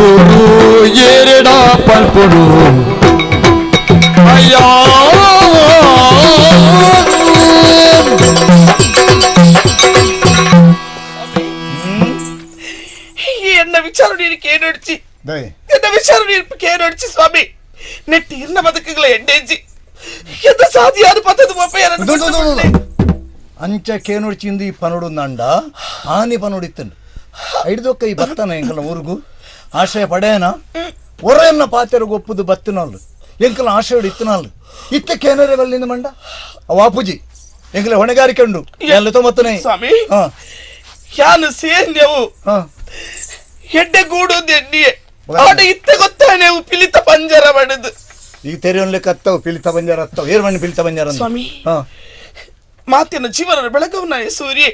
ಊರು ಏರಿಡ ಪಲ್ಪುರು ಅಯ್ಯೋ ಎನ್ನ ವಿಚಾರ ನೀನು ಕೇನೊಡ್ಚಿ ಎನ್ನ ವಿಚಾರ ನೀನು ಕೇನೊಡ್ಚಿ ಸ್ವಾಮಿ ನೆಟ್ಟಿ ಇರ್ನ ಬದುಕುಗಳ ಎಡ್ಡೆಜ್ಜಿ ಎನ್ನ ಸಾಧಿಯಾದ ಪತದ ಮೊಪ್ಪೆಯರನ್ನು ಅಂಚ ಕೇನೊಡ್ಚಿಂದು ಈ ಪನೋಡು ನಂಡ ಆನೆ ಪನೋಡಿತ್ತನು ಐಡ್ದೊಕ್ಕ ಈ ಬತ್ತನ ಎಂಕಲ್ನ ಊರುಗು ಆಶ್ರಯ ಪಡೆಯನ ಒರೆಯನ್ನ ಪಾತೆರ ಒಪ್ಪುದು ಬತ್ತಿನಾಳು ಎಂಕಲ ಆಶೆಡು ಇತ್ತನಾಳು ಇತ್ತಕ್ಕೇನರೆ ಬಲ್ಲಿಂದ ಮಂಡ ಅವಾಪುಜಿ ಎಂಕಲ ಹೊಣೆಗಾರಿಕೆ ಉಂಡು ಎಲ್ಲ ತೊಂಬತ್ತನೇ ಸ್ವಾಮಿ ಯಾನು ಸೇರ್ನೆವು ಹೆಡ್ಡೆ ಗೂಡು ಎಡ್ಡಿಯೇ ಆಟ ಇತ್ತ ಗೊತ್ತಾನೆ ಪಿಲಿತ ಪಂಜರ ಬಡದು ಈಗ ತೆರೆಯೊನ್ಲೆ ಕತ್ತವು ಪಿಲಿತ ಪಂಜರ ಹತ್ತವು ಏರ್ ಮಣ್ಣು ಪಿಲಿತ ಪಂಜರ ಸ್ವಾಮಿ ಮಾತಿನ ಜೀವನ ಬೆಳಗವನ ಸೂರ್ಯ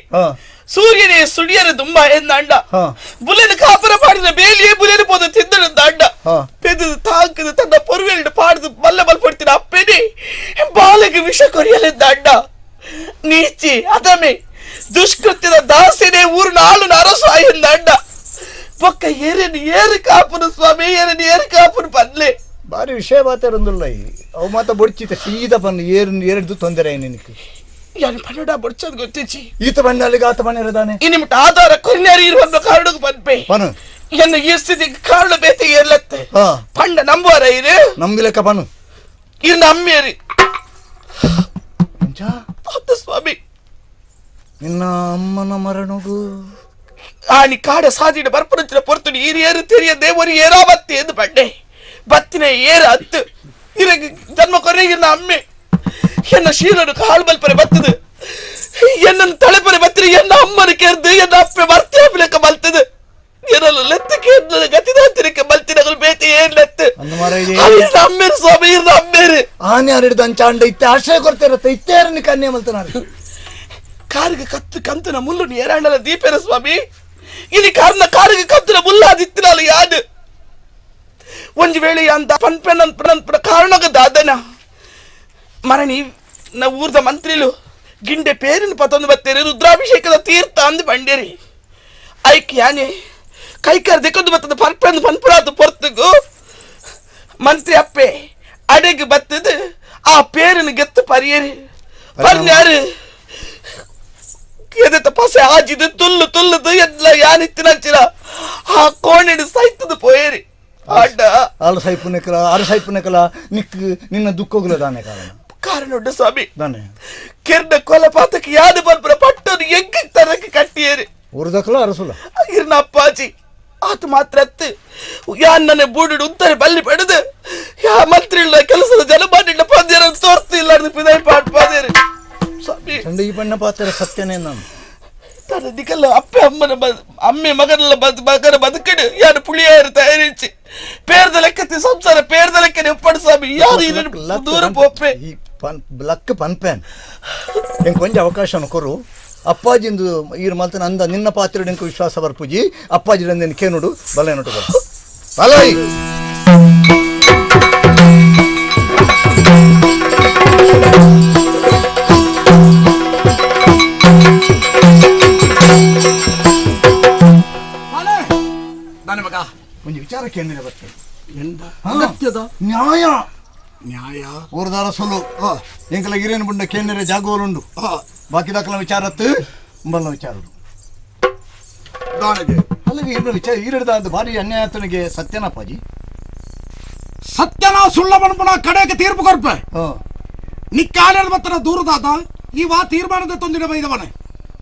ಸೂರ್ಯನೇ ಸುಡಿಯರ ದುಂಬ ಎಂದಾಂಡ ಬುಲೆನ ಕಾಪರ ಪಾಡಿನ ಬೇಲಿಯೇ ಬುಲೆನ ಪೋದ ತಿಂದಳು ದಾಂಡ ಪೆದು ತಾಂಕದು ತನ್ನ ಪೊರುವೆಲ್ಡು ಪಾಡ್ದು ಬಲ್ಲ ಬಲ್ಪಡ್ತಿನ ಅಪ್ಪೇನೆ ಬಾಲಗೆ ವಿಷ ಕೊರಿಯಲೆದ್ದಾಂಡ ನೀಚಿ ಅದಮೆ ದುಷ್ಕೃತ್ಯದ ದಾಸೆನೇ ಊರಿನ ಆಳು ಅರಸು ಎಂದಾಂಡ ಪೊಕ್ಕ ಏರನು ಏರು ಕಾಪುನು ಸ್ವಾಮಿ ಏರನು ಏರು ಕಾಪುನು ಪನ್ಲೆ ಬಾರಿ ವಿಷಯ ಮಾತಾಡೊಂದುಲ್ಲ ಅವು ಮಾತ ಬೊಡ್ಚಿತ ಸೀದಾ ಪನ್ನು ಏರು ಎರಡು ತೊಂದರೆ ನಿನಗೆ ಯಾನು ಪನ್ನಡ ಬೊಡ್ಚದು ಗೊತ್ತಿಚ್ಚಿ ಈತ ಬಣ್ಣಲ್ಲಿಗೆ ಆತ ಬಣ್ಣ ಇನಿ ಮುಟ್ಟ ಆಧಾರ ಕೊರಿನ್ಯಾರು ಇರುವಂತ ಕಾರಣಕ್ಕೆ ಪನ್ಪೆ ಪನು ಎನ್ನ ಈ ಸ್ಥಿತಿ ಕಾರಣ ಬೇತೆ ಏರ್ಲತ್ತೆ ಪಂಡ ನಂಬುವಾರ ಇರು ನಂಬಿಲೆಕ್ಕ ಪನು ಇರ್ನ ಅಮ್ಮೇರಿ ಸ್ವಾಮಿ ನಿನ್ನ ಅಮ್ಮನ ಮರಣಗು ಆನಿ ಕಾಡ ಸಾದಿಡ ಬರ್ಪನಂಚಿನ ಪೊರ್ತುಡು ಈರು ತೆರಿಯ ದೇವರು ಏರಾ ಬತ್ತಿ ಎಂದು ಪಂಡೆ ಬತ್ತಿನ ಏರ ಅತ್ತು ಇರಗ ಜನ್ಮ ಕೊರೆ ಇರ್ನ ಅಮ್ಮೆ ಎನ್ನ ಶೀಲನು ಕಾಳು ಬಲ್ಪರೆ ಬತ್ತದು ಎನ್ನನ್ನು ತಳೆಪರೆ ಬತ್ತಿನ ಎನ್ನ ಅಮ್ಮನ ಕೆರ್ದು ಎನ್ನ ಅಪ್ಪೆ ಬರ್ತೆ ಲೆಕ್ಕ ಬಲ್ತದು ಏನಲ್ಲ ಲೆತ್ತಕ್ಕೆ ಗತಿದಾಂತಿರಕ್ಕೆ ಬಲ್ತಿನಗಳು ಬೇತೆ ಏನ್ ಲೆತ್ತು ಅಮ್ಮೇರು ಸ್ವಾಮಿ ಇರ್ನ ಅಮ್ಮೇರು ಆನೆ ಹಿಡಿದು ಅಂಚಾಂಡ ಇತ್ತೆ ಆಶ್ರಯ ಕೊಡ್ತಿರತ್ತೆ ಇತ್ತೇರನ್ನು ಕನ್ಯೆ ಮಲ್ತನಾರು ಕಾರಿಗೆ ಕತ್ತು ಕಂತನ ಮುಳ್ಳು ಏರಾಂಡಲ ದೀಪೇರ ಸ್ವಾಮಿ ಇಲ್ಲಿ ಕಾರ್ನ ಕಾರಿಗೆ ಕಂತನ ಮುಲ್ಲಾದಿತ್ತಿನಾಲು ಯಾದು ಒಂದು ವೇಳೆ ಅಂತ ಪನ್ಪೆನ ಕಾರಣಗ ದಾದನ ಮರಣಿ ನ ಊರ್ದ ಮಂತ್ರಿಲು ಗಿಂಡೆ ಪೇರಿನ ಪತೊಂದು ಬತ್ತೇರಿ ರುದ್ರಾಭಿಷೇಕದ ತೀರ್ಥ ಅಂದು ಬಂಡೇರಿ ಐಕ್ ಯಾನೆ ಕೈಕಾರ್ ದಿಕ್ಕೊಂದು ಬತ್ತದ ಪನ್ಪೆಂದು ಪನ್ಪುರಾತು ಪೊರ್ತುಗು ಮಂತ್ರಿ ಅಪ್ಪೆ ಅಡೆಗೆ ಬತ್ತದು ಆ ಪೇರಿನ ಗೆತ್ತು ಪರಿಯೇರಿ ಪರ್ನ್ಯಾರು ಎದೆತ ಪಸೆ ಆಜಿದು ತುಲ್ಲು ತುಲ್ಲುದು ಎಲ್ಲ ಯಾನಿತ್ತಿನಂಚಿನ ಆ ಕೋಣೆಡು ಸೈತದು ಪೋಯೇರಿ ಅಡ್ಡ ಆಳು ಸೈಪುನೆಕಲ ಆರು ಸೈಪುನೆಕಲ ನಿಕ್ ನಿನ್ನ ದುಃಖಗುಲ ದಾನೆ ಕಾರಣ ಕಾರಣ ಉಂಟು ಸ್ವಾಮಿ ದಾನೆ ಕೆರ್ನ ಕೊಲಪಾತಕ್ಕೆ ಯಾದು ಬರ್ಪುರ ಪಟ್ಟನು ಎಗ್ಗಿ ತರಕ್ಕೆ ಕಟ್ಟಿಯೇರಿ ಉರ್ದಕಲ ಅರಸುಲ ಇರ್ನ ಅಪ್ಪಾಜಿ ಆತ ಮಾತ್ರ ಅತ್ತು ಯಾನ್ ನನ್ನ ಬೂಡಿಡು ಉಂತಾರೆ ಬಲ್ಲಿ ಪಡೆದು ಯಾ ಮಂತ್ರಿ ಇಲ್ಲ ಕೆಲಸದ ಜನಮಾನಿಲ್ಲ ಪಂದ್ಯರ ತೋರ್ತಿಲ್ಲ ಪಿದಾಯಿ ಪಾಟ್ ಪಾದೇರಿ ಸ್ವಾಮಿ ಚಂಡ ಈ ಬಣ್ಣ ಪಾತ್ರ ಸತ್ಯನೇ ನಾನು ತನ್ನ ನಿಕಲ್ಲ ಅಪ್ಪೆ ಅಮ್ಮನ ಅಮ್ಮೆ ಮಗನಲ್ಲ ಮಗನ ಬದುಕಡು ಯಾರು ಪುಳಿಯಾರು ತಯಾರಿಸಿ ಪೇರ್ದ ಲೆಕ್ಕತಿ ಸಂಸಾರ ಪೇರ್ದ ಲೆಕ್ಕನೆ ಒಪ್ಪಡು ಸ್ವಾಮಿ ಯಾರು ದೂರ ಪೋಪೆ ಈ ಪನ್ ಲಕ್ಕ ಪನ್ಪೇನ್ ಎಂಕ್ ಕೊಂಚ ಅವಕಾಶ ಕೊರು ಅಪ್ಪಾಜಿಂದು ಈರು ಮಲ್ತನ ಅಂದ ನಿನ್ನ ಪಾತ್ರ ಎಂಕ್ ವಿಶ್ವಾಸ ಬರ್ಪುಜಿ ಅಪ್ಪಾಜಿ ನಂದೇನು ಕೇನುಡು ಬಲೆ ನೋಟು ಬಲೈ ಒಂದು ವಿಚಾರಕ್ಕೆ ಏನಿಲ್ಲ ಬರ್ತದೆ ನ್ಯಾಯ ನ್ಯಾಯ ಊರ್ದಾರ ಸೊಲು ಎಂಕಲ ಗಿರೇನು ಬುಂಡ ಕೇಂದ್ರ ಜಾಗೋಲುಂಡು ಬಾಕಿ ದಾಖಲ ವಿಚಾರತ್ತು ಬಲ್ಲ ವಿಚಾರ ಅಲ್ಲಿಗೆ ಈರ ವಿಚಾರ ಈರಡ್ದ ಭಾರಿ ಅನ್ಯಾಯ ಆತನಿಗೆ ಸತ್ಯನಪ್ಪಾಜಿ ಸತ್ಯನ ಸುಳ್ಳ ಬಣ್ಪುಣ ಕಡೆಗೆ ತೀರ್ಪು ಕೊರ್ಪೆ ನಿಕ್ಕಾಲ ಮತ್ತನ ದೂರದಾದ ಈ ವಾ ತೀರ್ಮಾನದ ತೊಂದಿನ ಬೈದವನೆ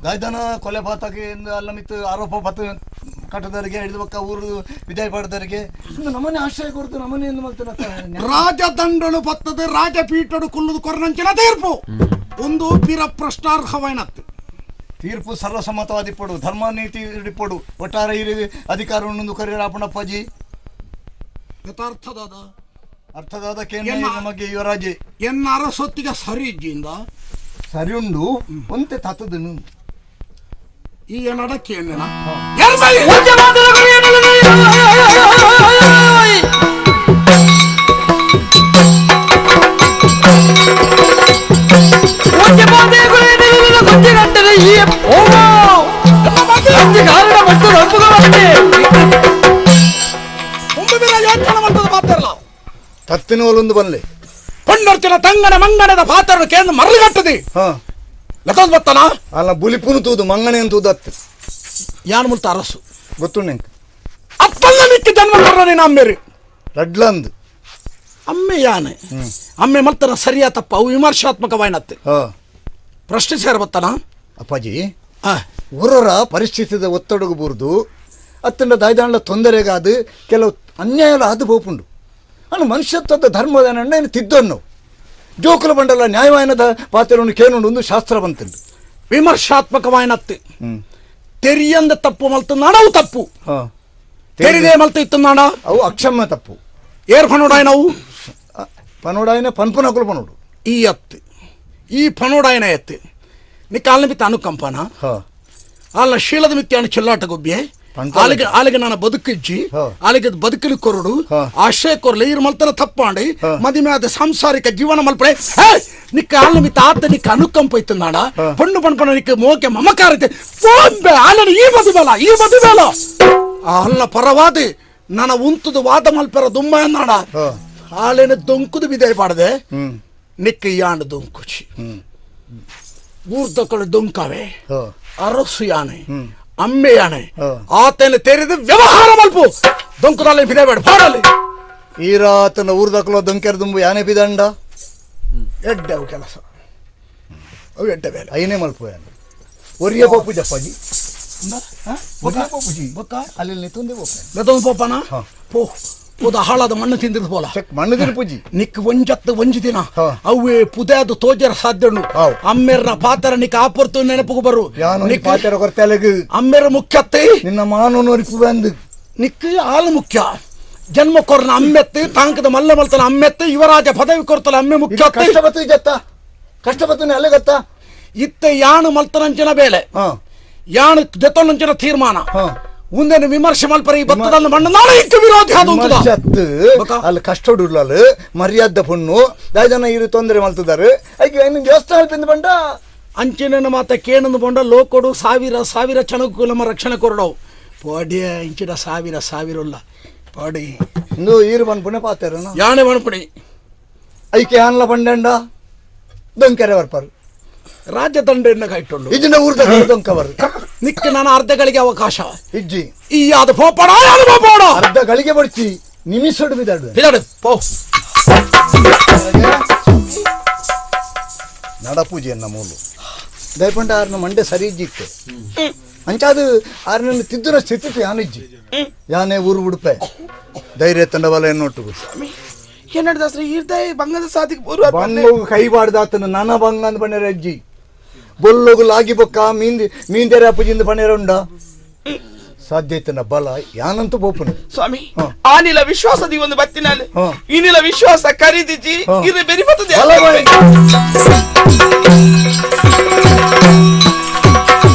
ದಾಯ್ದನ ಕೊಲೆ ಪಾತಕ್ಕೆ ಅಲ್ಲ ಮಿತ್ತು ಆರೋಪ ಪತ್ರ ಕಟ್ಟದವರಿಗೆ ಹಿಡಿದು ಬಕ್ಕ ಊರು ವಿದಾಯ ಪಡೆದವರಿಗೆ ನಮ್ಮನೆ ಆಶ್ರಯ ಕೊಡ್ತು ನಮ್ಮನೆ ಎಂದು ಮಾಡ್ತಾನೆ ರಾಜದಂಡನು ಬತ್ತದ ರಾಜಪೀಠಡು ಕುಲ್ಲುದು ಕೊರನಂಚಿನ ತೀರ್ಪು ಒಂದು ಪಿರ ಪ್ರಶ್ನಾರ್ಹವೈನತ್ತು ತೀರ್ಪು ಸರ್ವಸಮ್ಮತವಾದಿ ಪಡು ಧರ್ಮ ನೀತಿ ಪಡು ಒಟ್ಟಾರೆ ಈ ಅಧಿಕಾರ ಉಣ್ಣೊಂದು ಕರಿಯರ ಅಪ್ಪಣಪ್ಪಾಜಿ ಯಥಾರ್ಥದಾದ ಅರ್ಥದಾದ ಕೇಂದ್ರ ನಮಗೆ ಯುವರಾಜೆ ಎನ್ನ ಅರಸೊತ್ತಿಗೆ ಸರಿ ಇಜ್ಜಿಂದ ಸರಿ ಉಂಡು ಒಂತೆ ತತ್ತದನು ಈ ನಡಕ್ಕೆ ಏನೇನ ತತ್ತಿನೋಲೊಂದು ಬಲ್ಲೆ ಪೊಣ್ಣರ್ತಿನ ತಂಗನ ಮಂಗನದ ಪಾತ್ರ ಕೇಂದ್ರ ಮರಳುಗಟ್ಟದೆ ಲತೋದ್ ಬತ್ತನ ಅಲ್ಲ ಬುಲಿಪುನು ತೂದು ಮಂಗನೆ ತೂದು ಅತ್ತು ಯಾನ್ ಮುಲ್ತ ಅರಸು ಗೊತ್ತುಂಡು ಅಪ್ಪಲ್ಲ ನಿಕ್ಕ ಜನ್ಮ ಕೊರ್ರ ನೀನು ಅಮ್ಮೇರಿ ರಡ್ಲಂದು ಅಮ್ಮೆ ಯಾನೆ ಅಮ್ಮೆ ಮಲ್ತರ ಸರಿಯಾ ತಪ್ಪ ಅವು ವಿಮರ್ಶಾತ್ಮಕವಾಯ್ನತ್ತೆ ಪ್ರಶ್ನೆ ಸೇರ ಬತ್ತನ ಅಪ್ಪಾಜಿ ಊರರ ಪರಿಸ್ಥಿತಿದ ಒತ್ತಡಗು ಬೂರ್ದು ಅತ್ತಂಡ ದಾಯ್ದಾಂಡ್ಲ ತೊಂದರೆಗಾದು ಕೆಲವು ಅನ್ಯಾಯಲ ಅದು ಪೋಪುಂಡು ಅನ್ನು ಮನುಷ್ಯತ್ವದ ಧರ್ಮದ ಏನು ತಿದ್ದನ್ನು ಜೋಕುಲ ಬಂಡಲ ನ್ಯಾಯವಾಯನದ ಪಾತ್ರವನ್ನು ಕೇನುಂಡು ಒಂದು ಶಾಸ್ತ್ರ ಬಂತುಂಡು ವಿಮರ್ಶಾತ್ಮಕವಾಯನತ್ತು ತೆರಿಯಂದ ತಪ್ಪು ಮಲ್ತುನ್ನಾಡ ಅವು ತಪ್ಪು ತೆರಿದೇ ಮಲ್ತ ಇತ್ತುನ್ನಾಡ ಅವು ಅಕ್ಷಮ್ಯ ತಪ್ಪು ಏರ್ ಪನೋಡಾಯನ ಅವು ಪನೋಡಾಯನ ಪನ್ಪುನಕುಲು ಪನೋಡು ಈ ಅತ್ತು ಈ ಪನೋಡಾಯನ ಎತ್ತು ನಿಕ್ಕಾಲ್ನ ಮಿತ್ತ ಅನುಕಂಪನ ಅಲ್ಲ ಶೀಲದ ಮಿತ್ಯಾನ ಚೆಲ್ಲಾಟ ಗೊಬ್ಬೆ ಆಲಿಗೆ ಆಲಿಗೆ ನಾನು ಬದುಕಿಜ್ಜಿ ಆಲಿಗೆ ಬದುಕಲಿ ಕೊರಡು ಆಶ್ರಯ ಕೊರಲಿ ಇರ್ ಮಲ್ತನ ತಪ್ಪಾಂಡಿ ಮದಿಮೆ ಆದ ಸಾಂಸಾರಿಕ ಜೀವನ ಮಲ್ಪಡೆ ನಿಕ್ಕ ಆಲ್ನ ಮಿತ್ತ ಆತ ನಿಕ್ಕ ಅನುಕಂಪ ಇತ್ತು ನಾಡ ಪಣ್ಣು ಪಣ್ಪಣ ನಿಕ್ಕ ಮೋಕೆ ಮಮಕಾರ ಐತೆ ಪೋಂಬೆ ಆಲನ ಈ ಮದುವೆಲ ಈ ಮದುವೆಲ ಅಲ್ಲ ಪರವಾದಿ ನನ್ನ ಉಂತದ ವಾದ ಮಲ್ಪೆರ ದುಮ್ಮ ನಾಡ ಆಲೇನ ದೊಂಕುದು ಬಿದೆ ಪಾಡದೆ ನಿಕ್ಕ ಯಾಣ ದೊಂಕುಚಿ ಊರ್ದಕ್ಕಳು ದೊಂಕವೆ ಅರಸು ಯಾನೆ ಅಮ್ಮೆ ಯಾನೆ ಆತನ ತೆರೆದು ವ್ಯವಹಾರ ಮಲ್ಪು ದೊಂಕುದಲ್ಲಿ ಬಿಡಬೇಡ ಪಾಡಲಿ ಈ ರಾತನ ಊರ್ದಕ್ಕಳು ದೊಂಕೆರ ದುಂಬು ಯಾನೆ ಬಿದಂಡ ಎಡ್ಡೆ ಅವು ಕೆಲಸ ಅವು ಎಡ್ಡೆ ಬೇಲೆ ಐನೇ ಮಲ್ಪು ಯಾನೆ ಒರಿಯ ಪೋಪು ಜಪ್ಪಾಜಿ ಪೋಪುಜಿ ಅಲ್ಲಿ ನಿತ್ತೊಂದೇ ಪೋಪ ನೆತ್ತೊಂದು ಪೋಪನ ಪೋ ಪೋದ ಹಾಳಾದ ಮಣ್ಣು ತಿಂದಿದ್ದು ಪೋಲ ಮಣ್ಣು ತಿನ್ಪುಜಿ ನಿಕ್ ಒಂಜತ್ತು ಒಂಜಿ ದಿನ ಅವೇ ಪುದೆದು ತೋಜರ ಸಾಧ್ಯನು ಅಮ್ಮೆರ್ನ ಪಾತ್ರ ನಿಕ್ ಆಪರ್ತು ನೆನಪುಗು ಬರು ಪಾತ್ರ ಕೊರ್ತೆಲಗು ಅಮ್ಮೆರ ಮುಖ್ಯತ್ತೆ ನಿನ್ನ ಮಾನೋನೋರಿಪು ಬಂದು ನಿಕ್ ಆಲು ಮುಖ್ಯ ಜನ್ಮ ಕೊರ್ನ ಅಮ್ಮೆತ್ತು ತಾಂಕದ ಮಲ್ಲ ಮಲ್ತನ ಅಮ್ಮೆತ್ತು ಯುವರಾಜ ಪದವಿ ಕೊರ್ತಲ ಅಮ್ಮೆ ಮುಖ್ಯ ಕಷ್ಟ ಬತ್ತು ಜತ್ತ ಕಷ್ಟ ಬತ್ತು ಅಲ್ಲೇ ಗೊತ್ತಾ ಇತ್ತ ಯಾನು ಮಲ್ತನಂಚಿನ ಬೇಲೆ ಯಾನು ದೆತ್ತೊಂಚಿನ ತೀರ್ಮಾನ ಉಂದೆನ ವಿಮರ್ಶೆ ಮಲ್ಪರೆ ಈ ಬತ್ತದನ್ನು ಮಣ್ಣು ನಾಳೆ ಇಟ್ಟು ವಿರೋಧಿ ಆದ ಅಲ್ಲಿ ಕಷ್ಟಡುಳ್ಳಲು ಮರ್ಯಾದ ಪೊಣ್ಣು ದಾಜನ ಇರು ತೊಂದರೆ ಮಲ್ತಿದ್ದಾರೆ ಐಕೆ ಇನ್ನು ದೇವಸ್ಥಾನ ಪಿಂದು ಬಂಡ ಅಂಚಿನ ಮಾತ ಕೇಣಂದು ಬಂಡ ಲೋಕೊಡು ಸಾವಿರ ಸಾವಿರ ಚಣಕು ನಮ್ಮ ರಕ್ಷಣೆ ಕೊರಡವು ಪೋಡಿಯ ಇಂಚಿನ ಸಾವಿರ ಸಾವಿರ ಪೋಡಿ ಇಂದು ಈರು ಪನ್ಪುಣೆ ಪಾತೇರನ ಯಾಣೆ ಪನ್ಪುಣಿ ಐಕೆ ಆನ್ಲ ಪಂಡಂಡ ದೊಂಕೆರೆ ಬರ್ಪಾರು ರಾಜ್ಯ ದಂಡ ಕೈಟುಂಡು ಇಜ್ಜಿನ ಊರ್ದ ದೊಂಕವರು ನಿಕ್ಕ ನಾನು ಅರ್ಧಗಳಿಗೆ ಅವಕಾಶ ಇಜ್ಜಿ ಈ ಅದು ಪೋಪಡ ಅದು ಪೋಪಡ ಅರ್ಧ ಗಳಿಗೆ ಬಡ್ಚಿ ನಿಮಿಷಡು ಬಿದಾಡು ಬಿದಾಡು ಪೋ ನಡಪೂಜೆಯನ್ನ ಮೂಲು ದಯಪಂಡ ಆರ್ನ ಮಂಡೆ ಸರಿ ಇಜ್ಜಿತ್ತು ಅಂಚಾದು ಆರ್ನ ತಿದ್ದುನ ಸ್ಥಿತಿ ಯಾನಿಜ್ಜಿ ಯಾನೇ ಊರು ಬಿಡುಪೆ ಧೈರ್ಯ ತಂಡವಲ ಎನ್ನೊಟ್ಟಿಗೆ ಏನಾಡ್ದ ಈರ್ದಾಯಿ ಬಂಗದ ಸಾಧಿಗೆ ಬರುವ ಬಂಗು ಕೈಬಾರ್ದಾತನ ನನ ಬಂಗ ಅಂದ್ ಬಣ್ಣರ ಅಜ್ಜಿ ಬೊಲ್ಲೋಗು ಲಾಗಿ ಬೊಕ್ಕ ಮೀಂದಿ ಮೀಂದೇರ ಅಪ್ಪಜಿಂದ ಬಣ್ಣರ ಉಂಡ ಸಾಧ್ಯ ಐತನ ಬಲ ಯಾನಂತೂ ಬೋಪನು ಸ್ವಾಮಿ ಆನಿಲ ವಿಶ್ವಾಸದ ಒಂದು ಬತ್ತಿನಾಲೆ ಇನ್ನಿಲ ವಿಶ್ವಾಸ ಕರೀದಿಜಿ ಇದು ಬೆರಿ ಬರ್ತದೆ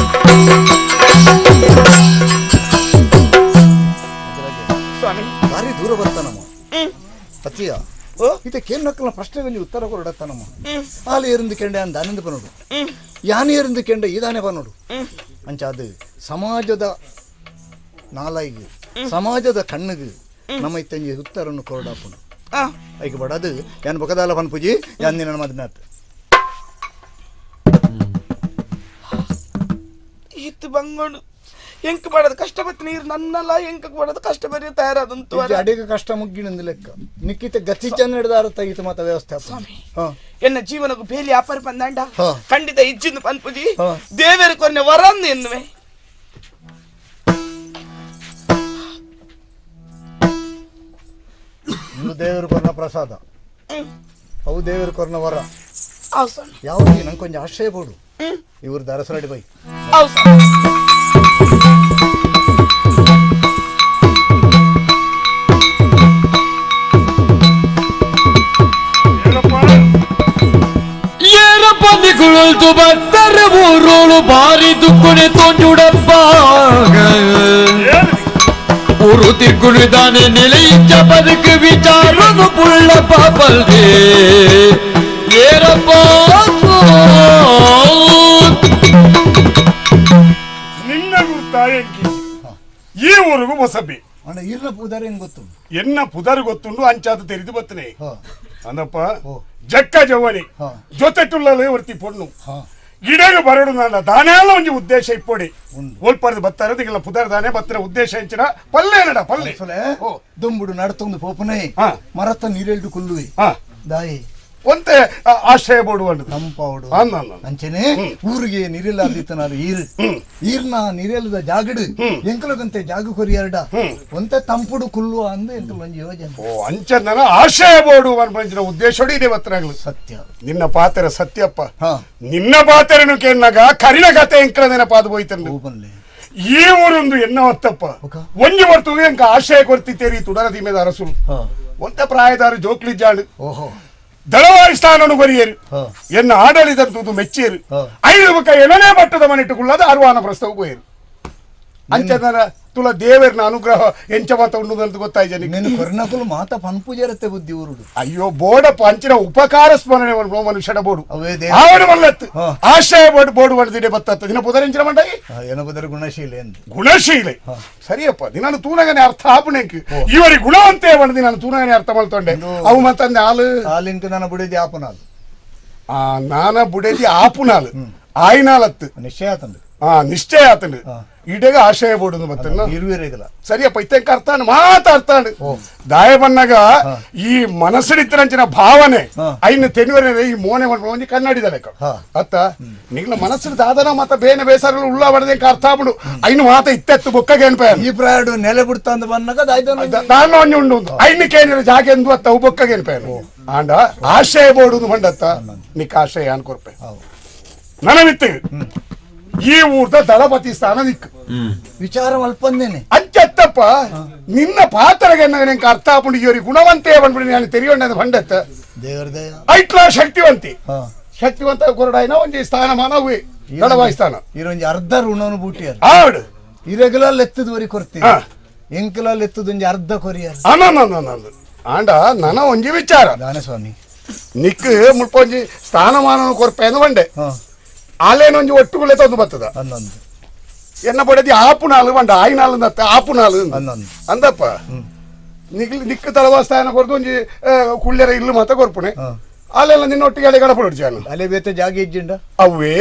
ಸ್ವಾಮಿ ಭಾರಿ ದೂರ ಬರ್ತಾನಮ್ಮ ಅತ್ತಿಯ ಇದಕ್ಕೆ ನಕ್ಕಲ ಪ್ರಶ್ನೆಗೆ ಉತ್ತರ ಕೊರಡತ್ತಾನಮ್ಮ ಆಲು ಏರಿಂದು ಕೆಂಡೆ ಅಂದ ಆನಂದ ಬನ್ನೋಡು ಯಾನೆ ಏರಿಂದು ಕೆಂಡೆ ಈದಾನೆ ಬನ್ನೋಡು ಅಂಚ ಅದು ಸಮಾಜದ ನಾಲಾಯಿಗೆ ಸಮಾಜದ ಕಣ್ಣಿಗೆ ನಮ್ಮ ಇತ್ತಂಜಿ ಉತ್ತರನ್ನು ಕೊರಡಾಪುನು ಐಕೆ ಬಡ ಅದು ಯಾನ್ ಬೊಕದಾಲ ಪನ್ಪುಜಿ ಯಾನ್ ನಿನ್ನ ಮದ್ನಾತ್ ಇತ್ತು ಬಂಗೋಡು ಎಂಕ್ ಮಾಡೋದು ಕಷ್ಟ ಬತ್ತು ನೀರು ನನ್ನಲ್ಲ ಎಂಕ್ ಮಾಡೋದು ಕಷ್ಟ ಬರೀ ತಯಾರಾದಂತು ಅಡಿಗೆ ಕಷ್ಟ ಮುಗ್ಗಿನಂದು ಲೆಕ್ಕ ನಿಕ್ಕಿತ ಗತಿ ಚೆನ್ನ ಹಿಡಿದಾರ ತೆಗಿತು ಮಾತ ವ್ಯವಸ್ಥೆ ಸ್ವಾಮಿ ಎನ್ನ ಜೀವನಕ್ಕೂ ಬೇಲಿ ಅಪರ ಬಂದಾಂಡ ಖಂಡಿತ ಇಜ್ಜಿಂದು ಪನ್ಪುಜಿ ದೇವರ ಕೊನೆ ವರಂದು ಎನ್ನುವೆ ದೇವರು ಕೊರ್ನ ಪ್ರಸಾದ ಅವು ದೇವರು ಕೊರ್ನ ವರ ಯಾವ್ದು ನಂಗೆ ಕೊಂಚ ಆಶ್ರಯ ಬೋಡು ಇವರು ದರಸರಡಿ ಬೈ ಏರಪ್ಪ ನಿಗುಳ್ತು ಬತ್ತರೆ ಊರೋಳು ಬಾರಿ ದುಕ್ಕುನೆ ತೋಂಜುಡಪ್ಪ ಊರು ತಿರುಗುಳಿದಾನೆ ನಿಲಯಿಚ್ಚ ಬದುಕು ವಿಚಾರನು ಪುಳ್ಳ ಪಾಪಲ್ದೆ ಏರಪ್ಪ ನಿನ್ನ ಗುರ್ತಾಯಂಕಿ ಈ ಊರಿಗೂ ಹೊಸಬಿ ಇರ್ನ ಪುದರ್ ಹೆಂಗ್ ಗೊತ್ತು ಎನ್ನ ಪುದರ್ ಗೊತ್ತುಂಡು ಅಂಚಾದ ತೆರಿದು ಬತ್ತನೆ ಅಂದಪ್ಪ ಜಕ್ಕ ಜವನಿ ಜೊತೆ ಟುಲ್ಲಲೇ ವರ್ತಿ ಪೊಣ್ಣು ಗಿಡಗ ಬರಡು ನನ್ನ ದಾನೆಲ್ಲ ಒಂಜಿ ಉದ್ದೇಶ ಇಪ್ಪೊಡಿ ಓಲ್ಪರ್ದು ಬತ್ತಾರೆ ದಿಗಲ ಪುದರ್ ದಾನೆ ಬತ್ತರ ಉದ್ದೇಶ ಎಂಚಿನ ಪಲ್ಲೆ ನಡ ಪಲ್ಲೆ ದುಂಬುಡು ನಡತೊಂದು ಪೋಪನೆ ಮರತ ನೀರೆಲ್ಡು ಕುಲ್ಲುವೆ ದಾಯಿ ಒಂತೆ ಆಶ್ರಯ ಬೋಡು ತಂಪಾವಡು ಅಂಚನೆ ಊರಿಗೆ ನಿರೆಲಾದಿತ್ತನಾರು ಈರು ಈರ್ನ ನಿರೆಲದ ಜಾಗಡು ಎಂಕಲಗಂತೆ ಜಾಗ ಕೊರಿಯರ್ಡ ಒಂತೆ ತಂಪುಡು ಕುಲ್ಲು ಅಂದು ಎಂಕಲ್ ಒಂಜಿ ಯೋಜನೆ. ಓ ಅಂಚನ ಆಶ್ರಯ ಬೋಡು ಅನ್ಪಂಚಿನ ಉದ್ದೇಶೋಡಿ ಇದೆ ಬತ್ತನಾಗ್ಲು. ಸತ್ಯ ನಿನ್ನ ಪಾತ್ರ ಸತ್ಯಪ್ಪ. ನಿನ್ನ ಪಾತ್ರನು ಕೇನಾಗ ಕರಿನ ಕತೆ ಎಂಕಲ ನೆನಪಾದ ಹೋಯ್ತಂದು. ಈ ಊರೊಂದು ಎನ್ನ ಹೊತ್ತಪ್ಪ ಒಂಜಿ ಹೊರ್ತು ಎಂಕ ಆಶ್ರಯ ಕೊರ್ತಿತ್ತೇರಿ ತುಡರ ದಿಮೆದ ಅರಸುಲು ಒಂತೆ ಪ್ರಾಯದಾರು ಜೋಕ್ಲಿಜ್ಜಾಡು ದಳವಾರಿ ಸ್ಥಾನನು ಬರಿಯರು ಎನ್ನ ಆಡಳಿತಂತೂ ಮೆಚ್ಚೇರು ಐದು ಮುಖ ಎನನೇ ಮಟ್ಟದ ಮನಿಟ್ಟುಕೊಳ್ಳದ ಅರ್ವಾನ ಪ್ರಸ್ತಾವ ಹೋಯರು. ಅಂಚನ ತುಲ ದೇವರನ ಅನುಗ್ರಹ ಎಂಚ ಮಾತ ಉಂಡು ಅಂತ ಗೊತ್ತಾಯ್ತು. ನೀನು ಕೊರ್ನಕುಲು ಮಾತ ಪನ್ಪುಜರತ್ತೆ ಬುದ್ಧಿ ಊರುಡು. ಅಯ್ಯೋ ಬೋಡಪ್ಪ ಅಂಚಿನ ಉಪಕಾರ ಸ್ಮರಣೆ ಮನುಷ್ಯನ ಬೋಡು ಆವಡು ಮಲ್ಲತ್ತು ಆಶ್ರಯ ಬೋಡು ಬೋಡು ಹೊಡೆದಿದೆ ಬತ್ತತ್ತ ದಿನ ಪುದರೆಂಚಿನ ಮಂಡಾಗಿ ಏನ ಪುದರ ಗುಣಶೀಲೆ ಅಂತ ಗುಣಶೀಲೆ ಸರಿಯಪ್ಪ. ದಿನಾನು ತೂನಗನೆ ಅರ್ಥ ಆಪುಣೆಂಕ್ ಇವರಿ ಗುಣವಂತೆ ಬಣ್ಣ ನಾನು ತೂನಗನೆ ಅರ್ಥ ಮಾಡ್ತೊಂಡೆ ಅವು ಮತ್ತಂದೆ ಹಾಲು ಹಾಲಿಂಕ ನಾನು ಬುಡೇದಿ ಆಪುನಾಲು ಆ ನಾನ ಬುಡೇದಿ ಆಪುನಾಲು ಆಯ್ನಾಲತ್ತು ನಿಶ್ಚಯ ಆತಂದು ನಿಶ್ಚಯ ಆತಂದು ಇಡಗ ಆಶಯ ಬೋಡು ಮತ್ತೆ ಸರಿಯಪ್ಪ. ಇತ್ತಂಕ ಅರ್ಥಾನು ಮಾತಾಡ್ತಾನು ದಾಯ ಬನ್ನಾಗ ಈ ಮನಸ್ಸಿಡಿತ್ತರಂಚಿನ ಭಾವನೆ ಐನ ತೆನುವರೆ ಈ ಮೋನೆ ಒಂಜಿ ಕನ್ನಡಿದ ಲೆಕ್ಕ ಅತ್ತ ನಿಗ್ಲ ಮನಸ್ಸಿನ ದಾದನ ಮಾತ ಬೇನೆ ಬೇಸರ ಉಳ್ಳ ಬಡದೆ ಅರ್ಥ ಆಗ್ಬಿಡು ಐನು ಮಾತ ಇತ್ತೆತ್ತು ಬೊಕ್ಕಗೆ ಅನ್ಪ ಈ ಪ್ರಾಯಡು ನೆಲೆ ಬಿಡ್ತಾಂದು ಬನ್ನಾಗ ದಾನ ಒಂಜಿ ಉಂಡು ಐನ ಕೇನಿರ ಜಾಗೆ ಎಂದು ಅತ್ತ ಬೊಕ್ಕಗೆ ಅನ್ಪ ಆಂಡ ಆಶಯ ಬೋಡು ಬಂಡತ್ತ ನಿಕ್ಕ ಆಶಯ ಅನ್ಕೊರ್ಪೆ ನನವಿತ್ತು ಈ ಊರ್ದ ದಳಪತಿ ಸ್ಥಾನ ದಿಕ್ಕು ವಿಚಾರ ಅಲ್ಪಂದೇನೆ ಅಂಚತ್ತಪ್ಪ ನಿನ್ನ ಪಾತ್ರಗೆ ನಂಗೆ ಅರ್ಥ ಆಪುಂಡು ಇವರಿ ಗುಣವಂತೆ ಬಂದ್ಬಿಡಿ ನಾನು ತೆರಿಯೊಂಡ ಬಂಡತ್ತ ದೇವರ ಐಟ್ಲಾ ಶಕ್ತಿವಂತಿ ಶಕ್ತಿವಂತ ಕೊರಡಾಯ್ನ ಒಂಜಿ ಸ್ಥಾನಮಾನ ಅವೇ ದಳವಾಯಿ ಸ್ಥಾನ ಇರೊಂಜಿ ಅರ್ಧ ಋಣನು ಬೂಟಿಯರ್ ಆಡು ಇರೆಗಲಲ್ಲಿ ಎತ್ತದವರಿ ಕೊರ್ತೀವಿ ಎಂಕಲಲ್ಲಿ ಎತ್ತದ ಒಂಜಿ ಅರ್ಧ ಕೊರಿಯರ್ ಆಂಡ ನನ ಒಂಜಿ ವಿಚಾರ ದಾನಸ್ವಾಮಿ ನಿಕ್ ಮುಲ್ಪ ಒಂಜಿ ಸ್ಥಾನಮಾನ ಕೊರ್ಪೇನು ಬಂಡೆ ಆಲೇನೊಂಜಿ ಒಟ್ಟುಗುಲೆ ತಂದು ಬರ್ತದ ಎನ್ನ ಬಡದಿ ಆಪು ನಾಲು ಬಂಡ ಆಯಿ ನಾಲು ಅಂದತ್ತ ಆಪು ನಾಲು ಅಂದಪ್ಪ ನಿಕ್ ನಿಕ್ಕ ತಳವ ಸ್ಥಾನ ಕೊರ್ದು ಒಂಜಿ ಕುಳ್ಳೆರ ಇಲ್ಲು ಮಾತ ಕೊರ್ಪುಣೆ ಅಲ್ಲೆಲ್ಲ ನಿನ್ನ ಒಟ್ಟಿಗೆ ಅಲೆ ಗಡಪಡು ಜಾನು ಅಲೆ ಬೇತೆ ಜಾಗ ಇಜ್ಜಿಂಡ ಅವೇ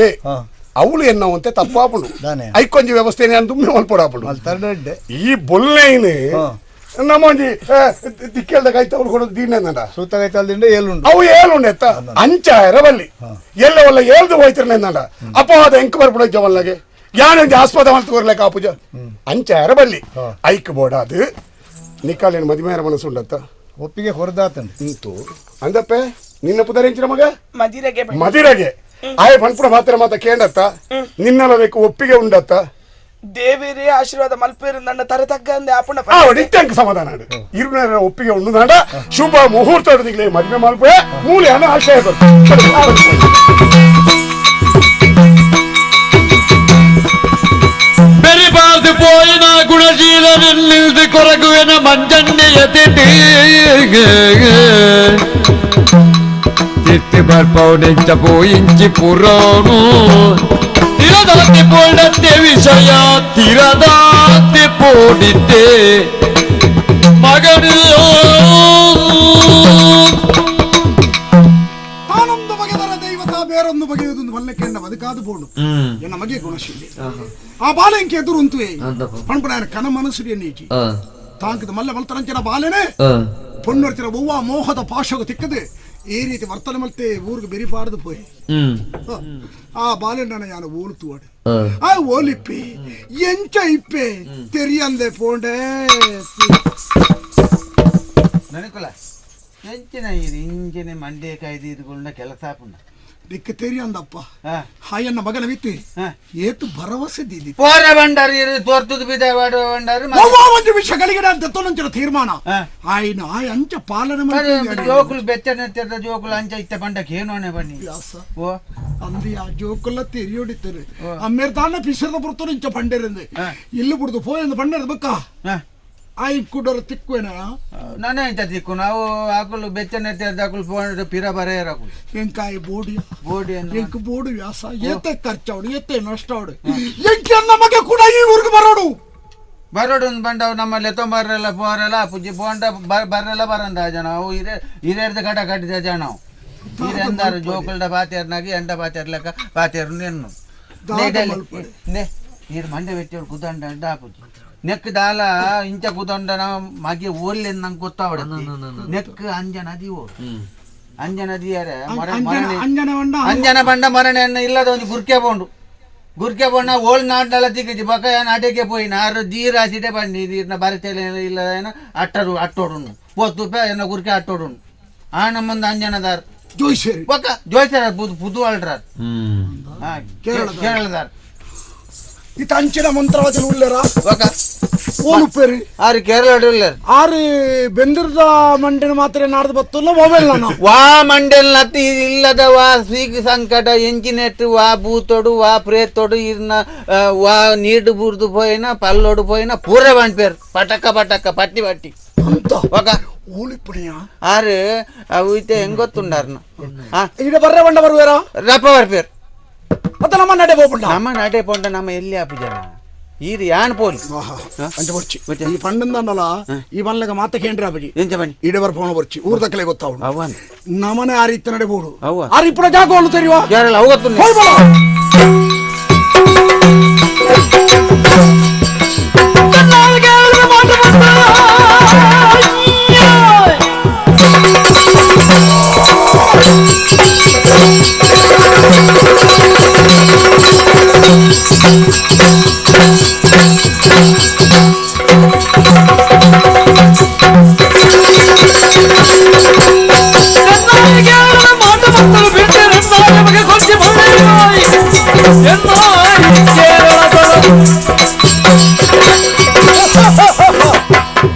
ಅವಳು ಎನ್ನವಂತೆ ತಪ್ಪಾಪುಂಡು ಐಕೊಂಜಿ ವ್ಯವಸ್ಥೆ ದುಮ್ಮೆ ಮಲ್ಪೊಡಾಪುಂಡು ಈ ಬೊಲ್ಲೆಯ್ನು ನಮ್ಮ ಒಂಜಿ ದಿಕ್ಕೆಲ್ದ ಕೈತವ್ರು ಕೊಡೋದು ದೀನಂದ ಸೂತ ಕೈತಲ್ದಿಂದ ಏಳುಂಡು ಅವು ಏಳುಂಡು ಎತ್ತ ಅಂಚ ಎರಬಲ್ಲಿ ಎಲ್ಲ ಒಲ್ಲ ಏಳ್ದು ಹೋಯ್ತಿರ್ನೇಂದ ಅಪವಾದ ಎಂಕ್ ಬರ್ಬಿಡ ಜವಲ್ಲಾಗೆ ಯಾನೊಂಜಿ ಆಸ್ಪದ ಮಲ್ತು ಕಾಪುಜ ಅಂಚ ಎರಬಲ್ಲಿ ಐಕ್ ಬೋಡಾದು ನಿಕ್ಕಾಲೇನು ಮದುವೆ ಮನಸ್ಸು ಉಂಡತ್ತ ಒಪ್ಪಿಗೆ ಹೊರದಾತಂಡು ಅಂದಪ್ಪೆ ನಿನ್ನ ಪುದರೆಂಚಿನ ಮಗ ಮದಿರಗೆ ಮದಿರಗೆ ಆಯ್ ಪನ್ಪುರ ಮಾತ್ರ ಮಾತ ಕೇಂಡತ್ತ ನಿನ್ನಲ ಬೇಕು ಒಪ್ಪಿಗೆ ಉಂಡತ್ತ ದೇವೇರೇ ಆಶೀರ್ವಾದ ಮಲ್ಪೇರು ನನ್ನ ತರೆ ತಗ್ಗಂದೆ ಆಪುಣ ಇತ್ತಂಕ ಸಮಾಧಾನ ಇರುನ ಒಪ್ಪಿಗೆ ಉಂಡು ನಾಡ ಶುಭ ಮುಹೂರ್ತ ಮದುವೆ ಮಲ್ಪೆ ಮೂಲೆ ಹಣ ಆಶಯ ಬೆರಿಬಾರ್ದು ಪೋಯಿನ ಗುಣಶೀಲ ನಿಲ್ದು ಕೊರಗುವೆನ ಮಂಜಣ್ಣೆಯ ತಿಟ್ಟಿ ತಿತ್ತಿ ಬರ್ಪೌನೆಂಚ ಪೋಯಿಂಚಿ ಪುರೋನು ತಿರದಾತಿ ಪೋಡತ್ತೆ ವಿಷಯ ತಿರದಾತಿ ಪೋಡಿದ್ದೆ ಮಗನು ತಾನೊಂದು ಬಗೆದರ ದೈವತ ಬೇರೊಂದು ಬಗೆಯುವುದೊಂದು ಬಲ್ಲಕ್ಕೆಂಡ ಬದುಕಾದು ಬೋಡು ಎನ್ನ ಮಗೆ ಗುಣಶೀಲಿ ಆ ಬಾಲೆಂಕೆ ಎದುರು ಉಂತುವೆ ಪಣ್ಪುಣ ಕನ ಮನಸ್ಸು ಎನ್ನೀಚಿ ತಾಂಕದ ಮಲ್ಲ ಮಲ್ತರಂಚಿನ ಬಾಲೆನೆ ಪೊಣ್ಣೊರ್ತಿರ ಒವ್ವ ಮೋಹದ ಪಾಶಗ ತಿಕ್ಕದೆ ಈ ರೀತಿ ವರ್ತನೆ ಮಲ್ತೆ ಊರಿಗೆ ಬೆರಿಪಾಡದು ಪೋಯ್ ಆ ಬಾಲೆಣ್ಣ ಯಾನ ಓಲುತುವಾಡು ಆ ಓಲಿಪ್ಪೆ ಎಂಚ ಇಪ್ಪೆ ತೆರಿಯಂದೆ ಪೋಂಡೆ ನನಕುಲ ಎಂಚಿನ ಇಂಚಿನ ಮಂಡೆ ಕಾಯ್ದು ಇದ್ಕೊಳ್ಳ ಕೆಲಸ ಆಪುಂಡ ದಿಕ್ಕ ತೆರಿಯಂದಪ್ಪ ಹಾಯನ್ನ ಮಗನ ವಿತ್ತು ಏತು ಭರವಸೆ ದೀದಿ ಪೋರ ಬಂಡಾರಿ ತೋರ್ತದ ಬಿದ ಬಂಡಾರಿ ಒಂದು ವಿಷಯಗಳಿಗೆ ದತ್ತೊಂಚಿನ ತೀರ್ಮಾನ ಆಯ್ನ ಆಯ್ ಅಂಚ ಪಾಲನೆ ಮಾಡಿ ಜೋಕುಲು ಬೆಚ್ಚನೆ ತೆರೆದ ಜೋಕುಲು ಅಂಚ ಇತ್ತ ಬಂಡಕ್ಕೆ ಏನೋನೆ ಬನ್ನಿ ಓ ಅಂದಿ ಆ ಜೋಕುಲ ತೆರಿಯೋಡಿತ್ತರು ಅಮ್ಮೇರ್ ದಾನ ಪಿಸರದ ಬರ್ತೋ ಇಂಚ ಬಂಡೇರಂದೆ ಇಲ್ಲಿ ಬಿಡುದು ಪೋಯಂದು ಬಂಡೇರದ ಬಕ್ಕ ಆಯ್ ಕುಡರ ತಿಕ್ಕುವೇನ ನಾನೇ ಇಂತ ತಿಕ್ಕು ನಾವು ಆಕುಲು ಬೆಚ್ಚನೆ ತೆರೆದ ಆಕುಲು ಫೋನ್ ಪಿರ ಬರೆಯರಾಕುಲು ಎಂಕಾಯಿ ಬೋಡಿ ಬೋಡಿ ಎಂಕ್ ಬೋಡು ವ್ಯಾಸ ಏತೆ ಖರ್ಚಾವಡು ಏತೆ ನಷ್ಟ ಅವಡು ಎಂಕೆ ನಮಗೆ ಕೂಡ ಈ ಊರಿಗೆ ಬರೋಡು ಬರೋಡು ಬಂಡವು ನಮ್ಮಲ್ಲಿ ತೊಂಬರಲ್ಲ ಪೋರಲ್ಲ ಪುಜ್ಜಿ ಪೋಂಡ ಬರಲ್ಲ ಬರಂದ ಜನ ಅವು ಹಿರೇ ಹಿರಿಯರ್ದ ಕಟ ಕಟ್ಟಿದ ಜನ ಹಿರಿಯಂದಾರು ಜೋಕುಲ್ಡ ಬಾತೇರ್ನಾಗಿ ಎಂಡ ಬಾತೇರ್ಲಕ್ಕ ಬಾತೇರು ನೆನ್ನು ನೀರು ಮಂಡೆ ಬೆಟ್ಟಿಯವ್ರು ಕುದಂಡ ಅಡ್ಡ ಪುಜ್ಜಿ ನೆಕ್ ದಾಲ ಇಂಚ ಕುದಂಡ ಮಗೆ ಓರ್ಲೆ ನಂಗೆ ಗೊತ್ತಾವಡ ನೆಕ್ ಅಂಜನ ಅದಿ ಓಡು ಅಂಜನ ದಿಯರೆ ಅಂಜನ ಬಂಡ ಮರಣೆ ಇಲ್ಲದ ಒಂದು ಗುರ್ಕೆ ಬೋಂಡು ಗುರ್ಕೆ ಬೋಂಡ ಓಳ್ ನಾಡ್ನಲ್ಲ ತಿಕ್ಕಿಜಿ ಬಕ ನಾಟಕ್ಕೆ ಪೋಯಿ ನಾರು ದೀರ ಹಸಿಟೆ ಬಂಡಿ ನೀರ್ನ ಬರತೆಲೆ ಇಲ್ಲ ಏನ ಅಟ್ಟರು ಅಟ್ಟೋಡು ಪೋತು ಏನ ಗುರ್ಕೆ ಅಟ್ಟೋಡು ಆ ನಮ್ಮೊಂದು ಅಂಜನದಾರ್ ಜೋಯ್ಸೇರಿ ಬಕ ಜೋಯ್ಸರ ಪುದು ಅಲ್ಡ್ರಾರ್ ಕೇರಳದಾರ್ ಇತ ಅಂಚಿನ ಮಂತ್ರವಾದಿಲು ಉಲ್ಲೇರ ಓಲುಪ್ಪೇರಿ ಆರು ಕೇರಳ ಉಲ್ಲೇರ್ ಆರು ಬೆಂದಿರದ ಮಂಡಿನ ಮಾತ್ರ ನಾಡ್ದು ಬತ್ತಲ್ಲ ಮೊಬೈಲ್ ನಾನು ವಾ ಮಂಡೆಲ್ ನತ್ತಿ ಇಲ್ಲದ ವಾ ಸೀಗ್ ಸಂಕಟ ಎಂಚಿನೆಟ್ಟು ವಾ ಭೂತೋಡು ವಾ ಪ್ರೇತೋಡು ಇರ್ನ ವಾ ನೀಡು ಬೂರ್ದು ಪೋಯಿನ ಪಲ್ಲೋಡು ಪೋಯಿನ ಪೂರ ಬಂಡ್ಪೇರು ಪಟಕ ಪಟಕ ಪಟ್ಟಿ ಪಟ್ಟಿ ಅಂತ ఒక ಓಲಿಪ್ಪಣಿಯ ಆರು ಅವು ಇತ್ತೆ ಹೆಂಗ್ ಗೊತ್ತುಂಡಾರ್ನ ಇಡ ಬರ್ರೆ ಬಂಡ ಬರುವೇರಾ ರಪ್ಪ ಬರ್ಪೇರು ಮತ್ತೆ ನಮ್ಮ ನಡೆ ಪೋಪುಂಡ ನಮ್ಮ ನಡೆ ಪೋಂಡ ನಮ್ಮ ಎಲ್ಲಿ ಆಪು ಜನ ಈರು ಯಾನ್ ಪೋಲಿ ಅಂಚ ಬರ್ಚಿ ಈ ಪಂಡಂದಲ್ಲ ಈ ಬನ್ಲಗ ಮಾತ ಕೇಂದ್ರ ಬಜಿ ಎಂಚ ಬನ್ನಿ ಈಡೆ ಬರ್ ಫೋನ್ ಬರ್ಚಿ ಊರ್ ದಕ್ಕಲೆ ಗೊತ್ತಾವು ಅವನ್ ನಮನೆ ಆ ರೀತಿ ನಡೆ ಬೋಡು ಅವ್ವ ಆರು ಇಪ್ಪಡ ಜಾಗ ಹೋಲು ತೆರಿಯುವ ಕೇರಳ ಅವು ಗೊತ್ತು ಹೋಯ್ ಬಾ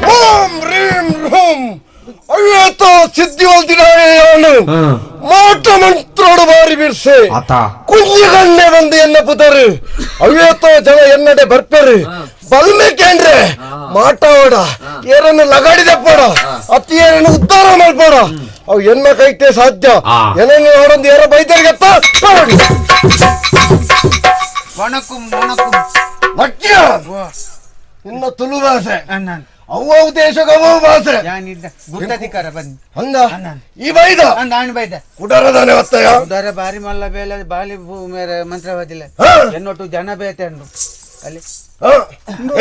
ಓಂ ರೀಂ ಹೂಂ ಅಯ್ಯೋ ಸಿದ್ಧಿ ಹೊಲ್ದಿನಾನು ಮಾಟ ಮಂತ್ರೋಡು ಬಾರಿ ಬಿರ್ಸೆ ಕುಂಜಿಗಣ್ಣೆ ಬಂದು ಎನ್ನ ಪುತರು ಅಯ್ಯೋ ಜನ ಎನ್ನಡೆ ಬರ್ಪೇರು ಬಲ್ಮೆ ಕೇಂದ್ರೆ ಮಾಟಾವಡ ಏರನ್ನು ಲಗಾಡಿದಪ್ಪಡ ಅತಿ ಏರನ್ನು ಉದ್ಧಾರ ಮಾಡ್ಬೇಡ ಅವು ಎನ್ನ ಕೈತೆ ಸಾಧ್ಯ ಏನನ್ನು ನೋಡೊಂದು ಏರ ಬೈದರಿಗತ್ತ ಲಕ್ಷ್ಯ ನಿನ್ನ ತುಳು ಭಾಷೆ ಅವು ದೇಶಕ್ಕೆ ಅವು ಭಾಷೆ ಅಂದ ಈ ಬೈದ ಬೈದ ಕುಡರದಾನೆ ಒತ್ತಾಯ ಕುಡರ ಬಾರಿ ಮಲ್ಲ ಬೇಲೆ ಬಾಲಿ ಮೇರೆ ಮಂತ್ರವಾದಿಲ್ಲ ಎನ್ನೊಟ್ಟು ಜನ ಬೇತೆ ಅಲ್ಲಿ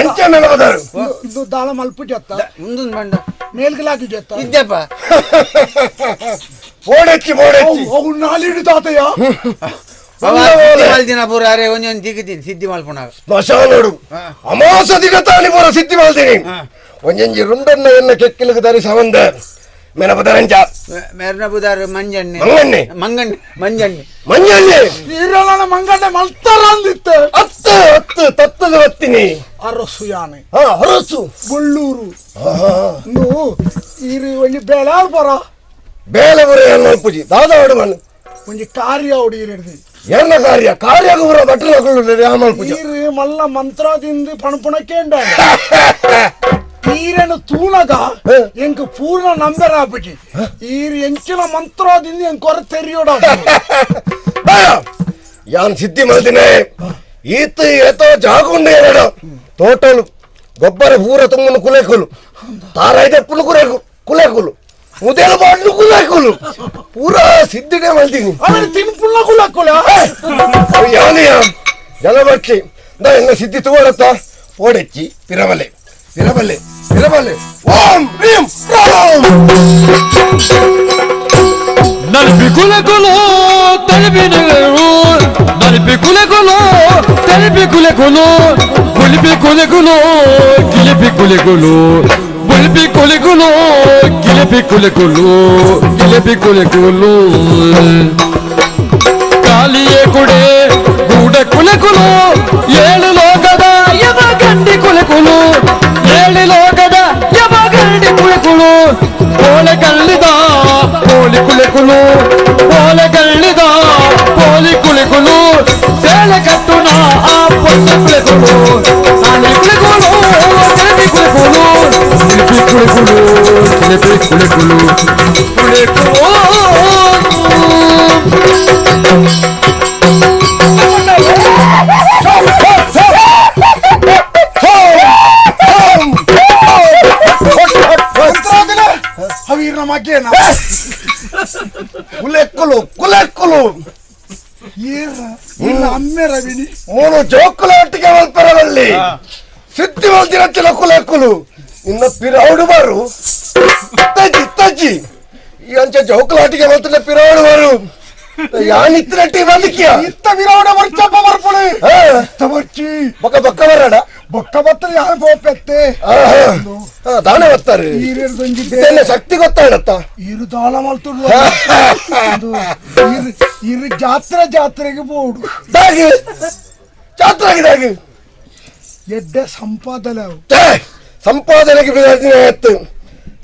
ಎಂಚ ಮೇಲೆ ಬದಾರು ಇದು ದಾಳ ಮಲ್ಪು ಜತ್ತ ಮುಂದೊಂದು ಬಂಡ ಮೇಲ್ಗಲಾಗಿ ಜತ್ತ ಇದ್ದಪ್ಪ ಬೋಡೆಚ್ಚಿ ಬೋಡೆಚ್ಚಿ ಅವು ನಾಲಿಡು ತಾತಯ್ಯ ದಿನ ಪೂರ ಅರೆ ಒಂಜೊಂದು ದಿಗ್ತೀನಿ ಸಿದ್ಧಿ ಮಲ್ಪುನಾಗ ಸ್ಮಶಾನೋಡು ಅಮಾಸ ದಿಗತಾನಿ ಪೂರ ಸಿದ್ಧಿ ಮಲ್ತೀನಿ ಒಂಜೊಂಜಿ ರುಂಡನ್ನ ಎನ್ನ ಕೆಕ್ಕಿಲಗ ದಾರಿ ಸವಂದ ಮೇನ ಬದಾರಂಚ ಮೇರ್ನ ಬುದಾರು ಮಂಜಣ್ಣೆ ಮಂಗಣ್ಣೆ ಮಂಗಣ್ಣೆ ಮಂಜಣ್ಣೆ ಮಂಜಣ್ಣೆ ನೀರಲ್ಲ ಮಂಗಣ್ಣೆ ಮಲ್ತಾರ ಅಂದಿತ್ತು ಅತ್ತು ಅತ್ತು ತತ್ತದ ಬತ್ತೀನಿ ಅರಸು ಯಾನೆ ಅರಸು ಬೊಳ್ಳೂರು ಈರು ಒಂಜಿ ಬೇಳೆ ಬರ ಬೇಳೆ ಬರ ಮಲ್ಪುಜಿ ದಾದ ಹೊಡುವನು ಒಂಜಿ ಕಾರ್ಯ ಹೊಡಿಯಿರದು ಎನ್ನ ಕಾರ್ಯ ಕಾರ್ಯ ಪೂರ ಬಟ್ಟಲು ಮಲ್ಪುಜಿ ಈರು ಮಲ್ಲ ಮಂತ್ರದಿಂದ ಪಣಪುಣ ಕೇಂಡ ಈರನ್ನು ತೂನಗ ಎಂಕ್ ಪೂರ್ಣ ನಂಬರ್ ಆಪಿಜಿ ಈರು ಎಂಚಿನ ಮಂತ್ರದಿಂದ ಎಂಕ್ ಹೊರ ತೆರಿಯೋಡ ಯಾನ್ ಸಿದ್ಧಿ ಮಲ್ದಿನೇ ಈತ ಏತೋ ಜಾಗುಂಡ ಎರಡು ತೋಟಲು ಗೊಬ್ಬರ ಪೂರ ತುಂಬನು ಕುಲೇಕುಲು ತಾರಾಯ್ದೆ ಪುಲು ಕುರೇಕು ಕುಲೇಕುಲು ಮುದೇಲು ಬಾಡ್ಲು ಕುಲೇಕುಲು ಪೂರ ಸಿದ್ಧಿನೇ ಮಲ್ದಿನಿ ಅವನು ತಿನ್ಪುಲ್ಲ ಕುಲಕ್ಕುಲ ಯಾನಿಯ ಜಲ ಬಟ್ಲಿ ನಾ ಎನ್ನ ಸಿದ್ಧಿ ತಗೊಳತ್ತ ಓಡೆಚ್ಚಿ ಪಿರಬಲೆ ಪಿರಬಲೆ ಪಿರಬಲೆ ಓಂ ಭೀಂ ರಾಮ್ ನಲ್ಪಿ ಕುಲಕುಲು ತಲುಪಿನಗಳು ನಲ್ಪಿ ಕುಲಕುಲು ತಲುಪಿ ಕುಲಕುಲು ಕುಲಿಪಿ ಕುಲಕುಲು ಗಿಲಿಪಿ ಕುಲಕುಲು ಬುಲ್ಪಿ ಕುಲಕುಲು ಗಿಲಿಪಿ ಕುಲಕುಲು ಗಿಲಿಪಿ ಕುಲಕುಲು ಕಾಲಿಯೇ ಕುಡೆ ಗೂಡ ಕುಲಕುಲು ಏಳು ಲೋಕದ ಯಮ ಗಂಡಿ ಕುಲಕುಲು ಏಳು ಲೋಕದ ಯಮ ಗಂಡಿ ಕುಲಕುಲು ಕೋಲೆ ಕಳ್ಳಿದ ಕೋಲಿ ಕುಲಕುಲು ಕೋಲೆ ಕಳ್ಳಿದ ಕೋಲಿ ಕುಲಕುಲು ಸೇಲೆ ಕಟ್ಟುನ ಆ ಪೊನ್ನ ಕುಲಕುಲು ನಾಲಿ ಕುಲಕುಲು ತಿರುಪಿ ಕುಲಕುಲು ತಿರುಪಿ ಕುಲಕುಲು ತಿರುಪಿ ಕುಲಕುಲು ಕುಲಕುಲು ಮಗ್ಗೇನ ಕುಲೆಕ್ಕುಲು ಕುಲೆಕ್ಕುಲು ಇಲ್ಲ ಅಮ್ಮೆ ರವಿನಿ ಮೂರು ಜೋಕುಲ ಒಟ್ಟಿಗೆ ಮಲ್ಪರವಲ್ಲಿ ಸಿದ್ಧಿ ಮಲ್ದಿರತ್ತಿನ ಕುಲೆಕ್ಕುಲು ನಿನ್ನ ಪಿರೌಡು ಬಾರು ತಜ್ಜಿ ತಜ್ಜಿ ಈ ಅಂಚೆ ಜೋಕಲಾಟಿಗೆ ಮಲ್ತನ ಪಿರಾಡು ವರು ಯಾನಿತ್ತಿನಟ್ಟಿ ಬದುಕಿಯ ಇತ್ತ ವಿರಾಡ ವರ್ಚಪ್ಪ ಬರ್ಪಣೆ ಇತ್ತ ಬರ್ಚಿ ಬೊಕ್ಕ ಬೊಕ್ಕ ಬರಡ ಬೊಕ್ಕ ಬತ್ತ ಯಾರು ಪೋಪೆತ್ತೆ ದಾನೆ ಬರ್ತಾರೆ ಇದೆಲ್ಲ ಶಕ್ತಿ ಗೊತ್ತಾಡತ್ತ ಇರು ದಾಳ ಮಲ್ತುಡ್ಲು ಇರು ಜಾತ್ರೆ ಜಾತ್ರೆಗೆ ಬೋಡು ದಾಗಿ ಜಾತ್ರೆಗೆ ದಾಗಿ ಎಡ್ಡೆ ಸಂಪಾದನೆ ಸಂಪಾದನೆಗೆ ಬಿದಾದಿನ ಎತ್ತು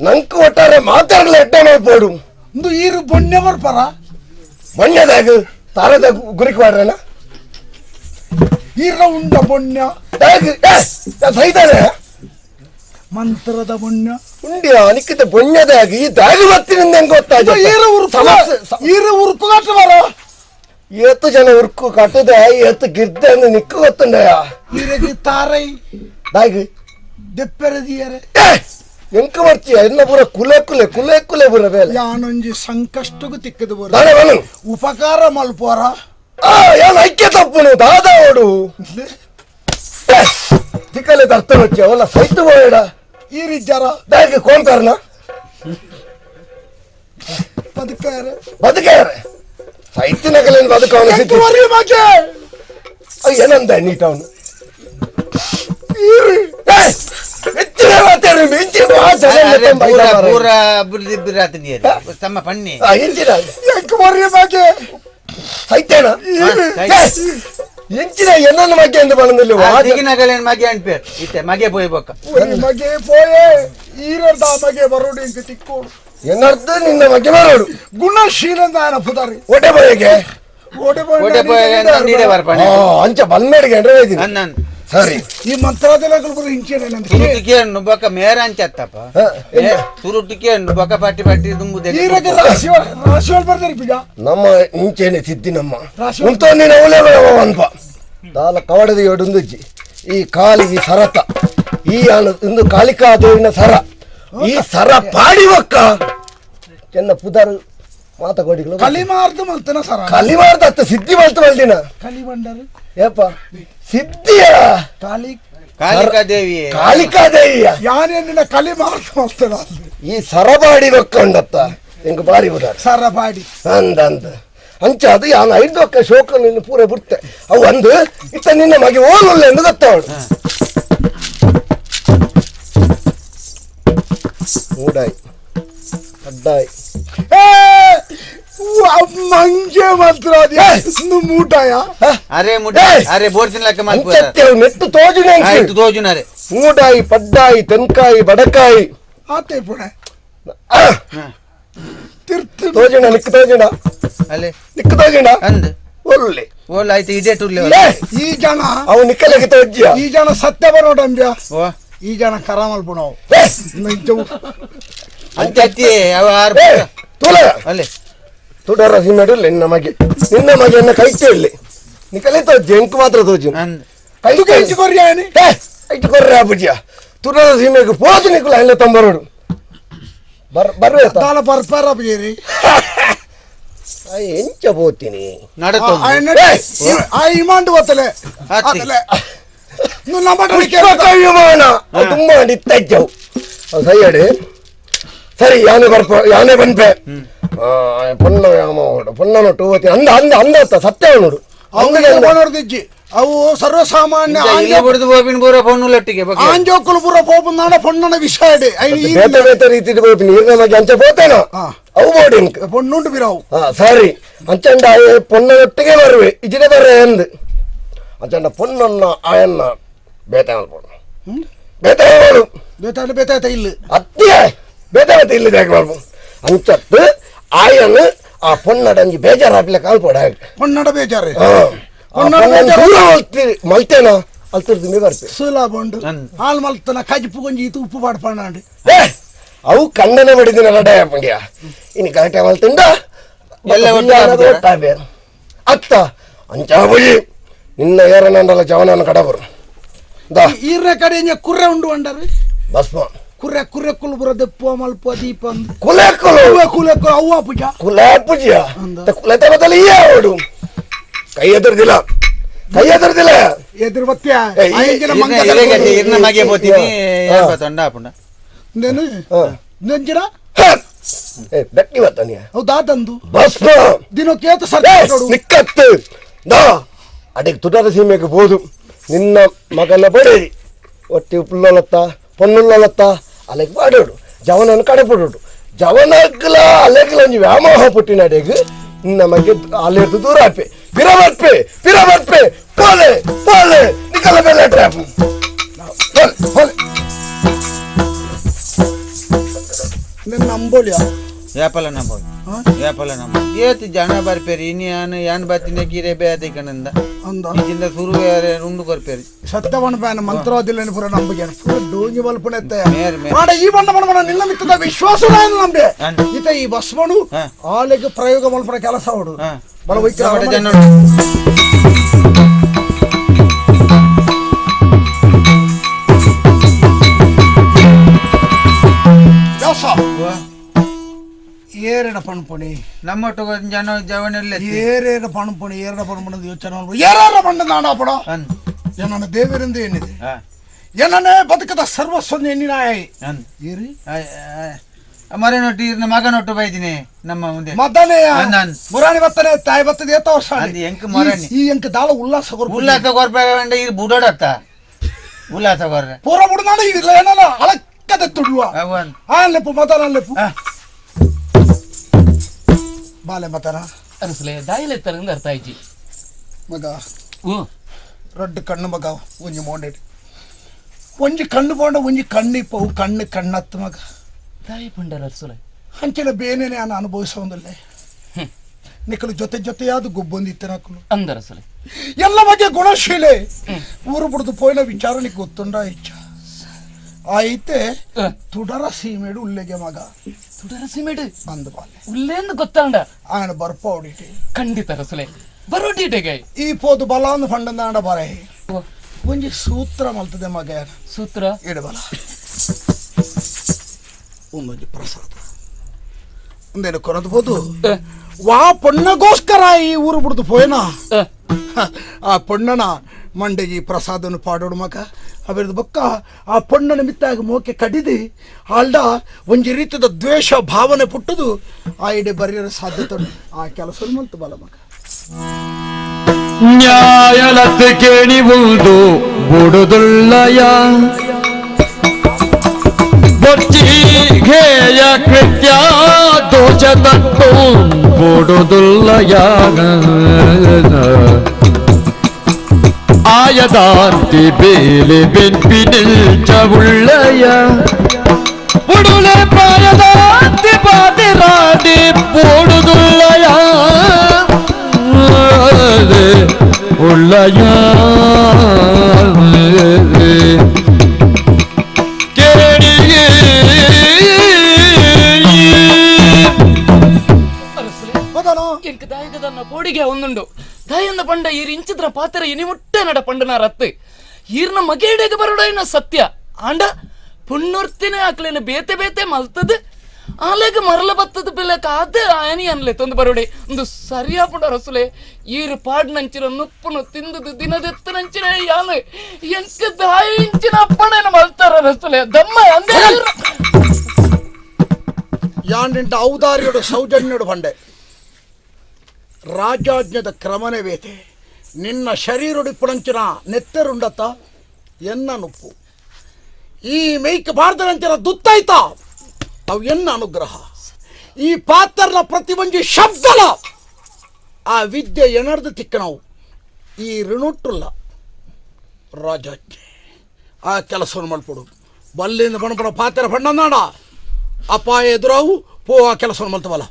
ನಂಕು ಒಟ್ಟಾರೆ ಮಾತಾಡಲ ಎಡ್ಡೆ ಮಾಡ್ಬೋಡು ಒಂದು ಈರು ಬೊಣ್ಣೆ ಬರ್ಪರ ಬೊಣ್ಣೆದಾಗ ತಾರದ ಗುರಿಕ್ ಮಾಡ್ರಲ್ಲ ಈರ ಉಂಡ ಬೊಣ್ಣ ಸೈತಾನೆ ಮಂತ್ರದ ಬೊಣ್ಣ ಉಂಡಿಯ ಅನಿಕ್ಕಿತ ಬೊಣ್ಣೆದಾಗ ಈ ದಾಗಿ ಬರ್ತೀನಿ ಹೆಂಗ್ ಗೊತ್ತಾಯ್ತು ಈರ ಉರ್ಕು ಈರ ಉರ್ಕು ಕಟ್ಟಬಾರ ಏತು ಜನ ಉರ್ಕು ಕಟ್ಟದೆ ಏತು ಗಿರ್ದೆ ಅಂದ್ರೆ ನಿಕ್ಕು ಗೊತ್ತುಂಡಯ ಈರಗಿ ತಾರೈ ದಾಗಿ ದೆಪ್ಪೆರದಿಯರೆ ಎಂಕ ಬರ್ತೀಯ ಎನ್ನ ಪೂರ ಕುಲೆ ಕುಲೆ ಕುಲೆ ಕುಲೆ ಪೂರ ಬೇಲೆ ಯಾನೊಂಜಿ ಸಂಕಷ್ಟಕ್ಕೂ ತಿಕ್ಕದು ಬೋರ ಉಪಕಾರ ಮಲ್ಪೋರ ಯಾನ್ ಐಕ್ಯ ತಪ್ಪುನು ದಾದಾ ಓಡು ತಿಕ್ಕಲೆ ಅರ್ಥ వచ్చి ಅವಲ್ಲ ಸೈತು ಬೋಯಡ ಈ ರಿಜ್ಜಾರ ದಾಗಿ ಕೋಂತಾರನ ಬದುಕಾರೆ ಬದುಕಾರೆ ಸೈತಿನಗಲೇನು ಬದುಕವನ ಸಿದ್ಧಿ ಏನಂದ ನೀಟ ಅವನು എന്നർത്ഥ നിന്ന മಗ್ಗೆ ಬರೋಡು ಗುಣಶೀಲ ಒಡೆ ಬೋಯಗೆ ಅಂಚ ಬಲ್ಮೇಡಿಗೆ ಸರಿ ಈ ಮಂತ್ರಾದಲಗಳು ತುರುಟಿಕೆಯನ್ನು ಬೊಕ್ಕ ಮೇರ ಅಂಚತ್ತಪ್ಪ ತುರುಟಿಕೆಯನ್ನು ಬೊಕ್ಕ ಪಟ್ಟಿ ಪಟ್ಟಿ ತುಂಬುದೇ ನಮ್ಮ ಇಂಚೇನೆ ಸಿದ್ದಿ ನಮ್ಮ ಉಂಟೋ ನೀನು ಅನ್ಪ ದಾಲ ಕವಡದ ಎಡುಂದುಜ್ಜಿ ಈ ಕಾಲಿ ಈ ಸರತ ಈ ಇಂದು ಕಾಲಿಕಾ ದೇವಿನ ಸರ ಈ ಸರ ಪಾಡಿ ಬೊಕ್ಕ ಚೆನ್ನ ಪುದಾರು ಮಾತ ಕೋಡಿಗಳು ಕಲಿಮಾರ್ದ ಮಲ್ತನ ಸರ ಕಲಿಮಾರ್ದ ಅತ್ತ ಸಿದ್ಧಿ ಮಲ್ತ ಮಲ್ದಿನ ಕಲಿಬಂಡರು ಏಪ ಸಿದ್ಧಿಯ ಕಾಲಿಕಾ ದೇವಿ ಕಾಲಿಕಾ ದೇವಿಯ ಯಾನೇನಿನ ಕಲಿಮಾರ್ದ ಮಲ್ತನ ಈ ಸರಬಾಡಿ ಬೊಕ್ಕಂಡತ್ತ ಎಂಕ್ ಬಾರಿ ಉದಾರ ಸರಬಾಡಿ ಅಂದ ಅಂದ ಅಂಚ ಅದು ಯಾನ್ ಐದು ಒಕ್ಕ ಶೋಕ ನಿನ್ನ ಪೂರ ಬಿಡ್ತೆ ಅವು ಒಂದು ಇತ್ತ ನಿನ್ನ ಮಗೆ ಓಲುಲ್ಲ ಎಂದು ಗೊತ್ತವಳು ಮೂಡಾಯಿ ಅಡ್ಡಾಯಿ ಮಂಜೆ ಮಾತ್ರ ಮೂಟಾಯ ಅರೆ ಮುಟ ಅರೆ ಬೋರ್ಸಿನ ಲೆಕ್ಕ ಅಂಚತ್ತೆ ನೆಟ್ಟು ತೋಜುನ ಆಯ್ತು ತೋಜುನರೆ ಮೂಡಾಯಿ ಪಡ್ಡಾಯಿ ತೆನ್ಕಾಯಿ ಬಡಕಾಯಿ ಆತೆ ಪುಣೆ ತೋಜುಣ ನಿಕ್ಕು ತೋಜುಣ ಅಲ್ಲೇ ನಿಕ್ಕು ತೋಜುಣ ಅಂದ್ ಒಳ್ಳೆ ಓಲ್ ಆಯ್ತು ಇದೇ ಟುರ್ಲೆ ಈ ಜನ ಅವು ನಿಕ್ಕಲಕ್ಕೆ ತೋಜ್ಯ ಈ ಜನ ಸತ್ಯ ಬರೋಡಂಬ್ಯ ಈ ಜನ ಕರಾಮಲ್ ಪುಣವು ಅಂಚತ್ತಿ ಅವ ಆರು ತೋಲ ಅಲ್ಲೇ ತುಡರ ಸಿಮೆಡು ನಿನ್ನ ಮಗೆ ನಿನ್ನ ಮಗೆಯನ್ನ ಕೈತೆ ಇಲ್ಲಿ ನಿಕಲೆ ತೋಜಿ ಎಂಕು ಮಾತ್ರ ತೋಜಿ ಕೈ ಕೊರ್ಯಾನಿ ಐಟು ಕೊರ್ರೆ ಅಬುಜಿಯ ತುಡರ ಸೀಮೆಗೆ ಪೋದು ನಿಕುಲ ಎಲ್ಲ ತಂಬರೋಡು ಬರ್ವೆ ತಾಲ ಬರ್ಪಾರ ಬೇರಿ ಎಂಚ ಪೋತೀನಿ ಆ ಇಮಾಂಡು ಗೊತ್ತಲೆ ವಿಮಾನ ತುಂಬಾ ಇತ್ತಜ್ಜವು ಸೈಯಡು ಸರಿ ಯಾನೆ ಬರ್ಪ ಯಾನೆ ಬನ್ಪೆ ಪೊಣ್ಣ ಯಾಮ ಪೊಣ್ಣ ನೋಟು ಅಂದ ಅಂದ ಅಂದ ಸತ್ಯ ನೋಡು ನೋಡ್ದಿಜ್ಜಿ ಅವು ಸರ್ವಸಾಮಾನ್ಯ ಆಂಜೋಕುಲು ಪೂರ ಪೋಪುಂದಾಣ ಪೊಣ್ಣನ ವಿಷಯ ಬೇತೆ ಬೇತೆ ರೀತಿ ಪೋಪಿನಿ ಈರ್ನ ಬಗ್ಗೆ ಅಂಚೆ ಪೋತೇನೋ ಅವು ಬೋಡಿ ಪೊಣ್ಣುಂಟು ಬಿರಾವು ಸರಿ ಅಂಚಂಡ ಪೊಣ್ಣನೊಟ್ಟಿಗೆ ಬರುವೆ ಇಜಿನ ಬರ್ರೆ ಎಂದು ಅಂಚಂಡ ಪೊಣ್ಣನ್ನ ಆಯನ್ನ ಬೇತೆ ಮಲ್ಪೋಡು ಬೇತೆ ಮಾಡು ಬೇತಾಂಡ ಬೇತಾಯ್ತ ಇಲ್ಲ ಅತ್ತಿಯ ಬೇತೆ ಬೇತೆ ಇಲ್ಲ ಜಾಗ ಮಲ್ಪ ಅಂಚತ್ತು ಆಯನ್ ಆ ಪೊನ್ನಡ ಅಂಜಿ ಬೇಜಾರಾಪ್ಲೆ ಕಾಲ್ಪೋಡ ಪೊನ್ನಡ ಬೇಜಾರು ಮಲ್ತೇನ ಅಲ್ತಿರ್ದು ಬರ್ತೆ ಸುಲಾಭ ಉಂಡು ಹಾಲು ಮಲ್ತನ ಕಜಿಪು ಕೊಂಜಿ ಇತ್ತು ಉಪ್ಪು ಪಾಡ್ಪಣ್ಣಾಂಡು ಅವು ಕಣ್ಣನೆ ಬಡಿದಿನ ಲಡಾಯ ಪಂಡ್ಯ ಇನ್ನು ಕರೆಕ್ಟ್ ಮಲ್ತುಂಡ ಎಲ್ಲ ಅತ್ತ ಅಂಚಾಬುಜಿ ನಿನ್ನ ಏರನಂಡಲ ಜವನನ ಕಡಬರು ಈರ್ನ ಕಡೆ ಕುರ್ರೆ ಉಂಡು ಅಂಡರು ಭಸ್ಮ ಕುರ್ರೆ ಕುರ್ರೆ ಕುಲು ಬುರ ದೆಪ್ಪು ಮಲ್ಪ ದೀಪ ಕುಲೆ ಕುಲು ಕುಲೆ ಕುಲು ಅವ್ವ ಪೂಜಾ ಕುಲೆ ಪೂಜಾ ಕುಲೆತ ಬದಲು ಈ ಅವಡು ಕೈ ಎದುರ್ದಿಲ್ಲ ಕೈ ಎದುರ್ದಿಲ್ಲ ಎದುರು ಬತ್ತಿಯ ಇರ್ನ ಮಗೆ ಪೋತೀನಿ ತೊಂಡ ಆಪುಂಡ ನೆಂಜಿನ ಏ ಬೆಟ್ಟಿ ಬತ್ತಾನಿಯ ಹೌದಾದಂದು ಭಸ್ಮ ದಿನಕ್ಕೆ ಏತ ಸರ್ ನಿಕ್ಕತ್ತು ದಾ ಅಡಿಗೆ ತುಡರ ಸೀಮೆಗೆ ಬೋದು ನಿನ್ನ ಮಗನ ಬಡೇರಿ ಒಟ್ಟಿ ಪುಲ್ಲೊಲತ್ತ ಪೊನ್ನುಲ್ಲೊಲತ್ತ ಅಲೆಗೆ ಬಾಡೋಡು ಜವನನ್ನು ಕಡೆ ಪಡೋಡು ಜವನಗ್ಲ ಅಲೆಗ್ಲ ಒಂಜಿ ವ್ಯಾಮೋಹ ಪುಟ್ಟಿನ ಅಡೆಗ್ ನಿನ್ನ ಮಗೆ ಅಲೆರ್ದು ದೂರ ಆಪೆ ಪಿರಬರ್ಪೆ ಪಿರಬರ್ಪೆ ಪೋಲೆ ಪೋಲೆ ನಿಕಲ ಬೆಲೆ ಟ್ರಾಪ್ ಪೋಲೆ ಪೋಲೆ ನಿನ್ನ ನಂಬೋಲಿಯಾ ಯಾಪಲ ನಂಬೋದು ಯಾಪಲ ನಂಬೋದು ಏತ್ ಜನ ಬರ್ಪೇರಿ ಇನಿ ಯಾನ್ ಯಾನ್ ಬತ್ತಿನ ಕೀರೆ ಬೇತೆ ಕಣಂದ ಇಜಿಂದ ಸುರು ಉಂಡು ಕೊರ್ಪೇರಿ ಸತ್ಯವಣ ಬ್ಯಾನ ಮಂತ್ರವಾದಿಲ್ಲ ಪೂರ ನಂಬಿಗೆ ಪೂರ ಡೋಂಗಿ ಮಲ್ಪುಣ ಮಾಡ ಈ ಬಣ್ಣ ಬಣ್ಣ ನಿನ್ನ ಮಿತ್ತದ ವಿಶ್ವಾಸ ನಂಬೆ ಈತ ಈ ಬಸ್ಮನು ಆಲೆಗೆ ಪ್ರಯೋಗ ಮಲ್ಪುಣ ಕೆಲಸ ಅವಡು ಬಲ ವೈದ್ಯ ಏರಡ ಪಣಪುಣಿ ನಮ್ಮ ಜನ ಜವನೆಲ್ಲ ಏರೇಡ ಪಣಪುಣಿ ಏರಡ ಪಣಪುಣಿ ಯೋಚನೆ ಏರಾರ ಬಂಡ ನಾಡಾಪಡ ನನ್ನ ದೇವರಿಂದ ಏನಿದೆ ಏನನ್ನೇ ಬದುಕದ ಸರ್ವಸ್ವ ಎನ್ನಿನಾಯ ಏರಿ ಮರನೊಟ್ಟು ಇರ್ನ ಮಗನೊಟ್ಟು ಬೈದಿನಿ ನಮ್ಮ ಮುಂದೆ ಮದನೇ ಮುರಾಣಿ ಬತ್ತನೆ ತಾಯಿ ಬತ್ತದ ಏತ ವರ್ಷ ಎಂಕ್ ಮೊರಾಣಿ ಈ ಎಂಕ್ ದಾಳ ಉಲ್ಲಾಸ ಕೊರ್ಪ ಉಲ್ಲಾಸ ಕೊರ್ಪ ಇರ್ ಬುಡೋಡತ್ತ ಉಲ್ಲಾಸ ಕೊರ್ರೆ ಪೂರ ಬುಡನಾಡ ಇಲ್ಲ ಏನಲ್ಲ ಅಳಕ್ಕದ ತುಡುವ ಆ ಲೆಪ್ಪು ಮದನ ಲೆಪ್ಪು ಬಾಲೆ ಮತನ ಅರಸಲೆ ದಾಯಿಲೆ ತರಂಗ ಅರ್ಥ ಆಯ್ತು ಮಗ ರಡ್ಡು ಕಣ್ಣು ಮಗ ಒಂಜಿ ಮೋಂಡೆಡ್ ಒಂಜಿ ಕಣ್ಣು ಬೋಂಡ ಒಂಜಿ ಕಣ್ಣು ಇಪ್ಪವು ಕಣ್ಣು ಕಣ್ಣತ್ತು ಮಗ ತಾಯಿ ಪಂಡರ ಅರಸುಲೆ ಅಂಚಿನ ಬೇನೆ ನಾನು ಅನುಭವಿಸೋದಿಲ್ಲ ನಿಕ್ಕಲು ಜೊತೆ ಜೊತೆಯಾದ ಗುಬ್ಬೊಂದಿತ್ತನಕ್ಕಲು ಅಂದರಸಲೆ ಎಲ್ಲ ಬಗ್ಗೆ ಗುಣಶೀಲೆ ಊರು ಬಿಡ್ದು ಪೋಯಿನ ವಿಚಾರಣೆಗೆ ಗೊತ್ತುಂಡ ಇಚ್ಛ ಆಯ್ತೆ ತುಡರ ಸೀಮೆಡು ಉಲ್ಲೆಗೆ ಮಗ ತುಡರ ಸೀಮೆಡು ಅಂದ ಬಾಲೆ ಉಲ್ಲೇಂದು ಗೊತ್ತಾಂಡ ఆయన ಬರ್ಪ ಹೊಡಿಟಿ ಖಂಡಿತ ರಸುಲೆ ಬರೋಟಿಟೆಗೆ ಈ ಪೋದು ಬಲಾಂದು ಫಂಡಂದಾಂಡ ಬರೆ ಒಂಜಿ ಸೂತ್ರ ಮಲ್ತದೆ ಮಗ ಸೂತ್ರ ಇಡಬಲ ಒಂದೊಂಜಿ ಪ್ರಸಾದ ಒಂದೇನು ಕೊನದು ಬೋದು ವಾ ಪೊಣ್ಣಗೋಸ್ಕರ ಈ ಊರು ಬಿಡ್ದು ಪೋಯನ ಆ ಪೊಣ್ಣನ ಮಂಡೆಗೆ ಈ ಪ್ರಸಾದನ್ನು ಪಾಡೋಡು ಮಗ ಅವರದು ಬೊಕ್ಕ ಆ ಪೊಣ್ಣನ ಮಿತ್ತಾಗ ಮೋಕೆ ಕಡಿದು ಆಲ್ಡ ಒಂಜಿ ರೀತಿಯ ದ್ವೇಷ ಭಾವನೆ ಪುಟ್ಟದು ಆ ಇಡೆ ಬರೆಯಲು ಸಾಧ್ಯತೆ ಆ ಕೆಲಸ ಮಲ್ತು ಬಲ ಮಗ ನ್ಯಾಯಲತ್ ಕೇಣಿವುದು ಬುಡುದುಳ್ಳಯ ಬೊಚ್ಚಿ ಘೇಯ ಕೃತ್ಯ ದೋಷ ತಟ್ಟು ಬುಡುದುಳ್ಳಯ ಆಯದಾಂತಿ ಬೇಲೆ ಬೆಂಪಿ ನಿಲ್ಚವುಳ್ಳಯ ಬುಡುಲೆ ಪ್ರಾಯದಾಂತಿ ಪಾತಿರಾಡಿ ಬುಡುದುಳ್ಳಯ ಉಳ್ಳಯ ಕೇಳಿಯೇ ಎಂಕ ದಾಯಕದನ್ನ ಪೋಡಿಗೆ ಒಂದುಂಡು ದಾಯಂದ ಪಂಡ ಈರ್ ಇಂಚಿದ್ರ ಪಾತ್ರ ಇನಿ ಮುಟ್ಟೆ ನಡ ಪಂಡನ ರತ್ತು ಈರ್ನ ಮಗೇಡೆಗೆ ಬರೋಡ ಸತ್ಯ ಆಂಡ ಪುಣ್ಣೊರ್ತಿನ ಆಕ್ಲೇನ ಬೇತೆ ಬೇತೆ ಮಲ್ತದ ಆಲೆಗ ಮರಲ ಬತ್ತದ ಬಿಲಕ ಅದ ಆನಿ ಅನ್ಲೆ ತೊಂದು ಬರೋಡೆ ಒಂದು ಸರಿಯಾ ಪುಂಡ ರಸುಲೆ ಈರು ಪಾಡ್ನಂಚಿನ ನುಪ್ಪುನು ತಿಂದದು ದಿನದೆತ್ತನಂಚಿನ ಯಾನು ಎಂಕ ದಾಯಿಂಚಿನ ಅಪ್ಪಣೆನ ಮಲ್ತಾರ ರಸುಲೆ ದಮ್ಮ ಅಂದೇ ಯಾಂಡಿಂಟ ಔದಾರ್ಯಡು ಸೌಜನ್ಯಡು ಬಂಡೆ ರಾಜಾಜ್ಞದ ಕ್ರಮನೇ ಬೇತೆ ನಿನ್ನ ಶರೀರೊಡಿಪ್ಪುಣಂಚಿನ ನೆತ್ತರುಂಡತ ಎನ್ನ ನುಪ್ಪು ಈ ಮೇಯ್ಕ್ ಬಾರ್ದನಂಚಿನ ದುತ್ತೈತ ಅವು ಎನ್ನ ಅನುಗ್ರಹ ಈ ಪಾತ್ರನ ಪ್ರತಿಬಂಜಿ ಶಬ್ದಲ ಆ ವಿದ್ಯೆ ಎನರ್ದು ತಿಕ್ಕನವು ಈ ಋಣುಟ್ಟುಲ್ಲ ರಾಜಾಜ್ಞೆ ಆ ಕೆಲಸವನ್ನು ಮಲ್ಪಡು ಬಲ್ಲಿಂದ ಬಣಪಡ ಪಾತ್ರ ಬಣ್ಣನಾಡ ಅಪಾಯ ಎದುರಾವು ಪೋ ಆ ಕೆಲಸವನ್ನು ಮಲ್ತವಲ್ಲ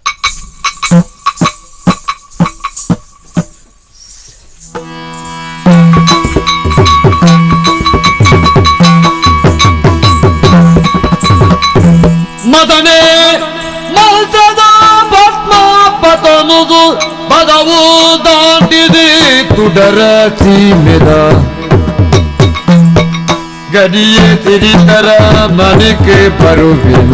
ಮದನೆ ಮಲ್ತದ ಪದ್ಮ ಪತನುದು ಪದವು ದಾಟಿದೆ ತುಡರ ಸೀಮೆದ ಗಡಿಯೇ ತಿರಿತರ ಮನಕ್ಕೆ ಬರುವಿನ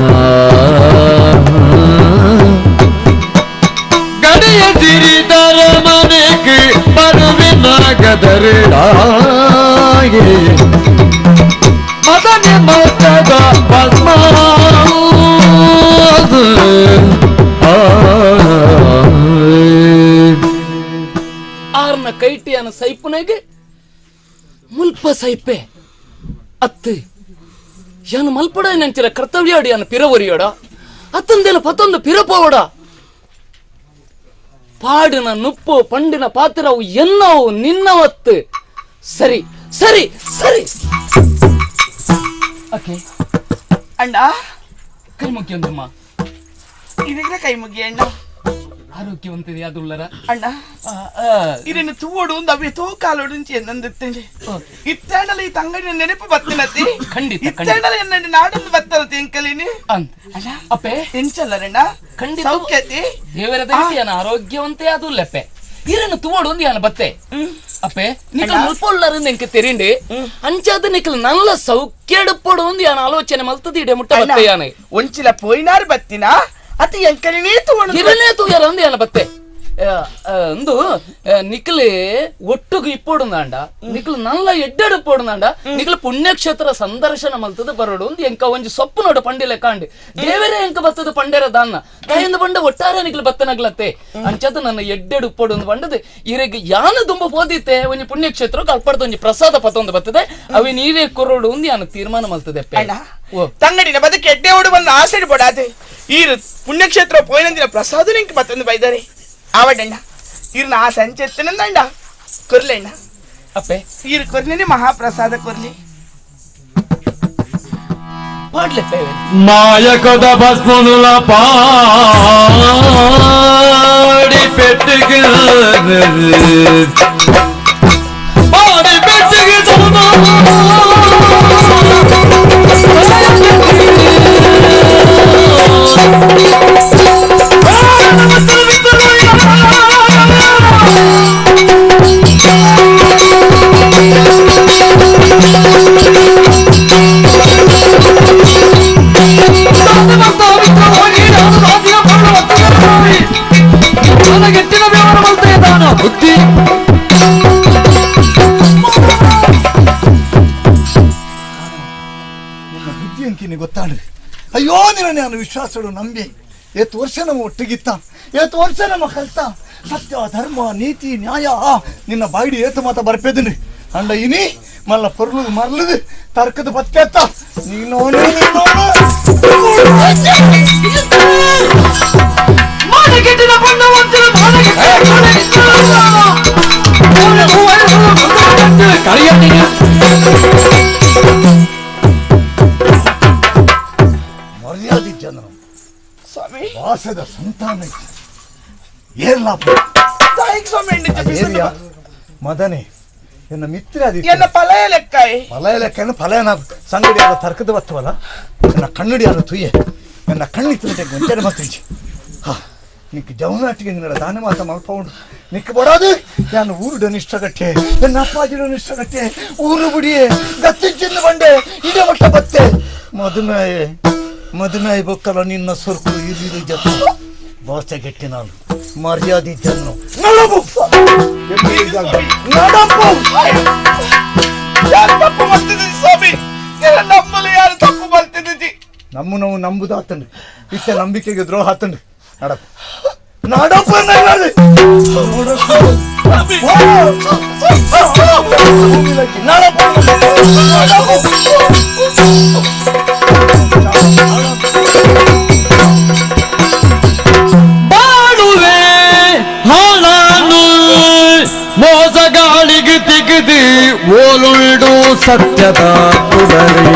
ಗಡಿಯ ತಿರಿತರ ಮನಕ್ಕೆ ಬರುವಿನ ಗದರಿಡಾಯೇ ಮದನೆ ಮಲ್ತದ ಪದ್ಮ ಕೈಟಿಯಾನ ಸೈಪುನೆಗೆ ಮುಲ್ಪ ಸೈಪೆ ಅತ್ತೆ ಯಾನು ಮಲ್ಪಡ ನಂಚಿರ ಕರ್ತವ್ಯ ಅಡಿಯಾನ ಪಿರವರಿಯೋಡ ಅತ್ತಂದೇನ ಪತ್ತೊಂದು ಪಿರಪೋಡ ಪಾಡಿನ ನುಪ್ಪು ಪಂಡಿನ ಪಾತ್ರವು ಎನ್ನವು ನಿನ್ನವತ್ತು ಸರಿ ಸರಿ ಸರಿ ಓಕೆ ಅಣ್ಣ ಕೈ ಮುಗಿಯೊಂದಮ್ಮ ಇದಕ್ಕೆ ಕೈ ಮುಗಿ ಅಣ್ಣ ಆರೋಗ್ಯವಂತದೆ ಯಾದುಳ್ಳರ ಅಣ್ಣ ಇದನ್ನು ತೂವಡು ಒಂದು ಅವೇ ತೋ ಕಾಲೋಡು ಎಂದಂದಿತ್ತೇನೆ ಇತ್ತಾಂಡಲ ಈ ತಂಗಡಿನ ನೆನಪು ಬತ್ತಿನತಿ ಖಂಡಿತ ಇತ್ತಾಂಡಲ ಎನ್ನ ನಾಡೊಂದು ಬತ್ತರತಿ ಎಂಕಲಿನಿ ಅಣ್ಣ ಅಪ್ಪೆ ಎಂಚಲ್ಲರಣ್ಣ ಖಂಡಿತ ಸೌಖ್ಯತಿ ದೇವರ ದಯೆಯನ್ನು ಆರೋಗ್ಯವಂತೆ ಅದು ಲೆಪ್ಪೆ ಇರನ್ನು ತೂವಡು ಒಂದು ಯಾನ ಬತ್ತೆ ಅಪ್ಪೆ ನಿಕಲ್ ಮುಲ್ಪೊಳ್ಳರಿಂದ ಎಂಕ ತೆರಿಂಡಿ ಅಂಚಾದ ನಿಕಲ್ ನಲ್ಲ ಸೌಖ್ಯಡುಪ್ಪಡು ಒಂದು ಯಾನ ಆಲೋಚನೆ ಮಲ್ತದಿ ಇಡೆ ಮುಟ್ಟ ಬತ್ತೆ ಯಾನೆ ಒಂಚಿಲ ಪೋಯಿನಾರು ಬತ್ತಿನ ಅತಿ ಎಂಕಲಿನೇ ತೂವಡು ಇರನೇ ತೂಯರ ಒಂದು ಯಾನ ಬತ್ತೆ ಅಂದು ನಿಕಲೆ ಒಟ್ಟುಗು ಇಪ್ಪೊಡುಂದಾಂಡ ನಿಕಲ್ ನಲ್ಲ ಎಡ್ಡೆಡು ಪೋಡುಂದಾಂಡ ನಿಕಲ್ ಪುಣ್ಯಕ್ಷೇತ್ರ ಸಂದರ್ಶನ ಮಲ್ತದ ಬರೋಡು ಒಂದು ಎಂಕ ಒಂಜಿ ಸೊಪ್ಪು ನೋಡು ಪಂಡಿಲೆ ಕಾಂಡಿ ದೇವರೇ ಎಂಕ ಬತ್ತದ ಪಂಡೆರ ದಾನ್ನ ತಾಯಿಂದ ಬಂಡ ಒಟ್ಟಾರೆ ನಿಕಲ್ ಬತ್ತನಗ್ಲತ್ತೆ ಅಂಚದ ನನ್ನ ಎಡ್ಡೆಡು ಉಪ್ಪೊಡು ಒಂದು ಬಂಡದ ಇರೆಗ್ ಯಾನ ದುಂಬ ಪೋದಿತ್ತೆ ಒಂಜಿ ಪುಣ್ಯಕ್ಷೇತ್ರ ಅಲ್ಪಡ್ದ ಒಂಜಿ ಪ್ರಸಾದ ಪತ್ತೊಂದು ಬರ್ತದೆ ಅವಿ ನೀರೇ ಕೊರೋಡು ಒಂದು ಯಾನ ತೀರ್ಮಾನ ಮಲ್ತದೆ ತಂಗಡಿನ ಬದಕ್ಕೆ ಎಡ್ಡೆ ಓಡು ಬಂದು ಆಸೆ ಬಡಾದೆ ಈ ಪುಣ್ಯಕ್ಷೇತ್ರ ಪೋಯಿನಂದಿನ ಪ್ರಸಾದ ನಿಂಗೆ ಬತ್ತೊಂದು ಬೈದಾರೆ ಆವಡಣ್ಣ ಇರ್ನ ಆ ಸಂಚೆತ್ತನಂದಂಡ ಕೊರ್ಲೆಣ್ಣ ಅಪ್ಪೆ ಇರ್ ಕೊರ್ಲೇನೆ ಮಹಾಪ್ರಸಾದ ಕೊರ್ಲಿ ಪಾಡ್ಲೆ ಮಾಯಕದ ಭಸ್ಮನುಲ ಪಾಡಿ ಪೆಟ್ಟಿಗೆ ಪಾಡಿ ಪೆಟ್ಟಿಗೆ ಬುದ್ಧಿ ನಿನ್ನ ಬುದ್ಧಿ ಅಂಕಿನಿ ಗೊತ್ತಾಡ್ರಿ ಅಯ್ಯೋ ನಿನ್ನ ನಾನು ವಿಶ್ವಾಸಡು ನಂಬಿ ಏತು ವರ್ಷ ನಮ್ಮ ಒಟ್ಟಿಗಿತ್ತ ಏತು ವರ್ಷ ನಮ್ಮ ಕಲ್ತ ಸತ್ಯ ಧರ್ಮ ನೀತಿ ನ್ಯಾಯ ನಿನ್ನ ಬಾಯಿಡಿ ಏತು ಮಾತ ಬರ್ಪೇದಿನಿ ಅಂಡ ಇನಿ ಮಲ್ಲ ಪೊರ್ಲು ಮರ್ಲದು ತರ್ಕದ ಬತ್ತೆತ್ತ ನೀನೋನು ಮರ್ಯಾದೆ ಜನರು ಸ್ವಾಮಿ ವಾಸದ ಸಂತಾನ ಏರ್ಲಾಪ ಮದನೆ ಎನ್ನ ಮಿತ್ರ ಎನ್ನ ಫಲಯ ಲೆಕ್ಕ ಫಲಯ ಲೆಕ್ಕ ಫಲಯನ ಸಂಗಡಿಯಾದ ತರ್ಕದ ಬತ್ತವಲ್ಲ ಎನ್ನ ಕಣ್ಣಡಿಯಾದ ತುಯ್ಯೆ ಎನ್ನ ಕಣ್ಣಿತ್ತು ಗೊಂಚನ ಮತ್ತಿಜಿ ಹಾ ನಿಕ್ ಜವನಾಟಿಗೆ ನಿನ್ನ ದಾನ ಮಾತ ಮಲ್ಪೌಂಡು ನಿಕ್ ಬಡಾದು ನಾನು ಊರುಡ ನಿಷ್ಠಗಟ್ಟೆ ನನ್ನ ಅಪ್ಪಾಜಿಡ ನಿಷ್ಠಗಟ್ಟೆ ಊರು ಬುಡಿಯೆ ಗತ್ತಿಂಚಿಂದ ಬಂಡೆ ಇದೇ ಮಟ್ಟ ಬತ್ತೆ ಮದುಮೆ ಮದುಮೆ ಬೊಕ್ಕಲ ನಿನ್ನ ಸೊರ್ಕು ಇರಿದು ಜೊತೆ ಬಾಸೆಗೆಟ್ಟಿ ನಾನು ಮರ್ಯಾದೆ ಜನ್ನು ನಡಪು ನಡಪು ಯಾರು ತಪ್ಪು ಮಾಡ್ತಿದ್ದೀರಿ ಸ್ವಾಮಿ ನಮ್ಮಲ್ಲಿ ಯಾರು ತಪ್ಪು ಮಾಡ್ತಿದ್ದೀರಿ ನಮ್ಮ ನಾವು ನಂಬುದಾತಂಡು ಇತ್ತ ನಂಬಿಕೆಗೆ ದ್ರೋಹ ಆತಂಡು ನಡಪು ನಡಪು ಬಾಳುವೆ ಹಾಳಾನು ಮೋಸಗಾಳಿಗೆ ತೆಗೆದು ಓಲುಳ್ಡು ಸತ್ಯದ ಕುಡರೆ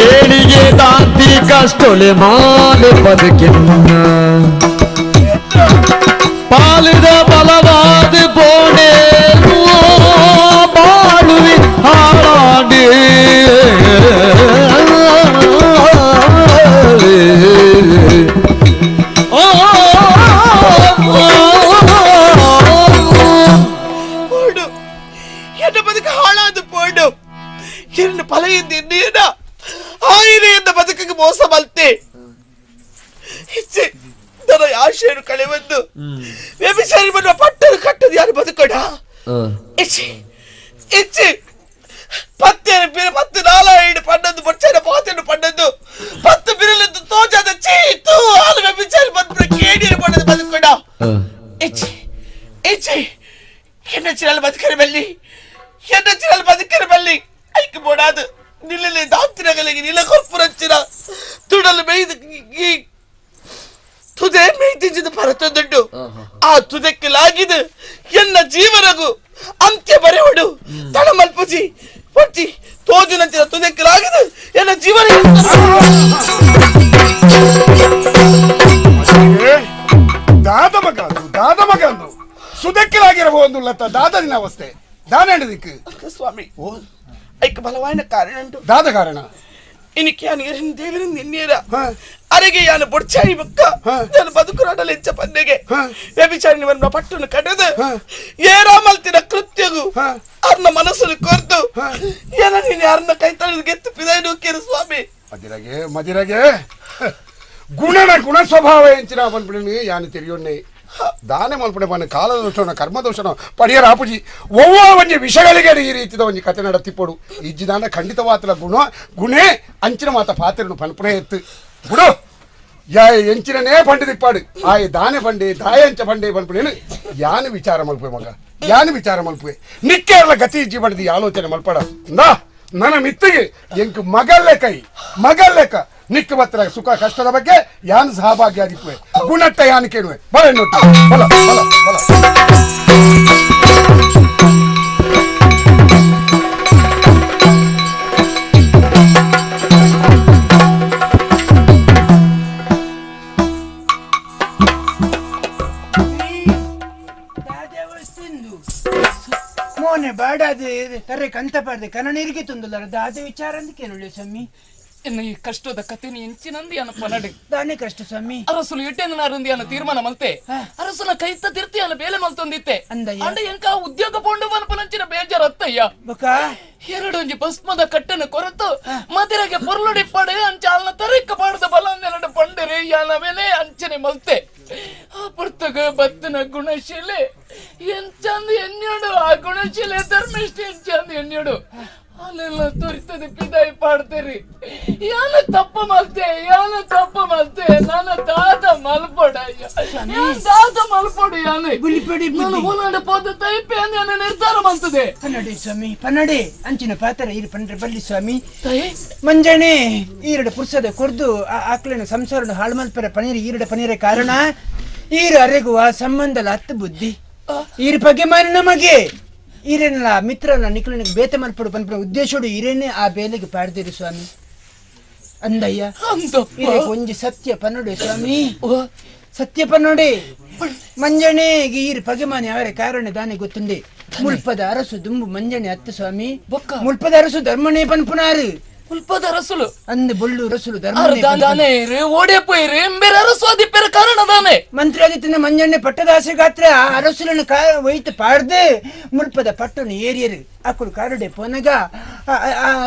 ಏಳಿಗೆ ದಾಂತಿ ಕಷ್ಟೊಲೆ ಮಾಲೆ ಬದುಕಿನ್ನ ಪಾಲಿದ ಬಲವಾದ ಬೋಣೆ ಬಾಳುವೆ ಹಾಳಾಡಿ போடு என்ன பதுக்கு ಹಾಳಾದ போಡು என்ன ಪಲೆಯಿಂದ ಆಯಿರಿ ಎನ್ನ ಬದುಕಿಗೆ ಮೋಸ ಮಲ್ತೆ ಹೆಚ್ಚೆ ನನ್ನ ಆಶೆಯನ್ನು ಕಳೆವಂದು ವ್ಯಭಿಚಾರಿ ಬರುವ ಪಟ್ಟರು ಕಟ್ಟದು ಯಾರು ಬದುಕೋಣ ಹೆಚ್ಚೆ ಹೆಚ್ಚೆ ಪತ್ತೆ ಪತ್ತು ನಾಲ್ಕು ಪನ್ನೊಂದು ಬೊಚ್ಚನ ಪಾತೆನ್ನು ಪನ್ನೊಂದು ಪತ್ತು ಬಿರಲೆಂದು ತೋಜಾದ ಚೀತು ಹಾಲು ವ್ಯಭಿಚಾರಿ ಬಂದ್ಬಿಡ ಕೇಡಿಯರು ಪಣ್ಣದು ಬದುಕೋಣ ನಿಲ್ಲಲೆ ದಾಂತಿನಗಲಿಗೆ ನಿಲ ಕೊರ್ಪುರಚ್ಚಿನ ತುಡಲು ಮೇಯ್ದು ಈ ತುದೆ ಮೇಯ್ತಿಂಚಿದ ಪರತೊಂದುಂಡು ಆ ತುದಕ್ಕೆ ಲಾಗಿದೆ ಎನ್ನ ಜೀವನಗೂ ಅಂತ್ಯ ಬರೆವಡು ತಡ ಮಲ್ಪುಜಿ ಪಟ್ಟಿ ತೋಜುನಂಚಿನ ತುದಕ್ಕೆ ಲಾಗಿದೆ ಎನ್ನ ಜೀವನ ದಾದ ಮಗ ದಾದ ಮಗ ಅಂದು ಸುದಕ್ಕಿಲಾಗಿರಬಹುದು ಲತ್ತ ದಾದದಿನ ಅವಸ್ಥೆ ದಾನ ಸ್ವಾಮಿ ಐಕ ಬಲವಾಯಿನ ಕಾರಣ ಉಂಟು ದಾದ ಕಾರಣ ಇನಿಕೆ ಯಾನು ಎರಿನ ದೇವರಿನ ನಿನ್ನೇರ ಅರೆಗೆ ಯಾನು ಬೊಡ್ಚಾಯಿ ಬಕ್ಕ ನಾನು ಬದುಕುರಾಡಲು ಹೆಚ್ಚ ಪನ್ನೆಗೆ ವ್ಯಭಿಚಾರಿಣಿ ವನ್ನ ಪಟ್ಟನ್ನು ಕಡೆದು ಏರಾಮಲ್ತಿನ ಕೃತ್ಯಗು ಅರ್ನ ಮನಸ್ಸನ್ನು ಕೊರ್ದು ಏನ ನೀನು ಯಾರನ್ನ ಕೈ ತಳೆದು ಗೆತ್ತು ಪಿದಾಯಿ ನೂಕೇರು ಸ್ವಾಮಿ ಮದಿರಗೆ ಮದಿರಗೆ ಗುಣನ ಗುಣ ಸ್ವಭಾವ ಎಂಚಿನ ಪನ್ಪಿಡಿ ಯಾನು ತೆರಿಯೊಣ್ಣೆ ದಾನೆ ಮಲ್ಪಡೆ ಪನ್ನ ಕಾಲದೋಷನ ಕರ್ಮದೋಷನ ಪಡಿಯರ ಆಪುಜಿ ಒವ್ವ ಒಂಜಿ ವಿಷಗಳಿಗೆ ಈ ರೀತಿದ ಒಂಜಿ ಕತೆ ನಡತಿಪ್ಪಡು ಇಜ್ಜಿದಾನ ಖಂಡಿತವಾತಲ ಗುಣ ಗುಣೇ ಅಂಚಿನ ಮಾತ ಪಾತ್ರನು ಪನ್ಪುಣೆ ಎತ್ತು ಗುಡು ಯಾ ಎಂಚಿನನೇ ಪಂಡಿದಿಪ್ಪಾಡು ಆಯ್ ದಾನೆ ಪಂಡೆ ದಾಯ ಅಂಚ ಪಂಡೆ ಪನ್ಪುಣೇನು ಯಾನು ವಿಚಾರ ಮಲ್ಪೆ ಮಗ ಯಾನು ವಿಚಾರ ಮಲ್ಪೆ ನಿಕ್ಕೇರಲ ಗತಿ ಇಜ್ಜಿ ಪಡೆದು ಆಲೋಚನೆ ಮಲ್ಪಡ ನಾ ನನ್ನ ಮಿತ್ತಿಗೆ ಎಂಕ್ ಮಗಲ್ಲೆ ಕೈ ಮಗಲ್ಲೆಕ ನಿಕ್ಕ ಬತ್ತರ ಸುಖ ಕಷ್ಟದ ಬಗ್ಗೆ ಯಾನು ಸಹಭಾಗಿ ಆಗಿಪ್ಪೆ ಗುಣಟ್ಟ ಯಾನು ಕೇಳುವೆ ಬಲ ಎನ್ನುತ್ತ ಬಲ ಬಲ ಬಲ ಮೋನೆ ಬಾಡಾದೆ ತರೆ ಕಂತ ಪಾಡ್ದೆ ಕನ ನೀರಿಗೆ ತುಂದುಲಾರ ದಾದ ವಿಚಾರ ಅಂದಕೇನುಳ್ಳೆ ಸ್ವಾಮಿ ಎನ್ನ ಈ ಕಷ್ಟದ ಕಥೆನಿ ಎಂಚಿನಂದಿ ಅನ್ನ ಪನಡೆ ದಾನೆ ಕಷ್ಟ ಸ್ವಾಮಿ ಅರಸುಲು ಎಟ್ಟೆಂದನಾರಂದಿ ಅನ್ನ ತೀರ್ಮಾನ ಮಲ್ತೆ ಅರಸುನ ಕೈತ ತಿರ್ತಿ ಅನ್ನ ಬೇಲೆ ಮಲ್ತೊಂದಿತ್ತೆ ಅಂಡ ಎಂಕ ಉದ್ಯೋಗ ಪೋಂಡು ಪನಪನಂಚಿನ ಬೇಜಾರತ್ತಯ್ಯ ಬಕ ಎರಡೊಂಜಿ ಭಸ್ಮದ ಕಟ್ಟನ ಕೊರತು ಮದಿರಗೆ ಪೊರ್ಲುಡಿ ಪಡೆ ಅಂಚ ಅಲ್ನ ತರಿಕ್ಕ ಪಾಡದ ಬಲ ಅಂದೆರಡು ಪಂಡರೆ ಯಾನ ಮೇಲೆ ಅಂಚನೆ ಮಲ್ತೆ ಆ ಪುರ್ತಕ ಬತ್ತನ ಗುಣಶೀಲೆ ಎಂಚಂದ ಎನ್ನಿಡು ಆ ಗುಣಶೀಲೆ ಧರ್ಮಿಷ್ಠ ಎಂಚಂದ ಎನ್ನಿಡು ಅಲ್ಲೆಲ್ಲ ತುರಿತದೆ ಪಿದಾಯಿ ಪಾಡ್ತೀರಿ ಯಾನ ತಪ್ಪು ಮಲ್ತೆ ಯಾನ ತಪ್ಪು ಮಲ್ತೆ ನನ್ನ ದಾದ ಮಲ್ಪಡ ದಾದ ಮಲ್ಪಡು ಯಾನೆ ನಾನು ಹೋಲಾಂಡ ಪೋದ ತೈಪೆ ನಾನು ನಿರ್ಧಾರ ಮಾಡ್ತದೆ ಪನ್ನಡಿ ಸ್ವಾಮಿ ಪನ್ನಡಿ ಅಂಚಿನ ಪಾತ್ರ ಇರು ಪಂಡ್ರೆ ಬಲ್ಲಿ ಸ್ವಾಮಿ ಮಂಜಾನೆ ಈರಡು ಪುರ್ಸದ ಕೊರ್ದು ಆಕ್ಲಿನ ಸಂಸಾರನ ಹಾಳು ಮಲ್ಪರ ಪನೀರ್ ಈರಡ ಪನೀರ ಕಾರಣ ಈರು ಅರೆಗುವ ಸಂಬಂಧಲ ಹತ್ತು ಬುದ್ಧಿ ಈರು ಪಗೆ ಮಾರಿ ನಮಗೆ ಈರೇನಲ್ಲ ಮಿತ್ರನ ನಿಕ್ಲನಿಗೆ ಬೇತೆ ಮಲ್ಪಡು ಪನ್ಪುನ ಉದ್ದೇಶೋಡು ಈರೇನೆ ಆ ಬೇಲೆಗೆ ಪಾಡ್ದಿರು ಸ್ವಾಮಿ ಅಂದಯ್ಯ ಈರೇಗೆ ಒಂಜಿ ಸತ್ಯ ಪನ್ನೊಡೆ ಸ್ವಾಮಿ ಸತ್ಯ ಪನ್ನೊಡೆ ಮಂಜಣೆಗೆ ಈರು ಪಗೆಮಾನಿ ಅವರ ಕಾರಣ ದಾನೆ ಗೊತ್ತುಂಡೆ ಮುಲ್ಪದ ಅರಸು ದುಂಬು ಮಂಜಣೆ ಅತ್ತ ಸ್ವಾಮಿ ಮುಲ್ಪದ ಅರಸು ಧರ್ಮನೇ ಪನ್ಪುನಾರು ಮುಲ್ಪದ ಅರಸುಲು ಅಂದ ಬೊಳ್ಳು ರಸುಲು ಧರ್ಮನೇ ಕಾರಣ ಮಂತ್ರಿ ಆದಿತ್ಯನ ಮಂಜಣ್ಣೆ ಪಟ್ಟದಾಸೆ ಗಾತ್ರ ಅರಸುಲನ್ನು ಒಯ್ತು ಪಾಡ್ದು ಮುಲ್ಪದ ಪಟ್ಟನು ಏರಿಯರು ಅಕ್ಕಳು ಕಾರುಡೆ ಪೋನಗ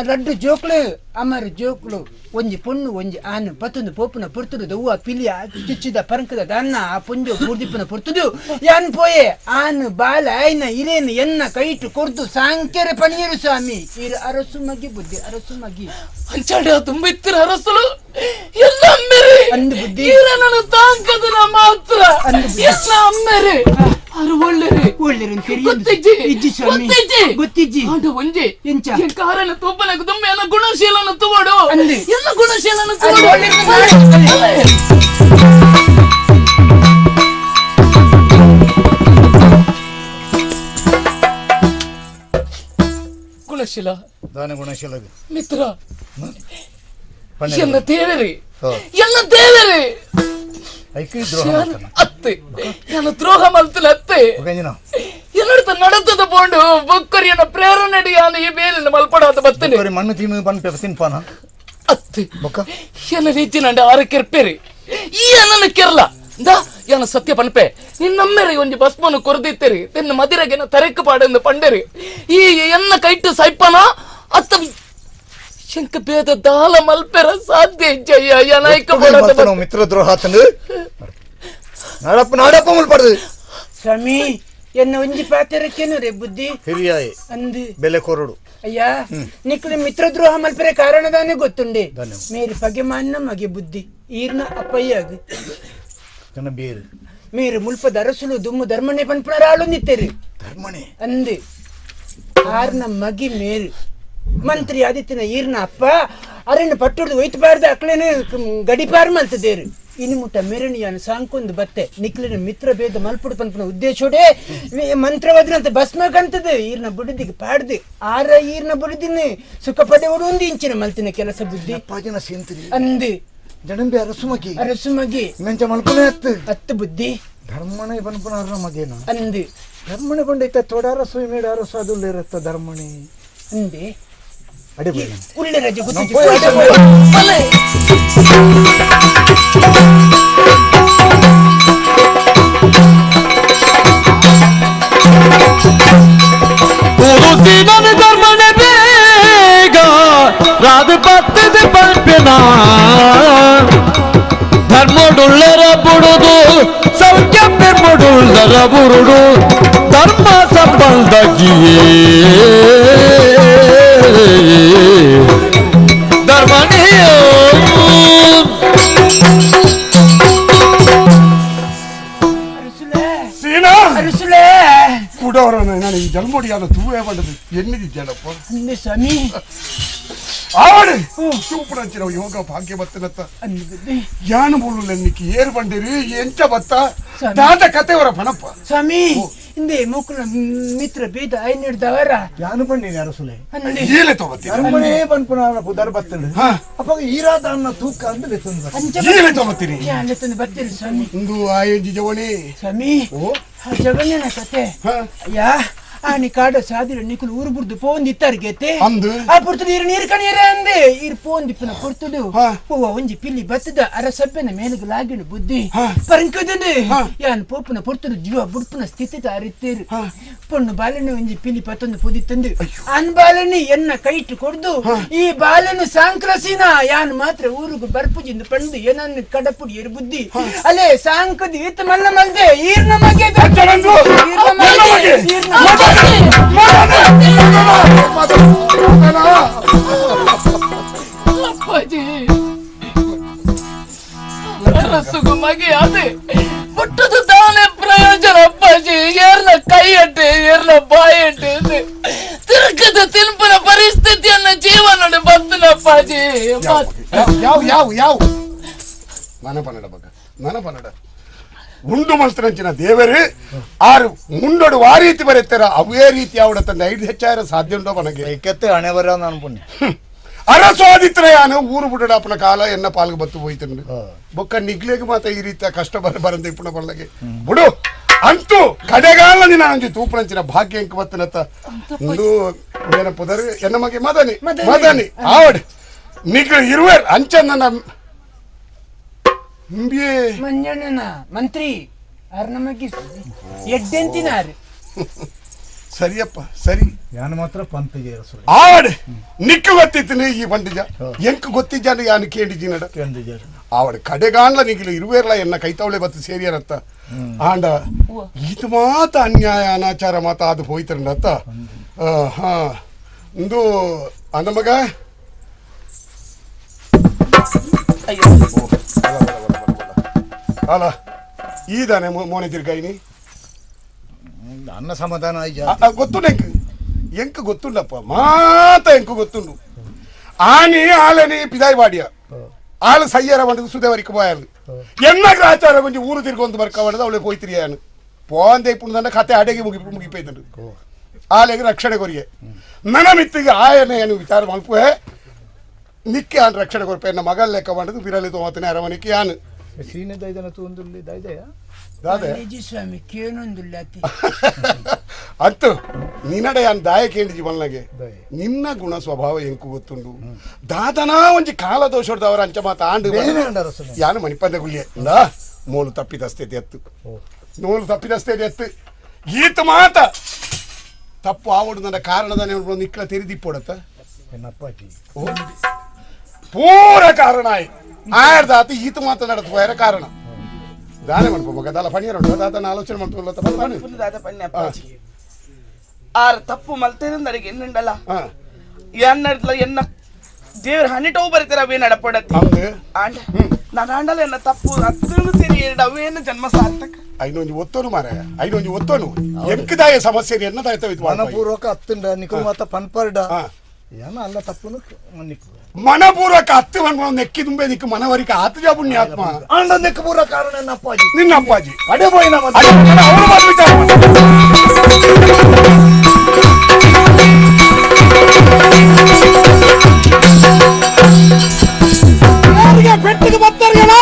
ರಡ್ಡು ಜೋಕ್ಲು ಅಮರ ಜೋಕ್ಲು ಒಂಜಿ ಪೊಣ್ಣು ಒಂಜಿ ಆನು ಪತ್ತೊಂದು ಪೋಪುನ ಪೊರ್ತುಡು ದವ್ವ ಪಿಲಿಯ ಚುಚ್ಚಿದ ಪರಂಕದ ದಾನ್ನ ಆ ಪೊಂಜೋ ಪೂರ್ದಿಪ್ಪನ ಪೊರ್ತುದು ಯಾನ್ ಪೋಯೆ ಆನು ಬಾಲ ಆಯ್ನ ಇರೇನು ಎನ್ನ ಕೈಟು ಕೊರ್ದು ಸಾಂಕೆರೆ ಪಣಿಯರು ಸ್ವಾಮಿ ಇರು ಅರಸು ಮಗಿ ಬುದ್ಧಿ ಅರಸು ಮಗಿ ಅಂಚಾಡ ತುಂಬಿತ್ತಿರ ಅರಸುಲು ಎಲ್ಲ ಅಮ್ಮೆರೆ ಅಂದು ಬುದ್ಧಿ ನನ್ನ ತಾಂಕದನ ಮಾತ್ರ ಎಲ್ಲ ಅಮ್ಮೆರೆ ಅರು ಒಳ್ಳೆರೆ ಒಳ್ಳೆರೆ ಗೊತ್ತಿಜ್ಜಿ ಇಜ್ಜಿ ಸ್ವಾಮಿ ಗೊತ್ತಿಜ್ಜಿ ಗೊತ್ತಿಜ್ಜಿ ಆಂಡ ಒಂಜಿ ಎಂಚ ಕಾರಣ ತೂಪನಗ ತುಂಬೆ ಎಲ್ಲ ಗುಣಶೀಲನ ತುವಡು ಅಂದೆ ಎಲ್ಲ ಗುಣಶೀಲನ ತುವಡು ಗುಣಶೀಲ ದಾನ ಗುಣಶೀಲ ಮಿತ್ರ ಎಲ್ಲ ದೇವರೇ ಎಲ್ಲ ದೇವರೇ ಅತ್ತೆ ನಾನು ದ್ರೋಹ ಮಲ್ತಲ ಅತ್ತೆ എന്നടുത്ത് നടത്തത് പോണ്ട് ബൊക്കരിയന പ്രേരണടിയാണ് ഈ ಬೇಲಿನ ಮಲ್ಪಡಾದ ಬತ್ತನೆ ಮಣ್ಣು ತಿನ್ನು ಬನ್ ಪೆಫಸಿನ್ ಪಾನ ಅತ್ತೆ ಎನ್ನ ರೀತಿನಂಡ ಆರ ಕೆರ್ಪೇರಿ ಈ ಅನ್ನನ ಕೆರಲ ದಾ ಯಾನ ಸತ್ಯ ಪನ್ಪೆ ನಿನ್ನಮ್ಮೆರೆ ಒಂಜಿ ಭಸ್ಮನು ಕೊರದಿತ್ತೇರಿ ತೆನ್ನ ಮದಿರಗೆನ ತರೆಕ್ ಪಾಡೆಂದು ಪಂಡೇರಿ ಈ ಎನ್ನ ಕೈಟ್ಟು ಸೈಪನ ಅತ್ತ ಶಂಕ ಭೇದ ದಾಲ ಮಲ್ಪೆರ ಸಾಧ್ಯ ಜಯ ಯನಾಯ್ಕ ಮಿತ್ರ ಮಿತ್ರದ್ರೋಹ ಆತಂದು ನಾಡಪ್ಪ ನಾಡಪ್ಪ ಮುಲ್ಪಡ್ದು ಸ್ವಾಮಿ ಎನ್ನ ಒಂಜಿ ಪಾತ್ರಕ್ಕೇನು ರೇ ಬುದ್ಧಿ ಹಿರಿಯಾಯಿ ಅಂದು ಬೆಲೆ ಕೊರಡು ಅಯ್ಯ ನಿಕ್ಲು ಮಿತ್ರದ್ರೋಹ ಮಲ್ಪೆರೆ ಕಾರಣದಾನೆ ಗೊತ್ತುಂಡೆ ಮೇರಿ ಪಗೆ ಮಾನ್ನ ಮಗೆ ಬುದ್ಧಿ ಈರ್ನ ಅಪ್ಪಯ್ಯಾಗ ಬೇರು ಮೇರು ಮುಲ್ಪದ ಅರಸುಲು ದುಮ್ಮು ಧರ್ಮನೆ ಪನ್ಪುನರ ಆಳೊಂದಿತ್ತೇರಿ ಧರ್ಮನೆ ಅಂದು ಆರ್ನ ಮಗಿ ಮೇರು ಮಂತ್ರಿ ಆದಿತ್ಯನ ಈರ್ನ ಅಪ್ಪ ಅರಣ್ಯ ಪಟ್ಟುಡ್ದು ಒಯ್ತಬಾರ್ದು ಅಕ್ಲೇನೆ ಗಡಿಪಾರು ಮಲ್ತದೇರು ಇನಿ ಮುಟ್ಟ ಮೆರಣಿಯಾನು ಸಾಂಕೊಂದು ಬತ್ತೆ ನಿಕ್ಲಿನ ಮಿತ್ರ ಭೇದ ಮಲ್ಪುಡು ಪನ್ಪನ ಉದ್ದೇಶೋಡೆ ಮಂತ್ರವಾದಿನಂತ ಭಸ್ಮಕಂತದ ಈರ್ನ ಬುಡದಿಗೆ ಪಾಡ್ದು ಆರ ಈರ್ನ ಬುಡದಿನ ಸುಖ ಪಡೆ ಒಂದು ಇಂಚಿನ ಮಲ್ತಿನ ಕೆಲಸ ಬುದ್ಧಿ ಅಪ್ಪಾಜಿನ ಸೇಂತ್ರಿ ಅಂದು ಜಡಂಬಿ ಅರಸುಮಗಿ ಅರಸುಮಗಿ ಮೆಂಚ ಮಲ್ಪನೆ ಹತ್ತು ಹತ್ತು ಬುದ್ಧಿ ಧರ್ಮಣೆ ಪನ್ಪನ ಅರ ಮಗೇನ ಅಂದು ಧರ್ಮಣೆ ಬಂಡೈತ ತೋಡಾರ ಸುಯಿ ಅರಸು ಅದು ಧರ್ಮಣೆ ಅಂದೆ ಅಡೆ ಉಳ್ಳೆ ರಜೆ ಧರ್ಮಣೆ ಬೇಗ ರಾಧ ಪತ್ತದ ಪಲ್ಪೆನ ಧರ್ಮಡುಳ್ಳರ ಬುಡುದು ಸೌಖ್ಯ ಪೆರ್ಮಡುಳ್ಳರ ಬುರುಡು ಧರ್ಮ ಸಂಬಂಧಗಿಯೇ ಧರ್ಮಣಿಯೋ ಕೂಡವರನ್ನ ನಾನು ಈ ಜಲ್ಮೋಡಿಯಾದ ತೂವೇ ಬಂದದ್ದು ಎನ್ನಿದಿದ್ದಲ್ಲಪ್ಪ ಸ್ವಾಮಿ ಆವಡೆ ಚೂಪುಡಂಚಿನ ಯೋಗ ಭಾಗ್ಯ ಬತ್ತನತ್ತ ಯಾನು ಮುಳ್ಳು ಏರು ಬಂಡಿರಿ ಎಂಚ ಬತ್ತ ದಾದ ಕತೆಯವರ ಪಣಪ್ಪ ಸ್ವಾಮಿ ಹಿಂದೆ ಮಕ್ಕಳ ಮಿತ್ರ ಬೇದ ಐನಿಡ್ದವರ ಯಾನು ಬಂಡಿನಿ ಅರಸುಲೆ ಏಲೆ ತಗೋತಿ ಧರ್ಮನೇ ಪನ್ಪುನ ಪುದರ್ ಬತ್ತಳು ಅಪ್ಪ ಈರಾದ ಅನ್ನ ತೂಕ ಅಂದ್ರೆ ಏಲೆ ತಗೋತೀನಿ ತಂದು ಬರ್ತೀರಿ ಸ್ವಾಮಿ ಇಂದು ಆಯೋಜಿ ಜವಳಿ ಸ್ವಾಮಿ ಆ ಜಗಣ್ಯನ ಕತೆ ಯಾ ಆನಿ ಕಾಡ ಸಾದಿರ ನಿಕುಲು ಊರು ಬುಡ್ದು ಪೋಂದು ಇತ್ತಾರ್ಗೆತೆ ಅಂದು ಆ ಪುರ್ತುಡು ಇರು ನೀರು ಕಣಿಯರ ಅಂದೆ ಇರು ಪೋಂದಿಪ್ಪನ ಪುರ್ತುಡು ಪೂವ ಒಂಜಿ ಪಿಲ್ಲಿ ಬತ್ತದ ಅರಸಬ್ಬೆನ ಮೇಲಗ ಲಾಗಿಣ ಬುದ್ಧಿ ಪರಂಕದಂದು ಯಾನ್ ಪೋಪುನ ಪುರ್ತುಡು ಜೀವ ಬುಡ್ಪುನ ಸ್ಥಿತಿ ಅರಿತೇರು ಪೊಣ್ಣು ಬಾಲನೆ ಒಂಜಿ ಪಿಲಿ ಪತ್ತೊಂದು ಪುದಿತ್ತಂದು ಅನ್ ಬಾಲನೆ ಎನ್ನ ಕೈಟು ಕೊಡ್ದು ಈ ಬಾಲನು ಸಾಂಕ್ರಸಿನ ಯಾನ್ ಮಾತ್ರ ಊರುಗು ಬರ್ಪುಜಿಂದು ಪಂಡು ಏನನ್ನು ಕಡಪುಡಿ ಎರು ಬುದ್ಧಿ ಅಲ್ಲೇ ಸಾಂಕದಿ ಈತ ಮಲ್ಲ ಮಲ್ದೆ ಈರ್ನ ಮಗೆ ಈರ್ನ ಮಗೆ ಈರ್ನ ಅಪ್ಪಾಜಿ ಅರಸುಗು ಮಗೆ ಅದೇ ಹುಟ್ಟುದು ತಾನೇ ಪ್ರಯೋಜನ ಅಪ್ಪಾಜಿ ಏರ್ನ ಕೈ ಅಟ್ಟೆ ಏರ್ನ ಬಾಯಿ ಅಟ್ಟೆ ತಿರುಗದ ತಿನ್ಪನ ಪರಿಸ್ಥಿತಿಯನ್ನ ಜೀವನ ಬಂದನ ಅಪ್ಪಾಜಿ ಯಾವ ಯಾವ ಯಾವ ನನ ಪನ್ನಡ ಮಗ ನನ ಪನ್ನಡ ಉಂಡು ಮಲ್ತರಂಚಿನ ದೇವರು ಆರು ಮುಂಡೋಡು ಆ ರೀತಿ ಬರೆತ್ತಾರ ಅವೇ ರೀತಿ ಅವಡ ತಂದೆ ಐದು ಹೆಚ್ಚಾರ ಸಾಧ್ಯ ಉಂಟೋ ನನಗೆ ಐಕತ್ತೆ ಹಣೆ ಬರ ನಾನು ಪುಣ್ಯ ಅರಸ್ವಾದಿತ್ರಯಾನ ಊರು ಬುಡಡಾಪನ ಕಾಲ ಎನ್ನ ಪಾಲ್ಗೆ ಬತ್ತು ಹೋಯ್ತಂಡು ಬೊಕ್ಕ ನಿಗ್ಲೇಗೆ ಮಾತ ಈ ರೀತಿಯ ಕಷ್ಟ ಬರ ಬರಂದ ಇಪ್ಪುಣ ಬರ್ಲಗೆ ಬುಡು ಅಂತೂ ಕಡೆಗಾಲ ನಿನ್ನ ಅಂಜಿ ತೂಪನಂಚಿನ ಭಾಗ್ಯ ಎಂಕ ಬತ್ತನತ್ತ ಒಂದು ಏನಪ್ಪದರು ಎನ್ನ ಮಗೆ ಮದನಿ ಮದನಿ ಆವಡ್ ನಿಗ್ಲು ಇರುವೇರ್ ಅಂಚ ನನ್ನ ಮಂಜಣ್ಣನ ಮಂತ್ರಿ ಆರ್ ನಮಗೆ ಎಡ್ಡೆಂತಿನಾರು ಸರಿಯಪ್ಪ ಸರಿ ಯಾನು ಮಾತ್ರ ಪಂತಿಗೆ ಆವಡ್ ನಿಕ್ಕು ಗೊತ್ತಿತ್ತು ಈ ಪಂಡಿಜ ಎಂಕ್ ಗೊತ್ತಿದ್ದಾನೆ ಯಾನು ಕೇಳಿಜಿನಡ ಆವಡ್ ಕಡೆಗಾಣ್ಲ ನಿಗಿಲು ಇರುವೇರ್ಲ ಎನ್ನ ಕೈತವಳೆ ಬತ್ತು ಸೇರಿಯರತ್ತ ಆಂಡ ಇದು ಮಾತ ಅನ್ಯಾಯ ಅನಾಚಾರ ಮಾತ ಅದು ಹೋಯ್ತರಂಡತ್ತ ಹಾ ಇಂದು ಅಂದ ಮಗ ಅಲ್ಲ ಈದಾನೆ ಮೋನೆ ತಿರ್ಗಾಯಿನಿ ಅನ್ನ ಸಮಾಧಾನ ಗೊತ್ತುಂಡು ಎಂಕ್ ಎಂಕ್ ಗೊತ್ತುಂಡಪ್ಪ ಮಾತ ಎಂಕ್ ಗೊತ್ತುಂಡು ಆನಿ ಆಳನಿ ಪಿದಾಯಿ ವಾಡಿಯ ಆಳು ಸಯ್ಯರ ಬಂದದ್ದು ಸುದೇವರಿಕ ಬೋಯಾಲು ಎನ್ನ ಆಚಾರ ಕೊಂಚ ಊರು ತಿರ್ಗೊಂದು ಬರ್ಕ ಬಂದದ್ದು ಅವಳೆ ಪೋಯ್ತಿರಿಯಾನು ಪೋಂದೆ ಪುಣ್ದಂಡ ಕತೆ ಅಡೆಗೆ ಮುಗಿ ಮುಗಿಪೈತಂಡು ಆಲೆಗೆ ರಕ್ಷಣೆ ಕೊರಿಗೆ ನನ್ನ ಮಿತ್ತಿಗೆ ಆಯನ ಏನು ವಿಚಾರ ಮಲ್ಪುವೆ ನಿಕ್ಕೆ ಆನ್ ರಕ್ಷಣೆ ಕೊರ್ಪೆ ಎನ್ನ ಮಗಲ್ ಲೆಕ್ಕ ಬಂದದ್ದು ಬಿರಲಿ ತೋಮತನೆ ಅರಮನೆಗೆ ಯಾನು ಸೀನೆ ದೈದನ ತೂಂದುಲ್ಲಿ ದೈದಯ ದಾದೆ ಸ್ವಾಮಿ ಕೇನೊಂದುಲ್ಲಾತಿ ಅಂತು ನಿನ್ನಡೆ ಯಾನ್ ದಾಯ ಕೇಳಿಜಿ ಬಲ್ನಗೆ ನಿನ್ನ ಗುಣ ಸ್ವಭಾವ ಎಂಕು ಗೊತ್ತುಂಡು ದಾದನಾ ಒಂಜಿ ಕಾಲ ದೋಷದವರ ಅಂಚ ಮಾತ ಆಂಡು ಯಾನು ಮಣಿಪಂದೆ ಗುಳ್ಳಿಯೆ ಇಂದಾ ಮೋಲು ತಪ್ಪಿದ ಸ್ಥಿತಿ ಎತ್ತು ನೋಲು ತಪ್ಪಿದ ಸ್ಥಿತಿ ಎತ್ತು ಈತ ಮಾತ ತಪ್ಪು ಆವಡು ನನ್ನ ಕಾರಣದಾನೆ ನಿಕ್ಕಲ ತೆರಿದಿಪ್ಪೋಡತ್ತ ಪೂರ ಕಾರಣ ಆಯ್ ಆಯ್ದಾತ ಈತ ಮಾತ ನಡೆದು ಹೋಯರ ಕಾರಣ ದಾನೆ ಮನ್ಪ ಮಗ ದಾಲ ಫಣಿಯರ ಉಂಟು ದಾತನ ಆಲೋಚನೆ ಮಾಡ್ತಲ್ಲ ಆರ್ ತಪ್ಪು ಮಲ್ತೇನೆ ನನಗೆ ಎನ್ನುಂಡಲ್ಲ ಎನ್ನಡ್ಲ ಎನ್ನ ದೇವ್ರ ಹಣಿಟವು ಬರೀತಾರೆ ಅವೇ ನಡಪಡತ್ತೆ ಆಂಡ ನಾನು ಆಂಡಲ ಎನ್ನ ತಪ್ಪು ಅತ್ತೂ ಸೇರಿ ಎರಡು ಅವೇನು ಜನ್ಮ ಸಾರ್ಥಕ ಐನೊಂಜಿ ಒತ್ತೋನು ಮಾರಾಯ ಐನೊಂಜಿ ಒತ್ತೋನು ಎಂಕದಾಯ ಸಮಸ್ಯೆ ಎನ್ನದಾಯ್ತವ ಮನಪೂರ್ವಕ ಅತ್ತುಂಡ ನಿಕುಲ್ ಮಾತ ಪನ್ಪರ್ಡ ಏನ ಅಲ್ಲ ತಪ್ಪುನು ಮನ್ನಿಪ್ಪು ಮನಪೂರ್ವಕ ಅತ್ತವನ್ನು ನೆಕ್ಕಿ ತುಂಬೆ ನಿಕ್ಕ ಮನವರಿಕೆ ಆತಜ ಪುಣ್ಯಾತ್ಮ ಅಂಡ ನೆಕ್ಕ ಪೂರ್ವ ಕಾರಣ ನನ್ನ ಅಪ್ಪಾಜಿ ನಿನ್ನ ಅಪ್ಪಾಜಿ ಅಡೆ ಪೋಯಿನ ಅವನು ಮಾತ್ರ ವಿಚಾರ ಯಾರಿಗೆ ಬೆಟ್ಟಿಗೆ ಬರ್ತಾರಿಯಲ್ಲ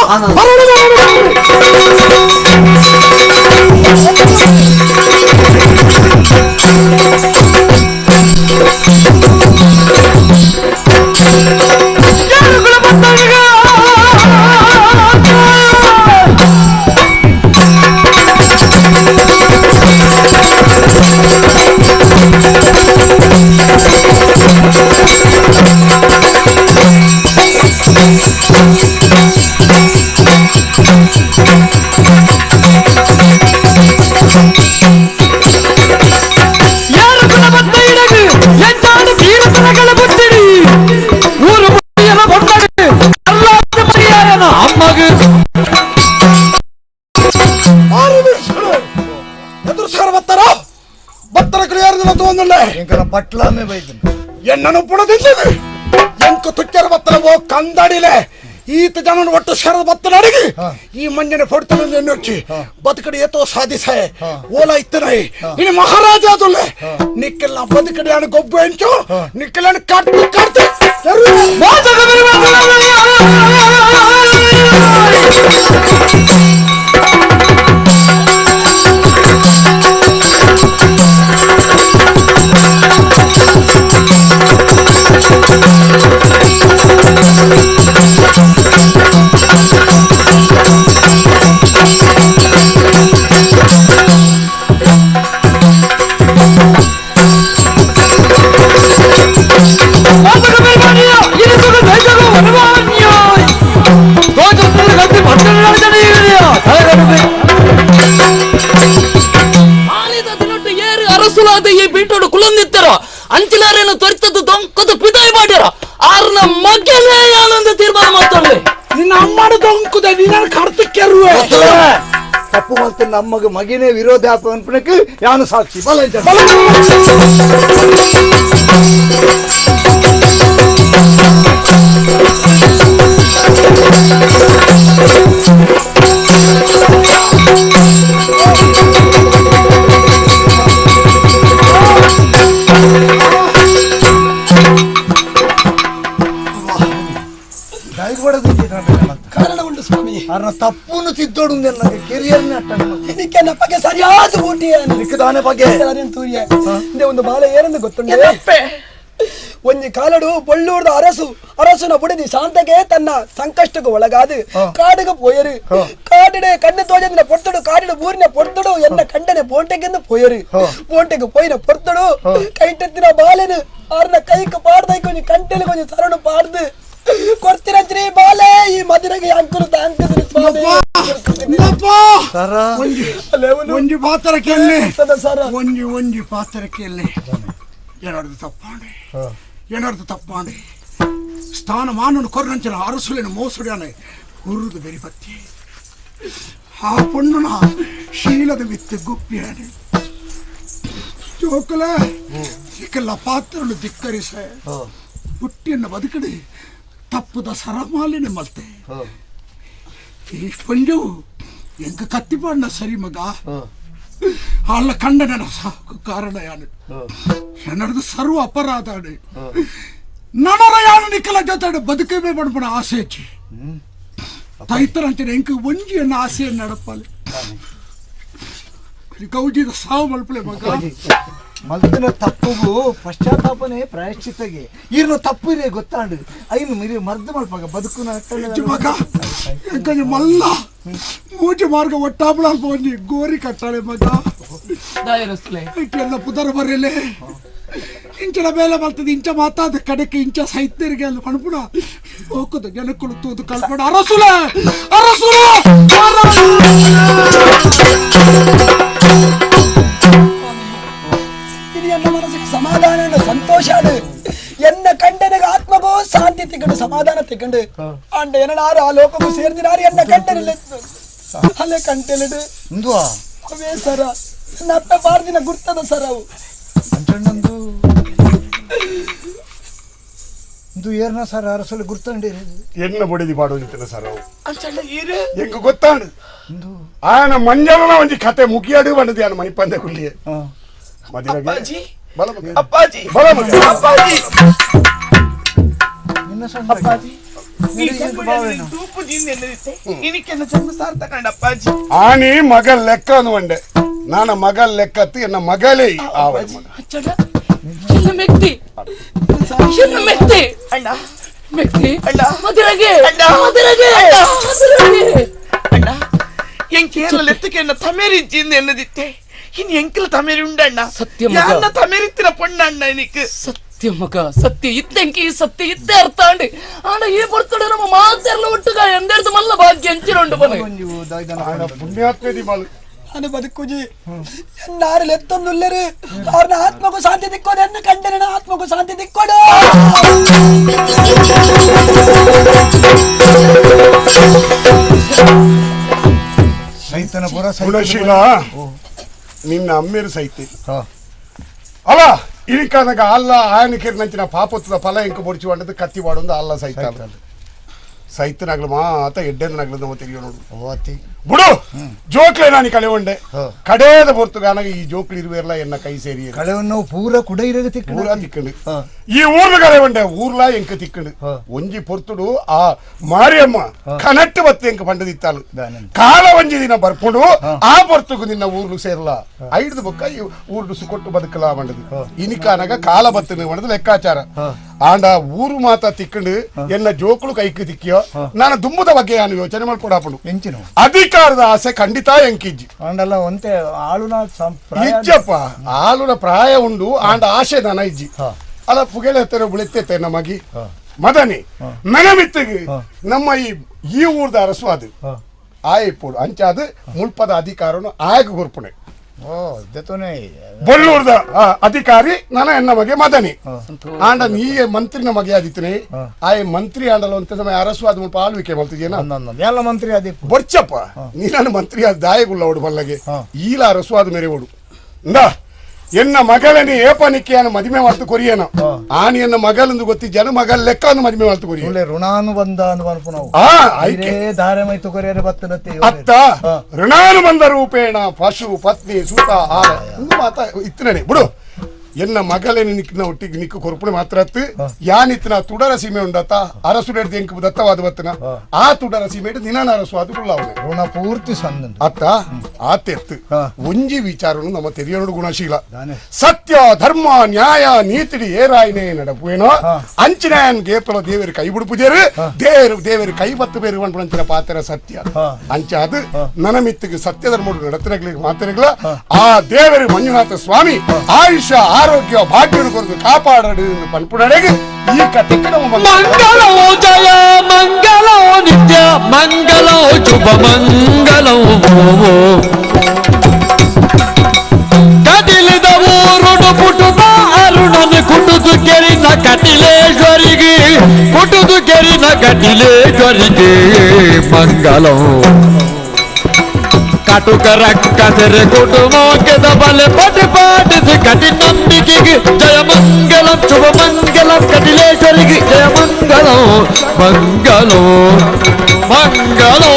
ಪಟ್ಲಾಮೆ ಬೈದನು ಎನ್ನನು ಪುಣದಿಂದದು ಎಂಕು ತುಚ್ಚರ ಬತ್ತಲವೋ ಕಂದಡಿಲೆ ಈತ ಜನನ ಒಟ್ಟು ಶರದ ಬತ್ತಲಡಿಗೆ ಈ ಮಂಜನೆ ಫೊಡ್ತನ ಎನ್ನೊಚ್ಚಿ ಬದುಕಡಿ ಏತೋ ಸಾಧಿಸೆ ಓಲ ಇತ್ತನೈ ಇನ್ನು ಮಹಾರಾಜ ಅದುಲ್ಲೆ ನಿಕ್ಕೆಲ್ಲ ಬದುಕಡಿ ಅಣ ಗೊಬ್ಬು ಎಂಚು ನಿಕ್ಕೆಲ್ಲ ಕಟ್ಟು ಕಟ್ಟು ಈ ಬೀಟೋಡು ಕುಲಂದಿತ್ತರೋ ಅಂಚಿಲಾರೇನು ತೊರಿತದ್ದು ದೊಂಕದು ಪಿದಾಯಿ ಮಾಡ್ಯಾರ ಆರ್ನ ಮಗನೇ ಯಾನೊಂದು ತೀರ್ಮಾನ ಮಾಡ್ತಾಳೆ ನಿನ್ನ ಅಮ್ಮನ ದೊಂಕುದ ನಿನ್ನ ಕರ್ತಕ್ಕೆರುವೆ ತಪ್ಪು ಮತ್ತೆ ನಮ್ಮಗ ಮಗಿನೇ ವಿರೋಧ ಆಪ ಅನ್ಪಣಕ್ಕೆ ಯಾನು ಸಾಕ್ಷಿ ಬಲ ಕಾರಣ ಉಂಟು ಸ್ವಾಮಿ ಅರ್ನ ತಪ್ಪುನು ತಿದ್ದೋಡು ಕೆರಿಯರ್ನ ಇದಕ್ಕೆ ನಪ್ಪಗೆ ಸರಿಯಾದ ಊಟಿ ದಾನೆ ಬಗ್ಗೆ ತೂರಿಯ ಒಂದು ಬಾಲ ಏನೆಂದು ಗೊತ್ತುಂಟು ಒಂಜಿ ಕಾಲಡು ಬೊಳ್ಳೂರ್ದ ಅರಸು ಅರಸುನ ಬುಡದಿ ಶಾಂತಗೆ ತನ್ನ ಸಂಕಷ್ಟಕ್ಕೆ ಒಳಗಾದು ಕಾಡಿಗೆ ಪೋಯರು ಕಾಡಿಡೆ ಕಣ್ಣು ತೋಜಂದಿನ ಪೊರ್ತುಡು ಕಾಡಿಡು ಊರಿನ ಪೊರ್ತುಡು ಎನ್ನ ಕಂಡನೆ ಬೋಂಟೆಗೆಂದು ಪೋಯರು ಬೋಂಟೆಗೆ ಪೋಯಿನ ಪೊರ್ತುಡು ಕೈಟೆತ್ತಿನ ಬಾಲೆನು ಆರ್ನ ಕೈக்கு ಪಾಡ್ದೈ ಕೊಂಚ ಕಂಟೆಲು ಕೊಂಚ ಸರಡು ಪಾಡ್ದು ಕೊಡ್ತಿರಂತ್ರಿ ಬಾಲೆ ಈ ಮದಿರಗೆ ಅಂಕುಲು ತಾಂಕುದು ಸ್ವಾಮಿ ಒಂಜಿ ಪಾತ್ರಕ್ಕೆ ಒಂಜಿ ಒಂಜಿ ಪಾತ್ರಕ್ಕೆ ಏನಾದ್ರು ತಪ್ಪಾಂಡೆ ಏನಾದ್ರು ತಪ್ಪಾಂಡೆ ಸ್ಥಾನಮಾನನು ಕೊರ್ನಂಚಿನ ಅರಸುಲಿನ ಮೋಸುಡ್ಯಾನೆ ಹುರುದು ಬೆರಿಪತ್ತಿ ಆ ಪೊಣ್ಣುನ ಶೀಲದ ಮಿತ್ತು ಗುಪ್ಪಿಯಾನೆ ಜೋಕುಲ ಸಿಕ್ಕಲ್ಲ ಪಾತ್ರನು ಧಿಕ್ಕರಿಸ ಬುಟ್ಟಿಯನ್ನು ಬದುಕಡಿ ತಪ್ಪುದ ಸರಮಾಲಿನ ಮಲ್ತೆ ಈ ಪಂಜವು ಎಂಕ ಕತ್ತಿಪಾಂಡ ಸರಿ ಮಗ ಅಲ್ಲ ಕಂಡನ ಸಾಕು ಕಾರಣ ಯಾನು ಎನ್ನದು ಸರ್ವ ಅಪರಾಧ ನನರ ಯಾನು ನಿಕ್ಕಲ ಜೊತೆ ಬದುಕವೇ ಪಡ್ಪಣ ಆಸೆ ಹೆಚ್ಚಿ ತೈತರಂಚಿನ ಎಂಕ ಒಂಜಿಯನ್ನ ಆಸೆಯನ್ನು ನಡಪಾಲೆ ಗೌಜಿದ ಸಾವು ಮಲ್ಪಲೆ ಮಗ ಮಲ್ತಿನ ತಪ್ಪುಗು ಪಶ್ಚಾತ್ತಾಪನೆ ಪ್ರಾಯಶ್ಚಿತ್ತಗೆ ಈರ್ನ ತಪ್ಪು ಇರೇ ಗೊತ್ತಾಂಡು ಐನು ಮಿರಿ ಮರ್ದು ಮಲ್ಪಾಗ ಬದುಕುನ ಮಗ ಎಂಕಂಜ ಮಲ್ಲ ಮೂಜಿ ಮಾರ್ಗ ಒಟ್ಟಾಬಳ ಒಂಜಿ ಗೋರಿ ಕಟ್ಟಾಳೆ ಮಗ ಎಲ್ಲ ಪುದರ ಬರಲೆ ಇಂಚನ ಬೇಲೆ ಬರ್ತದೆ ಇಂಚ ಮಾತಾದ ಕಡೆಗೆ ಇಂಚ ಸೈತ್ಯರಿಗೆ ಅಲ್ಲಿ ಪಣಪುಣ ಹೋಗುದು ಜನಕ್ಕಳು ತೂದು ಕಲ್ಪಣ ಅರಸುಲ ಅರಸುಲ ಎನ್ನ ಮನಸ್ಸಿಗೆ ಸಮಾಧಾನ ಸಂತೋಷ ಎನ್ನ ಕಂಡನಿಗೆ ಆತ್ಮಗೋ ಶಾಂತಿ ತಿಕ್ಕಂಡು ಸಮಾಧಾನ ತಿಕ್ಕಂಡು ಅಂಡ ಎನ್ನಾರು ಆ ಲೋಕಕ್ಕೂ ಸೇರ್ದಿನಾರು ಎನ್ನ ಕಂಡನಿಲ್ಲ ಅಲ್ಲೇ ಕಂಟೆಲಿಡು ಅವೇ ಸರ ನನ್ನ ಅಪ್ಪ ಬಾರ್ದಿನ ಗುರ್ತದ ಸರ್ ಅವು ಇಂದು ಏರ್ನ ಸರ್ ಅರಸಲು ಗುರ್ತಂಡಿ ಎನ್ನ ಬೊಡಿದಿ ಪಾಡೋದಿತ್ತನ ಸರ್ ಎಂಕ್ ಗೊತ್ತಾಂಡು ಆಯನ ಮಂಜಲನ ಒಂಜಿ ಕತೆ ಮುಗಿಯಾಡು ಬಂದದಿ ಆನ ಮಣಿಪಂದೆ ಕುಲ್ಲಿಯೆ ಅಪ್ಪಾಜಿ ಬಲ ಮಗ ಅಪ್ಪಾಜಿ ಬಲ ಮಗ ಅಪ್ಪಾಜಿ ಅಪ್ಪಾಜಿ ಆನಿ ಮಗ ಲೆಕ್ಕ ಅನ್ವಂಡೆ ನಾನ ಮಗ ಲೆಕ್ಕತ್ತಿ ಎನ್ನ ಮಗಲೇ ತಮೇರಿ ಇನ್ ಎಂಕಲ್ ತಮೇರಿ ಉಂಡಣ್ಣ ಸತ್ಯ ತಮೇರಿತ್ತಿನ ಪೊಣ್ಣಣ್ಣ എനിക്ക് ಸತ್ಯ ಮಗ ಸತ್ಯ ಇತ್ತೆಂಕಿ ಸತ್ಯ ಇತ್ತೆ ಅರ್ಥ ಅಂಡಿ ಆಂಡ ಈ ಬರ್ತಡೆ ನಮ್ಮ ಮಾತೆಲ್ಲ ಒಟ್ಟುಗ ಎಂದೆರ್ದು ಮಲ್ಲ ಭಾಗ್ಯ ಅಂಚಿರುಂಡು ಬನೆ ಪುಣ್ಯಾತ್ಮದಿ ಮಾಲು ಅನು ಬದುಕುಜಿ ಎನ್ನಾರು ಎತ್ತೊಂದುಲ್ಲರು ಅವ್ರನ್ನ ಆತ್ಮಗೂ ಶಾಂತಿ ದಿಕ್ಕೋದು ಎನ್ನ ಕಂಡನ ಆತ್ಮಗೂ ಶಾಂತಿ ದಿಕ್ಕೋಡು ಸೈತನ ಪುರ ಗುಣಶೀಲ ನಿನ್ನ ಅಮ್ಮೇರು ಸೈತೆ ಅಲ್ಲ ಇಳಿಕಾನಗ ಅಲ್ಲ ಆಯನಕಿರ್ನಂಚಿನ ಪಾಪತ್ತದ ಫಲ ಎಂಕ ಬೊಡಿಚು ಅಂಡದು ಕತ್ತಿ ವಾಡೊಂದು ಅಲ್ಲ ಸೈತ ಸೈತನಾಗ್ಲು ಮಾತ ಎಡ್ಡೆಂದನಾಗ್ಲು ನಮ್ಮ ತೆರಿಯೋ ನೋಡು ಬಿಡು ಜೋಕ್ಲೆ ನಾನು ಕಳೆವಂಡೆ ಕಡೇದ ಹೊರ್ತುಗಾನಾಗ ಈ ಜೋಕ್ಲು ಇರುವೆಲ್ಲ ಎನ್ನ ಕೈ ಸೇರಿ ಕಳೆವನ್ನು ಪೂರ ಕುಡ ಇರಗ ತಿಕ್ಕ ಪೂರ ತಿಕ್ಕಂಡು ಈ ಊರ್ನ ಕಳೆವಂಡೆ ಊರ್ಲ ಎಂಕ ತಿಕ್ಕಂಡು ಒಂಜಿ ಪೊರ್ತುಡು ಆ ಮಾರಿಯಮ್ಮ ಕನಟ್ಟು ಬತ್ತೆ ಎಂಕ ಪಂಡದಿತ್ತಾಳು ಕಾಲ ಒಂಜಿ ದಿನ ಬರ್ಪುಡು ಆ ಪೊರ್ತುಗು ನಿನ್ನ ಊರ್ಲು ಸೇರ್ಲ ಐದು ಬೊಕ್ಕ ಈ ಊರ್ಲು ಸುಕೊಟ್ಟು ಬದುಕಲ ಬಂಡದು ಇನಿಕಾನಾಗ ಕಾಲ ಬತ್ತನು ಬಂಡದು ಲೆಕ್ಕಾಚಾರ ಆಂಡ ಊರು ಮಾತ ತಿಕ್ಕಂಡು ಎನ್ನ ಜೋಕ್ಲು ಕೈக்கு ತಿಕ್ಕಿಯೋ ನಾನು ದುಂಬುದ ಬಗ್ಗೆ ನಾನು ಯೋಚನೆ ಮಾಡ್ಕೊಡಾಪಡು ಅಧಿಕಾರದ ಆಸೆ ಖಂಡಿತ ಎಂಕಿಜ್ಜಿ ಆಂಡಲ್ಲ ಒಂತೆ ಆಳುನ ಇಜ್ಜಪ್ಪ ಆಳುನ ಪ್ರಾಯ ಉಂಡು ಆಂಡ ಆಸೆ ದನ ಇಜ್ಜಿ ಅಲ್ಲ ಪುಗೆಲೆ ಹತ್ತಿರ ಬುಳಿತೈತೆ ನಮಗಿ ಮದನಿ ನನಮಿತ್ತಿಗೆ ನಮ್ಮ ಈ ಈ ಊರ್ದ ಅರಸು ಅದು ಆಯ್ ಪೋಡು ಅಂಚಾದ ಮುಲ್ಪದ ಅಧಿಕಾರನು ಆಗ ಗುರ್ಪುಣೆ ಬೊಳ್ಳೂರ್ದ ಅಧಿಕಾರಿ ನನ ಎನ್ನ ಮಗೆ ಮದನಿ ಆಂಡ ನೀಯೇ ಮಂತ್ರಿನ ಮಗೆ ಆದಿತ್ತನೆ ಆಯ್ ಮಂತ್ರಿ ಆಂಡಲ ಅಂತ ಸಮಯ ಅರಸು ಆದ ಮುಲ್ಪ ಆಳ್ವಿಕೆ ಮಾಡ್ತಿದ್ಯೇನ ಎಲ್ಲ ಮಂತ್ರಿ ಅದೇ ಬೊರ್ಚಪ್ಪ ನೀನು ಮಂತ್ರಿ ಆದ ದಾಯಗುಳ್ಳ ಓಡು ಬಲ್ಲಗೆ ಈಲ ಅರಸು ಆದ ಮೇರೆ ಓಡು ಇಂದ ಎನ್ನ ಮಗಳನಿ ಏಪನಿಕ್ಕೆಯನ್ನು ಮದುವೆ ಮಾಡ್ತು ಕೊರಿಯೇನ ಆನಿ ಎನ್ನ ಮಗಲಂದು ಗೊತ್ತಿದ್ದಾನು ಮಗಳ ಲೆಕ್ಕ ಅನ್ನು ಮದುವೆ ಮಾಡ್ತು ಕೊರಿಯ ಋಣಾನುಬಂಧ ಅತ್ತ ಋಣಾನುಬಂಧ ರೂಪೇಣ ಪಶು ಪತ್ನಿ ಸೂತ ಆಲ ಮಾತ ಇತ್ತನೇ ಬಿಡು ಎನ್ನ ಮಗಳೇನು ನಿಕ್ಕಿನ ಒಟ್ಟಿಗೆ ನಿಕ್ಕು ಕೊರಪುಣೆ ಮಾತ್ರ ಅತ್ತು ಯಾನಿತ್ತಿನ ತುಡರ ಸೀಮೆ ಉಂಡತ್ತ ಅರಸು ಎಂಕು ದತ್ತವಾದ ಬತ್ತನ ಆ ತುಡರ ಸೀಮೆ ನಿನ್ನ ಅರಸು ಅದು ಕುಳ್ಳವನೆ ಋಣ ಪೂರ್ತಿ ಸಣ್ಣ ಅತ್ತ ಆತೆತ್ತು ಒಂಜಿ ವಿಚಾರನು ನಮ್ಮ ತೆರಿಯೋಡು ಗುಣಶೀಲ ಸತ್ಯ ಧರ್ಮ ನ್ಯಾಯ ನೀತಿಡಿ ಏರಾಯಿನೇ ನಡಪುವೇನೋ ಅಂಚಿನಾಯನ್ ಗೇಪಲ ದೇವರು ಕೈ ಬಿಡುಪುಜೇರು ದೇವರು ದೇವರು ಕೈ ಬತ್ತು ಬೇರು ಅಂಚಿನ ಪಾತ್ರ ಸತ್ಯ ಅಂಚಾದ ನನಮಿತ್ತಿಗೆ ಸತ್ಯ ಧರ್ಮಡು ನಡತನಗಳಿಗೆ ಮಾತನಗಳ ಆ ದೇವರು ಮಂಜುನಾಥ ಸ್ವಾಮಿ ಆಯುಷ್ಯ ಆರೋಗ್ಯ ಭಾಗ್ಯನು ಕೊರದು ಕಾಪಾಡಡು ಪನ್ಪುಡಡೆಗೆ ಈ ಕಥೆ ಮಂಗಳೋ ಜಯ ಮಂಗಳೋ ನಿತ್ಯ ಮಂಗಳೋ ಶುಭ ಮಂಗಳೋ ಕದಿಲಿದ ಊರುಡು ಪುಟುದ ಅರುಣನ ಕುಟುದು ಕೆರಿನ ಕಟಿಲೇಶ್ವರಿಗೆ ಕುಟುದು ಕೆರಿನ ಕಟಿಲೇಶ್ವರಿಗೆ ಮಂಗಳೋ ಕಟುಕ ರಕ್ಕಸರೆ ಕುಟುಮೋಕೆದ ಬಲೆ ಪಟ ಪಾಟಿಸಿ ಕಟಿ ನಂಬಿಕೆಗೆ ಜಯ ಮಂಗಲಂ ಶುಭ ಮಂಗಲಂ ಕಟಿಲೇಶ್ವರಿಗೆ ಜಯ ಮಂಗಲೋ ಮಂಗಲೋ ಮಂಗಲೋ.